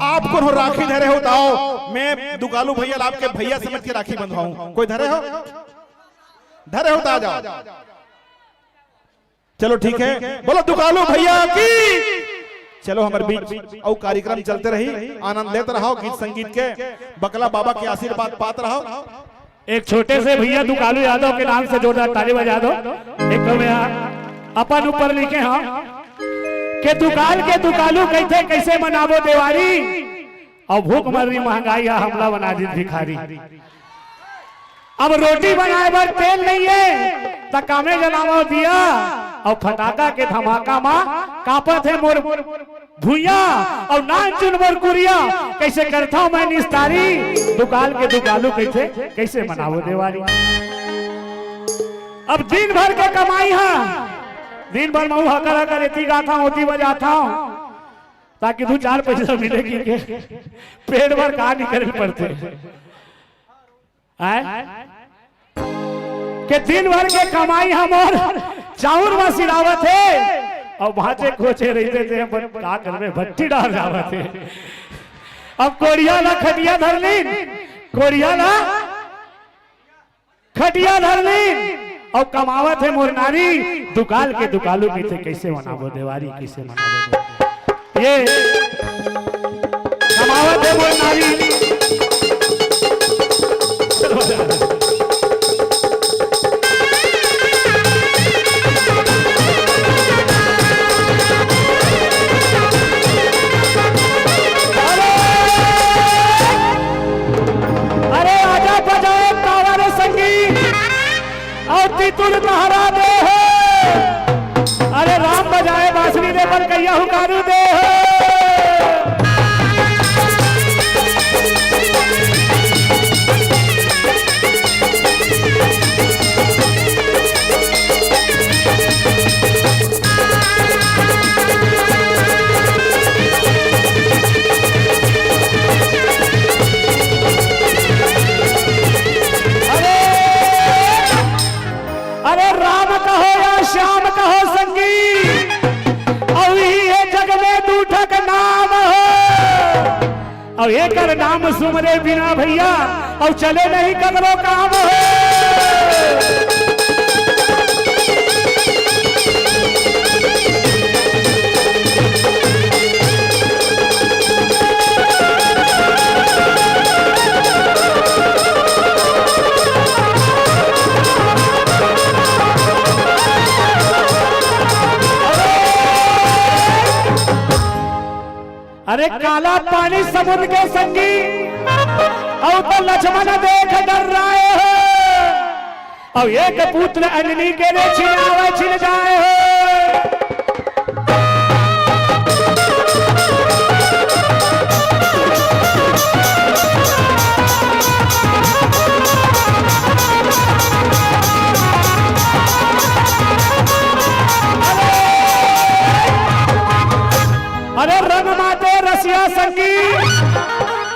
आप कोनो राखी धरे हो त आओ, मैं दुकालू भैया ला आपके भैया समझ के राखी बंधवाऊं। कोई धरे हो? धरे हो त आ जाओ। चलो ठीक है, बोलो दुकालू भैया की। चलो हमर बीच अउ कार्यक्रम चलते रही, आनंद लेत रहो गीत संगीत के, बकला बाबा के आशीर्वाद पात रहो। एक छोटे से भैया दुकालू यादव के नाम से जोरदार ताली बजा दो। एक तो मैं अपन ऊपर लिखे हंव के दुकाल के दुकालू कहिथे, कइसे मनाबो देवारी, अउ भूख मरही महंगाई ह हमला बना दिस भिखारी। अब रोटी बनाए बर तेल नइ हे, त कामे जलावंव दिया, अउ फटाका के धमाका म कांपत हे मोर भुइयां, अउ नानचुन मोर कुरिया, कइसे करथंव मैं निस्तारी, दुकाल के दुकालू कहिथे, कइसे मनाबो देवारी। अब दिन भर के कमाई ह, दिन भर महूं हकर हकर एती गाथंव, ओती बजाथंव, ताकि दू चार पइसा मिले कि के पेट भर का निकल पड़थे। आय? के दिन भर के कमाई ह मोर चाउर म सिरावत हे, अउ भांचे खोचे रहिथे ते अपन का करबे, भट्टी डार जावत हे। अब कोड़िया ला खटिया धर लीन, कोड़िया ला खटिया धर लीन, अउ कमावत हे मोर नारी, दुकाल के दुकालू कहिथे, कइसे मनाबो देवारी, कइसे मनाबो देवारी। ये कमावत हे मोर नारी। अरे, अरे आजा बजाए तावा रे संगी, अउ तितुर तहरा दे हो। अरे राम बजाए बांसुरी दे, बलकैया हुंकारू दे हो। अरे, अरे राम कहो या श्याम कहो संगी, अउ इही ए जग में दू ठक नाम हो। अउ एकर नाम सुमरे बिना भैया, अउ चले नहीं ककरो काम हो। अरे काला पानी समुद्र के संगी, अउ तो लक्ष्मण देख डर्राए हो, अउ एक पुत्र अंजनी के रे छिनावे छिन जाए हो। अरे रंग माते रसिया संगी,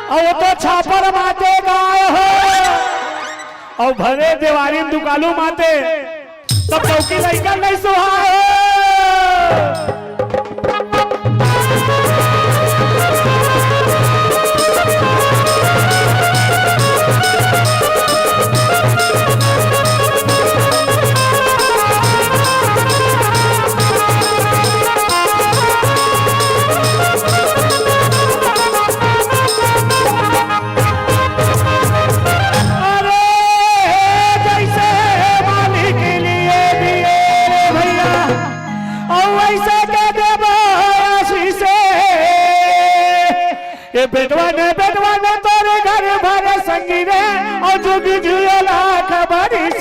अउ तो छापर माते गाय हो, अउ भरे देवारी दुकालू माते, तब चौकी लइका नहीं सुहाय हो। के बेटवा ने, बेटवा ने तोरे घर भरे संगी रे, और जुग जियो लाख बरिस।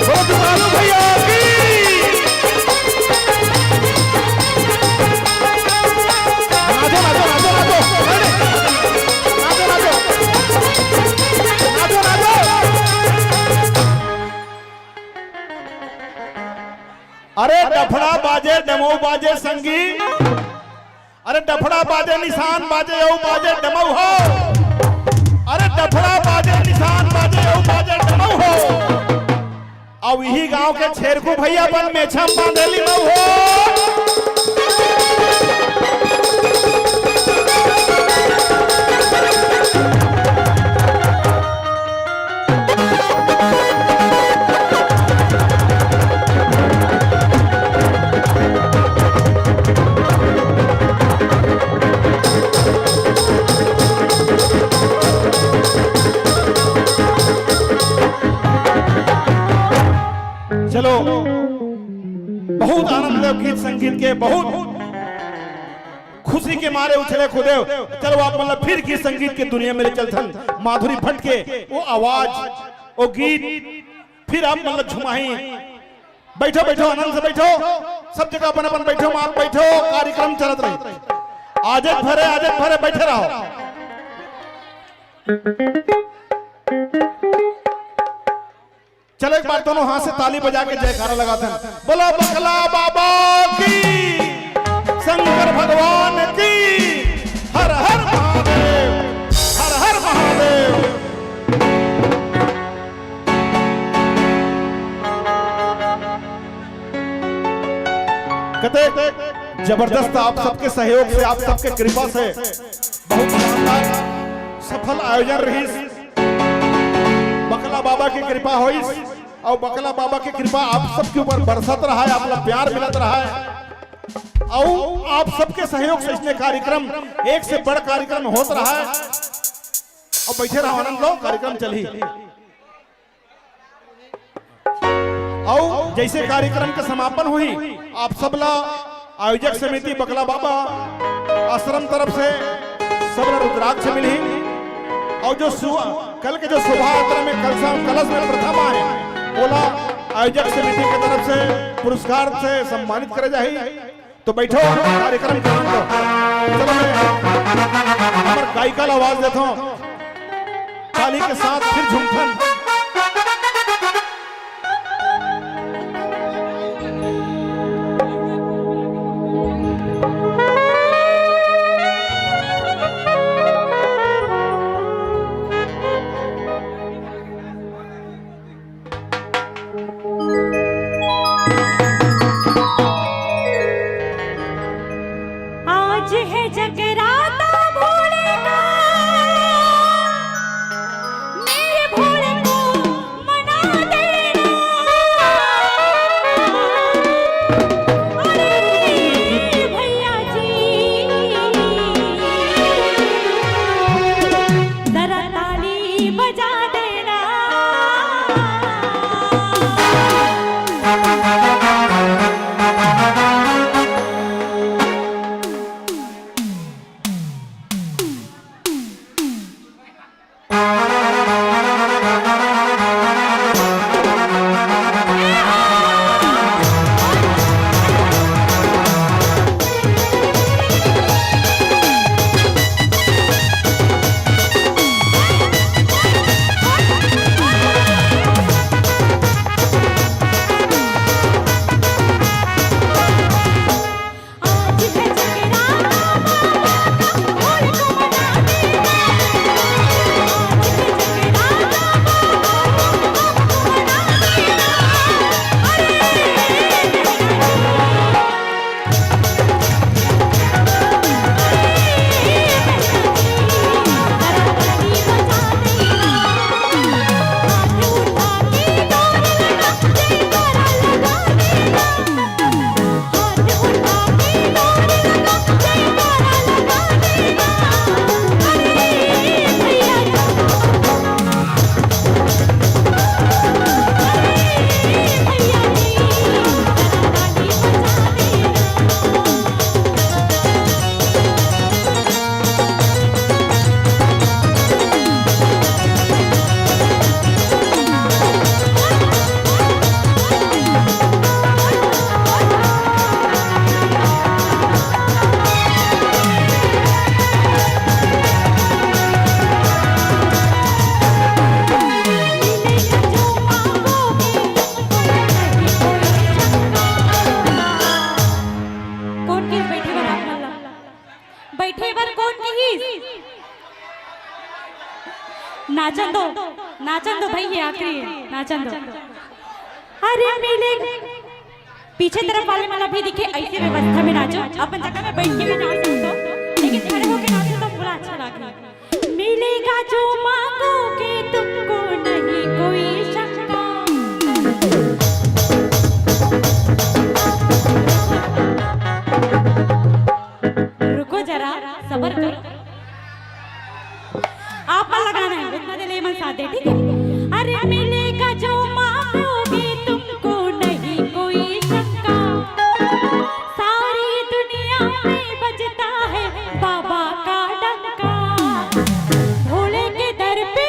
बोलो जुगानू भैया की। नाचो, नाचो, नाचो, नाचो। अरे, नाचो, नाचो। नाचो, नाचो। अरे डफड़ा बाजे, डमऊ बाजे संगी। अरे डफड़ा बाजे, निशान बाजे, अऊ बाजे डमऊ हो। अरे डफड़ा बाजे, निशान बाजे, अऊ बाजे डमऊ हो। अऊ इही गांव के छेरकू भैया अपन मेछा म बांधे लिमऊ हो। चलो, बहुत आनंद ले गीत संगीत के, बहुत खुशी के मारे उछले कूदे। चलो, आप मन ला फिर गीत संगीत के दुनिया में ले चलथन। माधुरी भट्ट के वो आवाज, वो गीत, फिर आप मन ला झुमाही। बैठो, बैठो, आनंद से बैठो, सब जगह अपन अपन बैठो, आप बैठो, कार्यक्रम चलत रही। आजे भरे, आजे भरे बैठे रहो। चलो, एक बार दोनों हाथ से ताली बजा के जयकारा लगाथन। बोला बकला बाबा की, शंकर भगवान की, हर हर महादेव, हर हर महादेव। कते जबरदस्त, आप सबके सहयोग से, आप सबके कृपा से बहुत शानदार सफल आयोजन रहिस। बकला बाबा की कृपा होइस, अऊ बकला बाबा की कृपा आप सबके ऊपर बरसत रहा है, आप ला प्यार मिलत रहा है, अऊ आप सबके सहयोग से इसने कार्यक्रम एक से बड़ कार्यक्रम होत रहा है। अब बैठे रहो, आनंद लो, कार्यक्रम चलही। अऊ जैसे कार्यक्रम के समापन होही, आप सबला आयोजक समिति बकला बाबा आश्रम तरफ से सबला रुद्राक्ष मिलही। अऊ जो सु-, कल के जो शोभायात्रा में कलसा-, कलश में प्रथम आए, ओला आयोजक समिति के तरफ से पुरस्कार से सम्मानित करे जाही। तो बैठो, कार्यक्रम के आनंद लो। चलो, मैं हमर गायिका ला आवाज देता हूँ। ताली के साथ फिर झुमथन। आज है जगराता भोले का, मेरे भोले नाचन दो, नाचन दो भाई, ये आखिरी है, नाचन दो। अरे मिले, पीछे तरफ वाले मन ला भी दिखे, ऐसे व्यवस्था में नाचो, अपन जगह में बैठ के भी नाच सकते हो, लेकिन खड़े होके नाचो तो पूरा अच्छा लगे। मिलेगा जो मांगोगे तुमको, नहीं कोई शंका। रुको जरा, सबर करो। आप मन लगाना है, उतना देर ये मन साथ दे, ठीक है? अरे मिलेगा जो मांगोगे तुमको, नहीं कोई शंका। सारी दुनिया में बजता है बाबा का डंका। भोले के दर पे,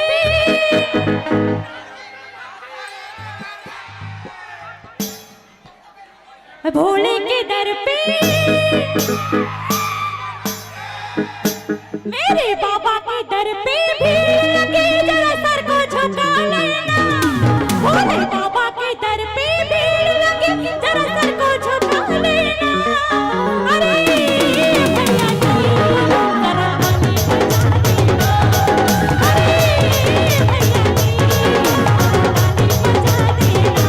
भोले के दर पे, मेरे बाबा के दर पे भीड़ लगी, जरा सर को झुका लेना। भोले बाबा के दर पे भीड़ लगी, जरा सर को झुका लेना। अरे भैया जी, जरा ताली बजा देना। अरे भैया जी, जरा ताली बजा देना।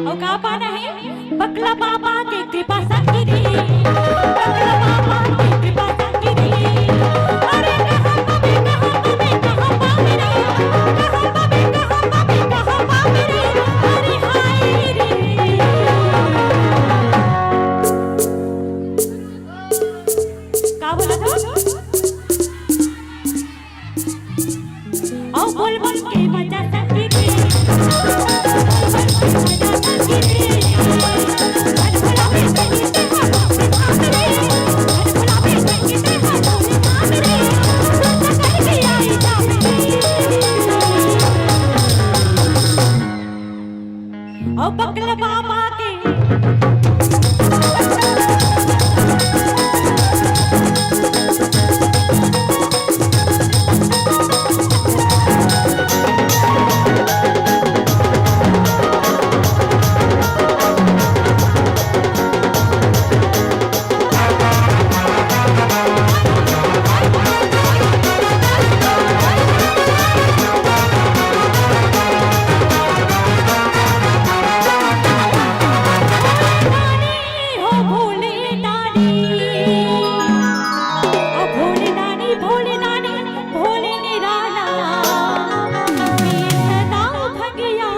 अउ का पाना हे? बकला बाबा के कृपा संगी रे, बकला बाबा के कृपा संगी रे। अरे कहाँ पावे, कहाँ पावे, कहाँ पावे रे? कहाँ पावे, कहाँ पावे, कहाँ पावे रे? अरे हाय रे। का बोला था? अउ बोल बोल के मजा संगी रे। अउ बकला बाबा के हो भोले दानी, ओ भोले दानी, भोले दानी, भोले निराला, पीसदा भंगिया।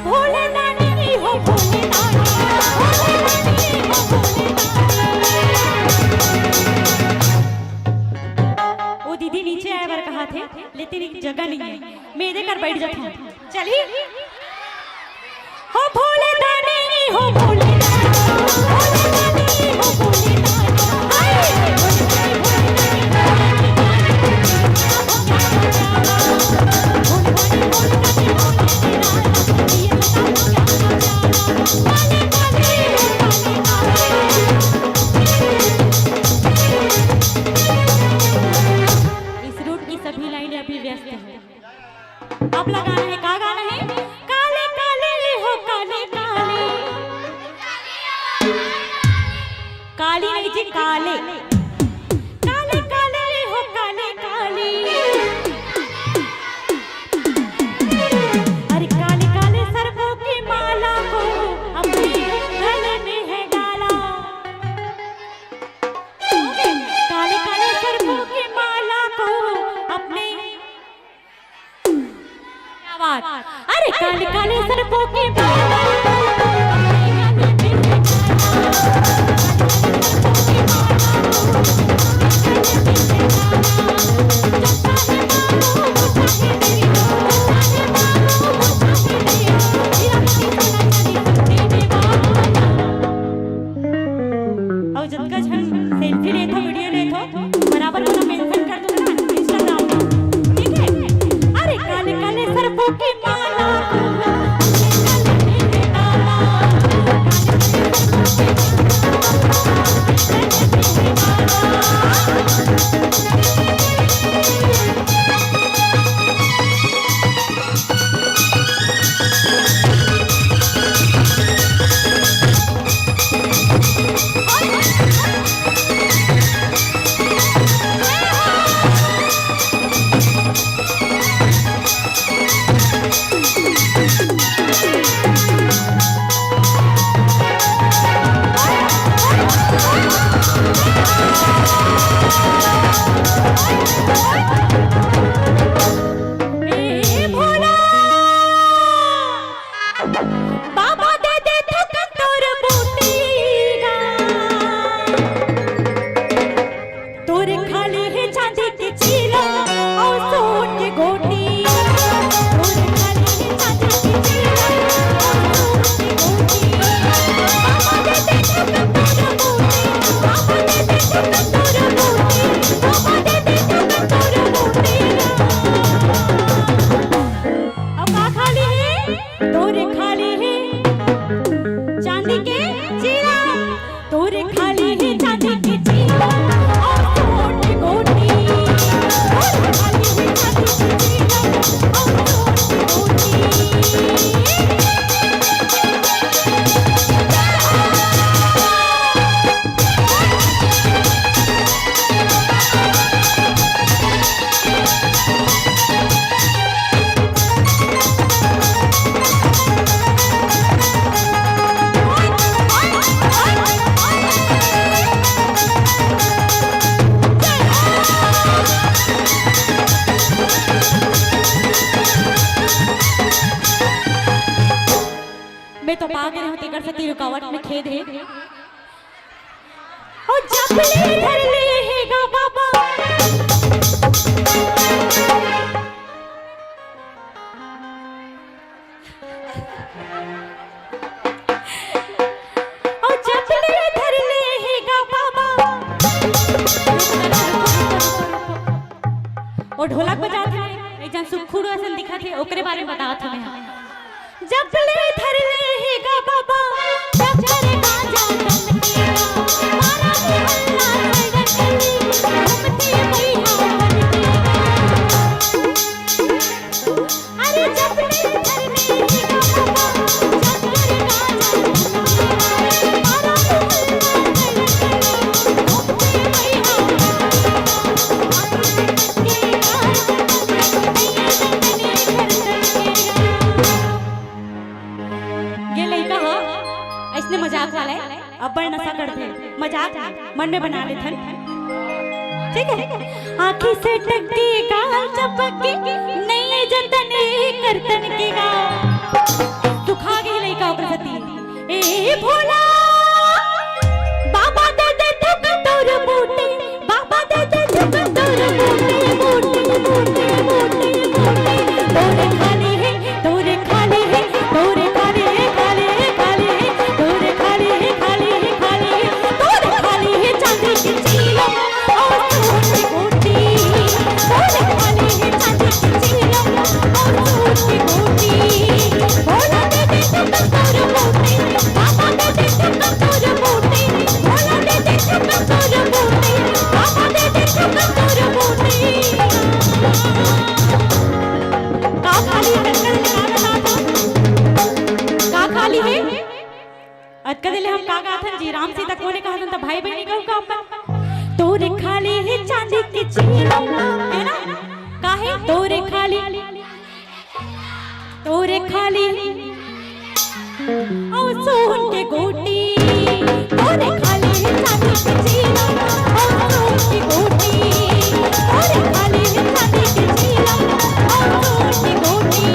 भोले दानी हो, भोले दानी, भोले दानी हो, भोले दानी। ओ दीदी नीचे आए बर कहा थे, लेकिन एक जगह नहीं है, मैं एदे कर बैठ जाता हूँ। चली। हो भोले दानी, हो भोले दानी, भोले दानी, हो भोले दानी। हाय। इस रूट की सभी लाइनें अभी व्यस्त हैं। अब लगाना है, का गाना है? काले काले हो काले काले, काली नहीं जी, काले। काले काले हो काले काले, अरे काले काले सरसों की माला को अपने गले में है डाला। काले काले सरसों की माला को अरे काले काले सरपों के बाल। अउ जतका झन सेल्फी लेथो, वीडियो लेथो, बराबर मोला मेंशन कर दो ना Instagram में, ठीक है? अरे काले काले सरपों की माला। ए भोला, बाबा दे दे थोकन तोर बूटी गा। तोर खाली हे चांदी के चीला अउ सोन के गोटी। तोर खाली हे चांदी के चीला अउ सोन के गोटी। बाबा दे दे थोकन तोर बूटी, बाबा दे दे थोकन तोर बूटी, बाबा दे दे थोकन तोर बूटी। अउ का खाली हे? तोर खाली हे चांदी के चीला, तोर खाली हे चांदी के चीला अउ सोन के गोटी। तोर खाली हे चांदी के चीला अउ सोन के गोटी। मैं तो पागे रहूं, तेकर सेती रुकावट में खेद हे। ओ जब ले धर ले हे गा बाबा। ओ जब ले धर ले हे गा बाबा। ओ ढोलक बजात हे, एक झन सुखुड़ असन दिखत हे, ओकरे बारे में बतावत हंव मैं। जब ले धर ले हे गा बाबा, जब धर गाजा तन के गा, मारा मोहल्ला सड़क में, घूमती मैया बन के गा। अरे जब ले धर ले हे गा बाबा, जब धर गाजा तन के गा, मारा मोहल्ला सड़क में, घूमती मैया बन के गा। ये लइका ह अइसने मजाक वाला हे, अब्बड़ नशा करथे, मजाक मन में बना लेथन, ठीक हे। आँखी से टकके गाल चपके, नइ जतन करतन के गा। सुखा गे लइका ओकर सेती। ए भोला, बाबा दे दे थोकन तोर बूटी, बाबा दे दे थोकन तोर बूटी, बूटी, बूटी, बूटी, बूटी। तोर खाली हे, तोर खाली हे, तोर खाली हे, खाली हे, खाली हे, तोर खाली हे, खाली हे, खाली हे, तोर खाली हे चांदी के चीला। का खाली हे? अतका देर ले हम का गाथन जी, राम सीता कोने कहाथन त भाई बहिनी कहू का अपन? तोरे खाली हे चांदी के चीला, हे ना? काहे? तोरे खाली, तोरे खाली अउ सोन के गोटी, तोरे खाली हे चांदी के चीला अउ सोन के गोटी, तोरे खाली हे चांदी के चीला अउ सोन के गोटी।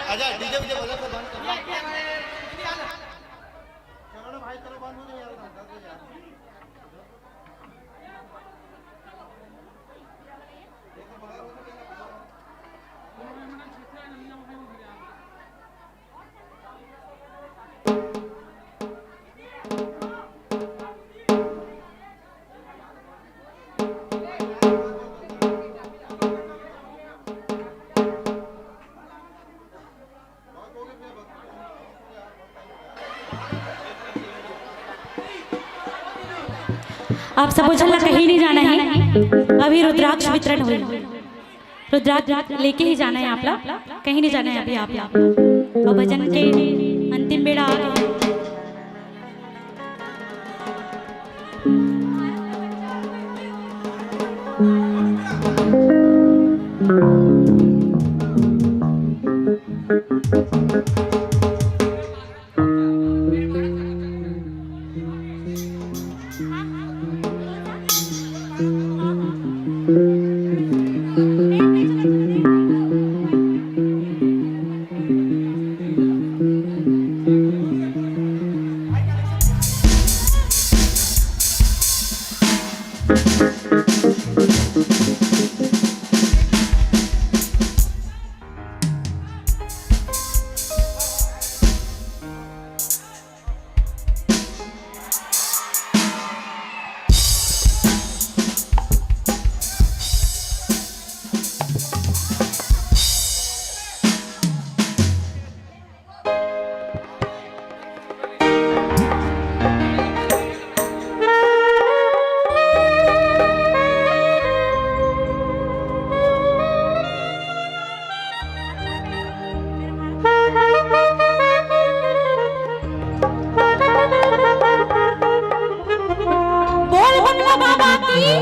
अच्छा, डीजे वीजे बजा के बंद कर। चलो ना भाई, चलो बंद हो जाए यार, दस बजे यार। आप सब झन ला कहीं नहीं जाना है, अभी रुद्राक्ष वितरण होई। रुद्राक्ष लेके ही जाना है आप ला, कहीं नहीं जाना है अभी आप ला। और भजन के अंतिम बेड़ा आ गया। बोल बंगला बाबा की,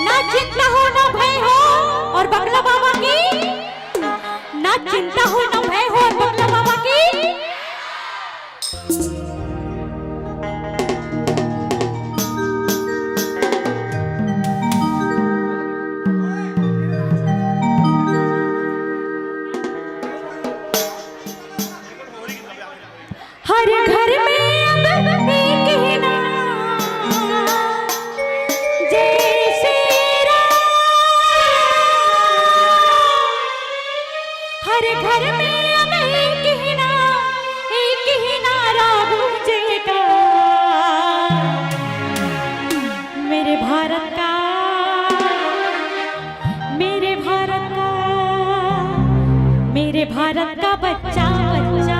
ना चिंता हो ना भय हो, और बंगला बाबा की, ना चिंता हो ना भय हो, और बंगला बाबा की। हर घर में अब एक ही नाम, जय श्री राम। हर घर में अब एक ही नाम, एक ही नारा गूंजेगा। मेरे भारत का, मेरे भारत का, मेरे भारत का बच्चा, बच्चा,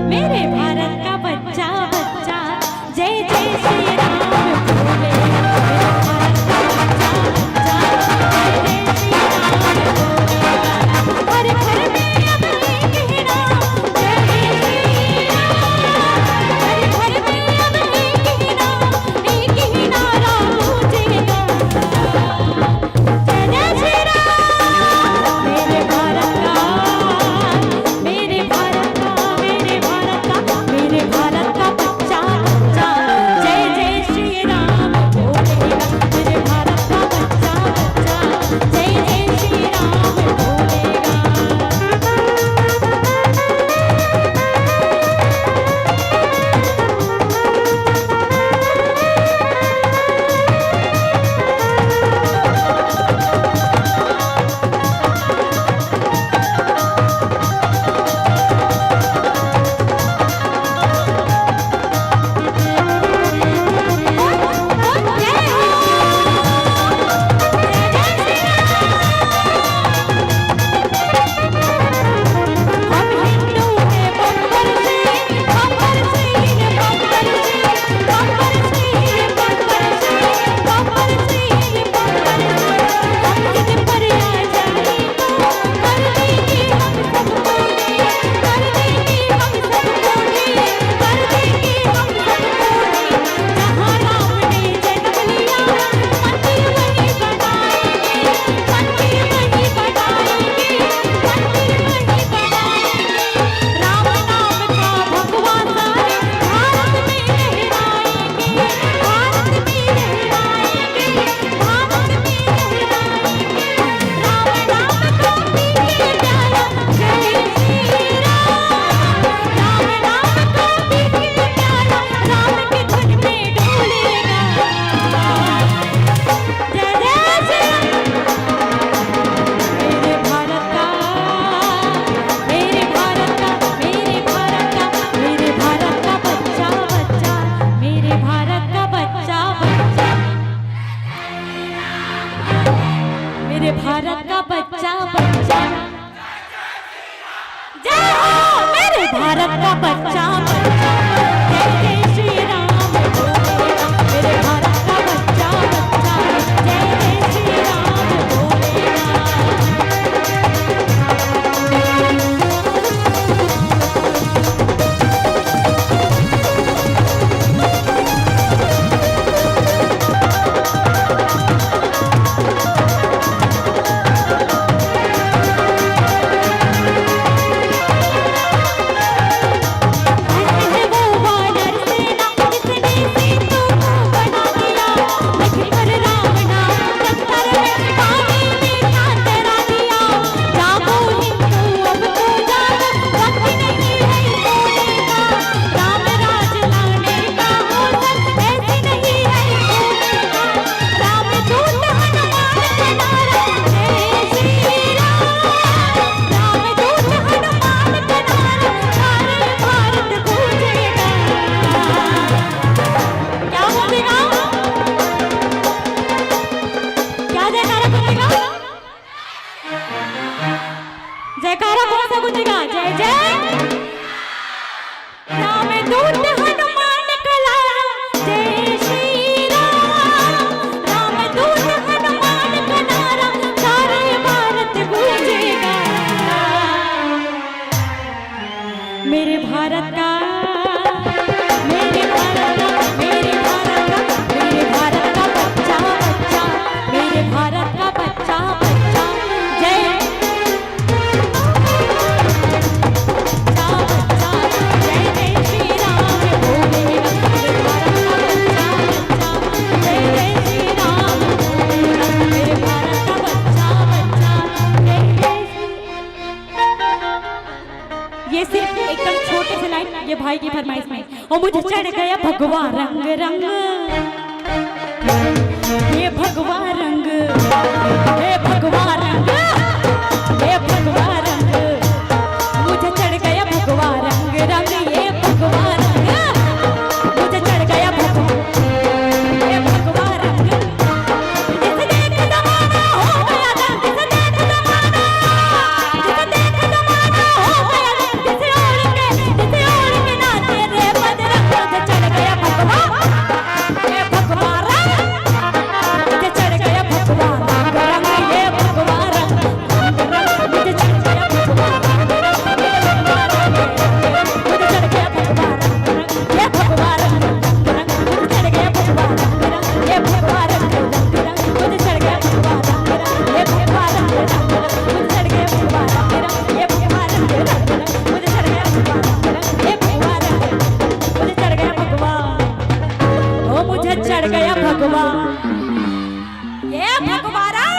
मेरे भारत का बच्चा, बच्चा, जय जय श्री राम बोले। मेरे भारत का बच्चा, बच्चा, जय जय श्री राम बोले। हर घर में अब एक ही नाम, जय श्री राम। हर घर में अब एक ही नाम, एक ही नारा गूंजेगा। जय जय श्री राम, मेरे भारत का, मेरे भारत का, मेरे भारत का। जयकारा कौन सा गूंजेगा? जय जय राम दूत हनुमान कला, जय श्री राम। राम दूत हनुमान कला, सारे भारत गूंजेगा। मेरे भारत का, मेरे भारत का, मेरे भारत का, मेरे भारत का बच्चा, बच्चा, मेरे भारत का बच्चा, बच्चा। जय ये सिर्फ एकदम छोटे से लाइन, ये भाई की फरमाइश में। ओ मुझे चढ़ गया भगवा रंग, रंग, ये भगवा रंग, ये भगवा रंग, ये भगवा रंग, मुझे चढ़ गया भगवा रंग, रंग, ये भगवा रंग, मुझे चढ़ गया भगवा, ये भगवा रंग। जिसे देख जमाना हो गया दंग, जिसे देख जमाना, जिसे देख जमाना हो गया दंग, जिसे ओढ़ के, जिसे ओढ़ के नाचे रे बजरंग, मुझे चढ़ गया भगवा, ये भगवा रंग। मुझे चढ़ गया भगवा रंग, रंग, ये भगवा रंग, रंग, रंग। मुझे चढ़ गया भगवा रंग, रंग, ये भगवा रंग, रंग। मुझे चढ़ गया भगवा रंग, रंग, ये भगवा रंग, रंग, रंग। मुझे चढ़ गया भगवा रंग, रंग, ये भगवा रंग, रंग, रंग। मुझे चढ़ गया भगवा रंग, रंग, ये भगवा रंग, रंग, रंग। मुझे चढ़ गया भगवा रंग, रंग, ये भगवा रंग, रंग, रंग। मुझे चढ़ गया भगवा रंग, रंग, ये भगवा रंग, रंग, रंग। मुझे चढ़ गया भगवा। ओ मुझे चढ़ गया भगवा। ये भगवा रंग।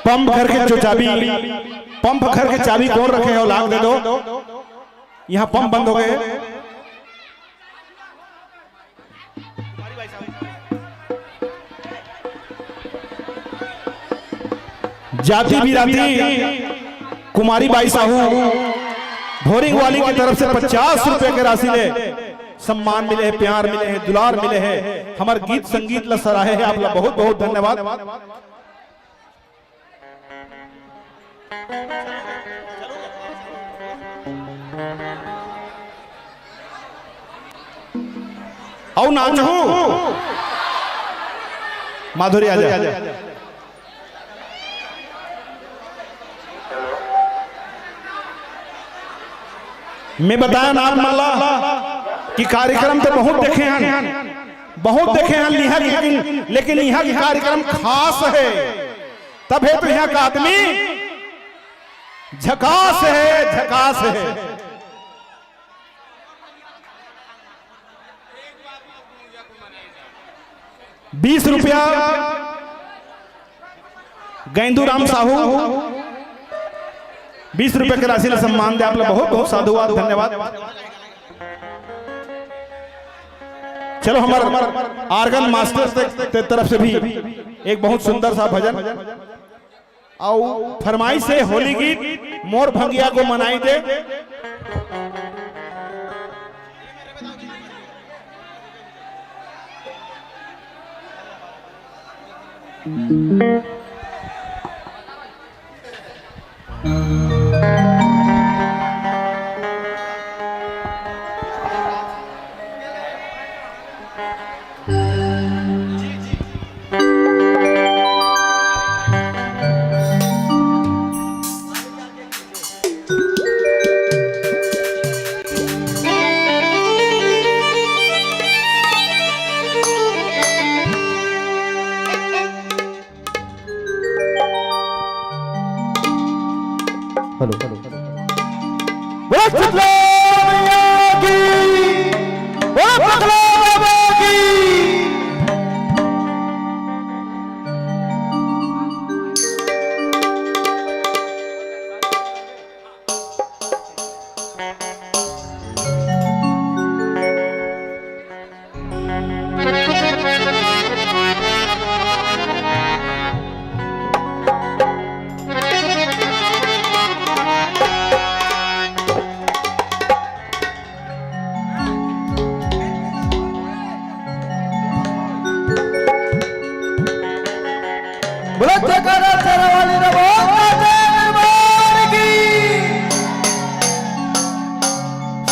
पंप घर के जो चाबी, पंप घर के चाबी कौन रखे हो, लाख दे दो। यहाँ पंप बंद हो गए। जाति बिराती कुमारी बाई साहू भोरिंग वाली की तरफ से पचास रुपए के राशि ले सम्मान मिले है, प्यार मिले है, दुलार मिले है। हमारे गीत संगीत ला सराहे है आप ला, बहुत बहुत धन्यवाद। अउ नाचहू। माधुरी, आजा। मैं बताया ना आप मन ला कि कार्यक्रम तो बहुत देखे हन, बहुत देखे हन इहाँ के, लेकिन, लेकिन इहाँ के कार्यक्रम खास है। तभे तो इहाँ का आदमी झकास है, झकास है। बीस रुपया गैंदू राम साहू, बीस रुपया के राशि ला सम्मान दे आप ला, बहुत बहुत साधुवाद, धन्यवाद। चलो, हमारे ऑर्गन मास्टर के तरफ से भी एक बहुत सुंदर सा भजन। अउ फरमाइश है होली गीत मोर भंगिया को मनाई दे। Hello, hello. बोलो शीतला मैया की, बोलो पगला बाबा की। बोलो जयकारा शेरा वाली रे, बोल दरबार की।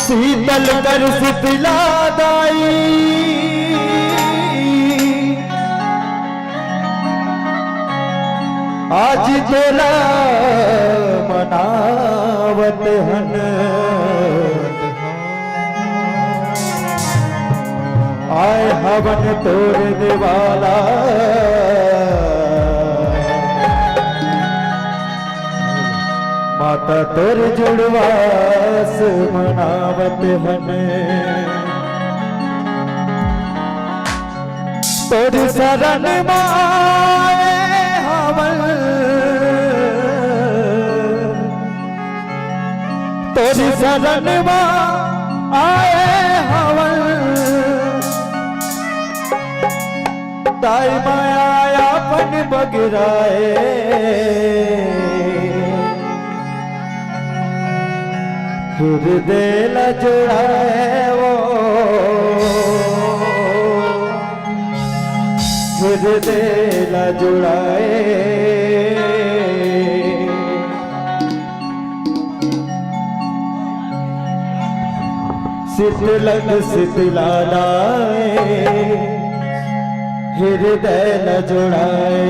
शीतल कर शीतला दाई, आज तोला मनावत हन। आए हवन तोर देवाला, माता तोर जुड़वास मनावत हन। तोर शरण माए हवन, तोर शरण मा आए हवन। दाई माया अपन बगराए, हृदय ला जुड़ाए वो, हृदय ला जुड़ाए। शीतलंग शीतला दाए, हृदय न जुड़ाए।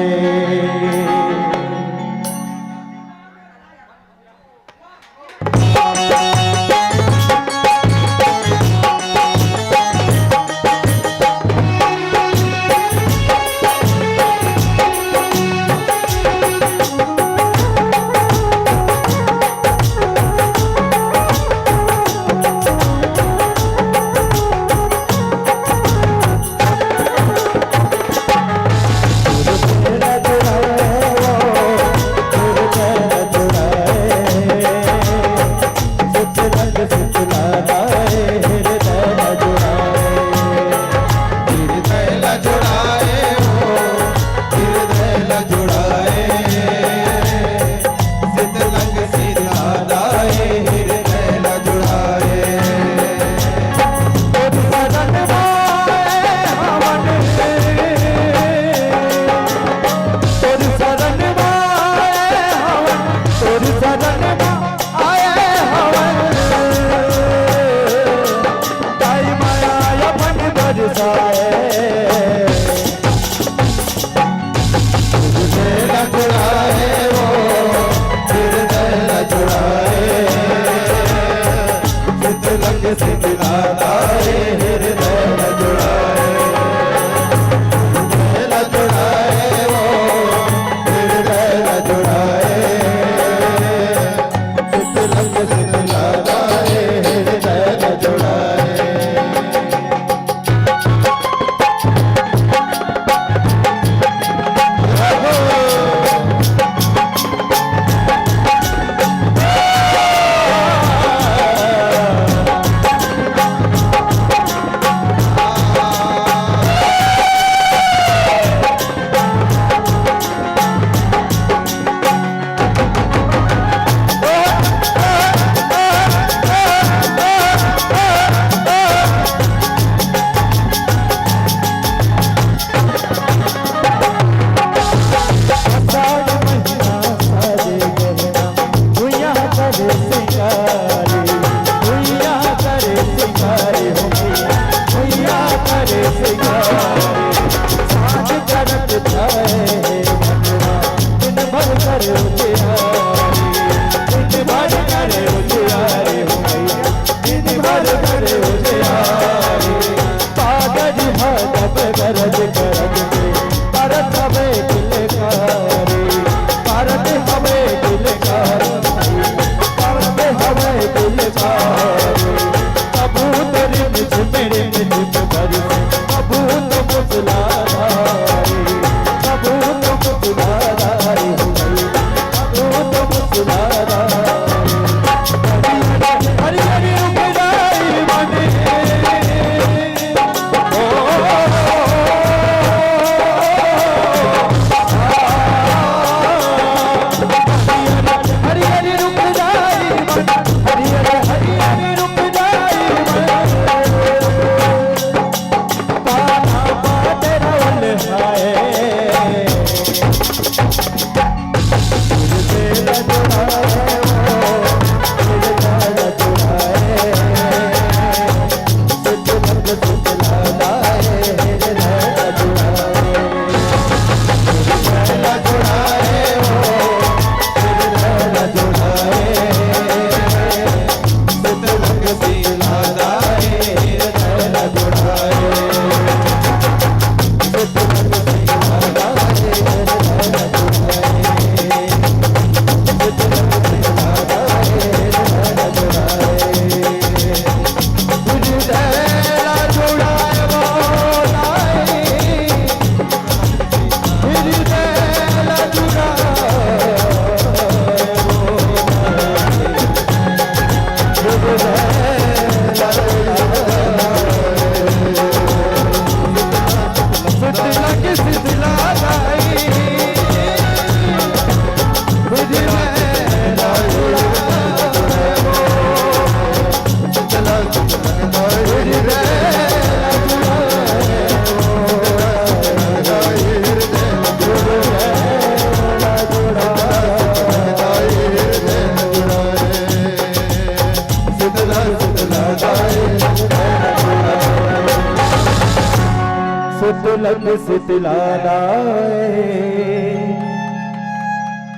तिलक से तिलाना है,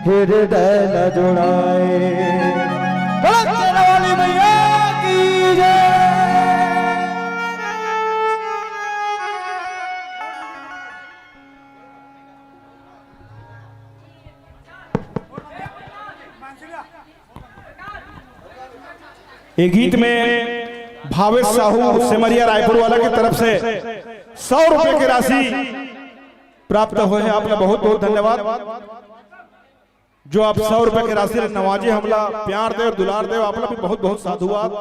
हृदय न जुड़ाए। बोलो तेरा वाली मैया की जय। ये गीत में भावेश साहू सेमरिया रायपुर वाला की तरफ से सौ रुपए की राशि प्राप्त हुए है। आपका बहुत बहुत धन्यवाद, जो आप सौ रुपए की राशि नवाजे हमला प्यार दे और दुलार दे, आपका भी बहुत बहुत साधुवाद।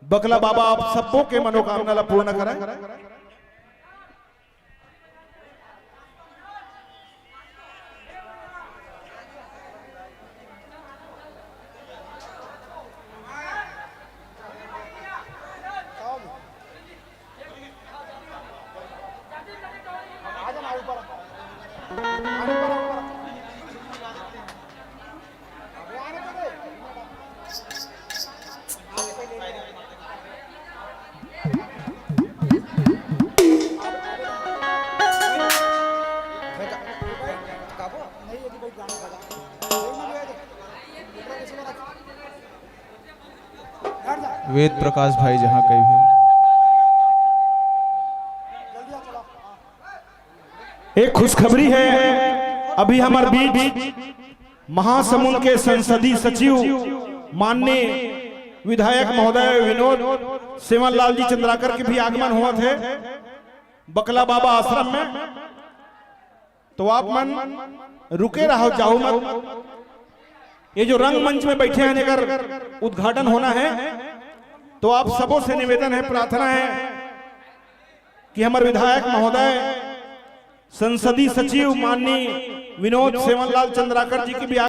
बकला बाबा आप सबको के मनोकामना ला पूर्ण करें। वेद प्रकाश भाई जहाँ कहीं भी। एक खुशखबरी है, अभी हमारे बीच महासमुंद के संसदीय सचिव माननीय विधायक महोदय विनोद सेवनलाल जी चंद्राकर के भी आगमन हुआ थे बकला बाबा आश्रम में। तो आप मन रुके रहो, जाओ मत। ये जो रंगमंच में बैठे हैं, एकर उद्घाटन होना है, तो आप सबों से निवेदन है, प्रार्थना है कि हमारे विधायक महोदय, संसदीय सचिव माननीय विनोद सेवनलाल चंद्राकर जी की भी